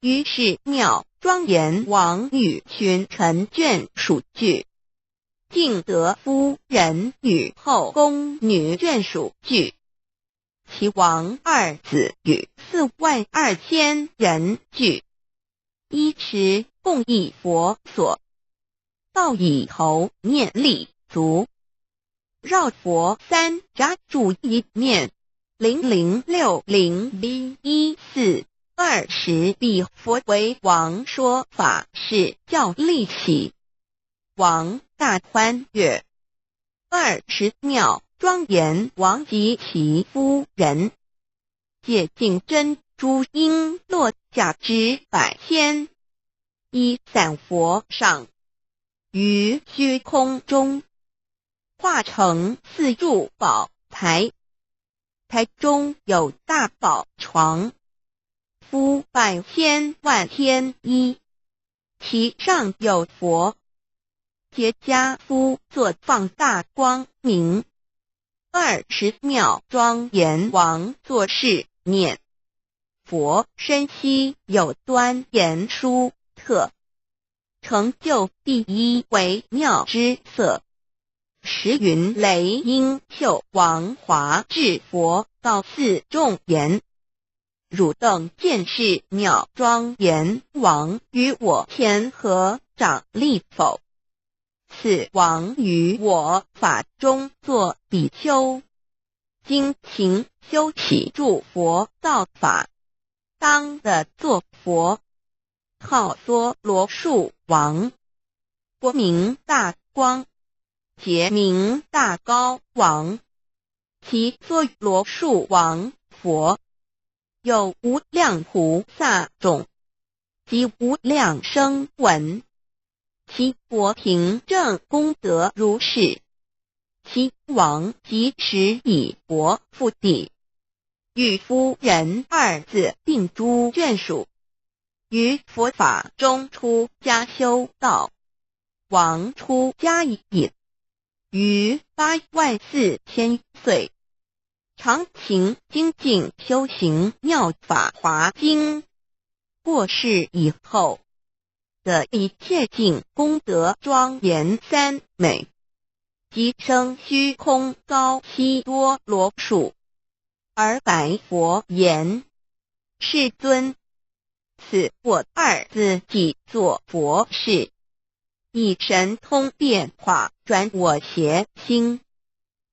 于是妙庄严王与群臣眷属俱， 净德夫人与后宫女眷属俱，齐王二子与四万二千人俱，衣食供贻佛所。到以头面礼足，绕佛三匝住一面。零零六零B一四二十比佛为王说法是教立起。 王大欢曰：二十妙庄严王及其夫人，解尽珍珠璎珞价值百千，以散佛上，于虚空中化成四柱宝台。 台中有大宝床，敷百千万千衣，其上有佛。结跏趺坐放大光明。二十妙庄严王作是念：佛身稀有端严殊特， 成就第一微妙之色。时云雷音秀王华至佛告四众言：汝等见是妙庄严王于我前合掌立否？此王于我法中作比丘，精勤修习诸佛道法，当得作佛。 号梭罗树王，国名大光，节名大高王。其梭罗树王佛，有无量菩萨种，及无量声闻。其国平正功德如是。其王即时以国覆彼， 与夫人二子并诸眷属，于佛法中出家修道。王出家已，于八万四千岁，常勤精进修行妙法华经。过世以后， 得一切尽功德庄严三昧，即生虚空高悉多罗树，而白佛言：世尊，此我二子即作佛世，以神通变化转我邪心，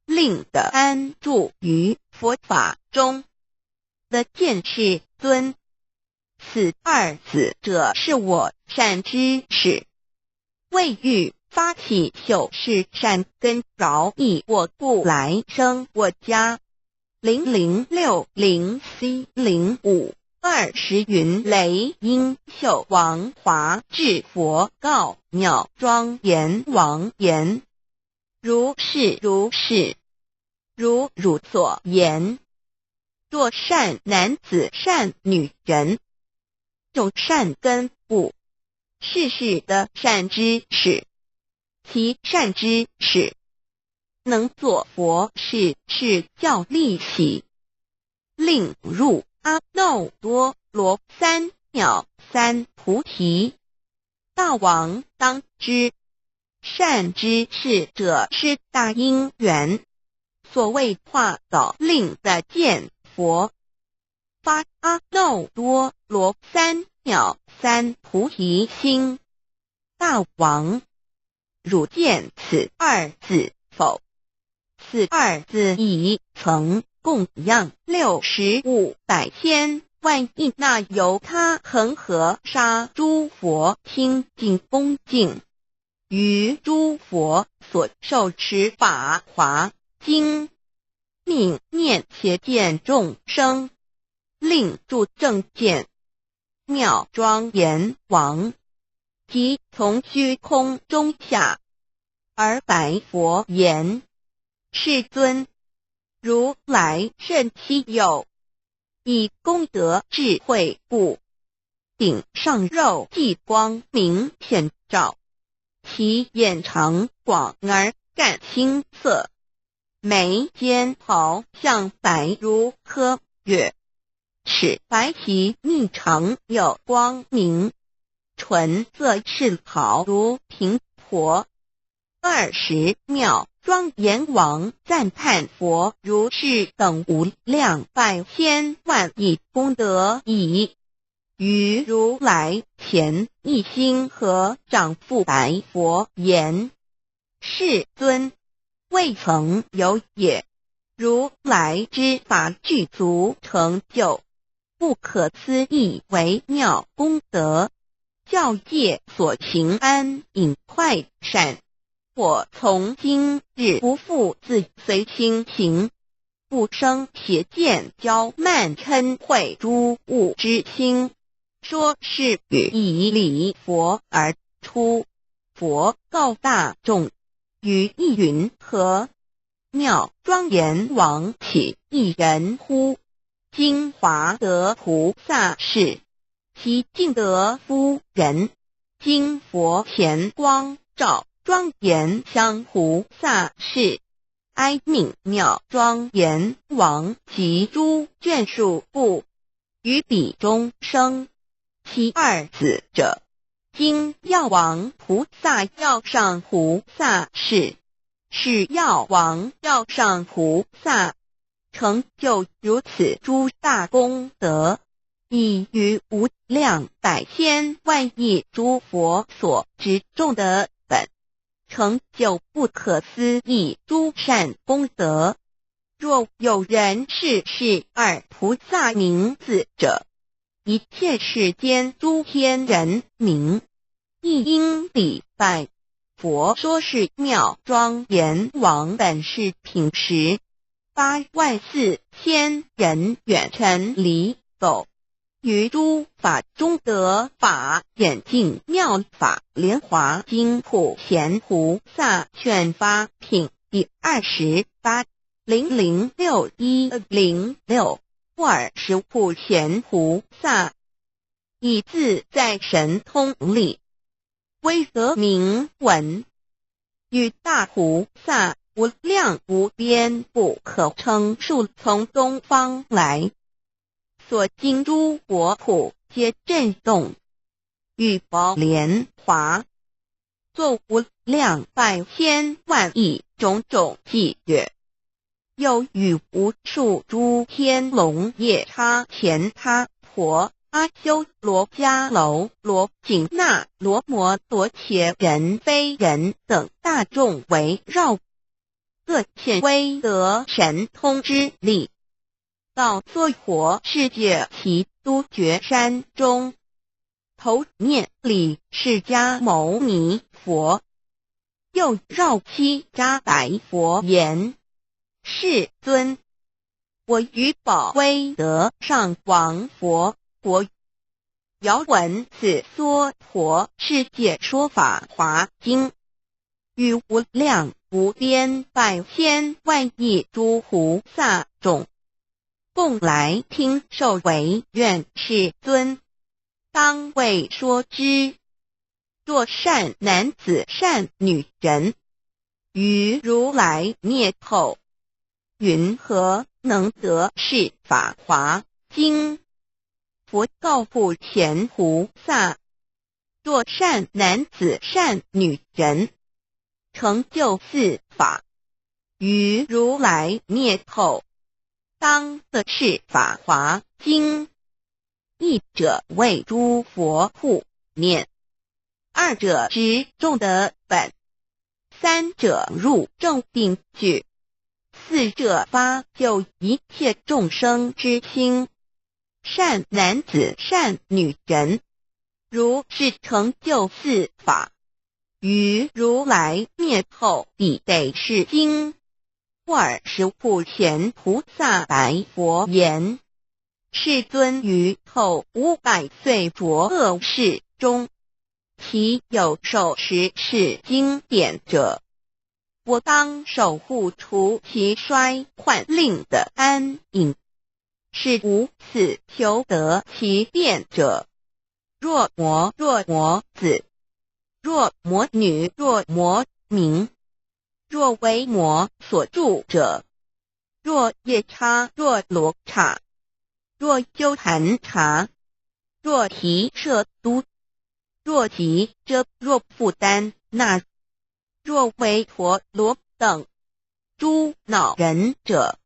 令得安住于佛法中。 得见世尊，此二子者是我善知识，未欲发起修是善根着意，我故来生我家。零零六零 C 零五二十云雷音秀王华至佛告妙庄阎王言：如是如是，如汝所言，作善男子善女人，种善根部，是是得善知识，其善知识能作佛事，是教利喜，令入阿耨多罗三藐三菩提。大王当知，善知识者是大因缘，所谓化导令得见佛，发阿耨多罗三藐三菩提心。大王，汝见此二字否？此二字已曾供养六十五百千万亿那由他恒河沙诸佛，听经恭敬，于诸佛所受持法华经，泯灭邪见众生，令诸正见。妙庄阎王即从虚空中下，而白佛言：世尊，如来甚希有，以功德智慧故，顶上肉髻光明遍照，其眼长广而绛青色，眉间袍像白如科月， 齿白其蜜常有光明，唇色赤毫如苹婆。二十妙庄阎王赞叹佛如是等无量百千万亿功德已，于如来前一心合掌复白佛言：世尊，未曾有也。如来之法具足成就，不可思议微妙功德，教业所行安隐快善。我从今日不复自随心行，不生邪见骄慢嗔恚诸物之心，说是语以礼佛而出。佛告大众：于意云何？妙庄阎王岂一人乎？今华德菩萨是，其尽得夫人。今佛前光照庄严香菩萨是，哀悯妙庄阎王及诸眷属故。于彼中生其二子者，今药王菩萨、药上菩萨是，是药王、药上菩萨成就如此诸大功德，已于无量百千万亿诸佛所执众的本，成就不可思议诸善功德。若有人视是二菩萨名字者，一切世间诸天人民亦应礼拜。佛说是妙庄阎王本是品时，八万四千人远尘离走，于诸法中得法眼净妙法莲华经普贤菩萨劝发品第二十八。零零六一零六，尔时普贤菩萨以自在神通力，威德名闻，与大菩萨无量无边不可称数从东方来，所经诸国土皆震动，雨雹莲华，作无量百千万亿种种偈曰：又与无数诸天龙夜叉乾闥婆阿修罗迦楼罗紧那罗摩罗伽人非人等大众围绕，各现威德神通之力，到娑婆世界其都觉山中，头面礼释迦牟尼佛，又绕膝扎白佛言：世尊，我与宝贝得上王佛国。 姚文子说佛世界说法华经，与无量无边百千万亿诸菩萨众，共来听受。唯愿世尊当为说之。若善男子善女人，于如来灭后，云何能得是法华经？佛告复前菩萨：若善男子善女人，成就四法，于如来灭后，当得是法华经。 一者为诸佛护念，二者执众德本，三者入正定趣，四者发就一切众生之心。善男子善女人，如是成就四法，于如来灭后，彼得是经。 尔时普贤菩萨白佛言：世尊于后五百岁佛恶世中，岂有受持是经典者？我当守护除其衰患令的安隐，使无死求得其变者。若魔若魔子，若魔女若魔民， 若为魔所住者，若夜叉若罗刹，若修盘茶，若提舍都，若提遮若负担那，若为陀罗等诸恼人者，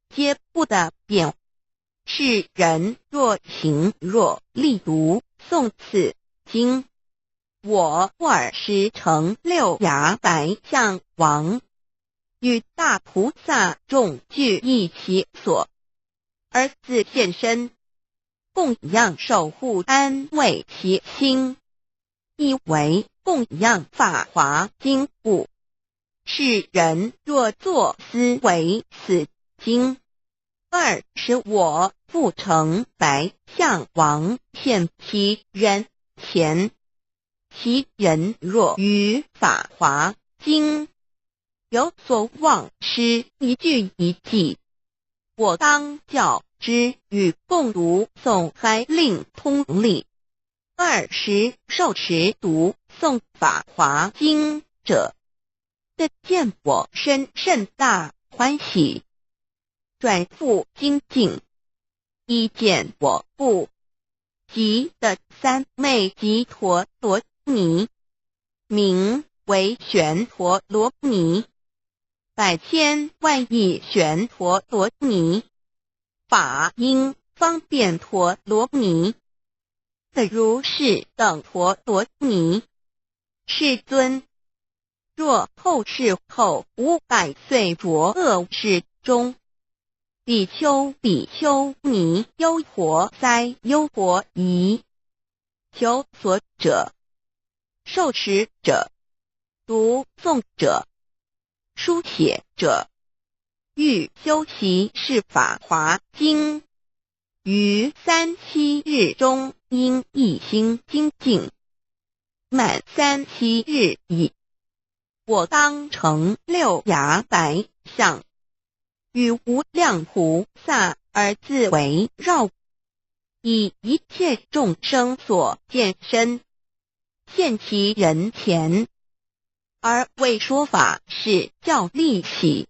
皆不得变。世人若行若礼读诵此经， 我尔时乘六牙白象王，与大菩萨众俱诣其所，而自现身，供养守护安慰其心。意为供养法华经故。世人若作思惟此经， 尔时我复乘白象王现其人前。其人若于法华经有所忘失一句一偈，我当教之与共读诵，还令通利。尔时受持读诵法华经者， 得见我身甚大欢喜，转复精进，一见我不及的三昧悉陀罗尼，名为旋陀罗尼，百千万亿旋陀罗尼，法音方便陀罗尼，的如是等陀罗尼。世尊， 若后世后五百岁佛恶世中，比丘比丘尼优婆塞优婆夷，求佛者，受持者，读诵者，书写者，欲修习是法华经，于三七日中应一心精进，满三七日已， 我当乘六牙白象，与无量菩萨而自围绕，以一切众生所见身，现其人前，而为说法是教利喜，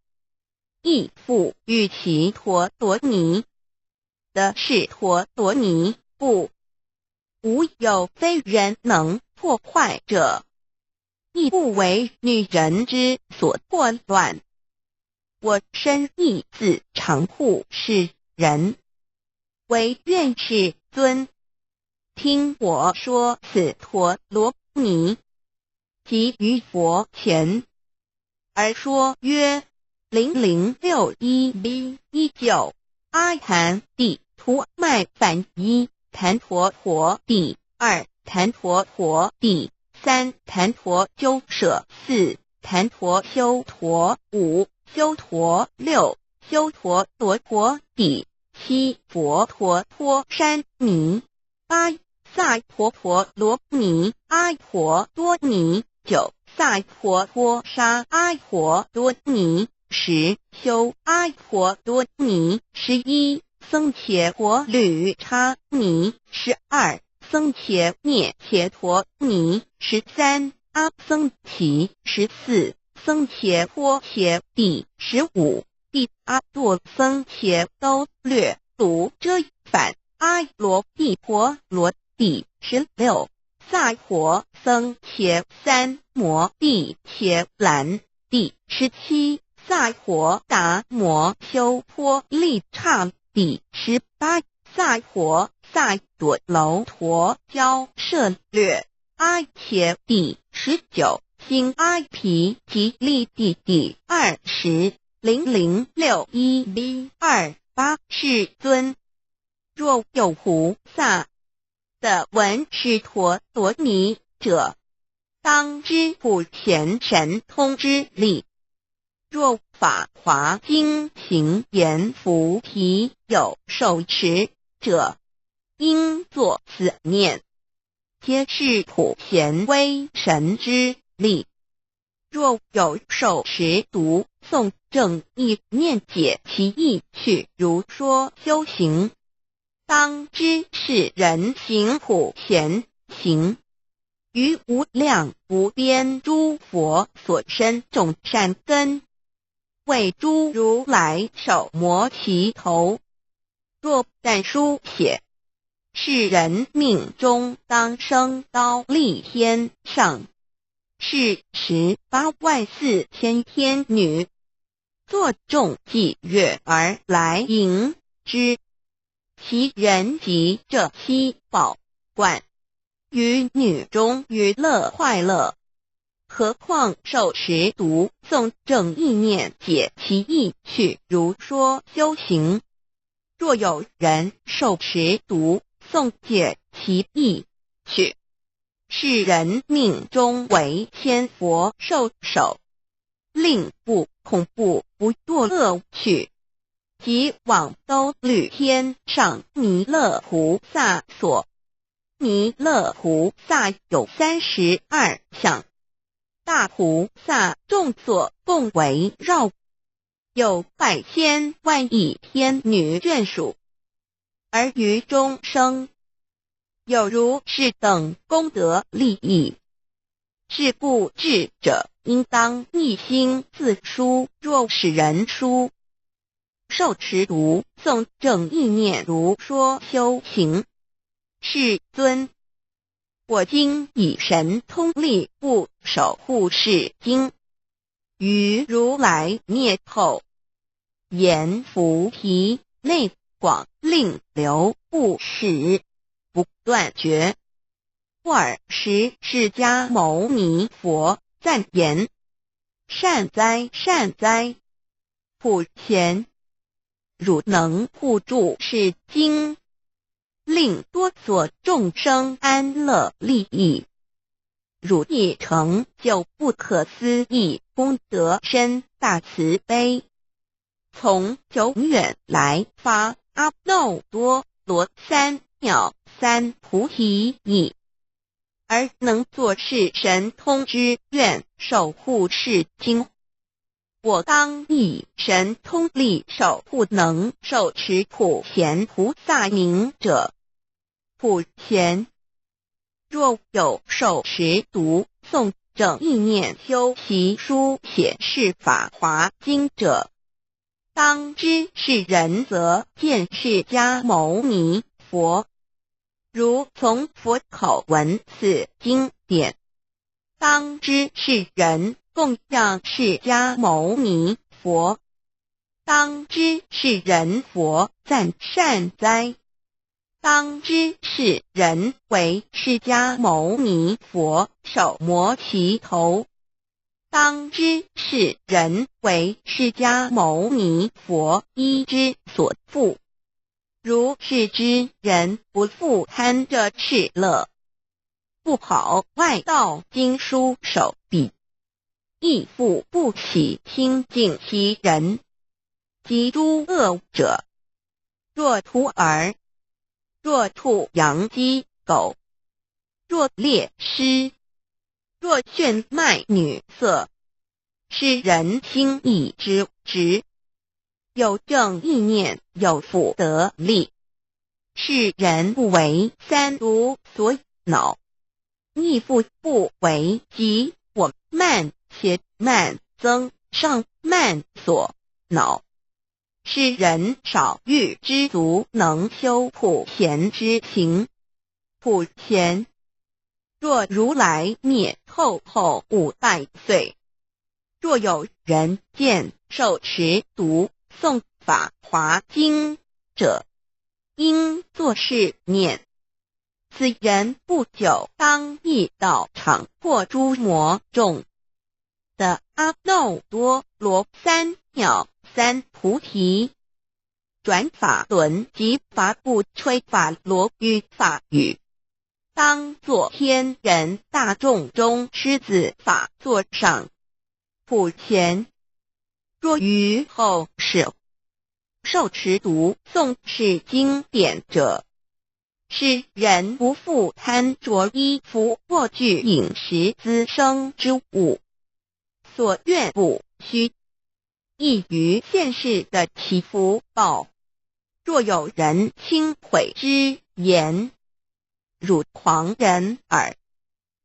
亦复与其陀罗尼的是陀罗尼故，无有非人能破坏者，亦不为女人之所破乱。我身亦自常护世人，唯愿世尊听我说此陀罗尼。 即于佛前而说曰：零零六一B一九，阿含帝土麦饭一，盘陀陀帝二，盘陀陀帝三，盘陀修舍四，盘陀修陀五，修陀六，修陀罗婆帝，七佛陀婆舍尼，八 萨婆陀罗尼阿婆多尼，九 萨婆陀沙阿婆多尼，十 修阿婆多尼，十一 僧伽婆吕叉尼，十二 僧伽灭伽陀尼，十三 阿僧祇，十四 僧伽波伽帝，十五 帝阿多僧伽兜略卢遮返阿罗帝婆罗帝，十六 萨婆僧伽三摩帝伽兰帝，十七 萨婆达摩修波利刹帝，十八 萨婆萨多楼陀交舍略阿伽帝，十九 新阿毗提利帝帝，二十 零零六一 B 二八 世尊。若有菩萨的闻是陀罗尼者，当知普贤神通之力。若法华经行言菩提有受持者，应作此念，皆是普贤威神之力。若有受持读诵正意念解其意趣如说修行，当知是人行普贤行，于无量无边诸佛所生众善根，为诸如来手摩其头。若但书写，是人命终当生刀立天上，是十八万四千天女，作众计月而来迎之。其人及这七宝观，于女中娱乐快乐。何况受持读诵正意念解其意趣如说修行，若有人受持读诵解其意趣，是人命终为天佛授首，令不恐怖不堕恶趣，即往兜率天上弥勒菩萨所。弥勒菩萨有三十二相，大菩萨众所共围绕，有百千万亿天女眷属，而于众生有如是等功德利益。是故智者应当一心自书，若使人书受持读诵正意念如说修行。世尊，我今以神通力不守护世经，于如来灭后，言菩提内广令流不止，不断绝。尔时释迦牟尼佛赞言：善哉，善哉，普贤，汝能护住世经，令多所众生安乐利益，汝亦成就不可思议功德深大慈悲，从久远来发阿耨多罗三藐三菩提已，而能作是神通之愿，守护世经。我当以神通力守护能受持普贤菩萨名者。普贤，若有受持读诵正意念修习书写是法华经者，当知是人则见释迦牟尼佛，如从佛口闻此经典，当知是人供养释迦牟尼佛，当知是人佛赞善哉，当知是人为释迦牟尼佛手摩其头，当知是人为释迦牟尼佛衣之所覆。如是之人不复贪着趣乐，不好外道经书首笔，亦复不起清净其人，及诸恶者。若徒儿，若畜羊鸡狗，若猎狮，若炫迈女色，是人心意之直。有正意念，有福德力，是人不为三毒所恼，亦复不为饥火慢且慢增上慢所恼，是人少欲知足，能修普贤之行。普贤，若如来灭后后五百岁，若有人见受持读诵法华经者，应作是念：此人不久当诣道场破诸魔众的阿耨多罗三藐三菩提。转法轮及法布吹法罗于法语，当作天人大众中狮子法座上。普贤，若于后世受持读诵是经典者，是人不复贪着衣服卧具饮食资生之物，所愿不虚，亦于现世得其福报。若有人轻毁之言，汝狂人耳，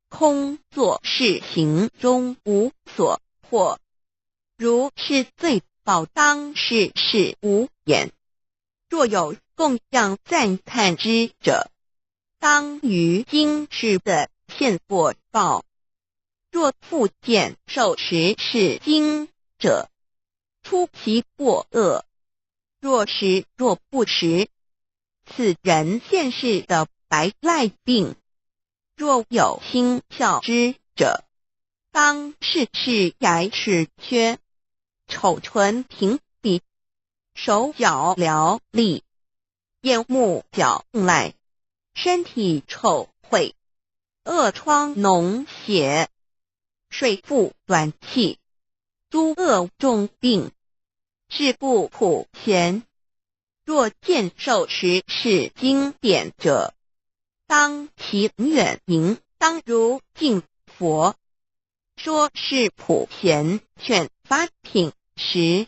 空作是行中无所获。如是罪报当世是无眼。若有供养赞叹之者，当于今世得现果报。若复见受持是经者，出其过恶。若实若不实，此人现世得白癩病。若有心窍之者，当世是牙齿缺，丑唇平筚，手脚燎痢，眼目皎赖，身体臭秽，恶疮脓血，水腹短气，诸恶重病，是故普贤，若见受持是经典者，当其远迎，当如敬佛。说是普贤劝发品时，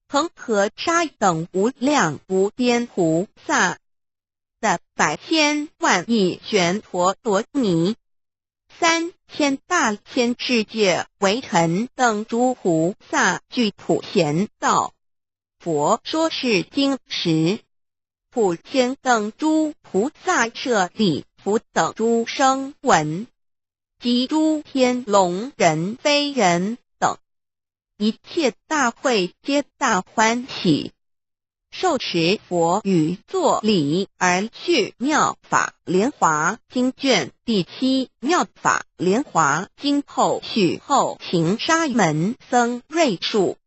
恒河沙等无量无边菩萨，的百千万亿旋陀罗尼，三千大千世界为尘等诸菩萨具普贤道。佛说是经时，普贤等诸菩萨舍利弗等诸声闻，及诸天龙人非人等，一切大会皆大欢喜，受持佛语，作礼而去妙法莲华经卷第七。妙法莲华经后序后行沙门僧瑞树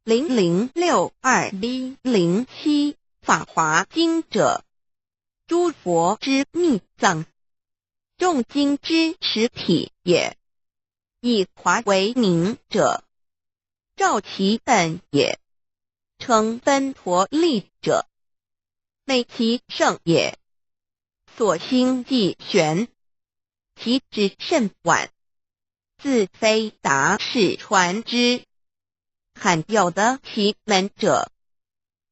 零零六二一零七。法华经者，诸佛之密藏，众经之实体也。以华为名者，照其本也。成分陀利者，昧其圣也。所兴既玄，其旨甚晚，自非达世传之。罕有得其门者，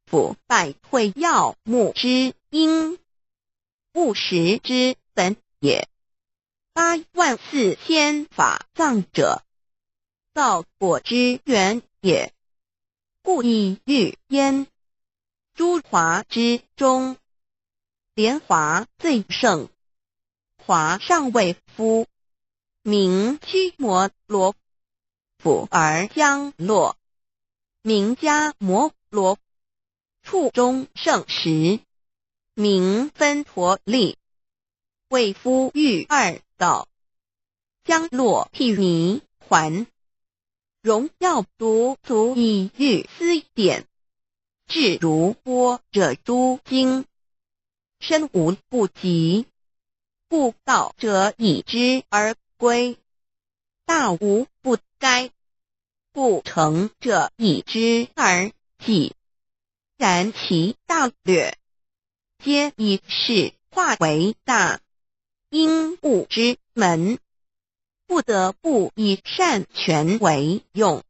复拜会耀目之因，悟识之本也。八万四千法藏者，道果之源也。故以喻焉，诸华之中，莲华最胜。华上为夫，名须摩罗， 覆而将落，名迦摩罗。处中盛时，名分陀利。为夫喻二道，将落毗尼还。荣耀独足以喻斯典，至如般若诸经，深无不及，故道者以之而归，大无不该，故成者以之而起。展其大略，皆以事化为大，因物之门，不得不以善权为用，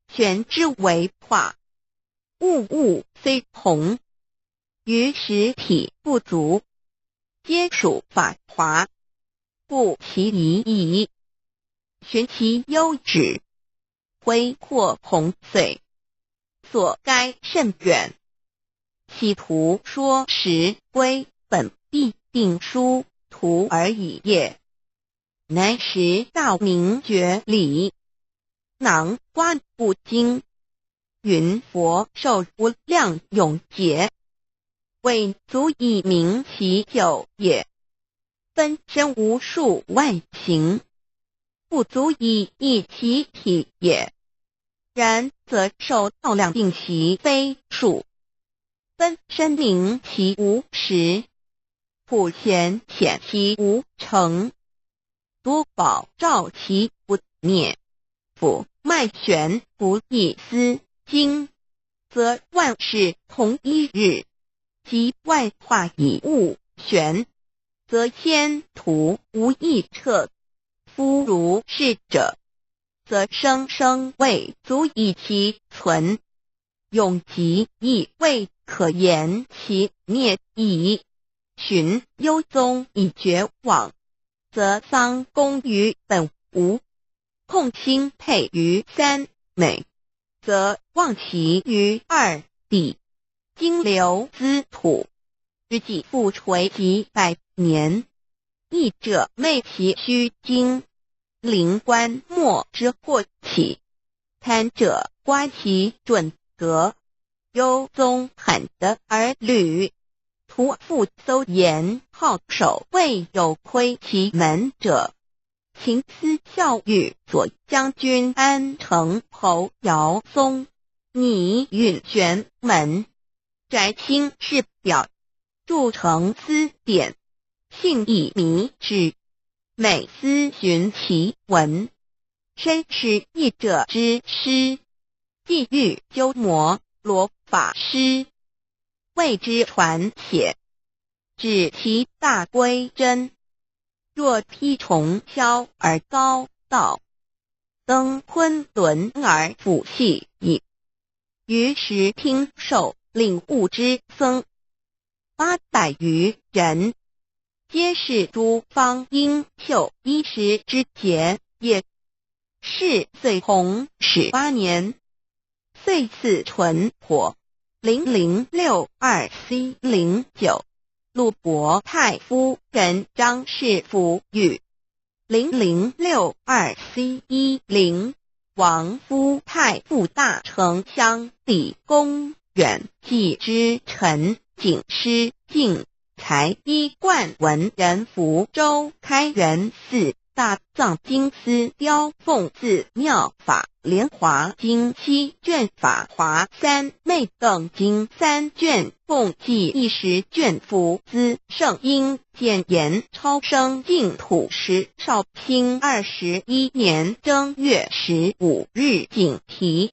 权之为化，物物非同，于实体不足，皆属法华，故其宜矣。寻其优旨， 恢获洪燧，所该甚远。企图说时归本，必定殊途而已也。南时大明觉礼，囊观不经，云佛授无量永劫，未足以明其久也。分身无数万形，不足以一其体也。然则受道量并习非数，分身明其无时，普贤显其无成，夺宝照其不灭， 复脉玄不异思经，则万事同一日，即万化以物玄，则仙途无异彻。夫如是者，则生生未足以其存，永即亦未可言其灭矣。寻幽宗以绝往，则丧功于本无，空心配于三昧，则忘其于二地，经流滋土，日既复垂几百年。译者昧其虚经，灵观末之惑起，谈者观其准则。幽宗罕得而旅，徒复搜言号首未有窥其门者， 勤思校谕左将军安城侯姚松，拟运玄门，宅清室表，著成思典，信以迷之，每思寻其文，深是译者之师，既欲究摩罗法师，谓之传写，指其大归真。 若披重霄而高道，登昆仑而抚细矣。于时听受领悟之僧，八百余人，皆是诸方英秀一时之杰也。是岁弘始八年， 岁次纯火，零零六二C零九，陆伯太夫人张氏服御，零零六二C一零，王夫太傅大丞相李公远祭之臣景师敬 才衣冠文人福州开元寺大藏经寺雕凤寺妙法莲华经七卷法华三昧藏经三卷共计一十卷福资圣音简言超生净土时绍兴二十一年正月十五日景题。